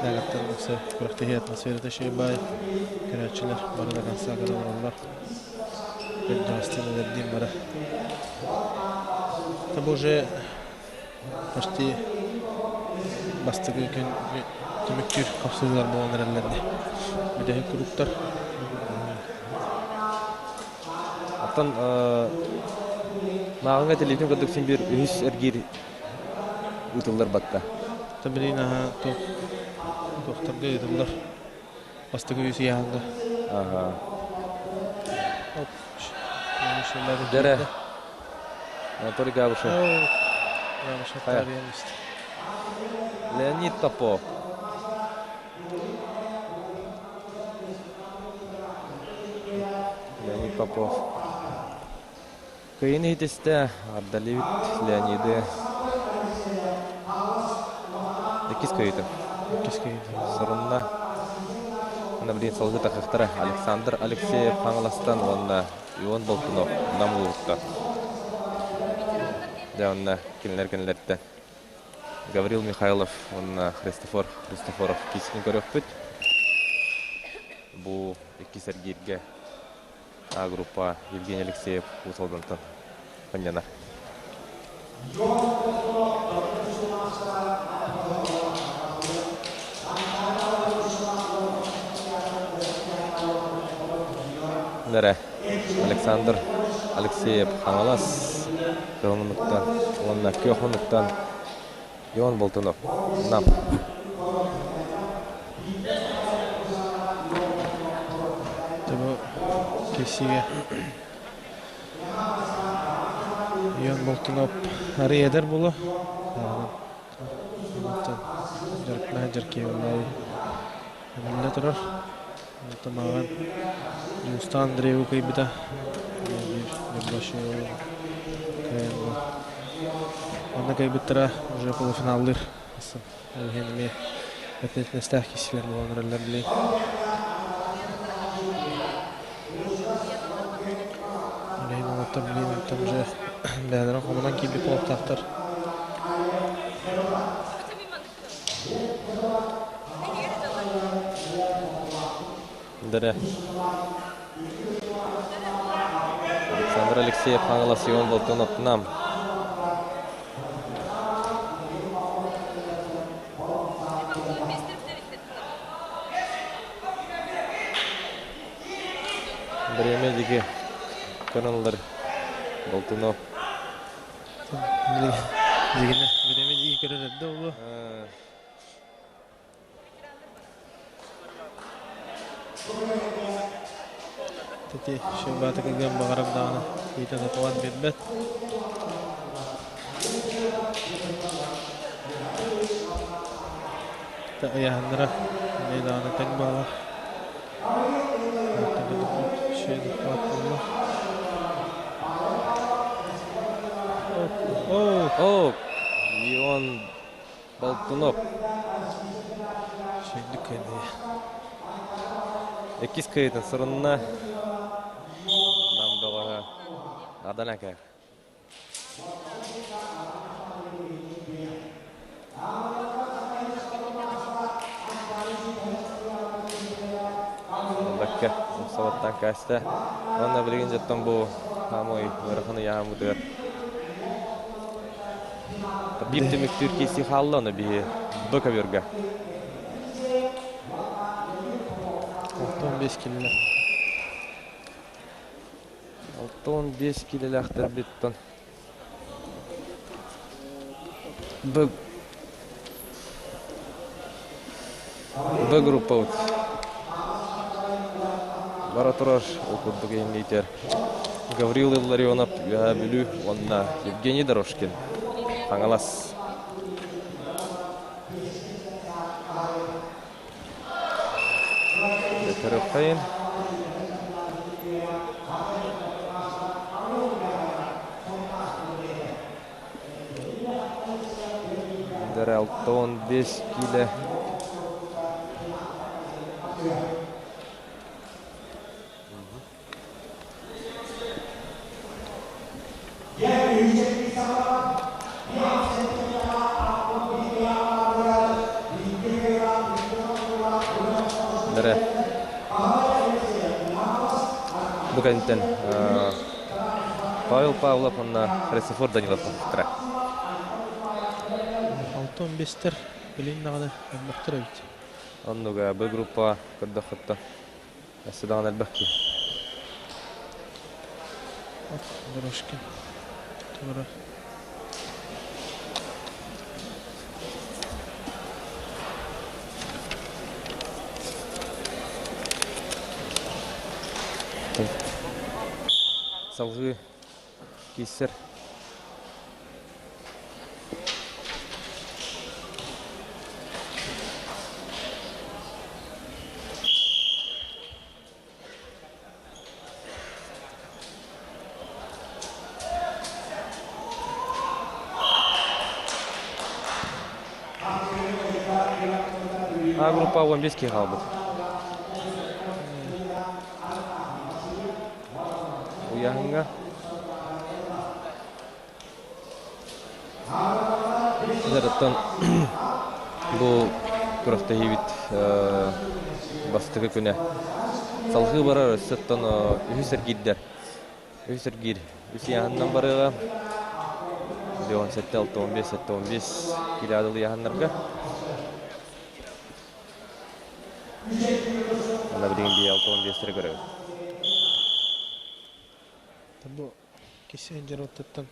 Дагыттан все күрэхтэһии атмосферата шей бай. Көрөөччүлэр бары да конца олороллор. Көрдөстен эдэрдиин бары. Там уже Почти бастакы күн түмүктүүр хапсыһыылар буолан эрэллэр дии. Бүтэһик куруктар. Оттон мааҕыҥҥа телевизор курдук син биир үһүс эргиир ыытыллар батта. Билигин аһа туох туохтарга ыытыллар. Бастакы үс ыйааһыҥҥа. Аха. Дэрэ. Анатолий Габышев. Габышев таарыйан истэ. Леонид Попов. Леонид Попов. Кыйын иһитистэ Ардалевит Леониды иккис кыйытын. Иккис кыйытын. Сорунна. Ана билигин салгыы тахыахтара Александр Алексеев Хаҥаластан уонна Ион Болтунов Нам улууһуттан. Дьэ онно кинилэр кинилэртэн Гаврил Михайлов уонна Христофор Христофоров киисини көрүөхпүт. Бу иккис эргииргэ А группа Евгений Алексеев Уус Алдантан ханньанар. Нэрэ Александр Алексеев Хаҥалас кыһыл уонна күөх муннуктан Ион Болтунов Нам. Бу киирсиигэ Ион Болтунов арый эдэр буолуо. Онтон дьарыктаах дьаркиевалаабы биллэ турар. Онтон мааҕын Дьулустаан Андреевы кыайбыта. Биир Ньурбашевы кыайан Онно кыайбыттара уже полуфиналлыыр. Ол иһин эмиэ эппиэтинэстээх киирсиилэр буолан эрэллэр билигин. Билигин уолаттар билигин онтон уже бэйэлэрин хомунан киирбит буолуохтаахтар. Дэрэ. Александр Алексеев Хаҥалас Ион Болтунов Нам. Бириэмэ диги көрөн Болтунов. Дигинэ бириэмэ диги көрөр эрдэ буолуо. Ити Щербатыкыгын баҕарар даҕаны иитэ тутулан биэрбэт. Ыйааһыннара эмиэ даҕаны тэҥ буолар. О, Ион Болтунов. Сүүрдүк кыайдыы. Иккис кыайыытын сырынна. Аҕадан кээр. Бакка умсабаттан кээстэ. Уонна билигин дьоттон бу хаамой ыарахан ыйааһыммытыгар биир түмүктүүр киирсии хаалла, ону биһи Б көбүөргэ. 65 килилер. 65 килилээхтэрбиттэн Б Б группабыт бара турар ол курдук иһинниитэр Гаврил Илларионов Үөһээ Бүлүү уонна Евгений Дорожкин Хаҥалас. Көрүөххэйин. 65 киилэ. Дэрэ. Бу кэнниттэн Павел Павлов уонна Христофор Данилов тахсыбыттара. 65-тэр билин даҕаны элбэхтэр эбит. Оннуга Б группа көрдөххүттэн Өссө даҕаны элбэх киһи. Дорожкин. Тура. Салгыы кииссэр. А группа 15 киһи хаалбыт. Уйаһыҥҥа Оттон бу күрэхтэһиибит бастакы күнэ салҕыы барар өссө оттон үһүс эргиирдэр үһүс эргиир үс ыйааһынынан барыаҕа 17 65 75 кило дылы ыйааһыннарга Ана билигин бии 65-тэри көрөбүт. Бу киси дьаруоттаттан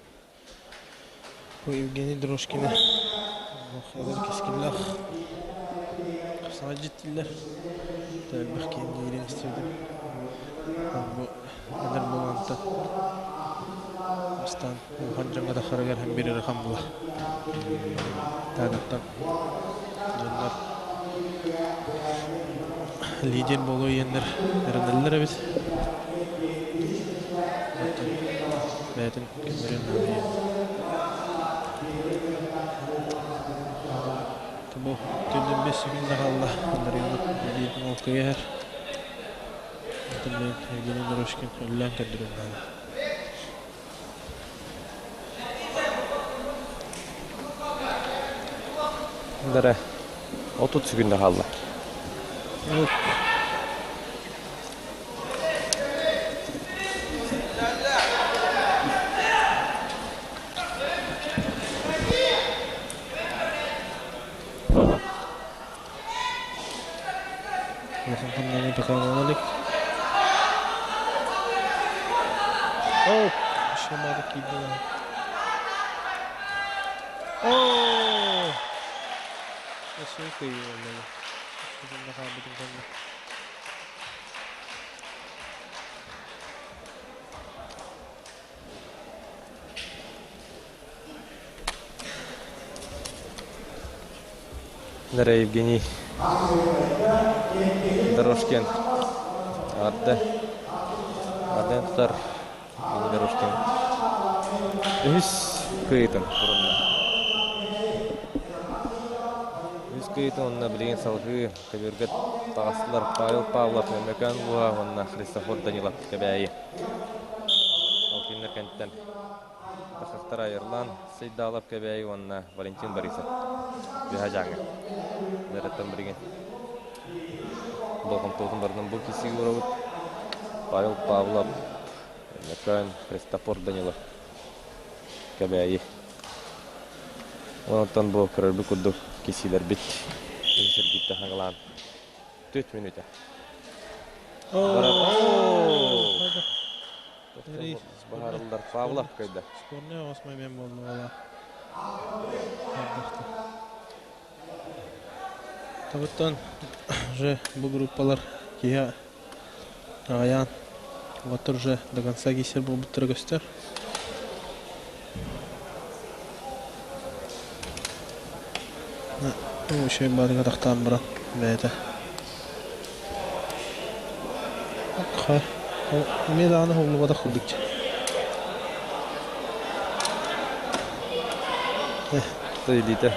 бу Евгений Дрожкина эдэр кэскиллээх саҥа дьиттиллэр элбэх киһи диирин истибитим. Бу эдэр буолантан бастаан улахан дьоҥҥо тахсарыгар һин биир ыарахан буолар. Таанаттан дьоннор лидер буолуо иэннэр эрэнэллэр эбит. Оттон бэйэтин көннөрүөн наада иэн. Бу түндүн 5 секунда хаалла. Илларионов лидерин ол кыйар. Оттон Евгений Дорожкин үллээн көрдөрүөн наада. Дара 30 секунда хаалла. Улахан хамнаны пока илик. О, Шамары киирди. О! Өссө кыйыы буолла. Секунда хаалбытын кэннэ. Дара Евгений Дорожкин Арда Арден тутар Евгений Дорожкин үһүс кыйытын урунна. Үһүс кыйытын онно билигин салгыы көбүөргэ таҕыстылар Павел Павлов, Өймөкөөн Луга уонна Христофор Данилов Кэбээйи. Ол кинилэр. Өймөкөнтөн тахсыахтара Ерлан Сейдалов Кэбээйи уонна Валентин Борисов Үөһэ Дьааҥы. Дэреттен билигин болҕомтобутун барытын бу киһигэ уурабыт. Павел Павлов, Өймөкөөн, Христофор Данилов Кэбээйи. Онтон бу көрөрбүт курдук кисиилэрбит сиргиттэ хаҥалаан 4 мүнүүтэ. Баһарыллар Павлов кыайда. Спорный оҕус момент буолла Табыттан уже бу группалар киһи аҕыйаан уоттар уже до конца киирсэр буолбуттара көстөр. Үчүгэй баатыга тахтаан баран бэйэтэ Эмиэ даҕаны уһуллубатах курдук Илиитэ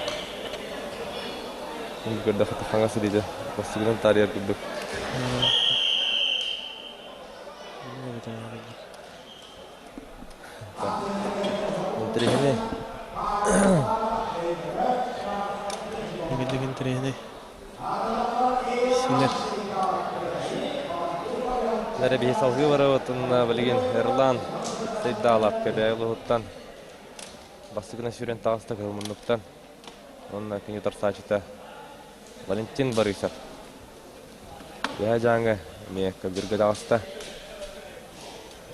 көрдөххө хаҥас илиитэ бастыгынан таарыйар курдук. Интэриэһинэй. Эгэллик интэриэһинэй. Силэр. Лара биһи салгыы барабыт уонна билигин Эрлан Сайдаалап Кэбээйи улууһуттан бастакынан сүүрэн таҕыста кыһыл муннуктан уонна кини утарсааччыта Валентин Борисов. Үөһээ Дьааҥы эмиэ көбүргэ таҕыста.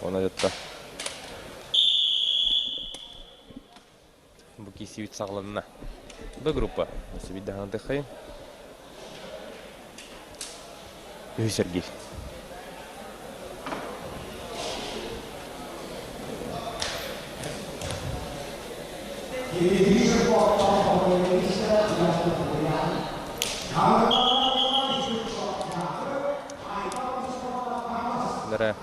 Уонна дьотто Бу киирсибит саҕаланна. Б группа. Сибиддаһаантыххайын. Үһү Сергей. Нэрэ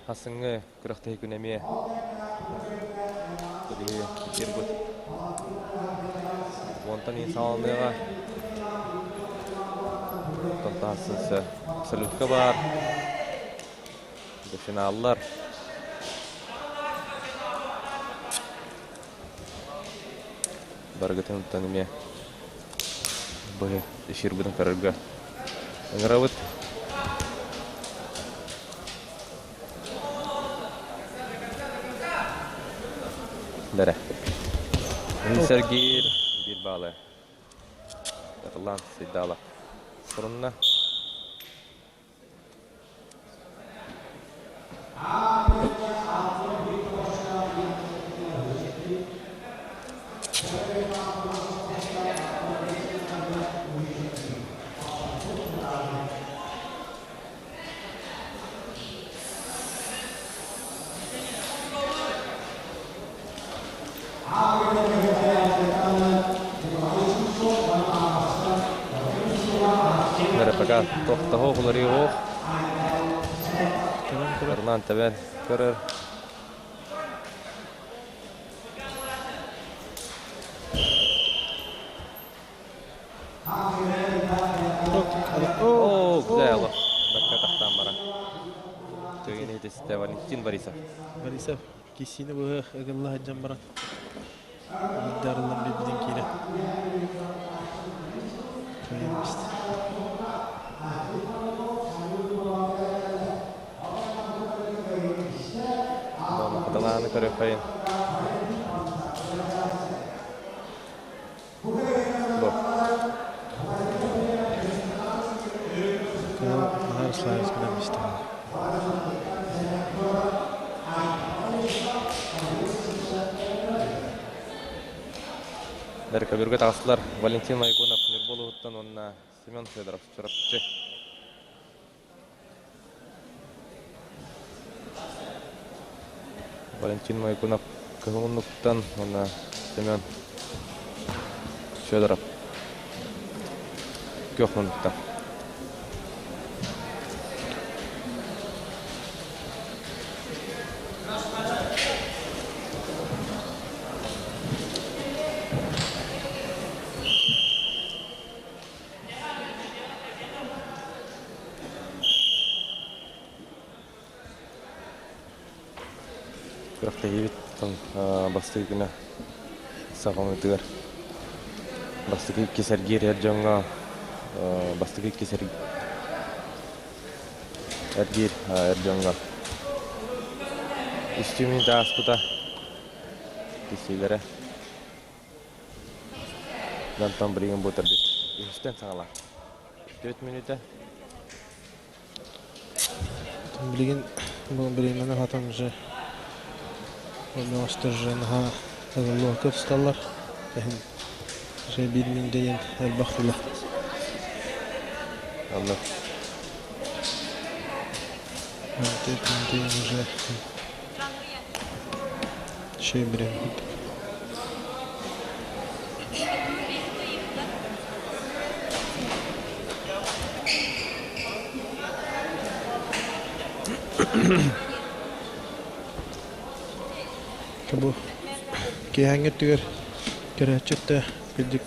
Хасыҥҥы күрэхтэһии күнэ эмиэ биһиги эфирбыт уонтан иһин саҕаланыаҕа. Оттон таһассынса абсолютка баар. Финаллар. Барыгытын оттон эмиэ быһы эфирбытын көрөргө ыҥырабыт. Бэрэ. Сергей биир баалы. Ерлан Сейдалов. Сурунна. Пока тохтоһуох уларыйыох. Ерлан тэбэн көрөр. Оо, Гзелов. Бакка тахтаан баран. Төгүн иһитистэ Валентин Борисов. Борисов киссини быһа ыгылла сылдьан баран биирдэ арыллан биэрбитин киирэн кыайан бист. Хатылааны көрүөххэйин. Бу. Кыһыл наһаа Русланович гынан истэҕин. Бэркөбүргэ таҕыстылар Валентин Майкунов Ньурба улууһуттан уонна Семен Федоров Чурапчы. Валентин Майкунов Кыһыл муннуктан уонна Семен Федоров Күөх муннуктан. Күрэхтэһиибит бастакы күнэ саҕаланыытыгар бастакы иккис эргиир эр дьоҥҥо бастакы иккис эргиир эр дьоҥҥо үстүү мүнүүтэ ааспыта киирсиилэрэ. Онтон билигин бу төрдүс үһүстэн саҕалаан. 4 мүнүүтэ. Билигин бу бириэмэни хатан уже мөҕөстөр уже наһаа ыгыллыбакка тусталлар. Иһин уже биир мүнүүтэ диэн элбэх тула. Онно. 4 мүнүүтэ уже Şey бириэмэ курдук. Бу киэһээҥҥи өттүгэр көрөөччү өттө кырдьык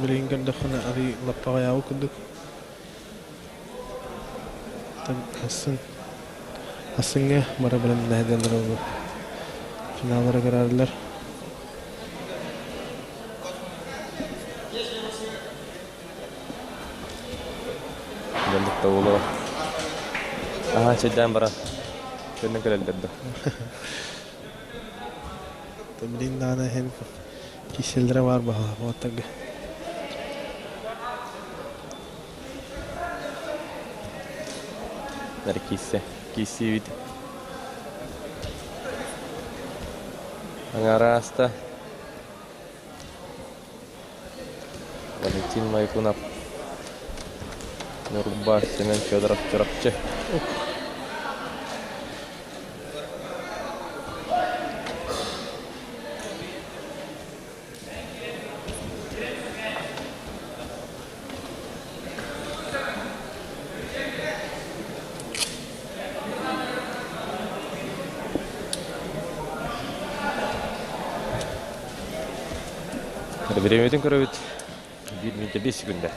билигин көрдөххүнэ арыый лаппаҕайаабыт курдук. Асын Ассыҥҥа бары бэлэмнэһэллэр буолуо. Финаллары көрөрүлэр. Дьаллыкта буолуо. Аһаа чэйдээн баран төннөн кэлэллэр да. Билин даҕаны иһин киселлэрэ баар баһылаах уоттарга. Кииссе, кииссиибит. Аҥаара ааста. Валентин Майкунов, Ньурба, Семен Федоров, Чурапчы. Бириэмэтин көрөбүт. Биир мүнүүтэ 5 секунда.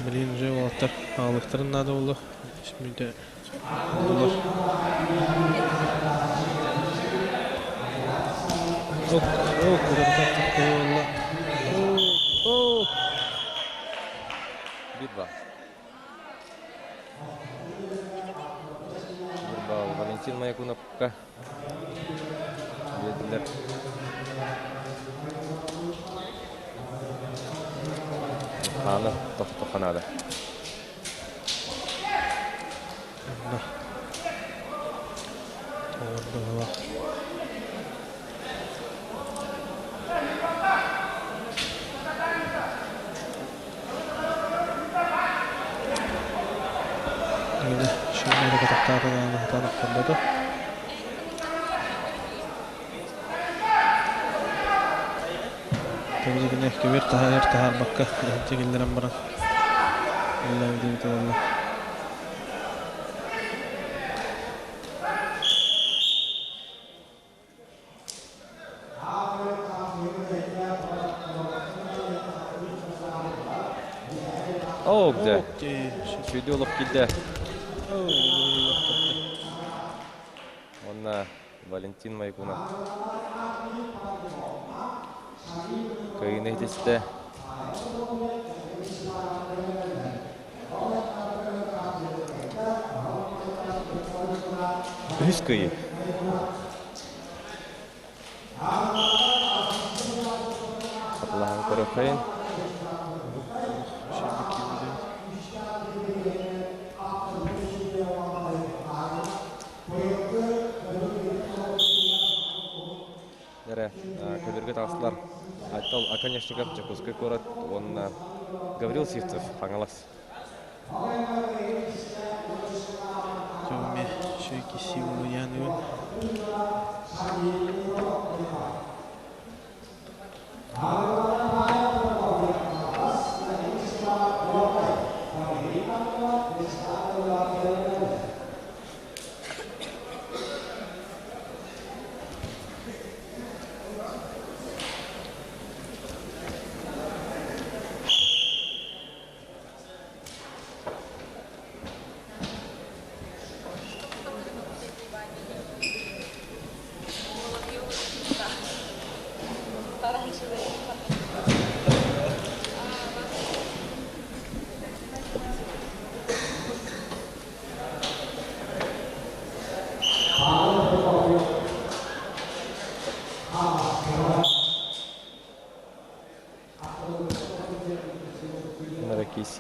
Билигин уже уолаттар аҕалыахтарын наада буолла. Үс мүнүүтэ булар. Ок, ок, буолла. О, Биир баал. Биир баал Валентин Маякуновка биэрдилэр. Хаана тохтохха наада. Көбүөр таһаар таһаарбакка иһирдьэ киллэрэн баран үлэлээбит буолла. Оо, дьэ. Сүдү олох киирдэ. Уонна Валентин Майкунов кыайыыны иһитистэ. Үһүс кыайыы. Хатылаһан көрүөххэйин. Эрэ көбүргэ таҕыстылар. Айтал Оконешников Дьокуускай куорат уонна Гаврил Сивцев Хаҥалас. Тёме шейки силу яныгын.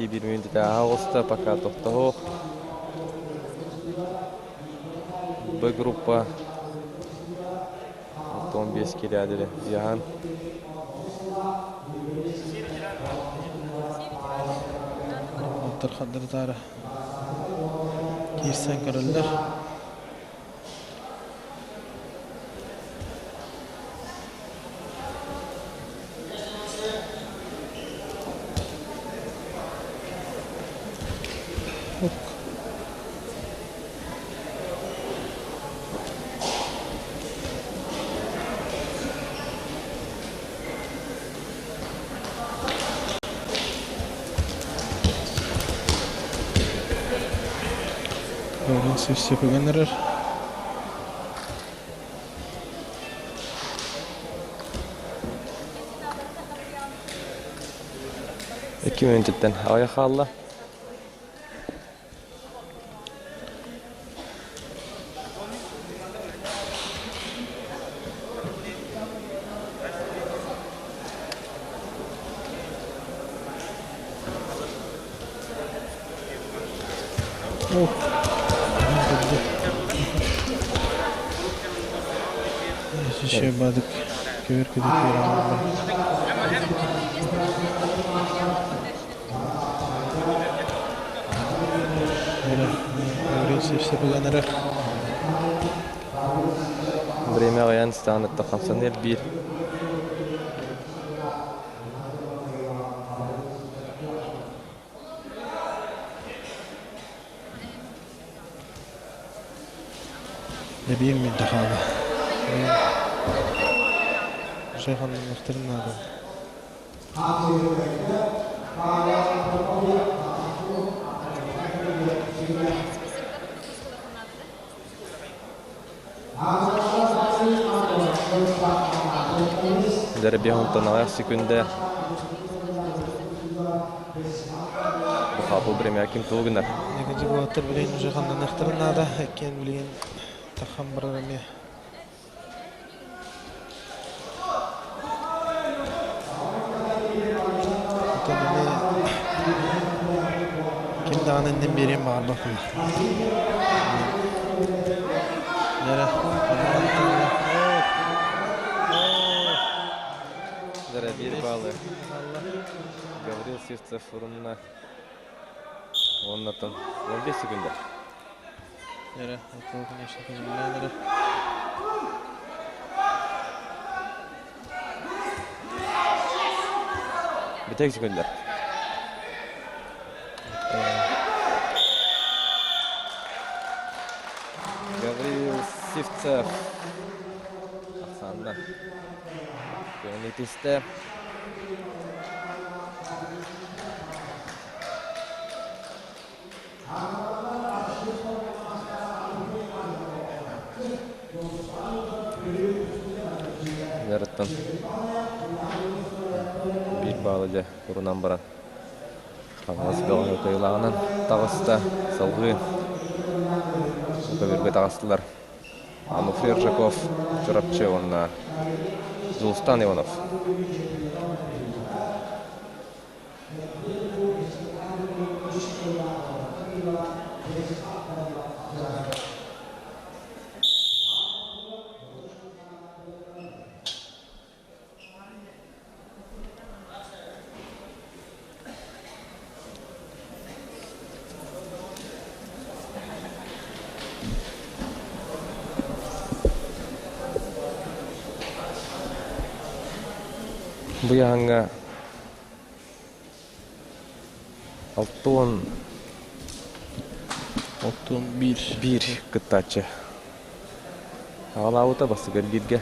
Кирсии биир мүнүүтэ ааҕыста, пока тохтоһуох. Б группа 15 килядери Яхан. Оттор хаддырытаары киирсэн көрөллөр. Бөрүн сүс-сүпүгэн эрэр. Икки мүнүүтүттэн аҕыйах хаалла. Ох, Еще бадык көбөр көтөр Время аҕыйаан ыстаанытта хамсаныар биир. Эбиэм мин хаала. Шайханнахтарын наада. Дэрбиэ онтон аҕыйах секүндэ Бухапыл время ким тугу гынар? Негизи уолаттар билигин уже ханнаныахтарын наада. Иккиэн билигин тахан барар эмиэ. Оттон эмиэ ким даҕаны иннин биэриэн баҕарбаппын. Дьэрэ, Дьэрэ биир баалы Гаврил Сивцев урунна. Уоннаттан 15 секунда. Дьэрэ, это, конечно, көзүллээн эрэ. Бүтэк секундар. Гаврил Сивцев. Ахсанна. Көңүлүтүстэ. Ярыттан биир баалы дьэ урунан баран Хаҥалас бөҕөһө кыайыылааҕынан таҕыста. Салгыы көбүргэ таҕыстылар. Ануфрий Ржаков, Чурапчы уонна Дьулустан Иванов. Бу ыйааһыҥҥа алтыан 61 биир кыттааччы аҕалаабыта бастакы эргииргэ.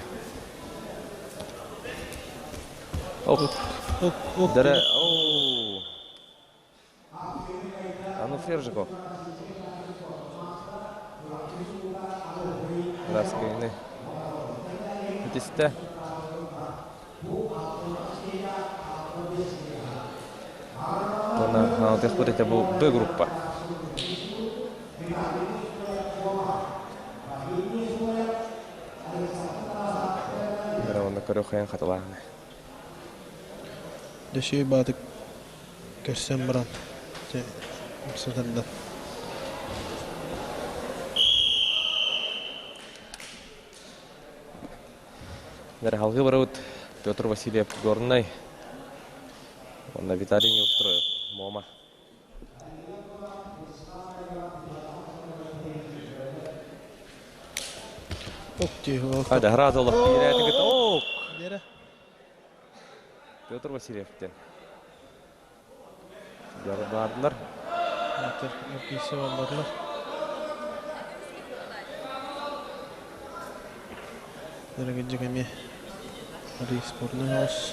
Ох, Дара, оу. Ануфрий Ржаков. Раскайны. Итистэ. Уонна хаҥатыахпыт этэ бу Б группа. Бара уонна көрүөххэйин хатылааны. Дөсүй баатык көрсөн баран. Дьэ, сытардан. Дэрэ барабыт Петр Васильев Горнай. Онно Виталий Неустроев Мома. Хада сразу олох киирээти ок. Петр Васильевтен. Жарбаардылар. Кисе болбатылар. Дөрөгүддүк эмиэ Али спортный хаус.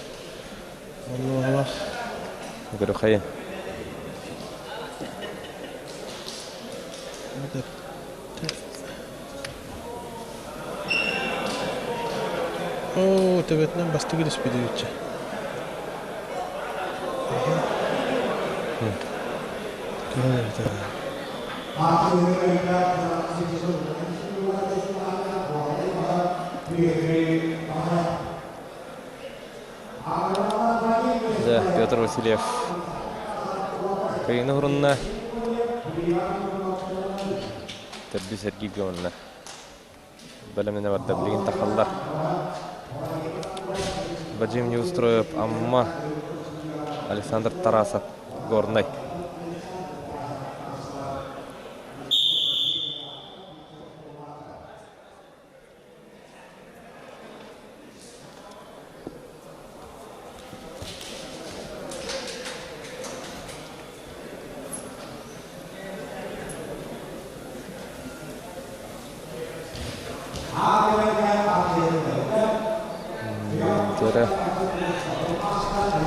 Оннуоҕалах. Көрөхайын. Оо, төбөтүнэн бастакы түспүтэ үччэ. Да, Петр Васильев. Кыйыны хурунна. Төрдүс эргииргэ уонна бэлэмнэнэ барда билигин тахаллар. Вадим Неустроев, Амма, Александр Тарасов, Горнай. Дөрө.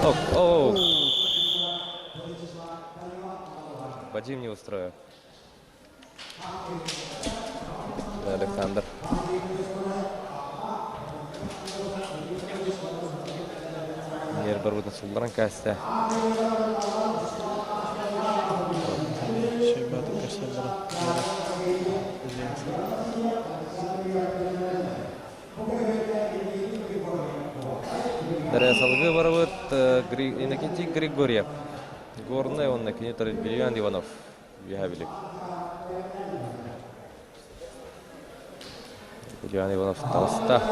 Оп, оу. Вадим не устроил. Александр. Нер барбытын сулларан кээстэ. Дәрә салгы барабыт Иннокентий Григорьев. Горный онна кини Вильян Иванов. Үөһэ Иван Иванов таҕыста.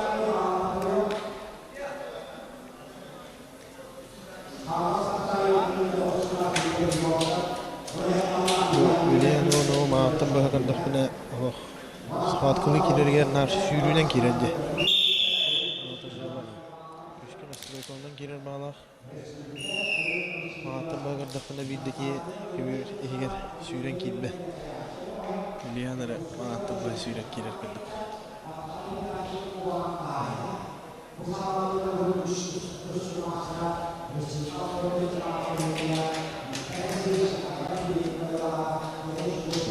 Үлээн уону мааттан быһа көрдөхпүнэ олох схватканы киирэригэр наар сүүрүүнэн киирэр дии. Күүскэ настройкаланан киирэр баҕалаах. Аҕаттан баҕардахпына биирдэки көбүөр иһигэр сүүрэн киирдэ. Ильян эрэ аҕаттан быһа сүүрэн киирэр курдук.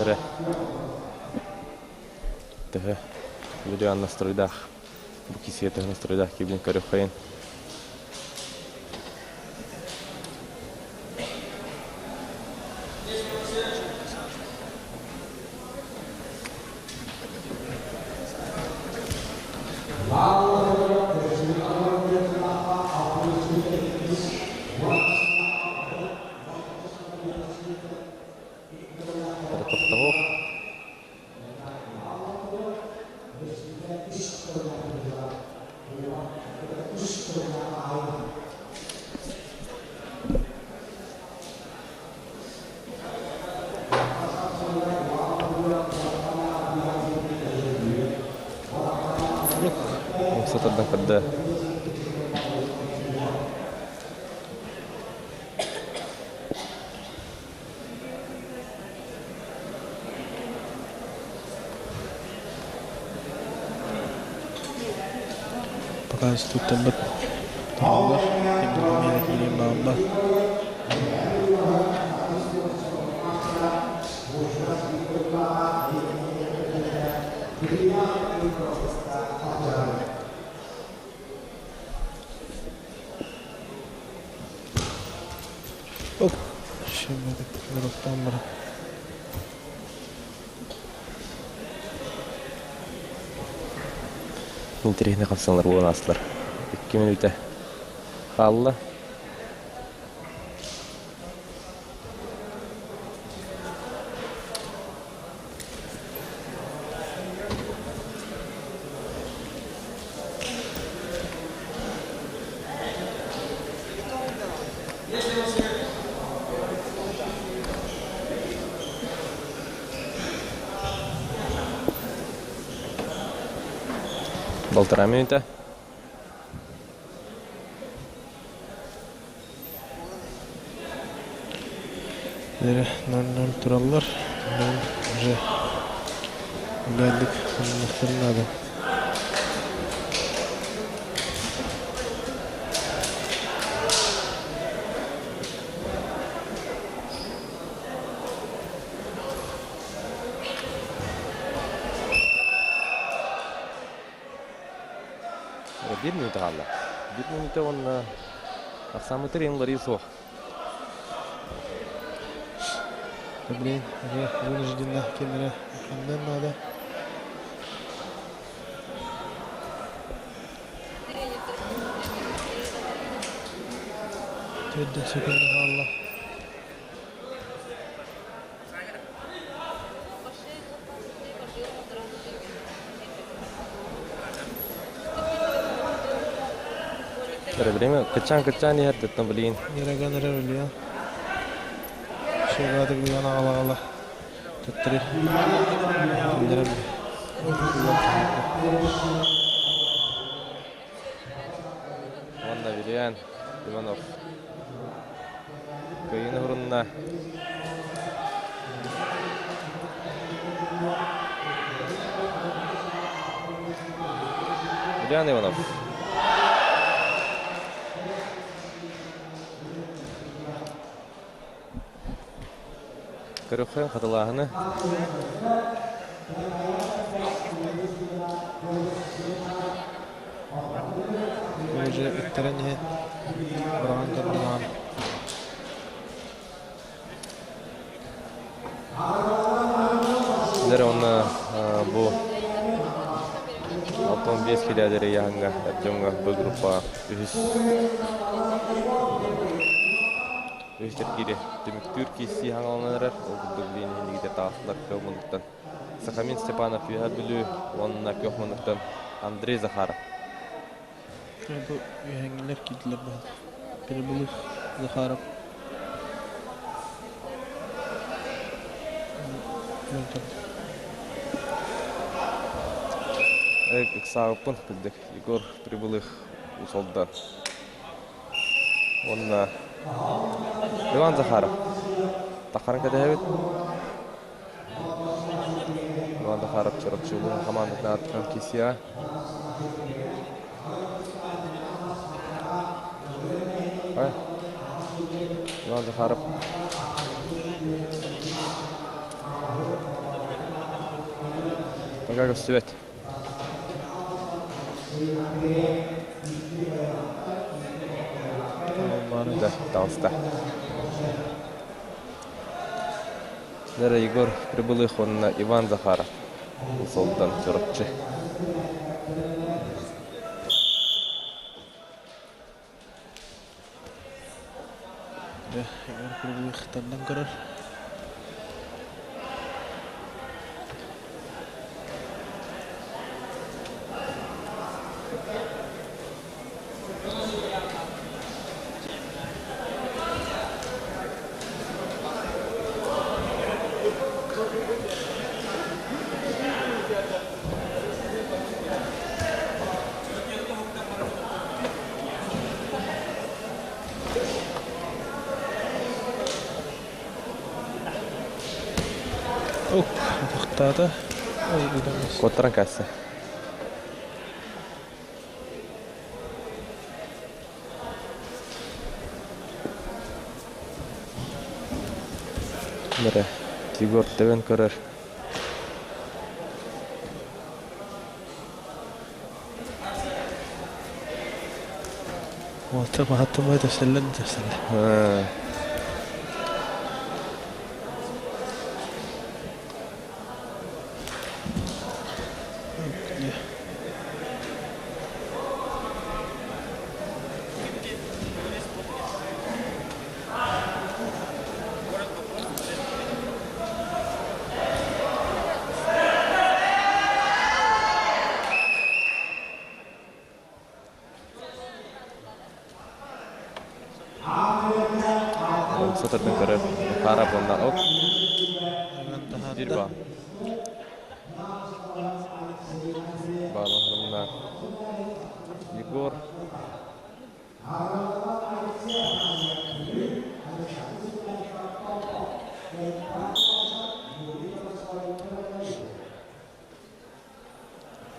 Эрэ. Төһө Юлиан настройдаах бу кисиэ төһө настройдаах киирбин көрүөххэйин. Тохтоһуох. Сатардан көрдө. Пока институттарбыт тоҕоллор, ким да киириэн баҕарбат. Шеммедик баран. Интэриэһинэй хамсаналар буолан аастылар. 2 мүнүүтэ хаалла. Полтора минута. Эрэ 0-0 тураллар. Онон уже үлэлик ханныктарын наада. Биир минута хаалла. Биир минута уонна ахсааммытыр иҥ суох. Блин, уже вынуждена кемере хандан надо. Төрдө секунда хаалла. Время кыччаан-кыччаан иһэр да блин. Нераган эрэр өлүөн. Шегады билиэн аҕала-аҕала төттөрү киллэрэн Уонна Вилиан Иванов кыайыыны урунна. Вилиан Иванов. Көрөххө хатылааһыны. Уже ыттаран иһэн быраҕан көрдүм Дэр онно бу 65 килэлэри яһаҥҥа дьоҥҥо бу группа үһүс үһүс киири түмүктүүр киирсии хаҥаланан эрэр. Ол курдук билигин иһинигитэ таастылар көх муннуктан Сахамин Степанов Үөһээ Бүлүү уонна көх муннуктан Андрей Захаров. Бу үөһэҥҥилэр киирдилэр быһа. Перебылых Захаров. Ыксаабыппын кырдьык Егор Прибылых Усолдан. Уонна Иван Захаров. Тахарын кэтэһэбит. Иван Захаров Чурапчы улууһун хамаандатын ааттыгар киирсиэҕэ. Иван Захаров Пока көстүбэт. Да, таҕыста. Дара Егор Прибылых уонна Иван Захаров Усолтан Чурапчы. Егор Прибылых тардан көрөр. Оп, атахтаата. Куоттаран касса. Бары Егор тэбэн көрөр. Уолча маһаттымай тэпсэллэн тэпсэллэ. Сатырдын көрөр. Хара буонна оп. Бир ба. Баалаһарымна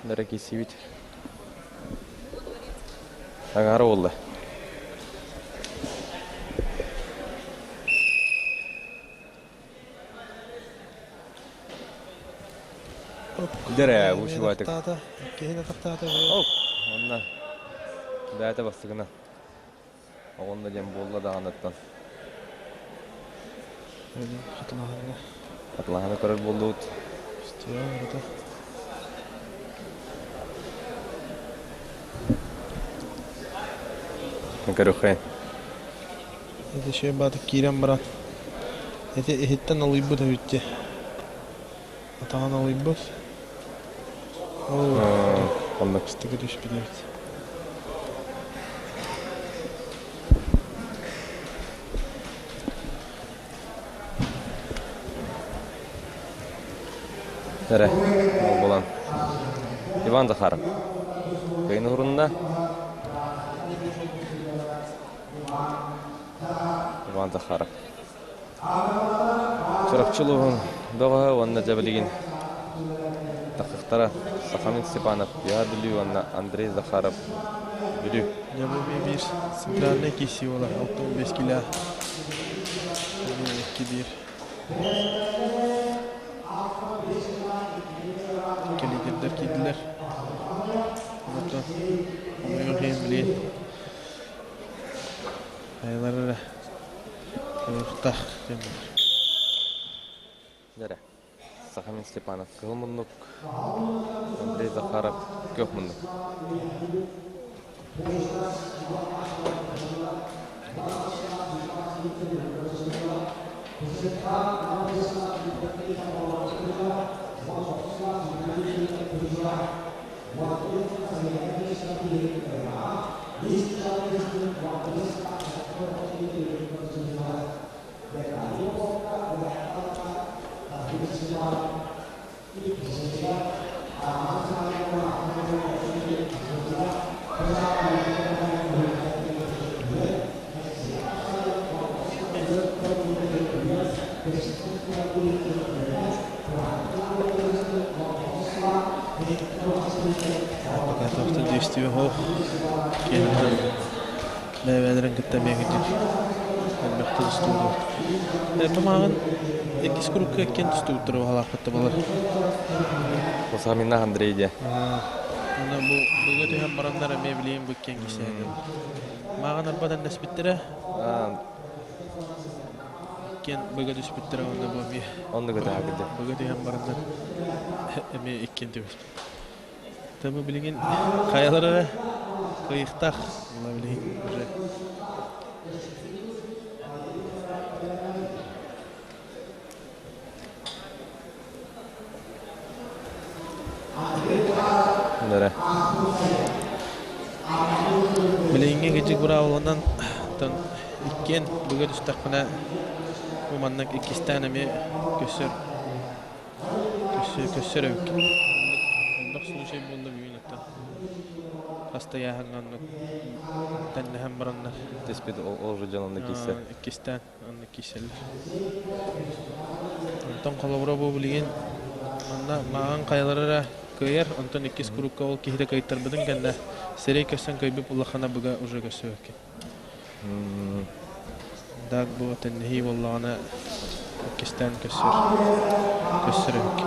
Нэрэ киссибит. Аҥаара буолла. Дэрэ, бу шубатык. Киһини тахтаата. Онна бэйэтэ бастыгына. Оҕонно диэн буолла даҕаныттан. Хатылаһаны. Хатылаһаны көрөр буоллубут. Көрүөххэ. Ити шөй бааты киирэн баран ити иһиттэн алыйбыт эбит Атаҕын алыйбыт. Ол Оннук. Стыгы түспүт эбит. Эрэ, ол булан. Иван Захаров. Кыйын урунна. Иван Захаров. Чурапчы улууһун бөҕөһө уонна дьэ билигин тахсыахтара Сахамин Степанов Үөһээ Бүлүү уонна Андрей Захаров Бүлүү. Дьэ бу биир центральнай киирсии буолар 65 килэ 2-1 Лидердэр киирдилэр. Онтон хомойуох иһин билигин хайалара эрэ Кыайыахтаах диэн буолар. Дэрэ. Сахамин Степанов кыһыл муннук, Андрей Захаров күөх муннук. Пока туохта действие суох. Киэһэтин бэйэ-бэйэлэрин кытта эмиэ кырдьык элбэхтэ тустубут. Тумааҕын иккис курукка иккиэн тустубуттара баһалаахпыт балар. Сахаминнаах Андрей диэ. Аны бу быга түһэн бараннар эмиэ билигин бу иккиэн кисэһэллэр. Мааҕын арба тэннэспиттэрэ. Иккиэн быга түспүттэрэ уонна бу эмиэ Оннук ытаһа быга түһэн бараннар эмиэ иккиэн түбэспит. Табы билигин хайалара эрэ кыайыахтаах була билигин уже. Нөрэ. Билиҥҥи кыдьык быраабыланан тон иккиэн быга түстэхпинэ бу маннык иккистээн эмиэ көссөр Көссөр эбиккин. Элбэх случай буолла бүгүн оттон. Хас да ыйааһыҥҥа оннук тэннэһэн бараннар. Түспүт ол же дьон онно киирсэр. Иккистээн онно киирсэллэр. Онтон холобура бу билигин манна мааҕын хайалара эрэ кыайар, онтон иккис курукка ол киһитэ кыайтарбытын кэннэ сирэй көссөн кыайбыт улахана быга уже көссүбэккин. Даак бу тэнниһии буоллаҕына иккистээн көссөр көссөр эбит.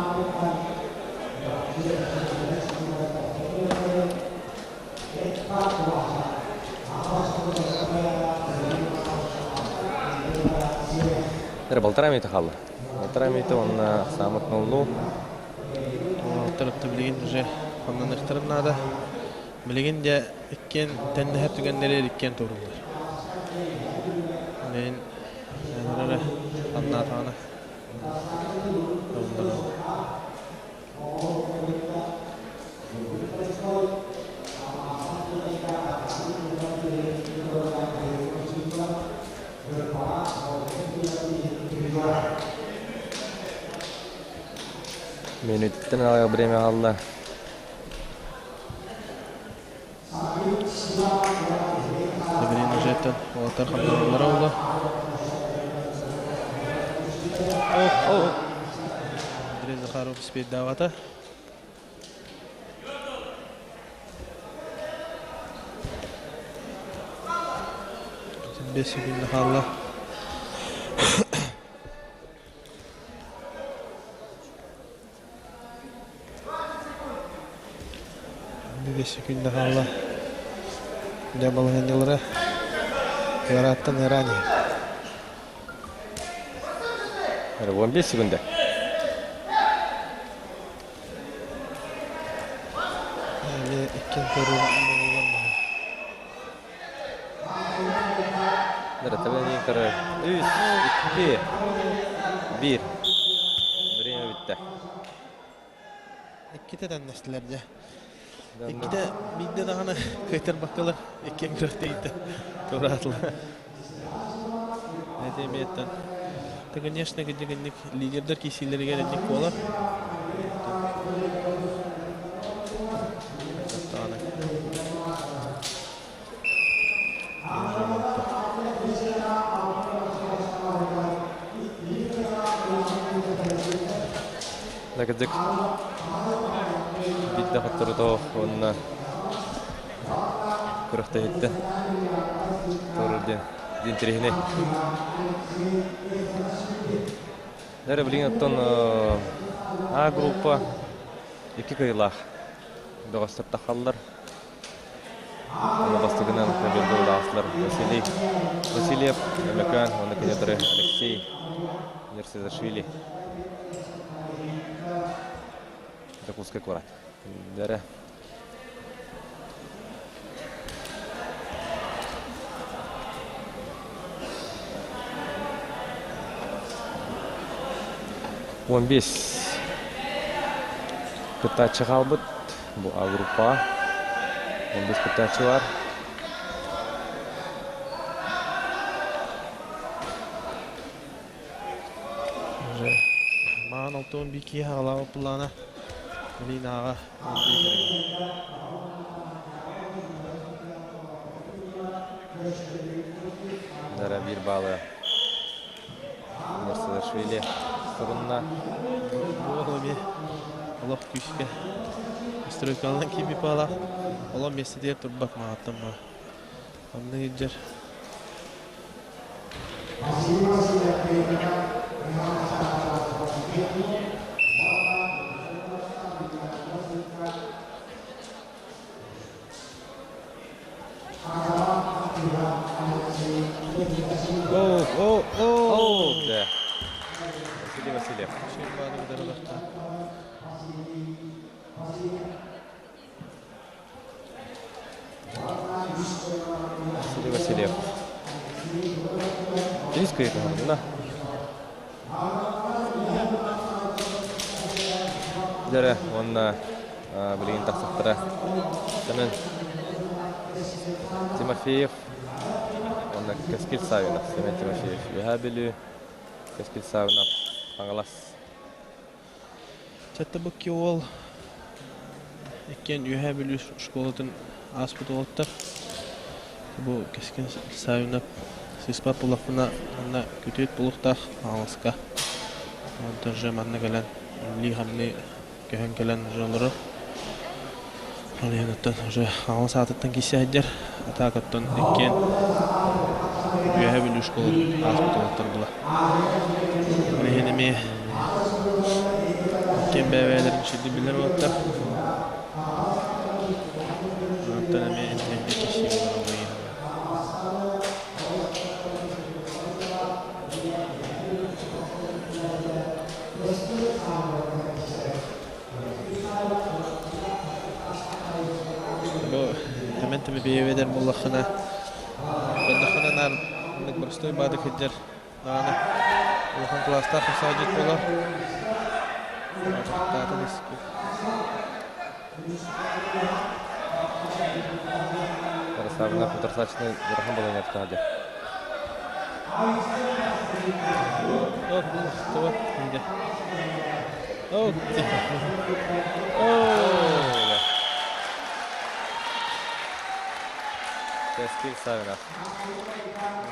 Эрэ полтора минута хаалла. Полтора минута уонна самот нолну. Уолаттар билигин уже хамнаныахтарын наада. Билигин дьэ иккиэн тэннэһэр түгэннэри иккиэн туоруллар. Билигин эрэ хамнаатаҕына табыллар. Минуттан аҕыйах время хаалла. Билигин уже уолаттар хамнаналлара буолла. Андрей Захаров спейдаабата. 5 секунда хаалла. 5 секунда хаалла. Дьэ балаһыанньалара ыарааттан ыараан иһэр. 15 секунда. Эмиэ иккин көрөр буолан Үс, икки, биир. Время бүттэ. Иккитэ тэннэстилэр дьэ. Иккитэ биирдэ даҕаны кыайтарбаккалар иккиэн күрэхтэһииттэн туораатылар. Это эмиэттэн. Ты, конечно, гинник лидердер киисиилэригэр инник буолар. Кырдьык биирдэ хотторутоох уонна күрэхтэһиттэн туоруур диэн интэриэһинэй. Дәрі билигин оттон А группа икки кыайыылаах бөҕөстөр тахаллар. Бастакынан победил Василий Васильев, Өмөкөөн уонна кенедері Алексей Нерсизашвили. Дьокуускай куорат. Дәрі. Он бес кыттааччы хаалбыт. Бу А группа. 15 кыттааччы бар. Уже маан алтын бики хаалаабыт буллаана Линааҕа Дара биир баалы Мерседашвили сурунна. Бу эмиэ олох күүскэ стройкаланан киирбит баалаах. Олох миэстэтигэр турбат маҕаттан баа. Онно сылдьар. О, о, о! Да. Василий Васильев. Василий Васильев. Денис да. Дәрі, онна билигин тахсахтара. Семен Тимофеев, онна Кэскил Савинов, Семен Тимофеев. Үһэ Бүлүү, Кэскил Савинов, Хаҥалас. Чатта бу уол иккиэн Үөһээ Бүлүү школатын ааспыт уолаттар. Бу Кэскил Савинов сыыспат буоллахпына манна күтүөт буолуохтаах Хаҥаласка. Онтон же манна кэлэн үлэлии-хамныы көһөн кэлэн уже олорор. Ол иһин оттон уже Хаҥалас аатыттан киирсэ сылдьар. Атаакаттан иккиэн Үөһээ Бүлүү школатын ааспыт уолаттар була. Ол иһин эмиэ иккиэн бэйэ-бэйэлэрин үчүгэйдик билэр уолаттар. Онтон эмиэ интэриэһинэй киирсии буолар ол иһин. Бу Тэмэн Тимофееведер буоллаххына, көрдөххүнэ наар маннык боростуой баадык сылдьар даҕаны улахан кылаастаах саадьыт буолар. Таатын Красавина Хуторсачный ыарахан балаһыанньа дьэ. О, вот, где? О, О! Кэскил Савинов.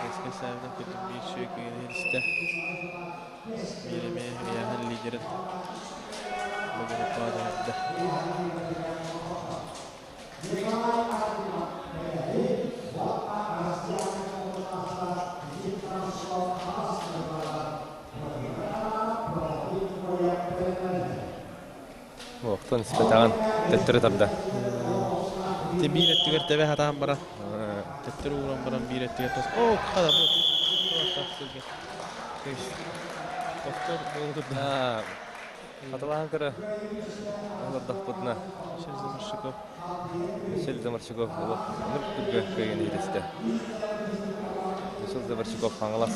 Кэскил Савинов кытын биир үчүгэй кыайыыны истэ. Биир эмиэ ыйааһын лидерин Богородпаа дьаһайда. Тостон испэтэҕин төттөрү тарда. Те биир өттүгэр тэбэ сатаан баран, төттөрү ууран баран биир өттүгэр тос. Оо, хада бу. Тохтор буолу Хатылаан көрө олордохпутуна Мишель Заморщиков. Мишель Заморщиков олох нур күргө кыайын иһитистэ. Мишель Заморщиков Хаҥалас.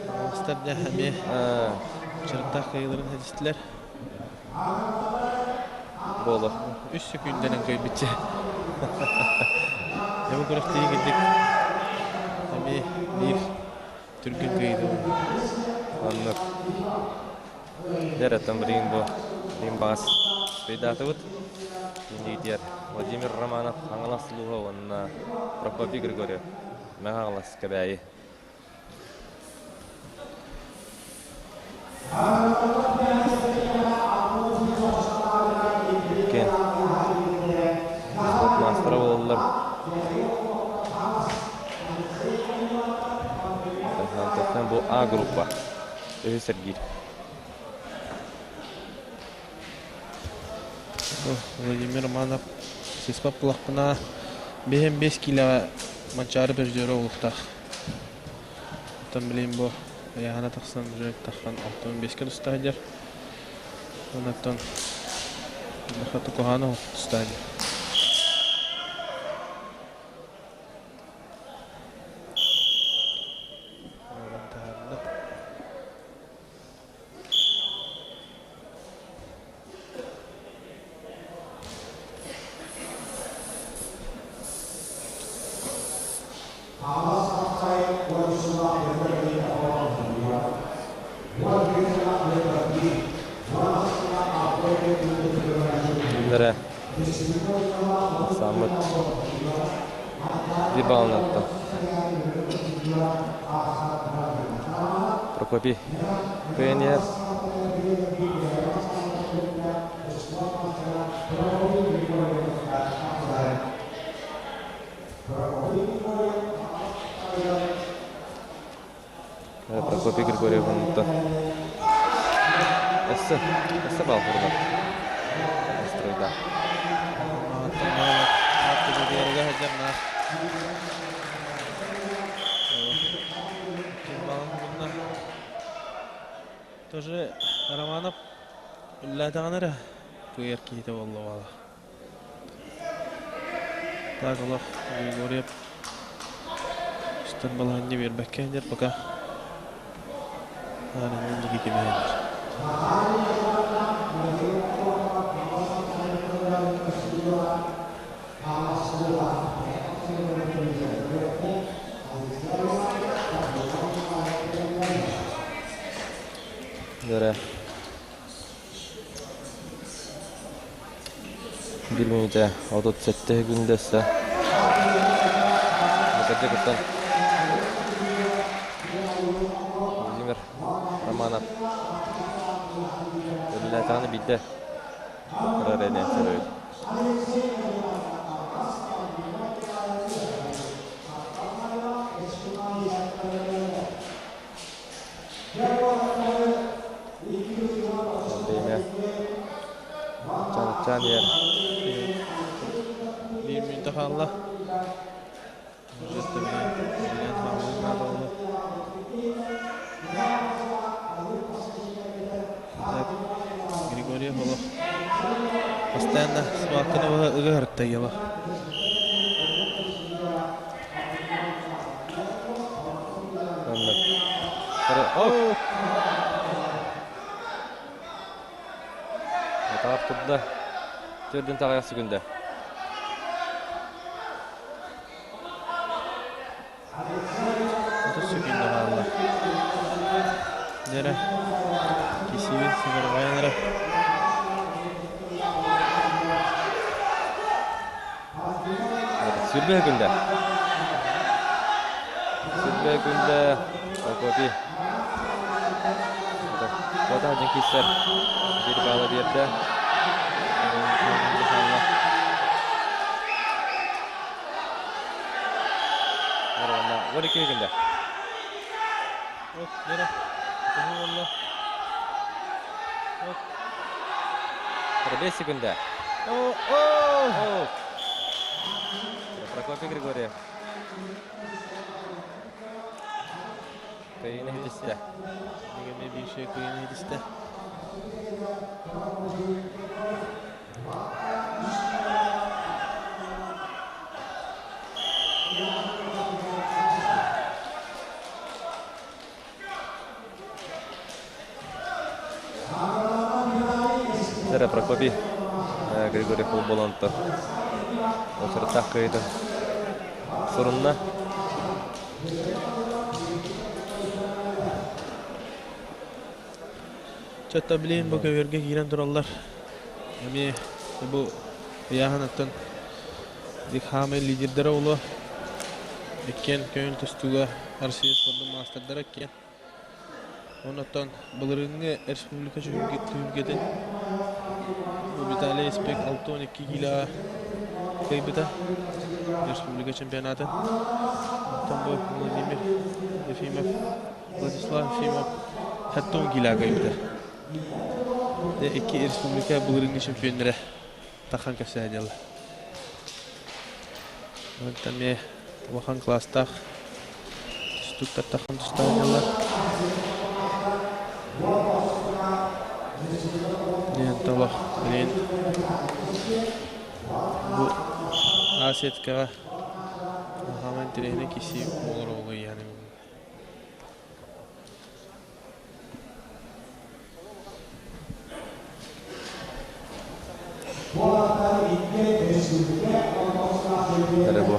Хаҥаластар дьэ эмиэ чырыттаах кыайыыларын иһитистилэр. Буолуох. Үс секүндэнэн кыайбычча. Дьэ бу күрэхтэһии кырдьык эмиэ биир түргэн кыайыы Оннук. Дьэ, билигин бу билигин баҕас успейдаатыбыт. Иннигитигэр Владимир Романов Хаҥалас улууһа уонна Прокопий Григорьев Мэҥэ Хаҥалас Кэбээйи. Иккиэн спорт маастара буолаллар. Бу А группа. Үһүс эргиир. Владимир Романов сыспат булахпына биһэн 5 киилэҕэ Манчаары призера олуктаах. Оттон билигин бу ыйааһына тахсан уже таххан 65-ке туста сылдьар. Онон куһаҕана туста сылдьар. Эрэ саммыт биир баллынан Прокопий Пионер. Прокопий Григорьев оннуттан өссө өссө бал хурдар стройда. Тоже Романов үллээтэҕинэ эрэ кыайар киһитэ буолла буолла. Так олох Григорьев устан балаһанньа биэрбэккэ иһэр пока аарыннын диэки кэбиһэллэр. Дөрө. Биир мүнүүтэ 37 күндэ өссө. Мукадьы кыттан Владимир Романов үлэлээтэҕинэ биирдэ кыра эрэ сөбөбүт. Время чан иһэр. Биир мүнүүтэ хаалла. Билэн хаалыы наада буолуо. Так, Григорьев олох постоянно схватканы ыга ырытта ела. Оннук. Оп! Атаҕар турда. Төрдүн таҕайах сүгүндэ. 30 секунда хаалла. Дьэрэ, кисиибин сыгырҕайан эрэ. Сүрбэ күндэ. Сүрбэ күндэ Прокопий. Куота дьин киссэр биир баала биэрдэ. 12 күндэ. Ок, дьэрэ. Төһө буолла? Ок. 5 секунда. О! Прокопий Григорьев. Кыйыны хитистэ. Дегенме биир şey кыйыны хитистэ. Сара Прокопий Григорий Холболонто очараттаах кыайытын сурунна. Чатта билин бу көбүөргэ киирэн тураллар. Эмиэ бу ыйааһын Дикхамы лидердэрэ улу. Иккиэн көҥүл тустууга Россия спордун маастардара иккиэн. Оннуттан былырыыҥҥы республика түһүлгэтин Виталий Испек 62 киилэҕэ кыайбыта республика чемпионатын. Оттон бу Владимир Ефимов, Владислав Ефимов 70 киилэҕэ кыайбыта. Икки республика былырыыҥҥы чемпионнара тахан кэпсээн Онтон эмиэ улахан кылаастаах тустууктар тахан тустаанньаллар. Диэн толох билин бу А сеткаҕа хааман интэриэһинэй киси буолар оҕолор Эрэ бу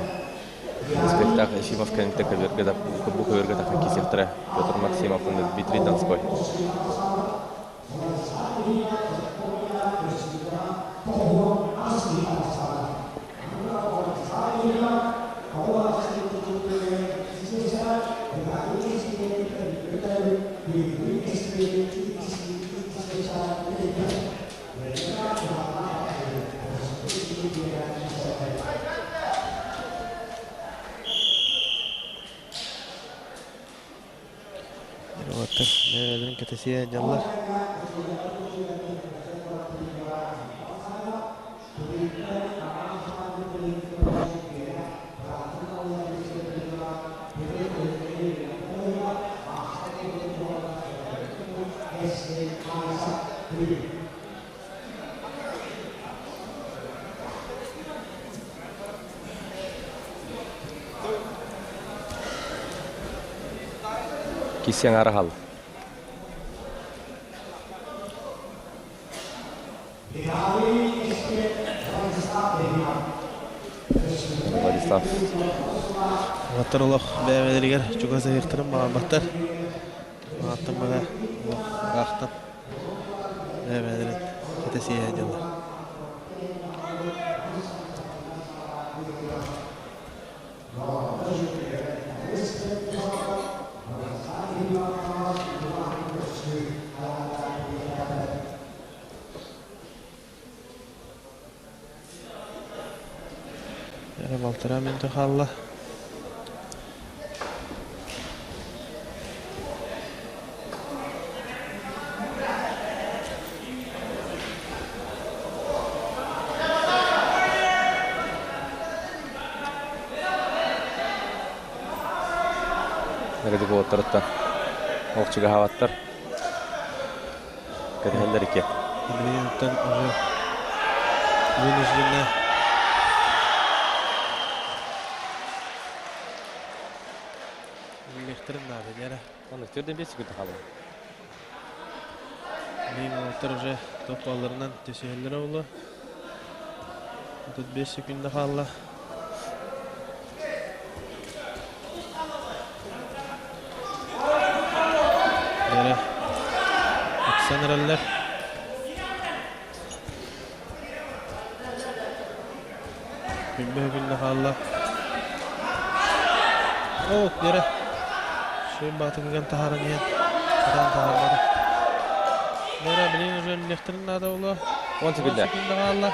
спектакль Ефимов кэнниттэ көбүөргэ да бу көбүөргэ тахсан киисиэхтэрэ Петр Максимов уонна Дмитрий Донской. Уолаттар бэйэлэрин кэтэсиэ дьаллар. Кисең арахал. Владислав. Уолаттар олох бэйэлэригэр чугас ыһыахтарын баҕарбаттар. Ааттан бара олох ыраахтан бэйэлэрин кэтэсиэ дьаллар. Эрэ балтараа мүнтэ хаалла. Эрэ уолаттарыттан охчугаһаабаттар. Кэтэһэллэр икки. Билигин оттон уже вынужденно Үллэхтэрин наада дьэрэ. Онно төрдөн 5 секунд хаалла. Билигин уолаттар уже топ балларынан түсүһэллэрэ буолуо. 35 секунда хаалла. Бэрэ ыксан эрэллэр. Күнбэ күннэ хаалла. О, Бэрэ. Шөйн баатыгыган таһааран иһэн сатаан таһаарбата. Бэрэ билигин уже үллэхтэрин наада буолуо. 10 секунда. 10 секунда хаалла.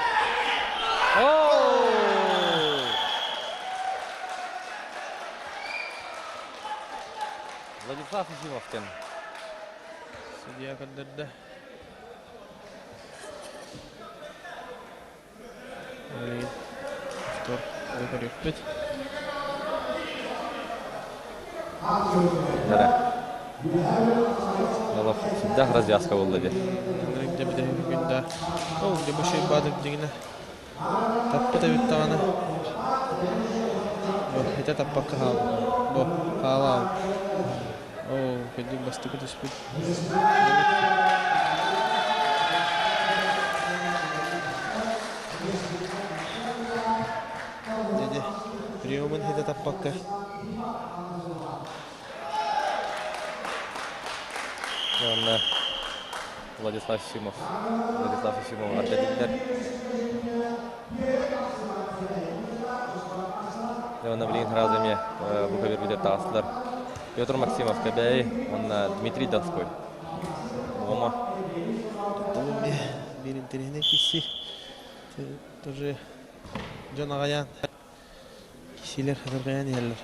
Владислав Ефимов диэн. Судья көрдөрдө. Билигин повтор көрүөхпүт. Дара. Олох сүрдээх развязка буолла дии. Дьэ бүтэһик күндэ. Ол дьэ бу шей баадык дьигинэ. Таппыт эбит даҕаны. Бу итэ таппакка хаалбыт. Бу хаалаал. Оо, кырдьык бастакы түспүт. Дьэ, приемун хитэ таппакка. Уонна Владислав Ефимов. Владислав Ефимов ардадиллэр. Уонна билигин сразу эмиэ бу көбүрбүтэр таҕыстылар. Петр Максимов Кэбээйи уонна Дмитрий Донской. Ома. Биир интэриэһинэй киси. Тоже дьон аҕайаан кисилэр хатырҕайан иһэллэр.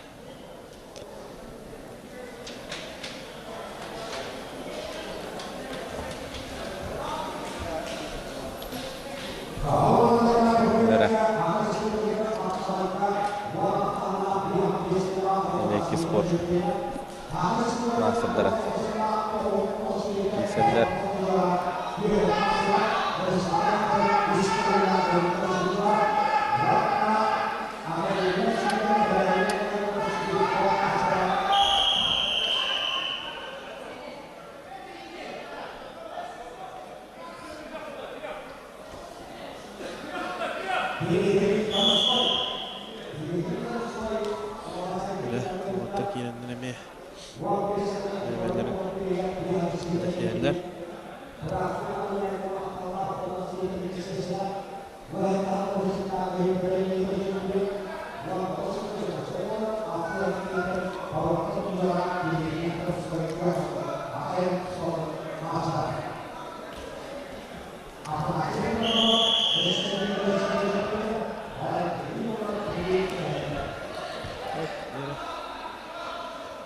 Икки спорт маастардара киирсэллэр. Үлэ уолаттар киирэннэр эмиэ бэйэлэрин дэсиһэллэр.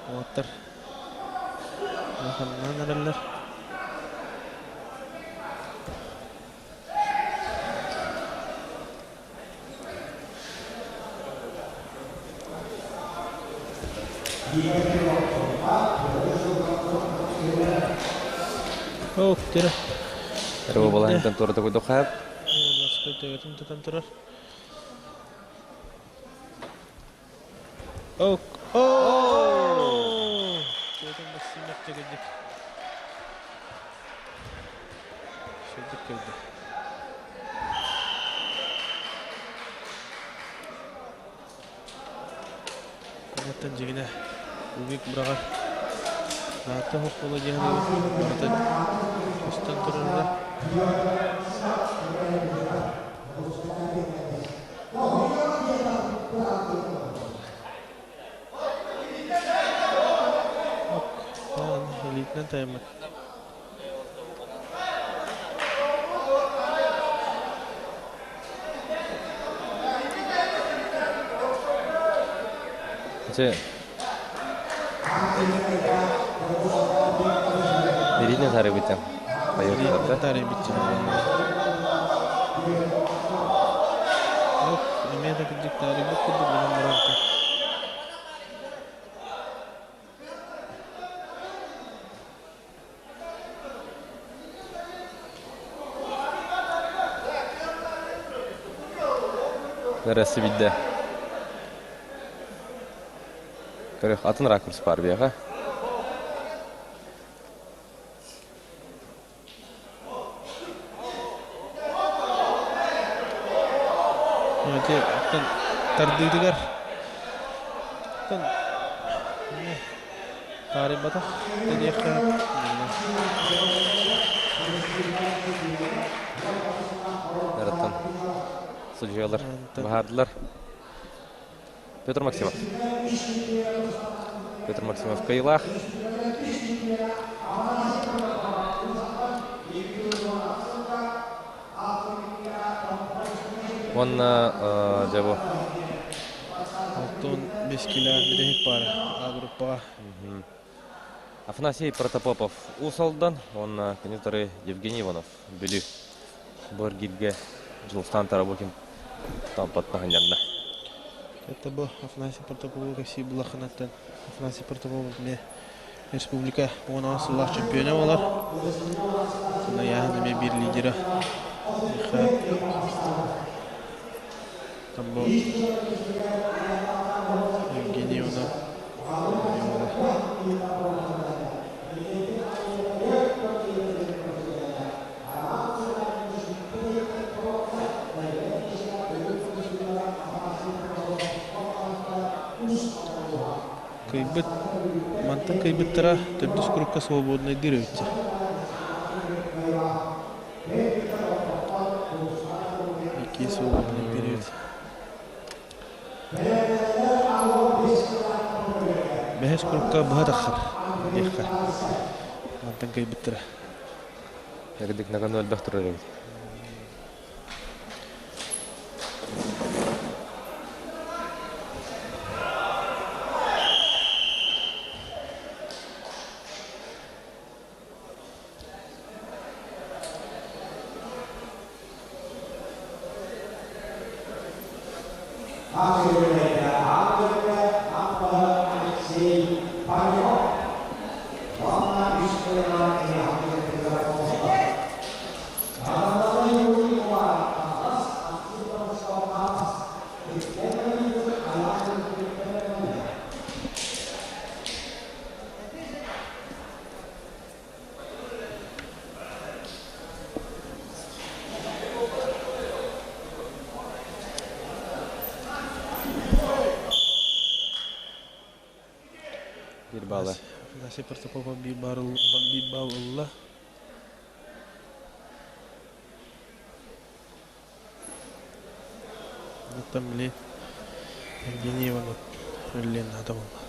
Уолаттар улаханнаан эрэллэр. Ох, тирэ. Эрэ балаһантан туора токуйдухаап. Лаской төбөтүн тутан турар. Ок. Оо! Төбөтүн бассыймак төгүрдүк. Шүрдүк көрдө. Оттон дьигинэ кубик быраҕар наата оһох буола диэн барыта көстөн турара. Ок, илиитинэн тайаммыт. Дьэ, Ирина тарыбытын. Ирина тарыбытын. Ок, эмиэ да кырдьык таарыйбыт курдук гынан баран Нэрesi бидде. Көрөх атын ракурс бар биэхэ. Ити оттон тардыытыгар оттон таарыйбатах да диэххэ Нараттан судьуйалар баһаардылар. Петр Максимов. Петр Максимов кыайыылаах. Уонна дьэ бу 65 кило бүтэһик паара А группаҕа. Афанасий Протопопов Уус Алдан уонна кини Евгений Иванов Бүлүү. Бу эргииргэ Дьулустаан Тарабукин. Тампаттан ханньанна. Это бу Афанасий Протопопов кэпсии булахынаттан Афанасий Протопопов эмиэ республика 16 сыллаах чемпиона буолар. Ыйааһын эмиэ биир лидера. Там бу Евгений Иванов Кыйбыт, мантан кыйбыттара төрдүс курукка свободнайдыыр эбит. Икки свободнайдыыр эбит. Бэһис курукка быһа тахсар диэххэ. Мантан кыйбыттара. Эрдик наган элбэх турар эбит. Биир балла. Афанасий Протопопов биир балл ылла. Оттон били Евгений Иванов үллэн наада буолла.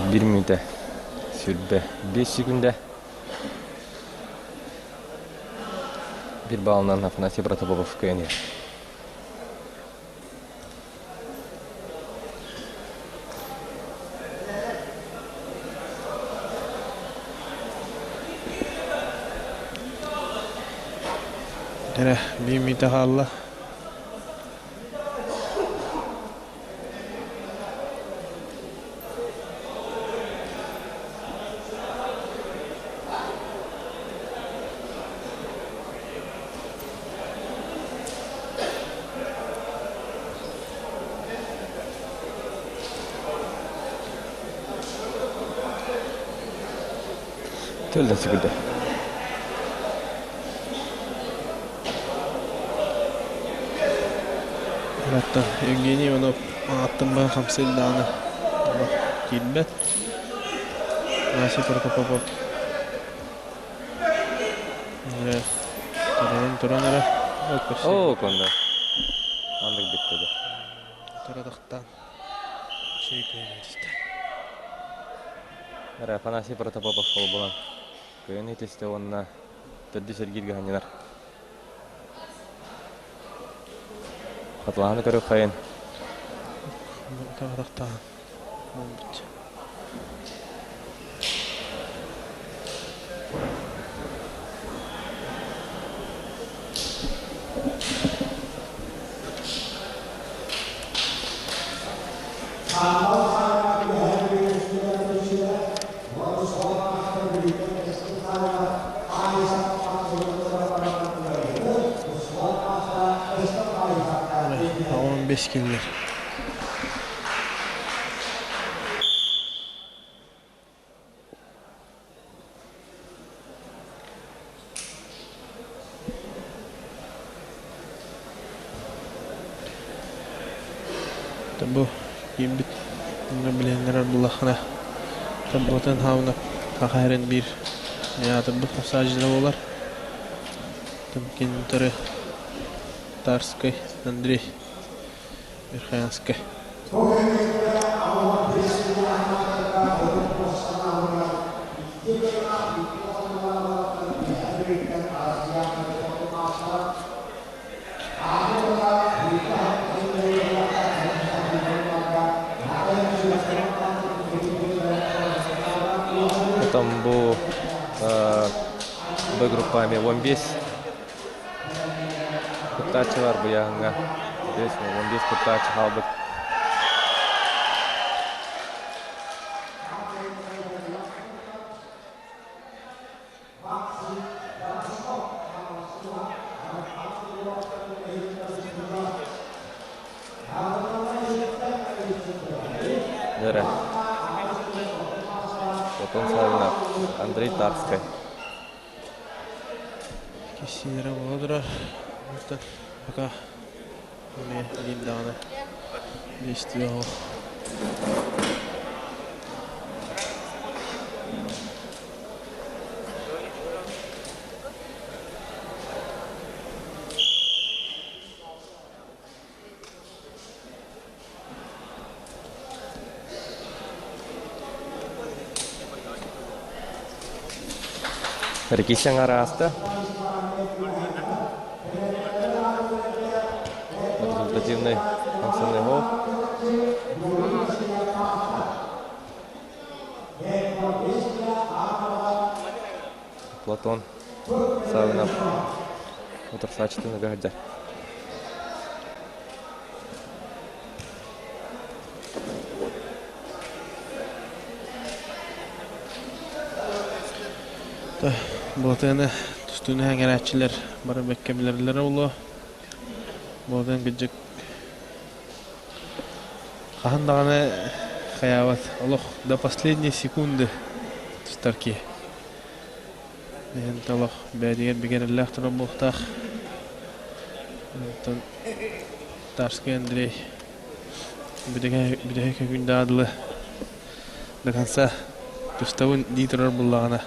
Биир мүнүүтэ сүүрбэ биэс секунда. Биир балынан Афанасий Протопопов кыайан иһэр. Эрэ биир мүнүүтэ хаалла. Төллө сүгүрдэ. Оттон Евгений Иванов ааттан баһа хамсыыр даҕаны киирбэт. Вася Протопопов туран туран эрэ Оо, конно. Андык бүттэ да. Тура тахтаан чэй кыайан түстэ. Эрэ Афанасий Протопопов холболон кыайан итисте уонна төрдүс эргииргэ ханньанар. Хатылаһаны көрүк хайын. Тура тахтаан буолбут. 15 киллер. Бу киирбит билиэннэр буллахына табытын хаауна хахайрын биир аатырбыт массажера буолар. Кинтары Тарскай Андрей Верхоянскай. Потом бу Б группами 15 кыттааччылар быйаһыҥҥа 15 кыттааччы хаалбыт. Дөрө. Платон Савинов, Андрей Тарскай. Киссиилэрэ буола турар. Оттон пока эмиэ биир даҕаны действие оһох. Рикисян арааста. Результативный хамсаныы гол. Платон Савинов утарсааччытын ыга сылдьар. Былатыаны тустууну эҥэрээччилэр бары бэккэ билэллэрэ буолуо. Былатыан кырдьык хаһан даҕаны хайаабат олох до последней секунды тустар киһи. Иһин олох бэйэтигэр бигэрэллээх турар буолуохтаах. Оттон Тарскай Андрей бүтэһик күндэ дылы до конца тустабын дии турар буллаҕына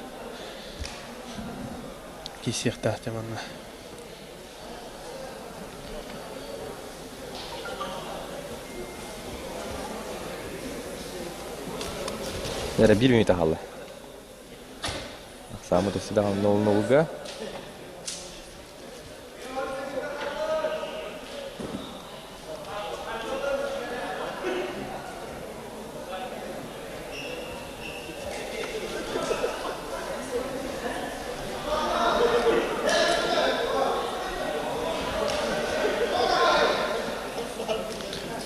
киирсиэхтээх дьэ манна. Эрэ биир мүнүүтэ хаалла. Ахсааммыт өссө даҕаны нол-нолга.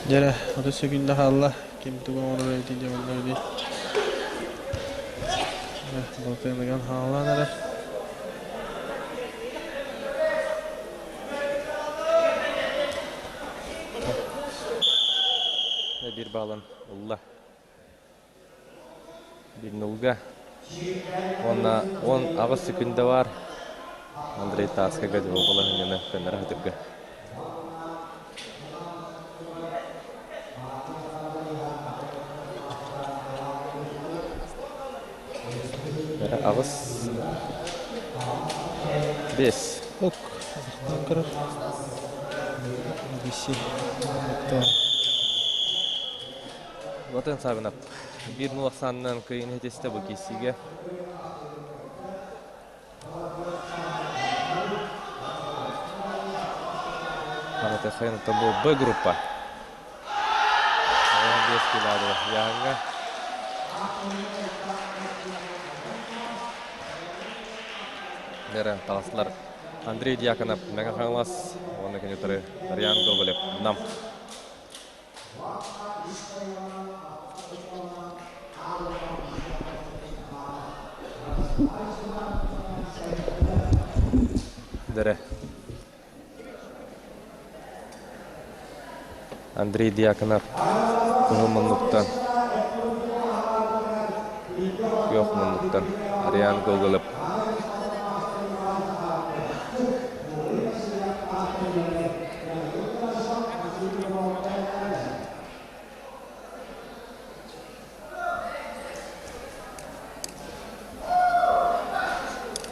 Дьэ эрэ, 30 секунда хаалла. Ким тугу оҥорор эбитий дьэ манна дии. Балтыаныган хаалан эрэр. Биир баалын ылла. Биир нулга. Уонна 18 секунда бар. Андрей Тарскайга балаһынньаны көннөрө сатырга. Аҕыс бес Ок, көрөр. Биси. Ватан Савинов биир нул ахсаанынан кыайыыны ситистэ бу киирсиигэ. Харатыхайын бу Б группа. 15 килоадыр яһыңга. Нера таҕыстылар Андрей Дьяконов Мэҥэ Хаҥалас уонна кини утары Ариан Гоголев Нам. Дэрэ. Андрей Дьяконов кыһыл муннуктан, күөх муннуктан Ариан Гоголев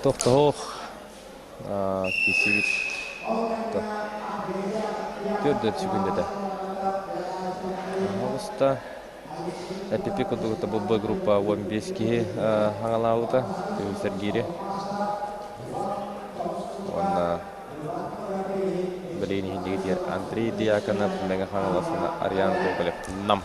Тохтоһуох. Киирсибит төрдөн сүгүндэтэ. Оҕуста эпипи курдук бу Б группа 15 киһи хаҥалаабыта Сергири. Уонна билигин иһиндигитигэр Андрей Дьяконов, Мэҥэ Хаҥалас уонна Ариан Гоголев Нам.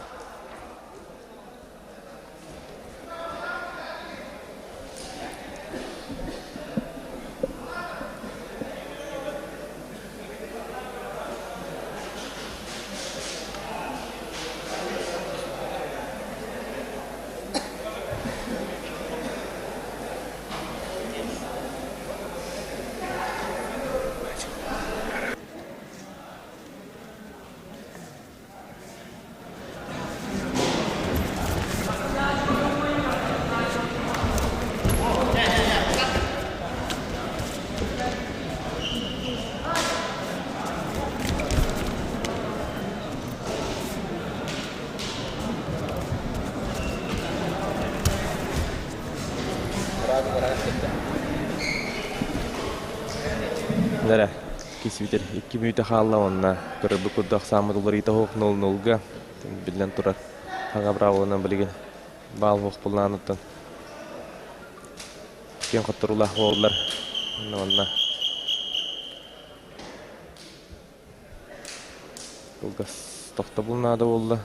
Нэрэ, кисвитер икки мүнүүтэ хаалла уонна көрөрбүт курдук ахсааммыт уларыйта суох 0-0-га биллэн турар хаҥа браволунан билигин баал суох буллааныттан киэн хотторуулаах буоллар уонна кылгас тохтобул наада буолла.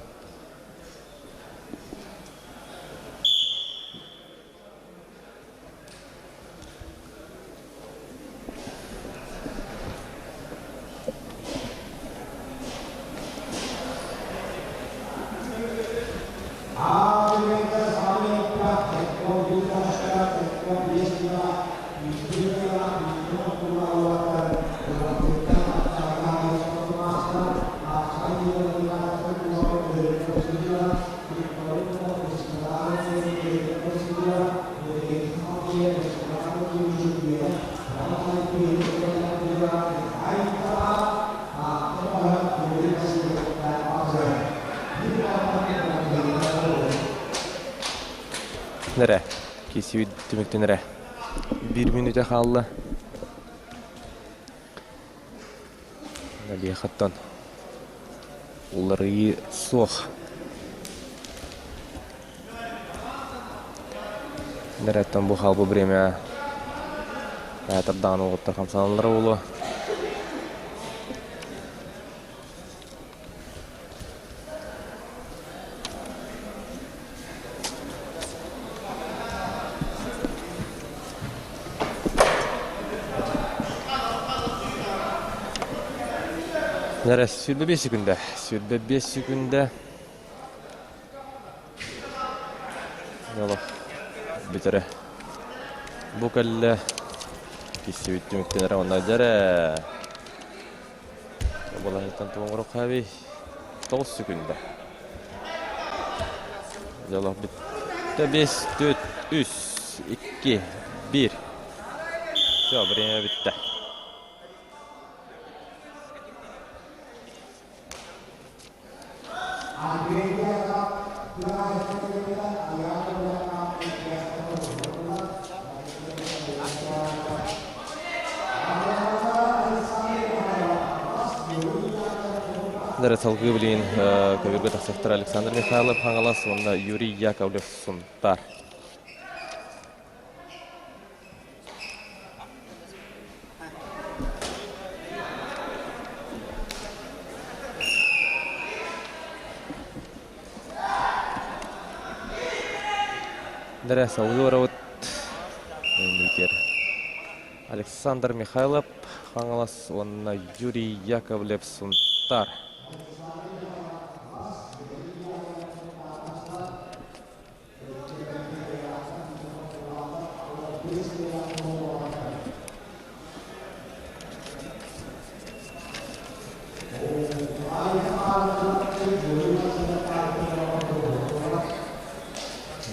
Нэрэ, киирсибит түмүктэнэрэ. Биир мүнүүтэ хаалла. Налиехаттан уларыйыы суох. Нэреттен бу хаалбы время театрдаан уолаттар хамсаналлара буолуо. Нэрэ, 25 секунда. 25 секунда. Олох бүтэрэ. Бу кэллэ. Киссибит түмүктэнэрэ онно дьэрэ. Балаһыттан туоҥурук хаби 9 секунда. Дьолох бүттэ 5, 4, 3, 2, 1. Все, время бүттэ. Салгыы билигин көбүргэ тахсыахтара Александр Михайлов Хаҥалас уонна Юрий Яковлев Сунтаар. Дэрэ салгыы барабыт. Александр Михайлов Хаҥалас уонна Юрий Яковлев Сунтаар.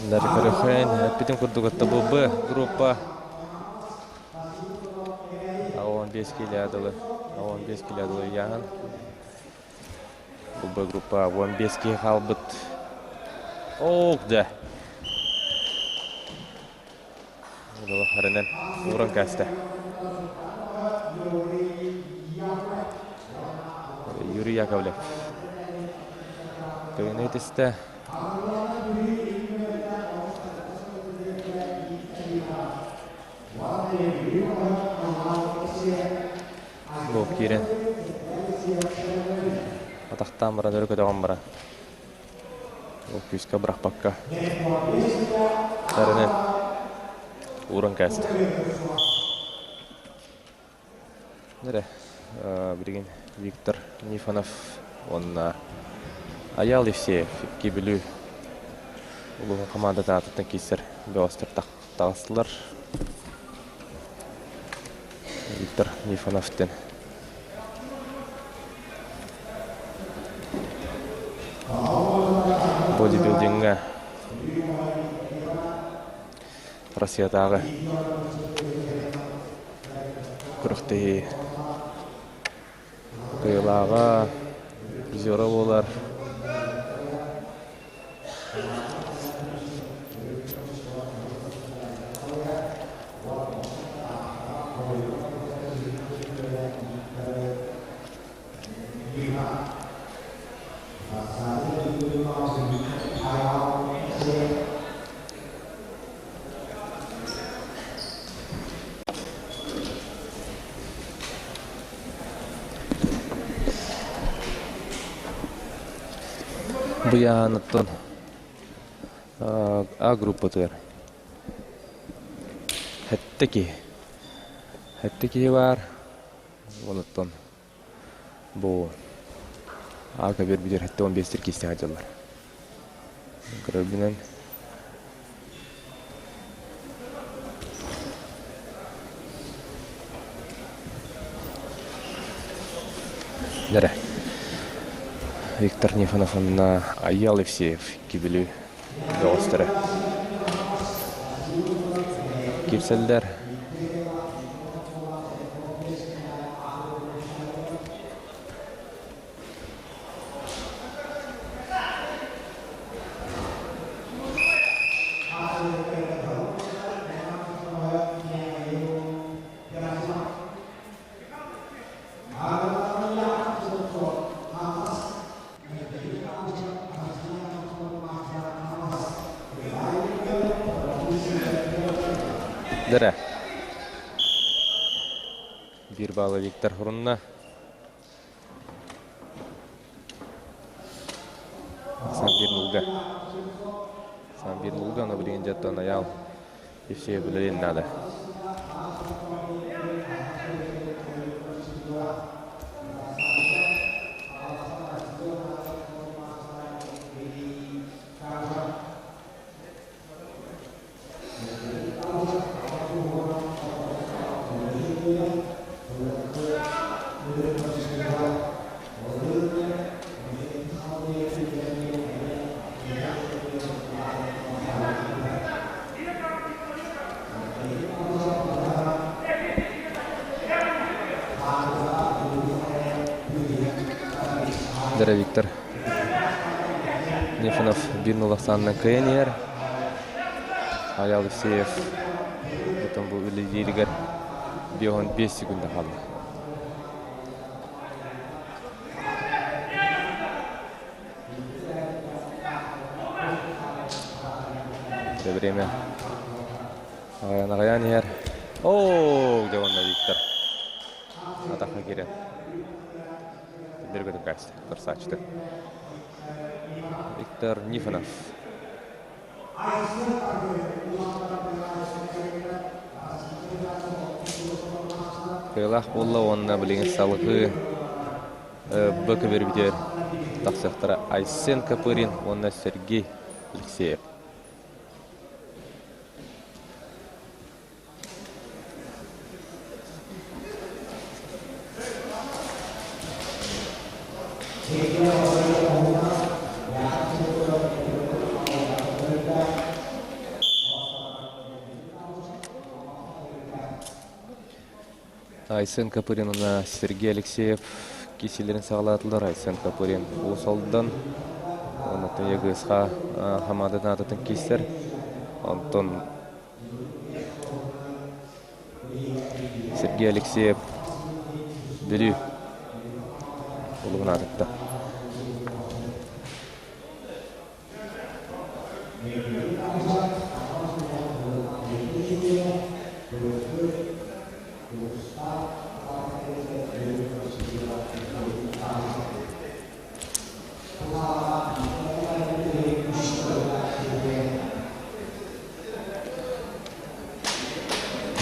Даркарыхен, эппитин курдук бу Б группа 15 килядылы, 15 килядылы яһан. Бу Б группа 15 киһи хаалбыт. Ок да. Харынан уран каста. Юрий Яковлев. Кыйыны этистэ. Бу киирэн атахтаан баран өрө көтөҕөн баран ол күүскэ бырахпакка тэринэн ууран кээстэ. Эрэ билигин Виктор Нифонов уонна Аял Евсеев икки Бүлүү улууһун хамаандата аатыттан киирсэр бөҕөстөр таҕыстылар. Виктор Нифонов диэн бодибилдиҥҥа Россиятааҕы күрэхтэһии кыайыылааҕа, призера буолар. Быйааныттан А группатыгар сэттэ киһи. Сэттэ киһи баар. Онуттан бу А көбүөр бүтэр 75 киистээх дьыллар. Көрөрбүнэн Дэрэ. Виктор Нифонов уонна Айя Алексеев Кибилүү бөҕөстөрө киирсэллэр. Дэрэ. Биир баалы Виктор Хурунна. Сан бир нулга. Сан бир нулга, но билигин дьэттэн Аял Евсеев үлэлиэн надо. Дара Виктор Нефанов 1-0 ахсаанынан кыайан иһэр. Аял Евсеев потом бу үлэлииригэр 55 секунда хаалла. Это время аҕыйаан иһэр. Оо, дьэ уонна Виктор атахха киирэн Бергөтүн каачты, торсааччыты. Виктор Нифонов. Кыайыылаах буолла уонна билигин салгыы Б көбүөрбүтүгэр тахсыахтара Айсен Копырин уонна Сергей Алексеев. Айсен Копырин уонна Сергей Алексеев киисилэрин саҕалаатылар. Айсен Копырин Уус Алдан, онтон ЕГСХ хамаандатын аатыттан киирсэр. Онтон Сергей Алексеев Бүлүү улуһун аатыттан.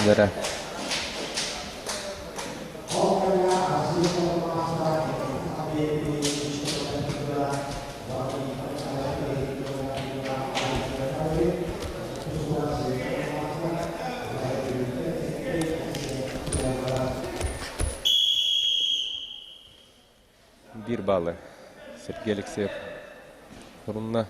Дэрэ. Биир баалы Сергей Алексеев турунна.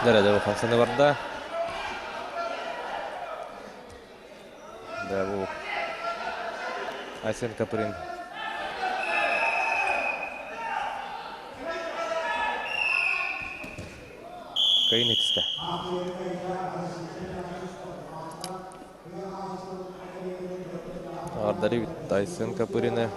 Дәрәдә хамсаны барда. Да, бу Айсен Каприн. Кайын итисте. Ардары Айсен Капырины.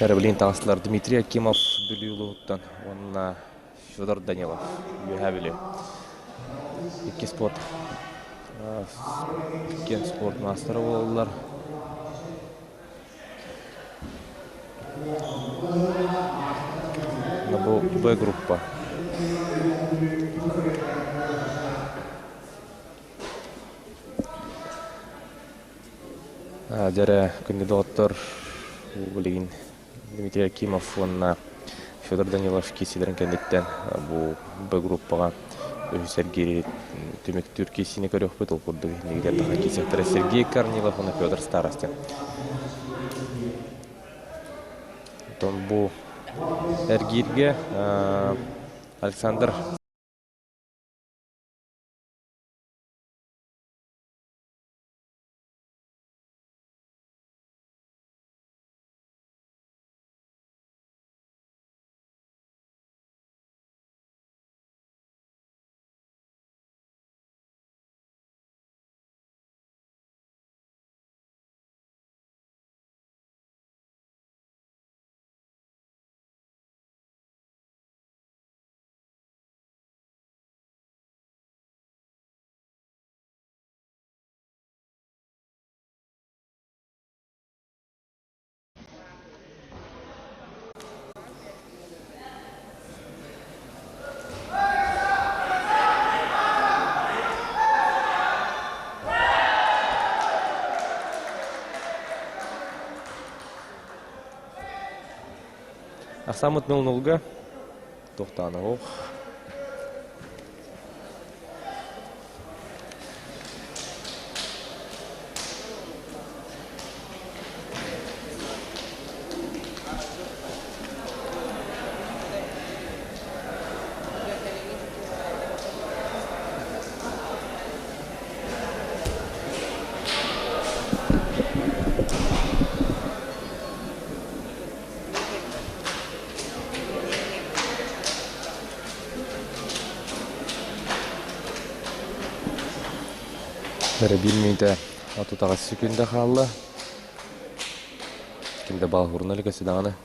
Эрблин таҥастылар Дмитрий Акимов Бүлүү улууһуттан уонна Федор Данилов Үөһээ Бүлүү. Икки спорт иккиэн спорт маастара буолаллар. Бу Б группа. Дьэрэ күндү доҕоттор билигин Дмитрий Акимов уонна Федор Данилов киирсиилэрин кэнниттэн бу Б группаҕа үһүс эргиири түмүктүүр киирсиини көрүөхпүт. Ол курдук иннигитэр таха киирсиэхтэрэ Сергей Корнилов уонна Федор Старостин. Оттон бу эргииргэ Александр Ахсаммыт 0-0-га тохтаан оһох. Эрэ биир мүнүүтэ 38 секунда хаалла. Ким да баал хурна илик өссө даҕаны.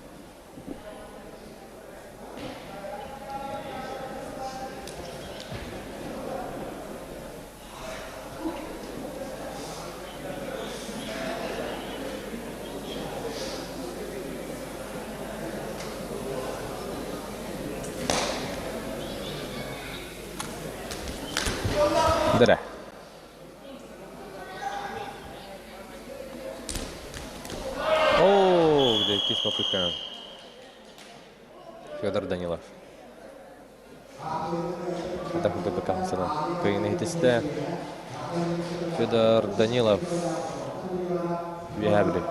Дэрэ. О, иккис попытка. Федор Данилов. Это курдук бакахсана. Кыйын иһитистэ. Федор Данилов. Үөһээ Бүлүү.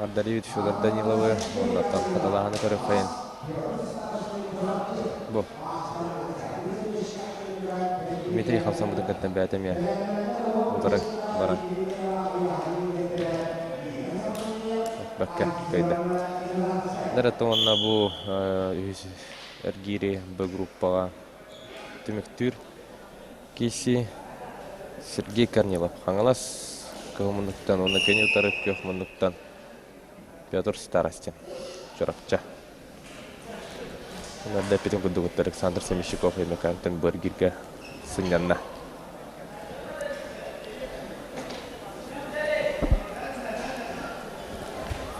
Ардарибит Федор Даниловы уоннаттан хаталааһыны көрүөххэйин. Бу. Дмитрий хамсаммытын кытта бэйэтэ эмиэ утары баран бэккэ кыайда. Дэрэтэ уонна бу үһүс эргиири Б группаҕа түмүктүүр киси Сергей Корнилов Хаҥалас кыһыл муннуктан уонна кини утары күөх муннуктан Петр Старостин Чурапча. Эрдэ эппитим курдук Александр Семищиков Өймөкөөнтөн бу эргииргэ сынньанна.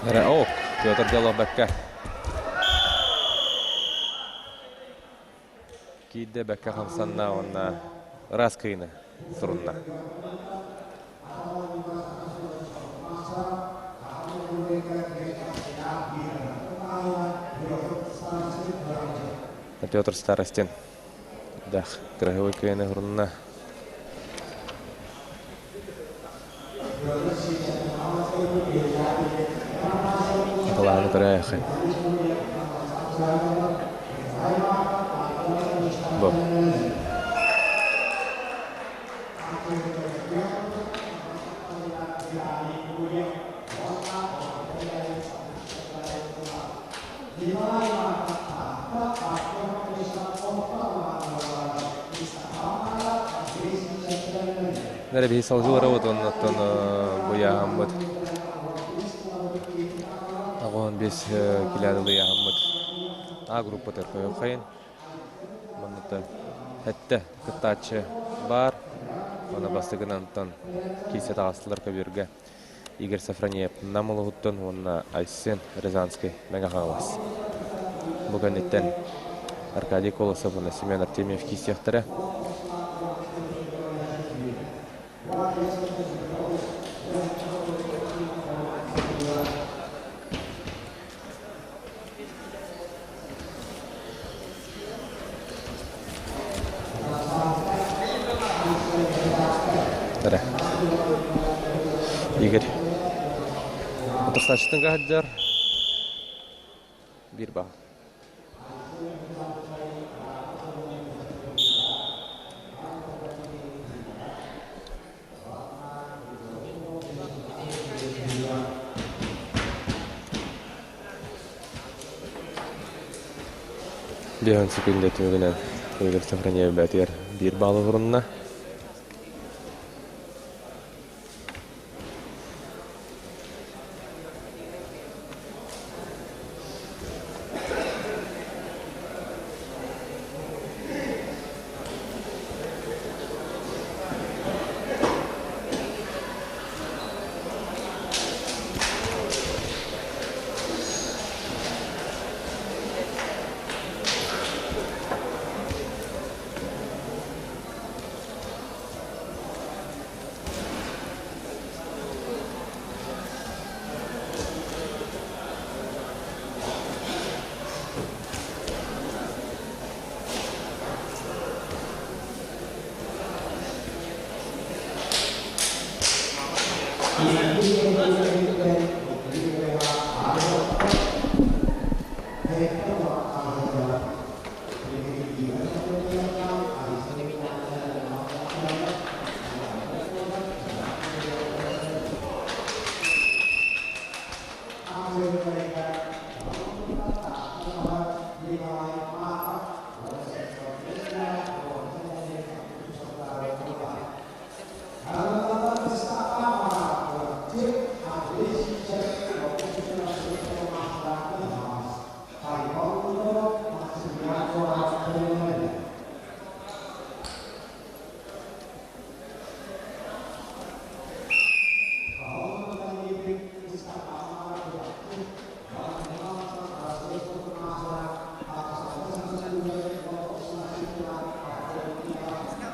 Эрэ, о, Петр Делобекка. Киирдэ бэккэ хамсанна уонна ыраас кыйыны сурунна. Петр Старостин дах кыраһыбай кыйыны сурунна. Аталааны көрөөхүн. Бу. Нэрэ биһи салгыы барабыт оннуттан бу яһаммыт 85 килядылы яһаммыт А группа хайын манныттан хэттэ кыттааччы баар уонна бастакынан киирсэ таҕыстылар көбүөргэ Игорь Сафронеев Нам улууһуттан уонна Айсен Рязанский Мэҥэ Хаҥалас. Бу кэнниттэн Аркадий Колосов уонна Семен Артемьев киирсиэхтэрэ. Эрэ. Игорь. Утарсааччытын сылдьар. Биир баал. Биэһэн секунда түмүгүнэн Игорь Сафронеев бээтигэр биир баалы урунна.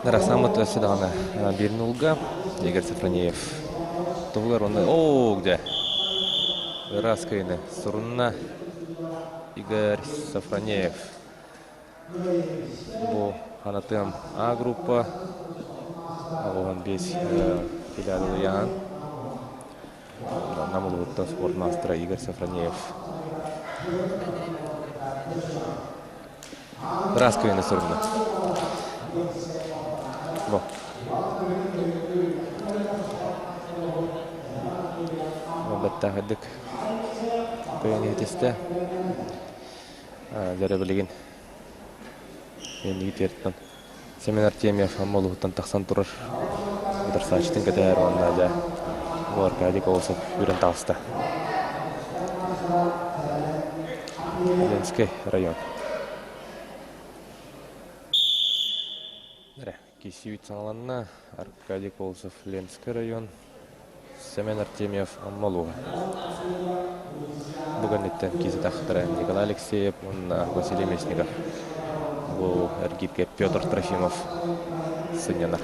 Нарахсаммыт өссө даҕаны биир нулга Игорь Сафронеев туһугар уонна оо где ыраас кыйыны сурунна Игорь Сафронеев. Бу Ханатыам А группа 85 филиалы Нам улууһуттан спорт маастара Игорь Сафронеев. Ыраас кыйыны сурунна. Бу. Баттаахырдык кыйын иһитистэ. Дьэрэ билигин Мин тиэртэн Семен Артемьев Амма улууһуттан тахсан турар утарсааччытын кэтэһэр уонна дьэ бу Аркадий Колосов үүрэн таҕыста. Ленскэй район. Эрэ, киирсиибит саҕаланна. Аркадий Колосов, Ленскэй район. Семен Артемьев, Амма улууһа. Бу кэнниттэн киирситахтара Николай Алексеев уонна Василий Местников. Бу эргииргэ Петр Трофимов сынньанар.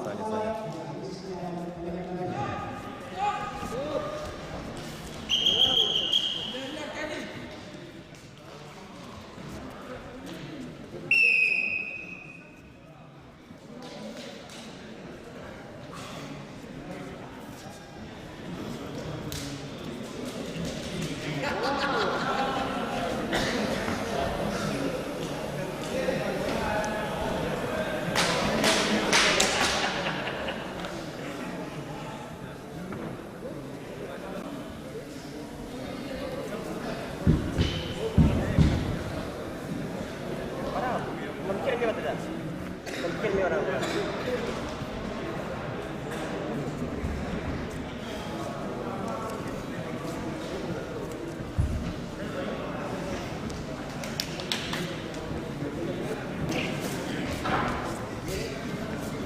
Саня, Саня.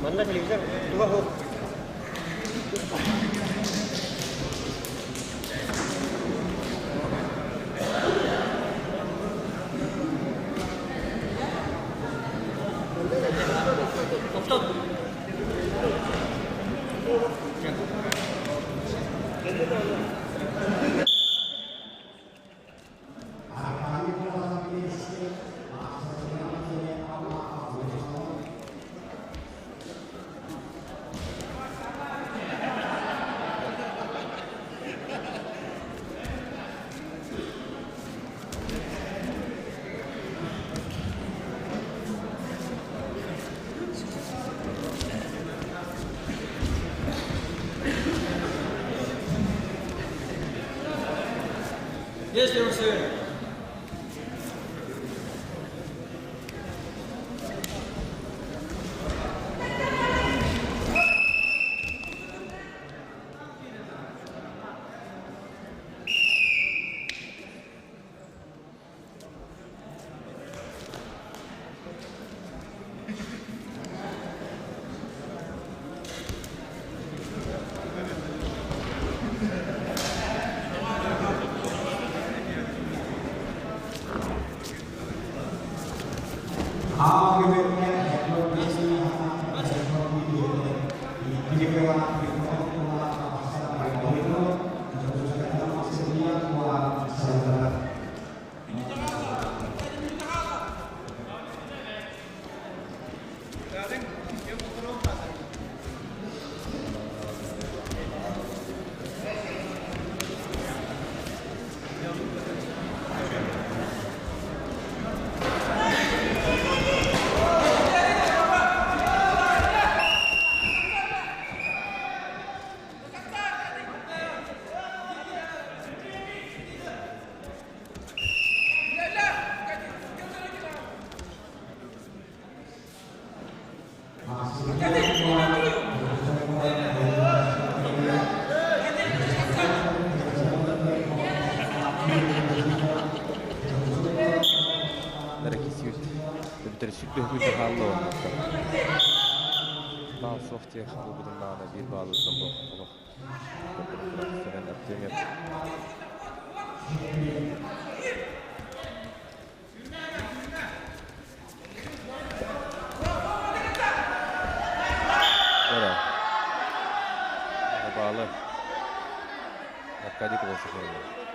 Манна телевизор туга суох. Если все. Эбэтэр сүрдүһүгүн хаалла оннуктан. Баал суох диэх буолбутун даҕаны биир баалыттан бу олох Семен Артемьев. Бара. Баалы. Аркадий Колосов.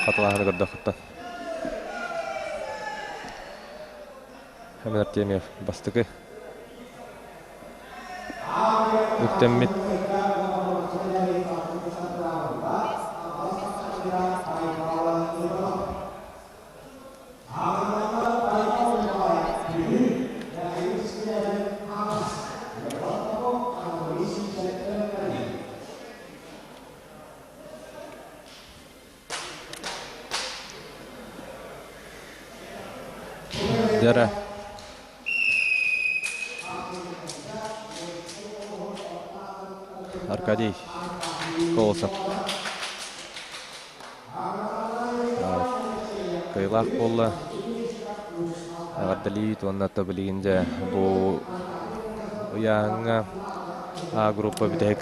Хатылааһыны көрдөххүттэн. Семен Артемьев бастакы үктэммит Дьэрэ. Аркадий Колосов. Кыайыылаах буолла. Эҕэрдэлиибит уонна билигин дьэ бу ыйааһыҥҥа А группа бүтэһик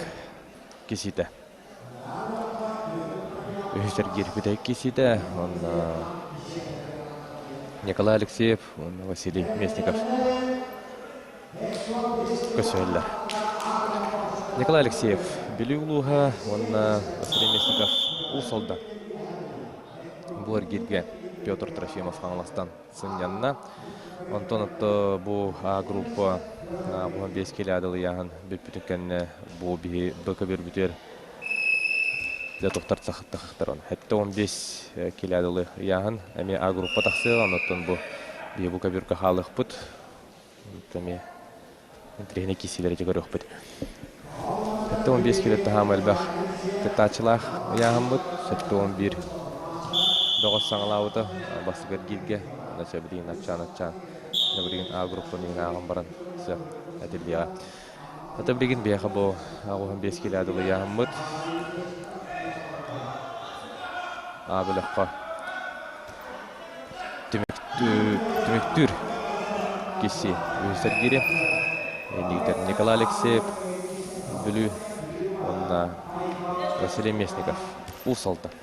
кисиитэ. Үһүс эргиир бүтэһик кисиитэ уонна Николай Алексеев уонна Василий Местников көрсүһэллэр. Николай Алексеев Бүлүү улууһа уонна Василий Местников Уус Алдан. Бу эргииргэ Петр Трофимов Хаҥаластан сынньанна. Онтон отто бу А группа буһан 5 килэ адылыйааһын бүппүтүн кэннэ бу биһи Б көбүөрбүтүгэр дьэ тохтор тахыктар 75 килэ адылы ыйааһын эмиэ А группа тахсыаҕа онтон бу биһи бу көбүөргө хаалыахпыт эмиэ интэриэһинэй киирсиилэри дьэ көрүөхпүт. 75 кило таһаама элбэх кыттааччылаах ыйааһыммыт 71 бөҕөс саҥалаабыта бастакы эргииргэ нача билигин аччаан-аччаан билигин А группаны ааҕан баран сөп этиллиэҕэ. Ата билигин биһиэхэ бу 85 кило дылы ыйааһыммыт А бөлөххө Түмүктүүр киси үһүс эргиири иннигитэр Николай Алексеев Бүлүү уонна Василий Местников Уус Алдан.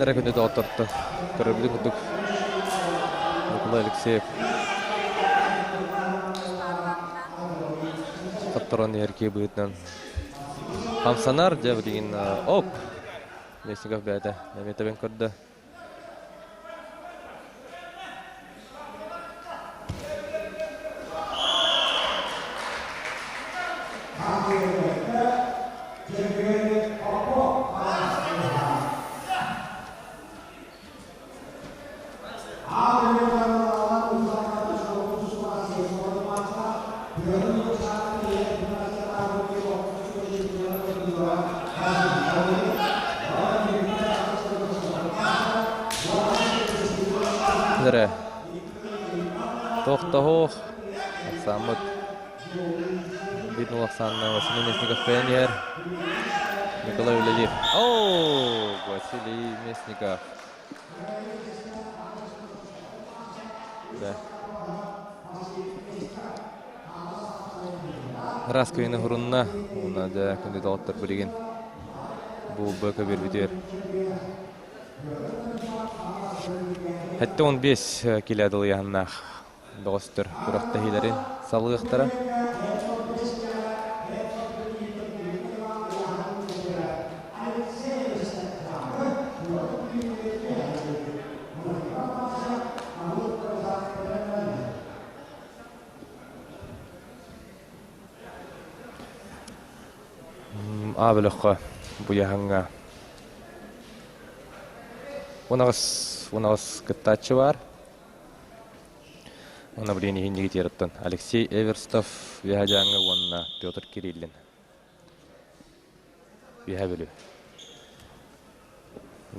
Нара күнү доҕотторто көрөрбүтүн курдук Николай Алексеев Хотторон иһэр киһи быһыытынан хамсанар, дьэ билигин оп! Местников бэйэтэ эмиэ тэбэн көрдө. Эрэ тохтоһуох ахсааммыт биир ахсаанна Василий Местников бэйэн иһэр Николай үлэлиир. О, Василий Местников. Да. Ыраас кыйыны хурунна, уонна дьэ күндү доҕоттор билигин бу Б көбүөрбүтүгэр 75 килэ дылыйаһыннаах бөҕөстөр күрэхтэһиилэрин салгыахтара. А бөлөххө Буйаһаҥҥа 18 кыттааччы баар. Уонна билигин иһин Алексей Эверстов Үөһээ Дьааҥы уонна Петр Кириллин Үөһээ Бүлүү.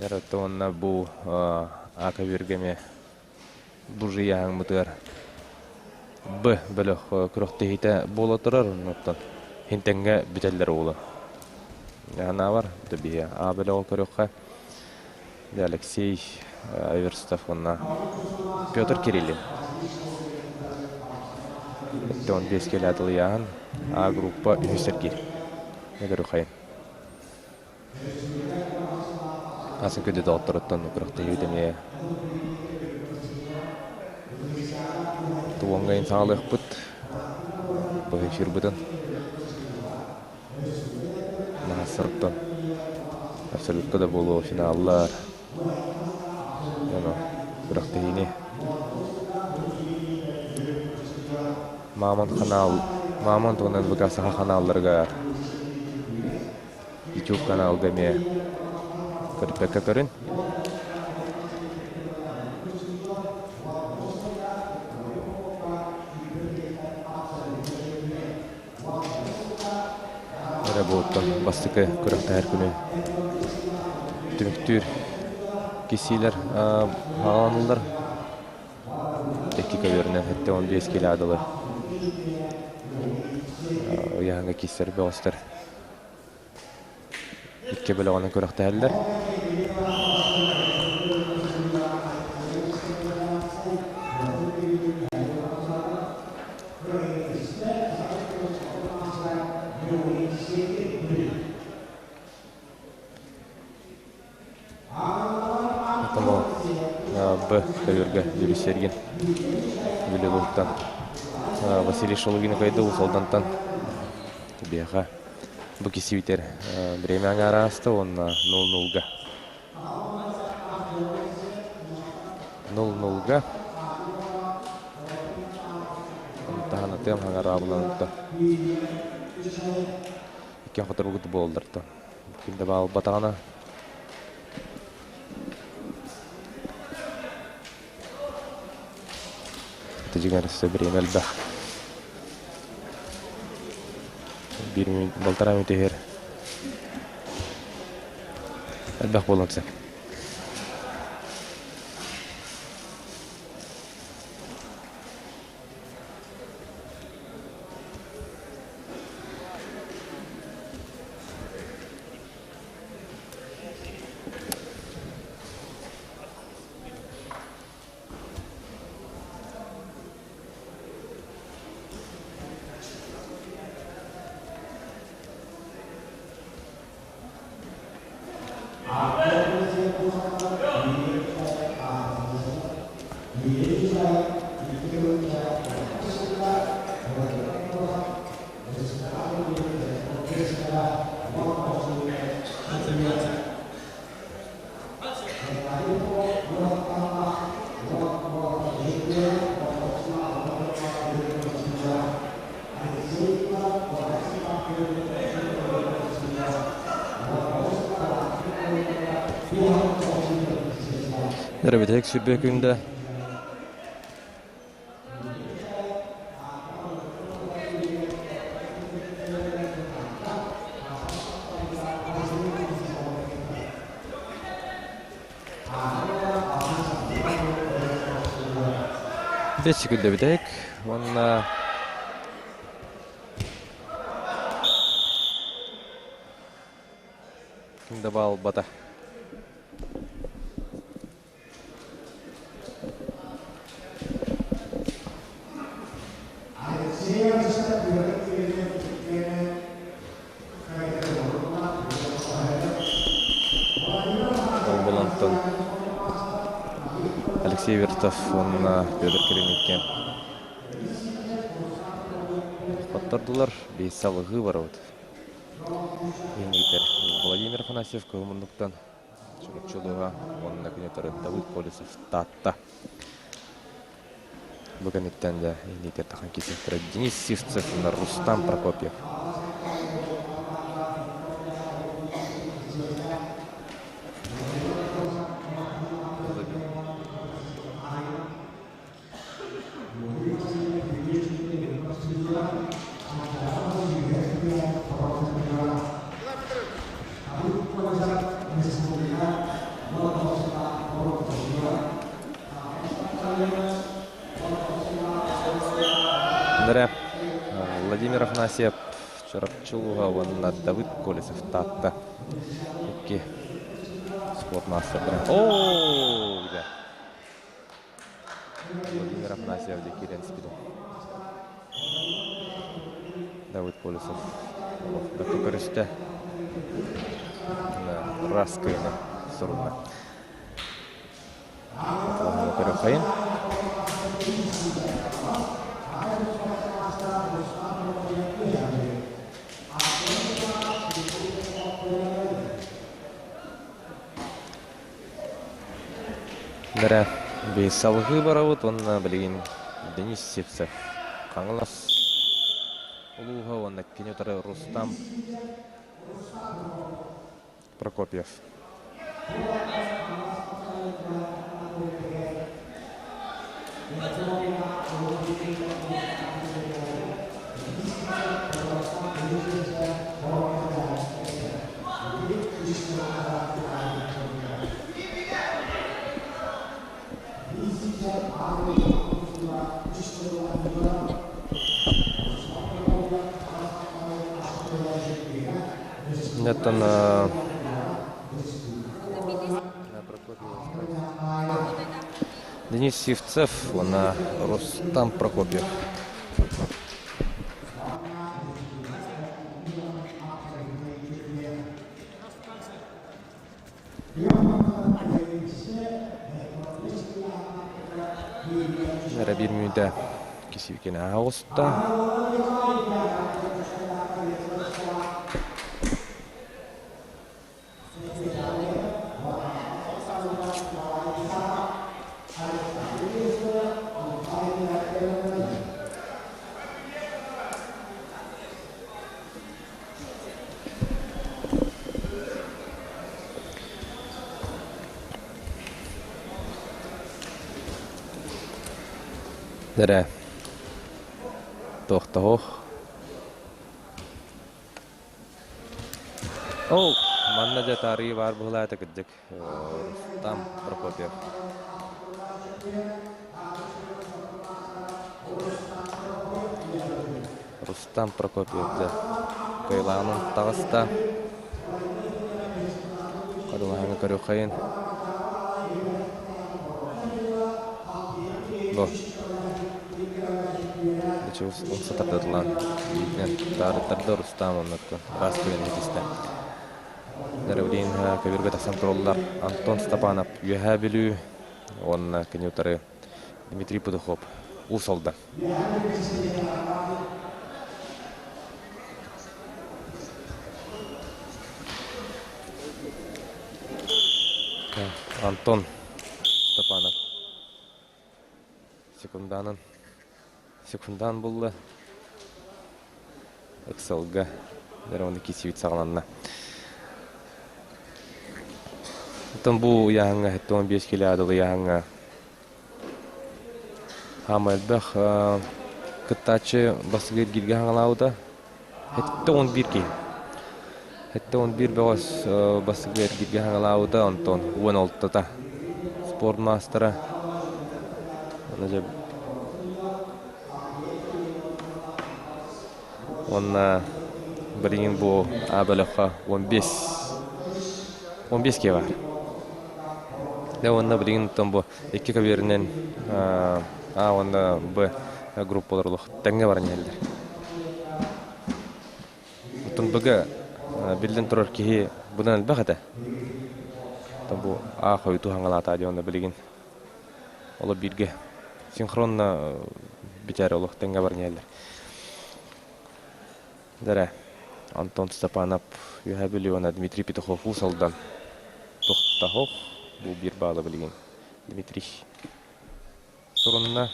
Дьэ уонна бу Ака Бүргэ эмиэ Бужуйааһыҥмытыгар Б бөлөх күрэхтэһиитэ буола турар, оннуттан хинтэҥҥэ бүтэллэр уолу. Анаабар, биһи А бөлөҕү көрүөххэ. Алексей Аверстов уонна Петр Кириллин. 15 кэлэ атылыйааһын А группа үһүс эргиир. Көрүөххэйин. Атын күндү доҕотторуттан күрэхтэһиибит эмиэ туоҥҥайын саҕалыахпыт. Бу эфирбытын наһассарыттан абсолютка да буолуо финаллар ону күрэхтэһиини Мамонт ханаал Мамонт уонна НВК Саха ханаалларыгар YouTube каналга эмиэ көрбөккө көрүн. Эрэ буолтан бастакы күрэхтэһэр күнү түмүктүүр кисиилэр хааланыллар. Икки көбүөрүнэн 75 кило дылы ыйааһыҥҥа киирсэр бөҕөстөр Икки бөлөҕүнэн күрэхтэһэллэр. Б көбүөргэ Юрий Сергин Бүлүү Василий Шалугин кыайды Уус Алдантан биһиэхэ Бу кисибитэр время аҥаара ааста уонна 0-0-га. 0-0-га. Таһан атыам хаҥараабыланытта. Икки хоторугут буолларта. Ким да баалбатаҕына Дьиҥэр өссө бириэмэ элбэх. Биир мүнүүт, балтараа мүнүүт иһэр элбэх буолуон сөп. Бүтэһик сүрбэ күндэ Бэс күллэбитэк уонна ким да баалбата. Алексей Вертов уонна Петр Киренникке хоттордулар. Биир салгыы барабыт. Иһин Владимир Афанасьев кыһыл муннуктан Чурапчылыга уонна кини Давыд Колесов Таатта. Бу кэнниттэн дьэ инниитэ тахан кисиэхтэрэ Денис Сивцев уонна Рустам Прокопьев. Дара Владимир Афанасьев Чурапчы улууһа уонна Давыд Колесов Таатта икки спорт маастардара. Оо, дьэ. Владимир Афанасьев дьэ киирэн испитэ. Давыд Колесов бэркэ көрүстэ. Раз кыйна сурунна. Көрөхайын. Дэрэ салгыы барабыт уонна билигин Денис Сивцев Хаҥалас улууһа уонна кини утары Рустам Прокопьев. Оттон Денис Сивцев уонна Рустам Прокопьев. Эрэ биир мүнүүтэ кисиикини оҕуста. Эрэ туохтоһуох Ол манна дьэ таарыйыы баар быһыылаата кырдьык Рустам Прокопьев. Рустам Прокопьев дьэ кыайылааҕынан таҕыста. Хадылаһаҥҥа көрүөххэйин. Бу. Умса тардытылаан биитинэн таарыттарда Рустам оннуттан ыраас күөн иһитистэ. Дарыбдиин көбүргэ тахсан тураллар Антон Степанов Үөһээ Бүлүү уонна кини утары Дмитрий Петухов Уус Алдан. Антон Степанов секунданан секундан булла ыксалга Верона кисибит саҕаланна. Оттон бу ыйааһыҥҥа 75 кило адыл ыйааһыҥҥа хаама элбэх кыттааччы бастакы эргииргэ хаҥалаабыта. 71 киһи. 71 бөҕөс бастакы эргииргэ хаҥалаабыта, онтон 16-та спорт маастара. Уонна билигин бу А бөлөххө 15 15 киһи баар. Дьэ уонна билигин оттон бу икки көбүөрүнэн А уонна Б группалар олох тэҥҥэ баран иһэллэр. Оттон Б-га биллэн турар киһи быдан элбэх этэ. Оттон бу А хойутуу хаҥалаата дии уонна билигин. Оло бииргэ синхронно бүтээр олох тэҥҥэ баран иһэллэр. Дэрэ, Антон Степанов Үөһээ Бүлүү уонна Дмитрий Петухов Уус Алдан Тохтахов бу биир баалы билигин Дмитрий сурунна.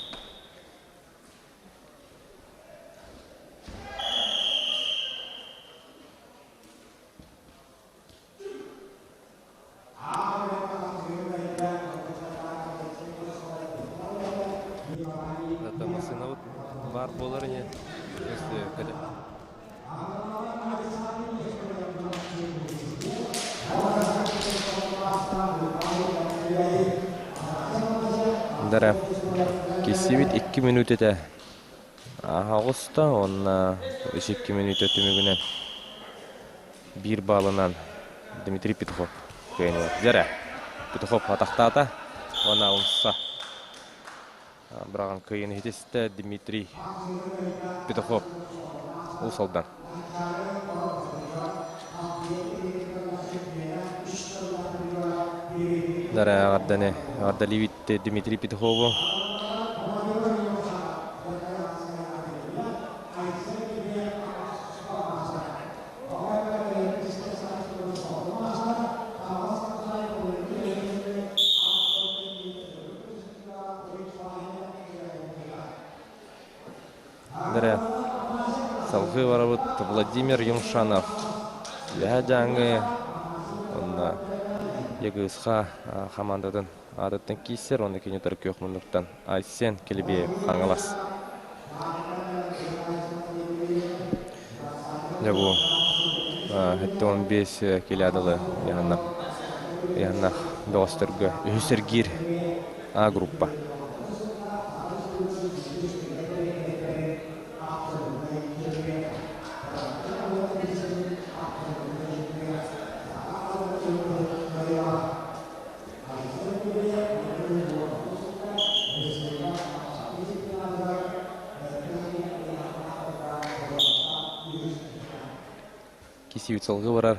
Это массыынабыт баар буолар ини. Если Дара киссибит 2 мүнүүтэтэ ааһа оҕуста уонна 2 мүнүүтэ түмүгүнэн биир баалынан Дмитрий Петухов кыайан Дьэрэ Петухов атахтаата уонна умса быраҕан кыайан иһитистэ Дмитрий Петухов Уус Алдан. Дара эҕэрдэни эҕэрдэлиибит Дмитрий Петухову. Дэрэ салгыы барабыт Владимир Юмшанов Үөһээ Дьааҥы уонна Егысха хамаандатын аатыттан киирсэр уонна кини утары күөх муннуктан Айсен Килибиев Хаҥалас. Дьэ бу 75 килядылы яһаннах бөҕөстөргө үһүс эргиир А группа. Кисиют салгыы барар.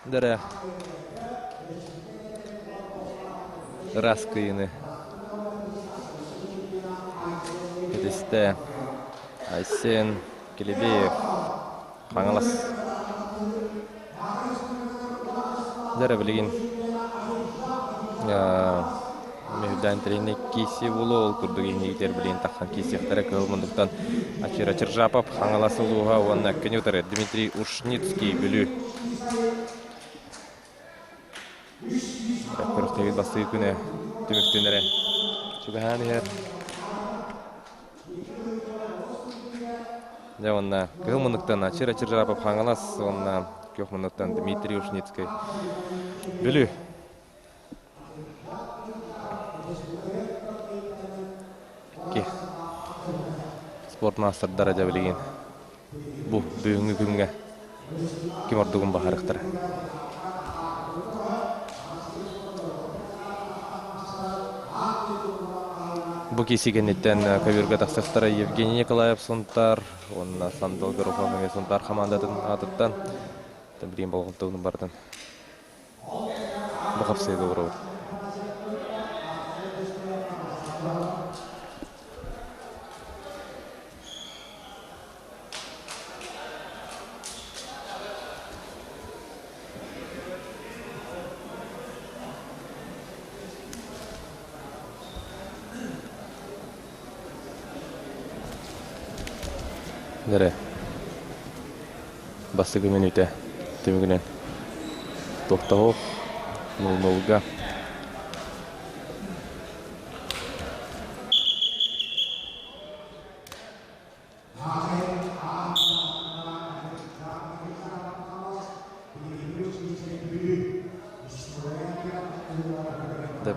Дэрэ ыраас кыйыны Этистэ Айсен Килибеев Хаҥалас Дьэ билигин Мехдаан тренер киси булу ол курдук иһинигитер билигин тахсан киисиэхтэрэ кыһыл мундуктан Ачира Чиржапов Хаҥалас улууһа уонна кини утары Дмитрий Ушницкий Бүлүү Күрэхтэһии бастакы күнэ түмүктэнэрэ чугаһаан иһэр. Дьэ уонна кыһыл муннуктан Ачир Ачиржапов Хаҥалас уонна күөх муннуктан Дмитрий Ушницкий Бүлүү. Икки спорт маастардара дьэ билигин бу бүгүҥҥү күҥҥэ ким ордугун баһарыахтара. Бу киси кэнниттэн көбүөргэ тахсыахтара Евгений Николаев Сунтар уонна Сандал Горохов эмиэ Сунтар хамаандатын аатыттан билигин болҕомтобун барытын бу хапсыыга уурабыт. Дэрэ бастакы мүнүүтэ түмүгүнэн тохтоһуох нул-нулга Да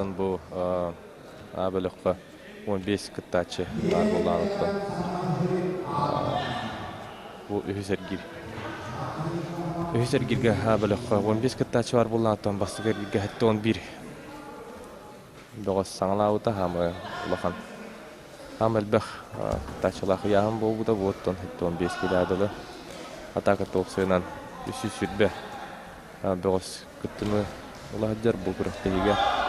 Оттон бу А бөлөххө 15 кыттааччы баар буоллаҕыттан бу үһүс эргиир. Үһүс эргииргэ А бөлөххө 15 кыттааччы баар буоллаҕыттан бастакы эргииргэ 71 бөҕөс саҥалаабыта хаамы улахан хаам элбэх кыттааччылаах ыйааһын буолбута бу оттон 75 килэ дылы атака туопсайынан 320 бөҕөс кыттыны ыла сылдьар бу күрэхтэһиигэ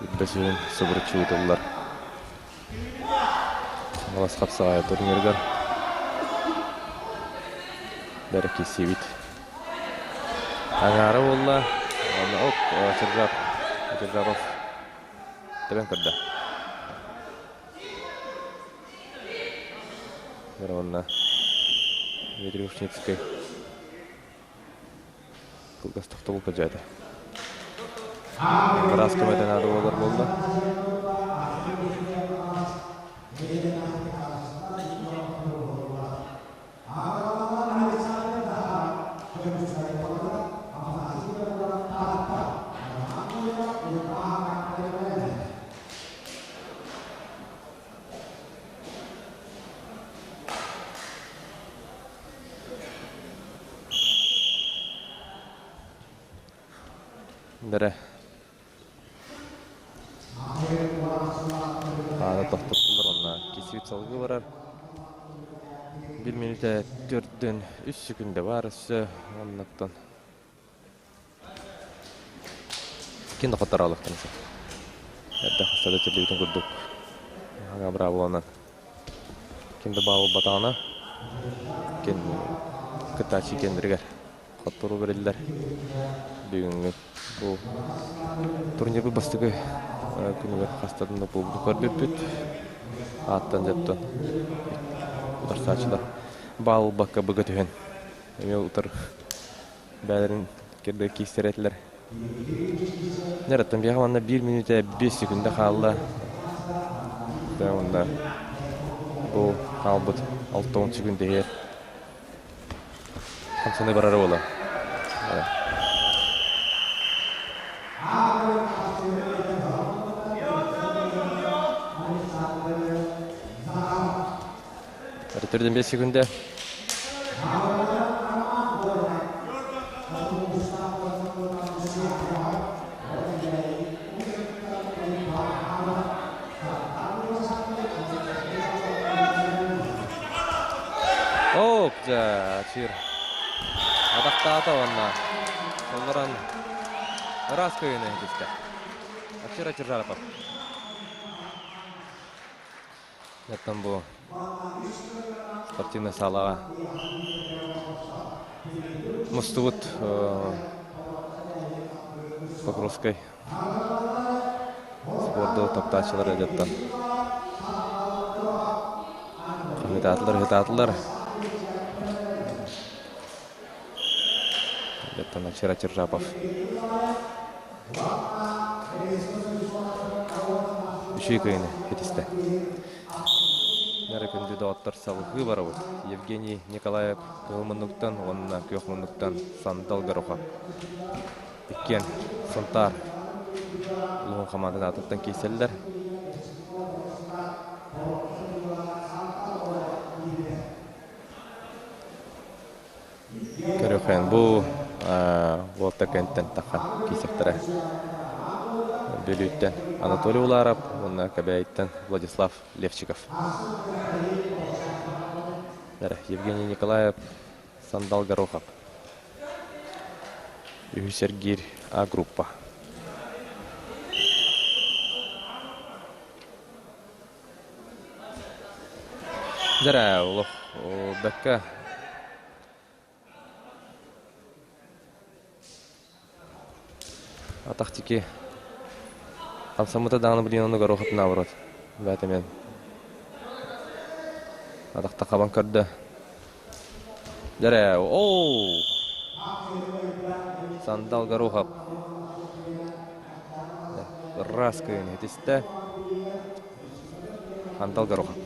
20 сүүрүн субуруччу ыытыллар Хаҥалас хапсаҕайа турнирыгар бэрэкиссибит аҥаара буолла уонна оп Чыржап Чыржапов тэбэн көрдө уонна Дмитрий Ушницкай кылгас тохтобул көрдөөтө. Ыраас көмөтө наада буолар буолла. Бэрэ. Аана тохтоттулар онно кисибит салгыы барар. Бир мүнүүтэ төрдүн үс секунда бар өссө оннуттан. Ким да хоттороолуктан сөп. Эрдэ хаста да түллүбүтүн курдук. Ага браво Ким да баалбатаҕына кин кыттааччы киэннэригэр хотторуу бэриллэр. Бүгүҥҥү бу турнирбыт бастакы күнүгэр хастатын да буолбутун көрбүппүт. Ааттан дьэттэн утарсааччылар баалбакка быга түһэн эмиэ утар бээлэрин кирдэ киистэр этилэр. Нэраттан биэхэ манна биир мүнүүтэ биэс секунда хаалла. Да уонна бу хаалбыт 60 секунда иһэр. Хамсаныы барара буола. Төрдөн 5 секунда. Оп, дьэ, чир. Адахтаата уонна толорон ыраас кыайыыны түстэ. Акшира Чиржарапов. Оттон бу спортивнай саалаҕа мустубут Покровскай спорду таптааччылар дьоттон хаһыытаатылар ыһытаатылар. Дьоттон Акшира Чиржапов Үчүгэй кыайыыны ситистэ. Нары күндү доҕоттор салгыы барабыт. Евгений Николаев Кыһыл муннуктан уонна Күөх муннуктан Сандал Горохов. Иккиэн Сунтаар улуһун хамаандатын аатыттан киирсэллэр. Көрүөххэ бу уолта кэнтэн тахан киисэхтэрэ. Бүлүүттэн Анатолий Уларов уонна Кэбээйиттэн Владислав Левчиков. Евгений Николаев, Сандал Горохов. Үһүс эргиир А группа. Дьэрэ, олох бэккэ атах тики хамсаммыта даҕаны билигин оннугар уһат наоборот бээтэмиэн атахта хабан көрдө дьэрэ оу сандал Горохов ыраас кыайыыны ситистэ Антал Горохов.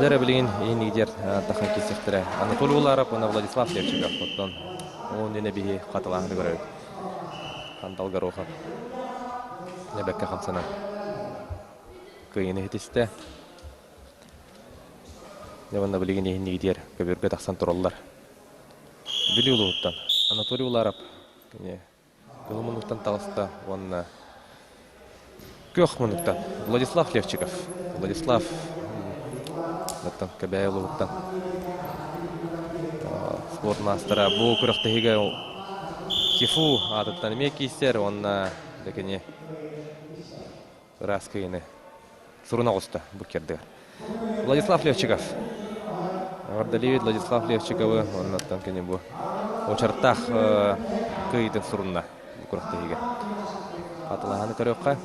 Дэрэ билигин иһинигдер тахан кисихтэрэ Анатолий Уларов уонна Владислав Левчиков оттон уон диэн биһи хатылааһыны көрөбүт. Хантал Горохов небекке хамсанан кыйыны хитистэ. Дьэ билигин иһинигдер көбүргэ тахсан тураллар. Бүлүү улууһуттан Анатолий Уларов Кыһыл муннуктан таҕыста уонна күөх муннуктан Владислав Левчиков. Владислав оттон Кэбээйи улууһуттан спорт маастара бу күрэхтэһиигэ ХИФУ аатыттан эмиэ киирсэр уонна дьэ кини ыраас кыйыны суруна оҕуста бу кэрдигэр. Владислав Левчиков. Эҕэрдэлиибит Владислав Левчиковы уонна кини бу уочараттаах кыайыытын сурунна бу күрэхтэһиигэ. Хатылаһаны көрүөххэ.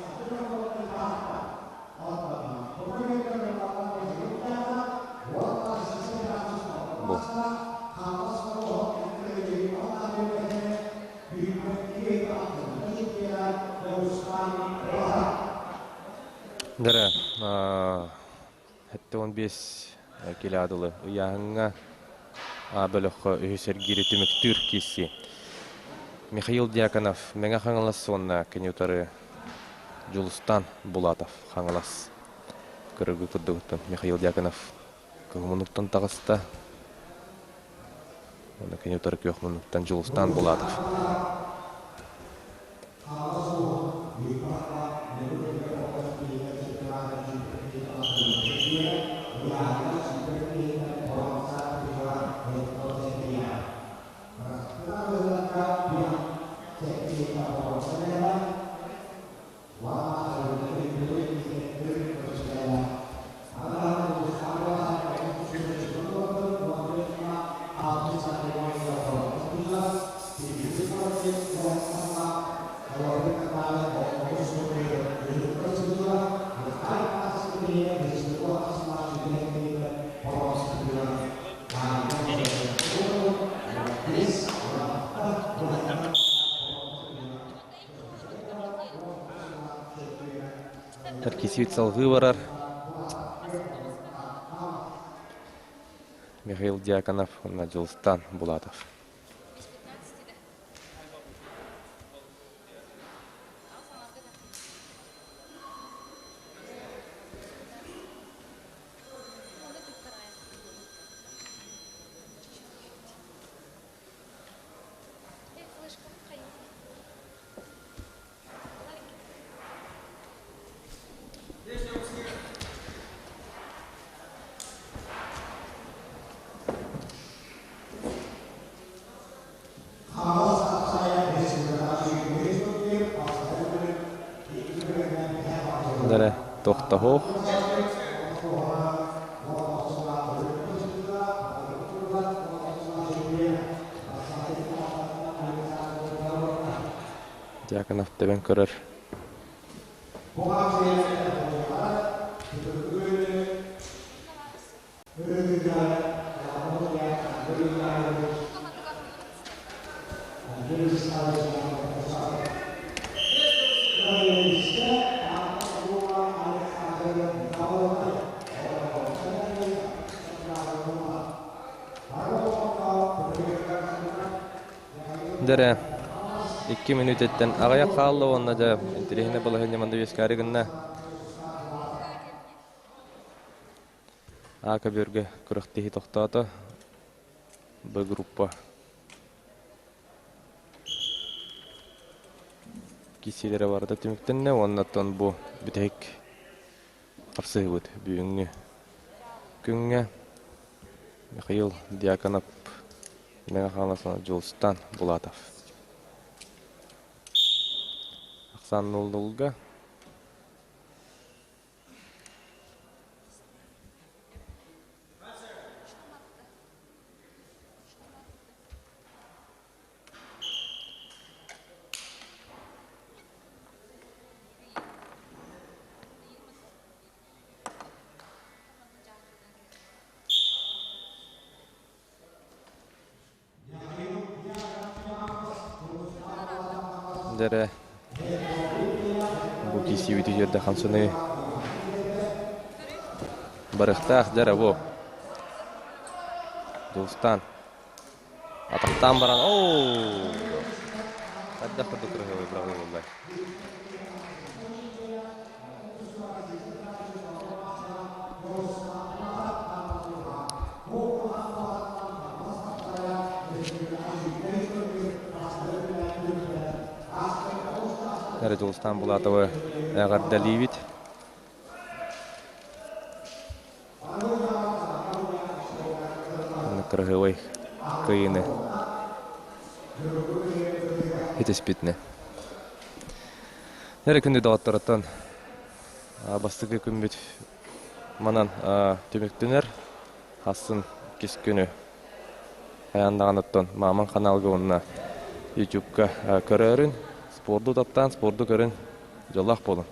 Бу. Дара 75 килэ дылы ыйааһыҥҥа А бөлөххө үһүс эргиири түмүктүүр киирсии. Михаил Дьяконов Мэҥэ Хаҥалас уонна кини утары Дьулустан Булатов Хаҥалас көрөргө курдугуттан Михаил Дьяконов кыһыл муннуктан таҕыста. Уонна кини утары күөх муннуктан Дьулустан Булатов. Кисвит салгыы барар. Михаил Дьяконов уонна Дьулустан Булатов. Дэрэ тохтоһуох. Дьяконов тэбэн көрөр. Дэрэ 2 мүнүүтэттэн аҕыйах хаалла уонна дьэ интэриэһинэй балаһыанньа манна үөскээри гынна. А көбүөргэ күрэхтэһии тохтоото. Б группа киирсиилэрэ барыта түмүктэннэ уонна оттон бу бүтэһик хапсыһыбыт бүгүҥҥү күҥҥэ Михаил Дьяконов Мэҥэ Хаҥалас Дьулустан Булатов Ахсаан Нуллулга Дэрэ бу киирсиибит үһүөрдэ хамсаныы барыахтаах дьара бу. Дьулустаан атахтаан баран оо хайдах курдук кыраһыабай быраҕыы буоллай. Эрэ Дьулустаан Булатовы эҕэрдэлиибит. Кыраһыабай кыайыыны итиспитинэ. Эрэ күндү доҕотторуттан бастакы күммүт манан түмүктэнэр. Хассын иккис күнү хайаан даҕаны оттон Мааман ханаалга уонна Ютубка көрөөрүн, спорду таптаан, спорду көрүн, дьоллоох буолун.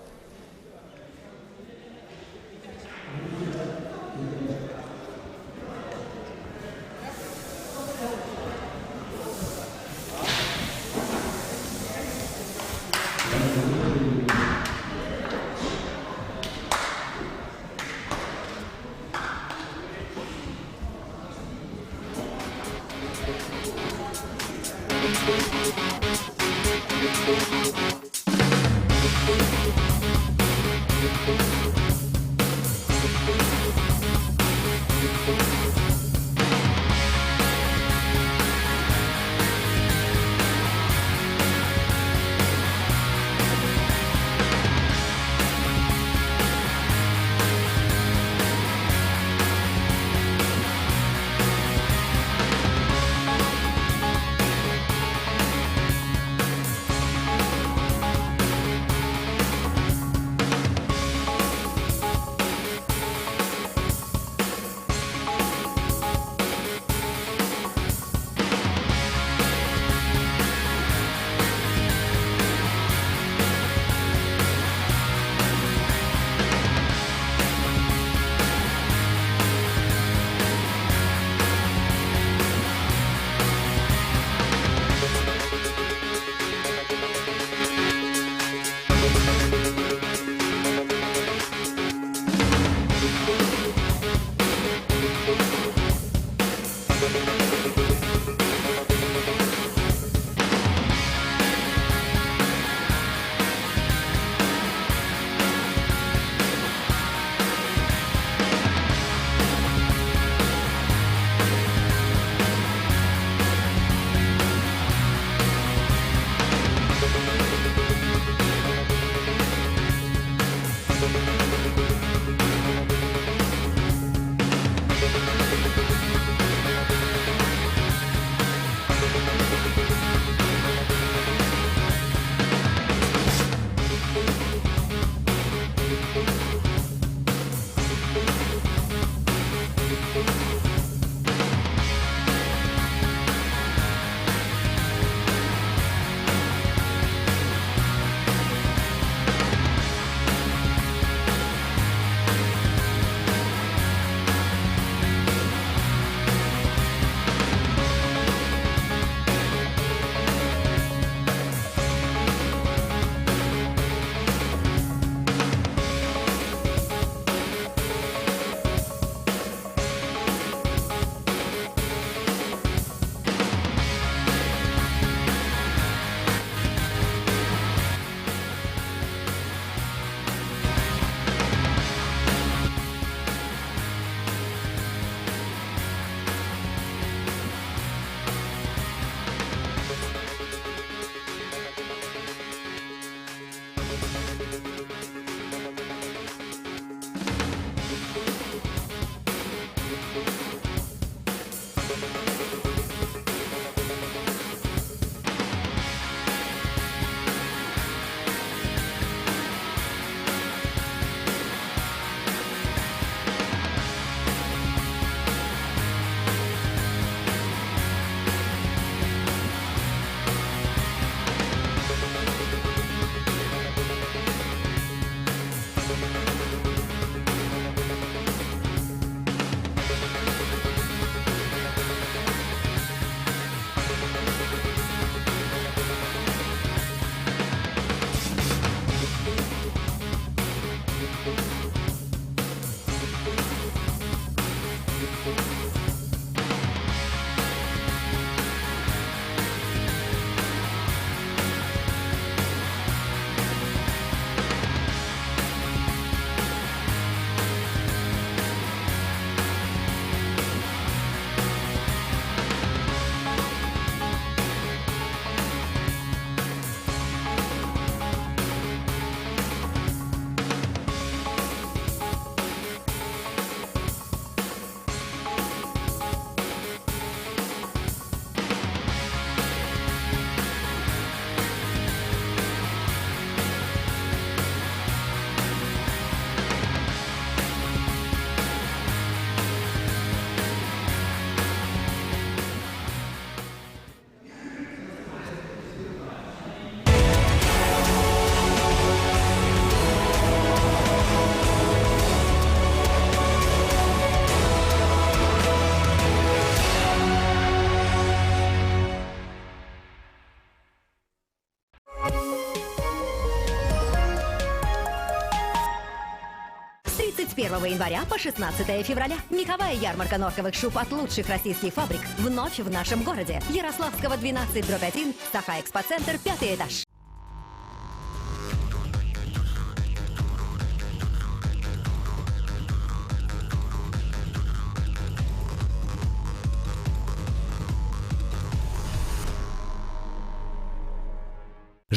31 января по 16 февраля. Меховая ярмарка норковых шуб от лучших российских фабрик вновь в нашем городе. Ярославского 12 дробь 1, Саха Экспоцентр, пятый этаж.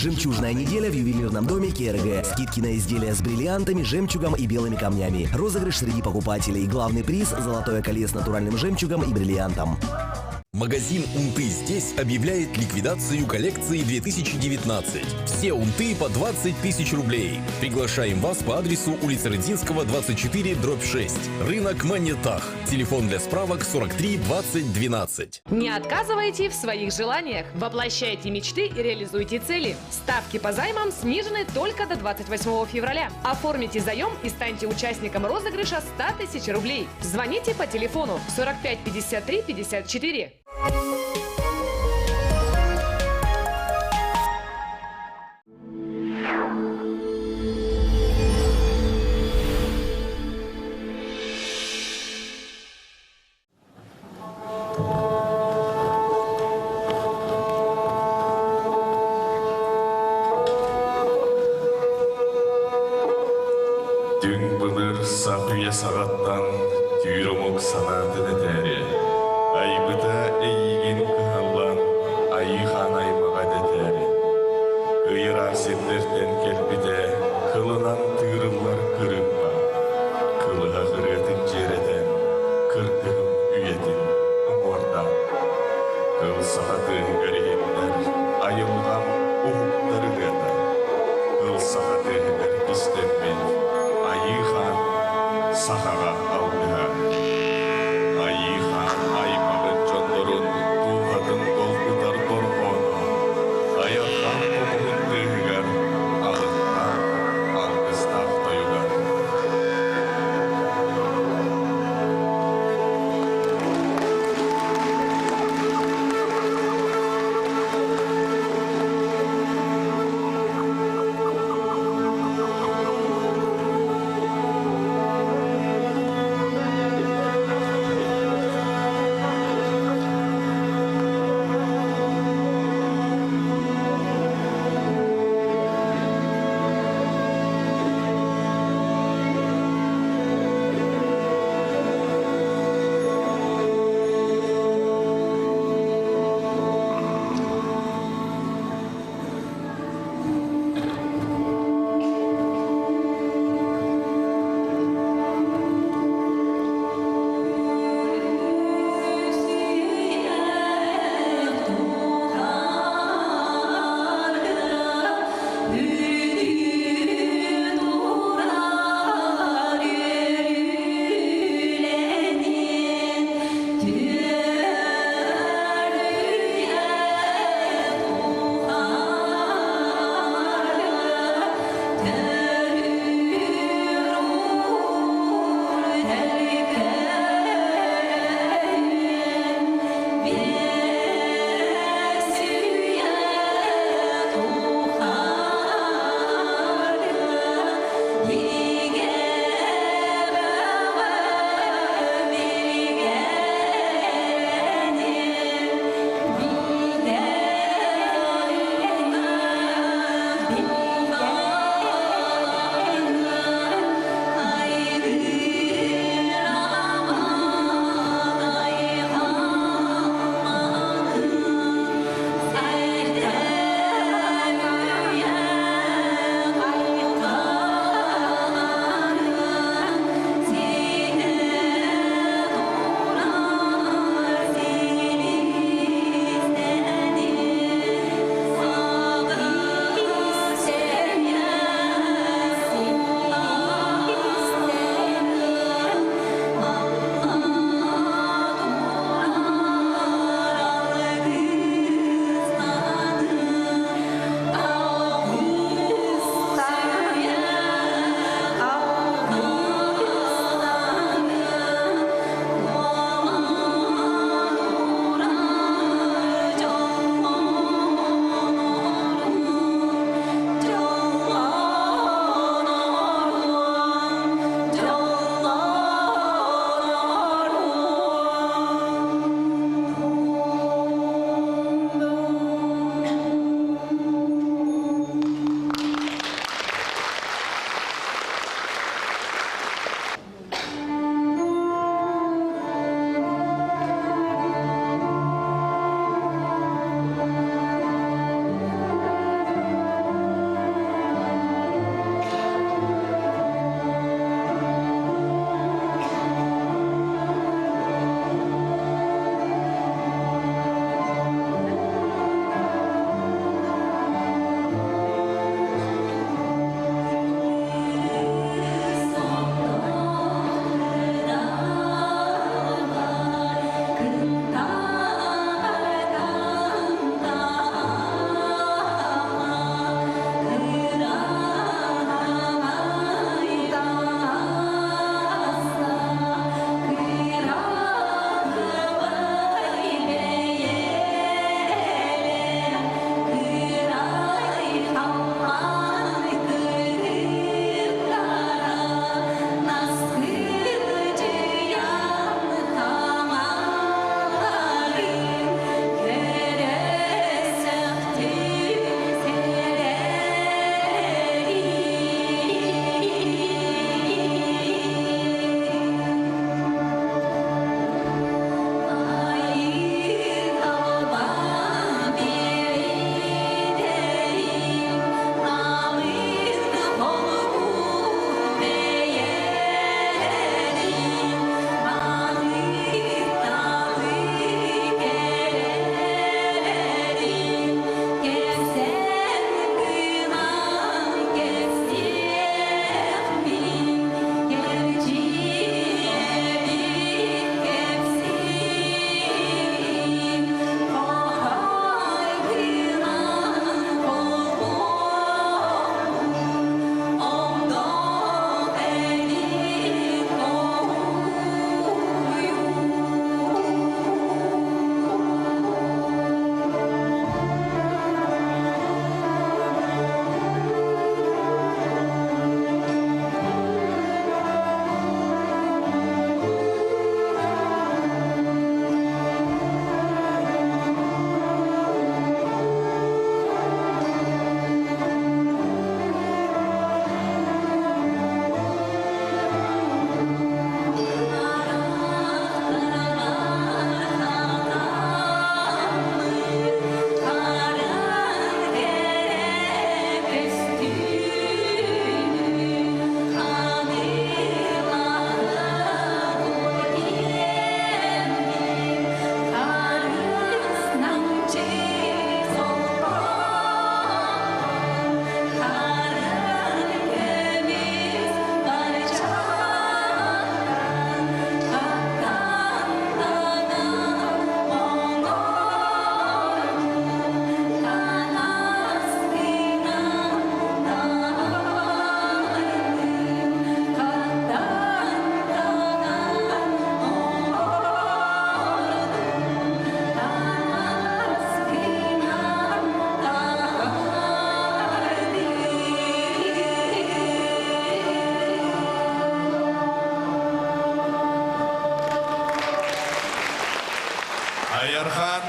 Жемчужная неделя в ювелирном доме КРГ. Скидки на изделия с бриллиантами, жемчугом и белыми камнями. Розыгрыш среди покупателей. Главный приз – золотое колье с натуральным жемчугом и бриллиантом. Магазин «Унты здесь» объявляет ликвидацию коллекции 2019. Все унты по 20 тысяч рублей. Приглашаем вас по адресу улица Рыдзинского, 24, дробь 6. Рынок Монетах. Телефон для справок 43 20 12. Не отказывайте в своих желаниях. Воплощайте мечты и реализуйте цели. Ставки по займам снижены только до 28 февраля. Оформите заем и станьте участником розыгрыша 100 тысяч рублей. Звоните по телефону 45 53 54. Түҥ былыр сах үйэ саҕаттан түүр омук санаатын этээри, айбыта эйиигин кыһаллан айыы хаан аймаҕа дэтээри, ыйыраах сирдэртэн кэлбитэ кылынан тыырыллар кырыымпа, кылыһах ырыатын дьиэрэтэн, кыргыһым үйэтин уҥуордаан. Кыл саха тыаһыгар иһиллэр айылҕам уһуктар ырыата, кыл саха тыаһыгар истэммит Айыы Хаан сахаҕа алгыһа. Айыы Хаан аймаҕын дьоннорун дууһатын долгутар дорҕооно, айархаан хомуһун тыаһыгар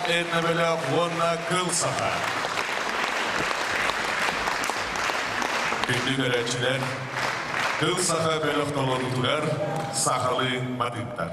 этнобөлөх уонна Кыл Саха. Күндү көрөөччүлэр, Кыл Саха бөлөх толоруутугар сахалыы матыыптар.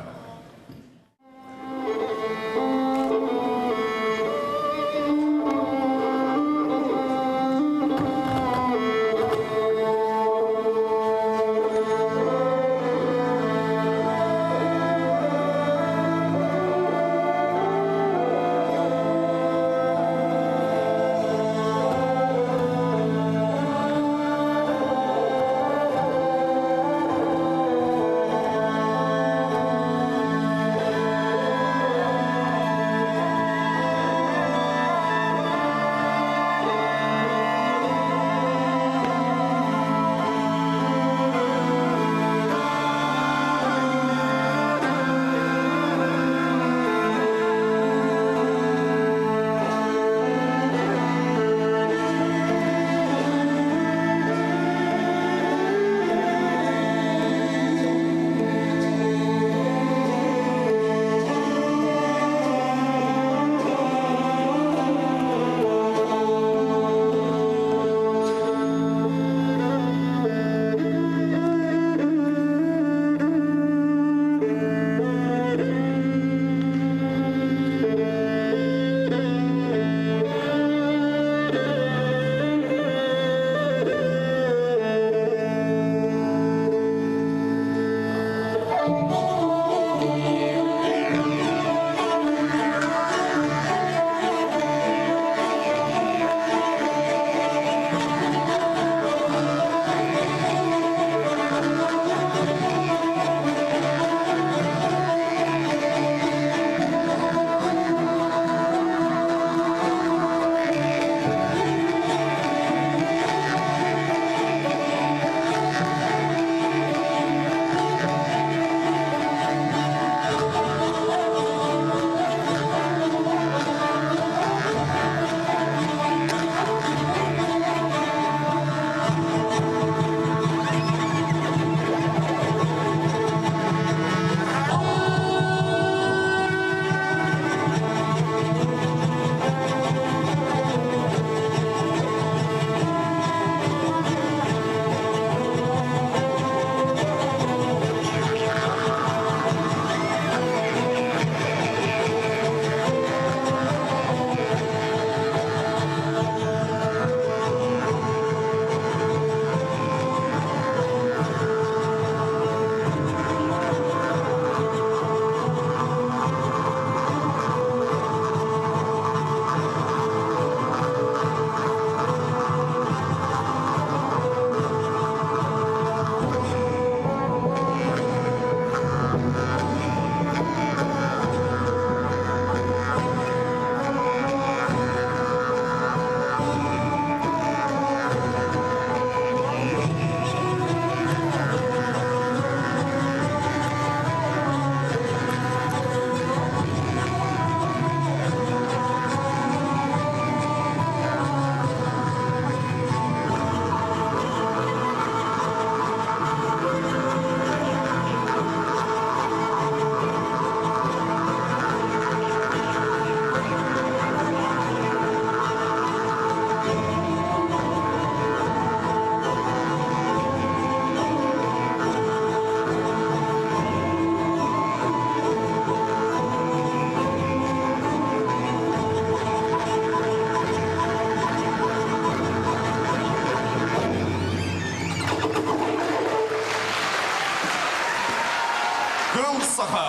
Кыл Саха!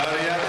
Арыйан.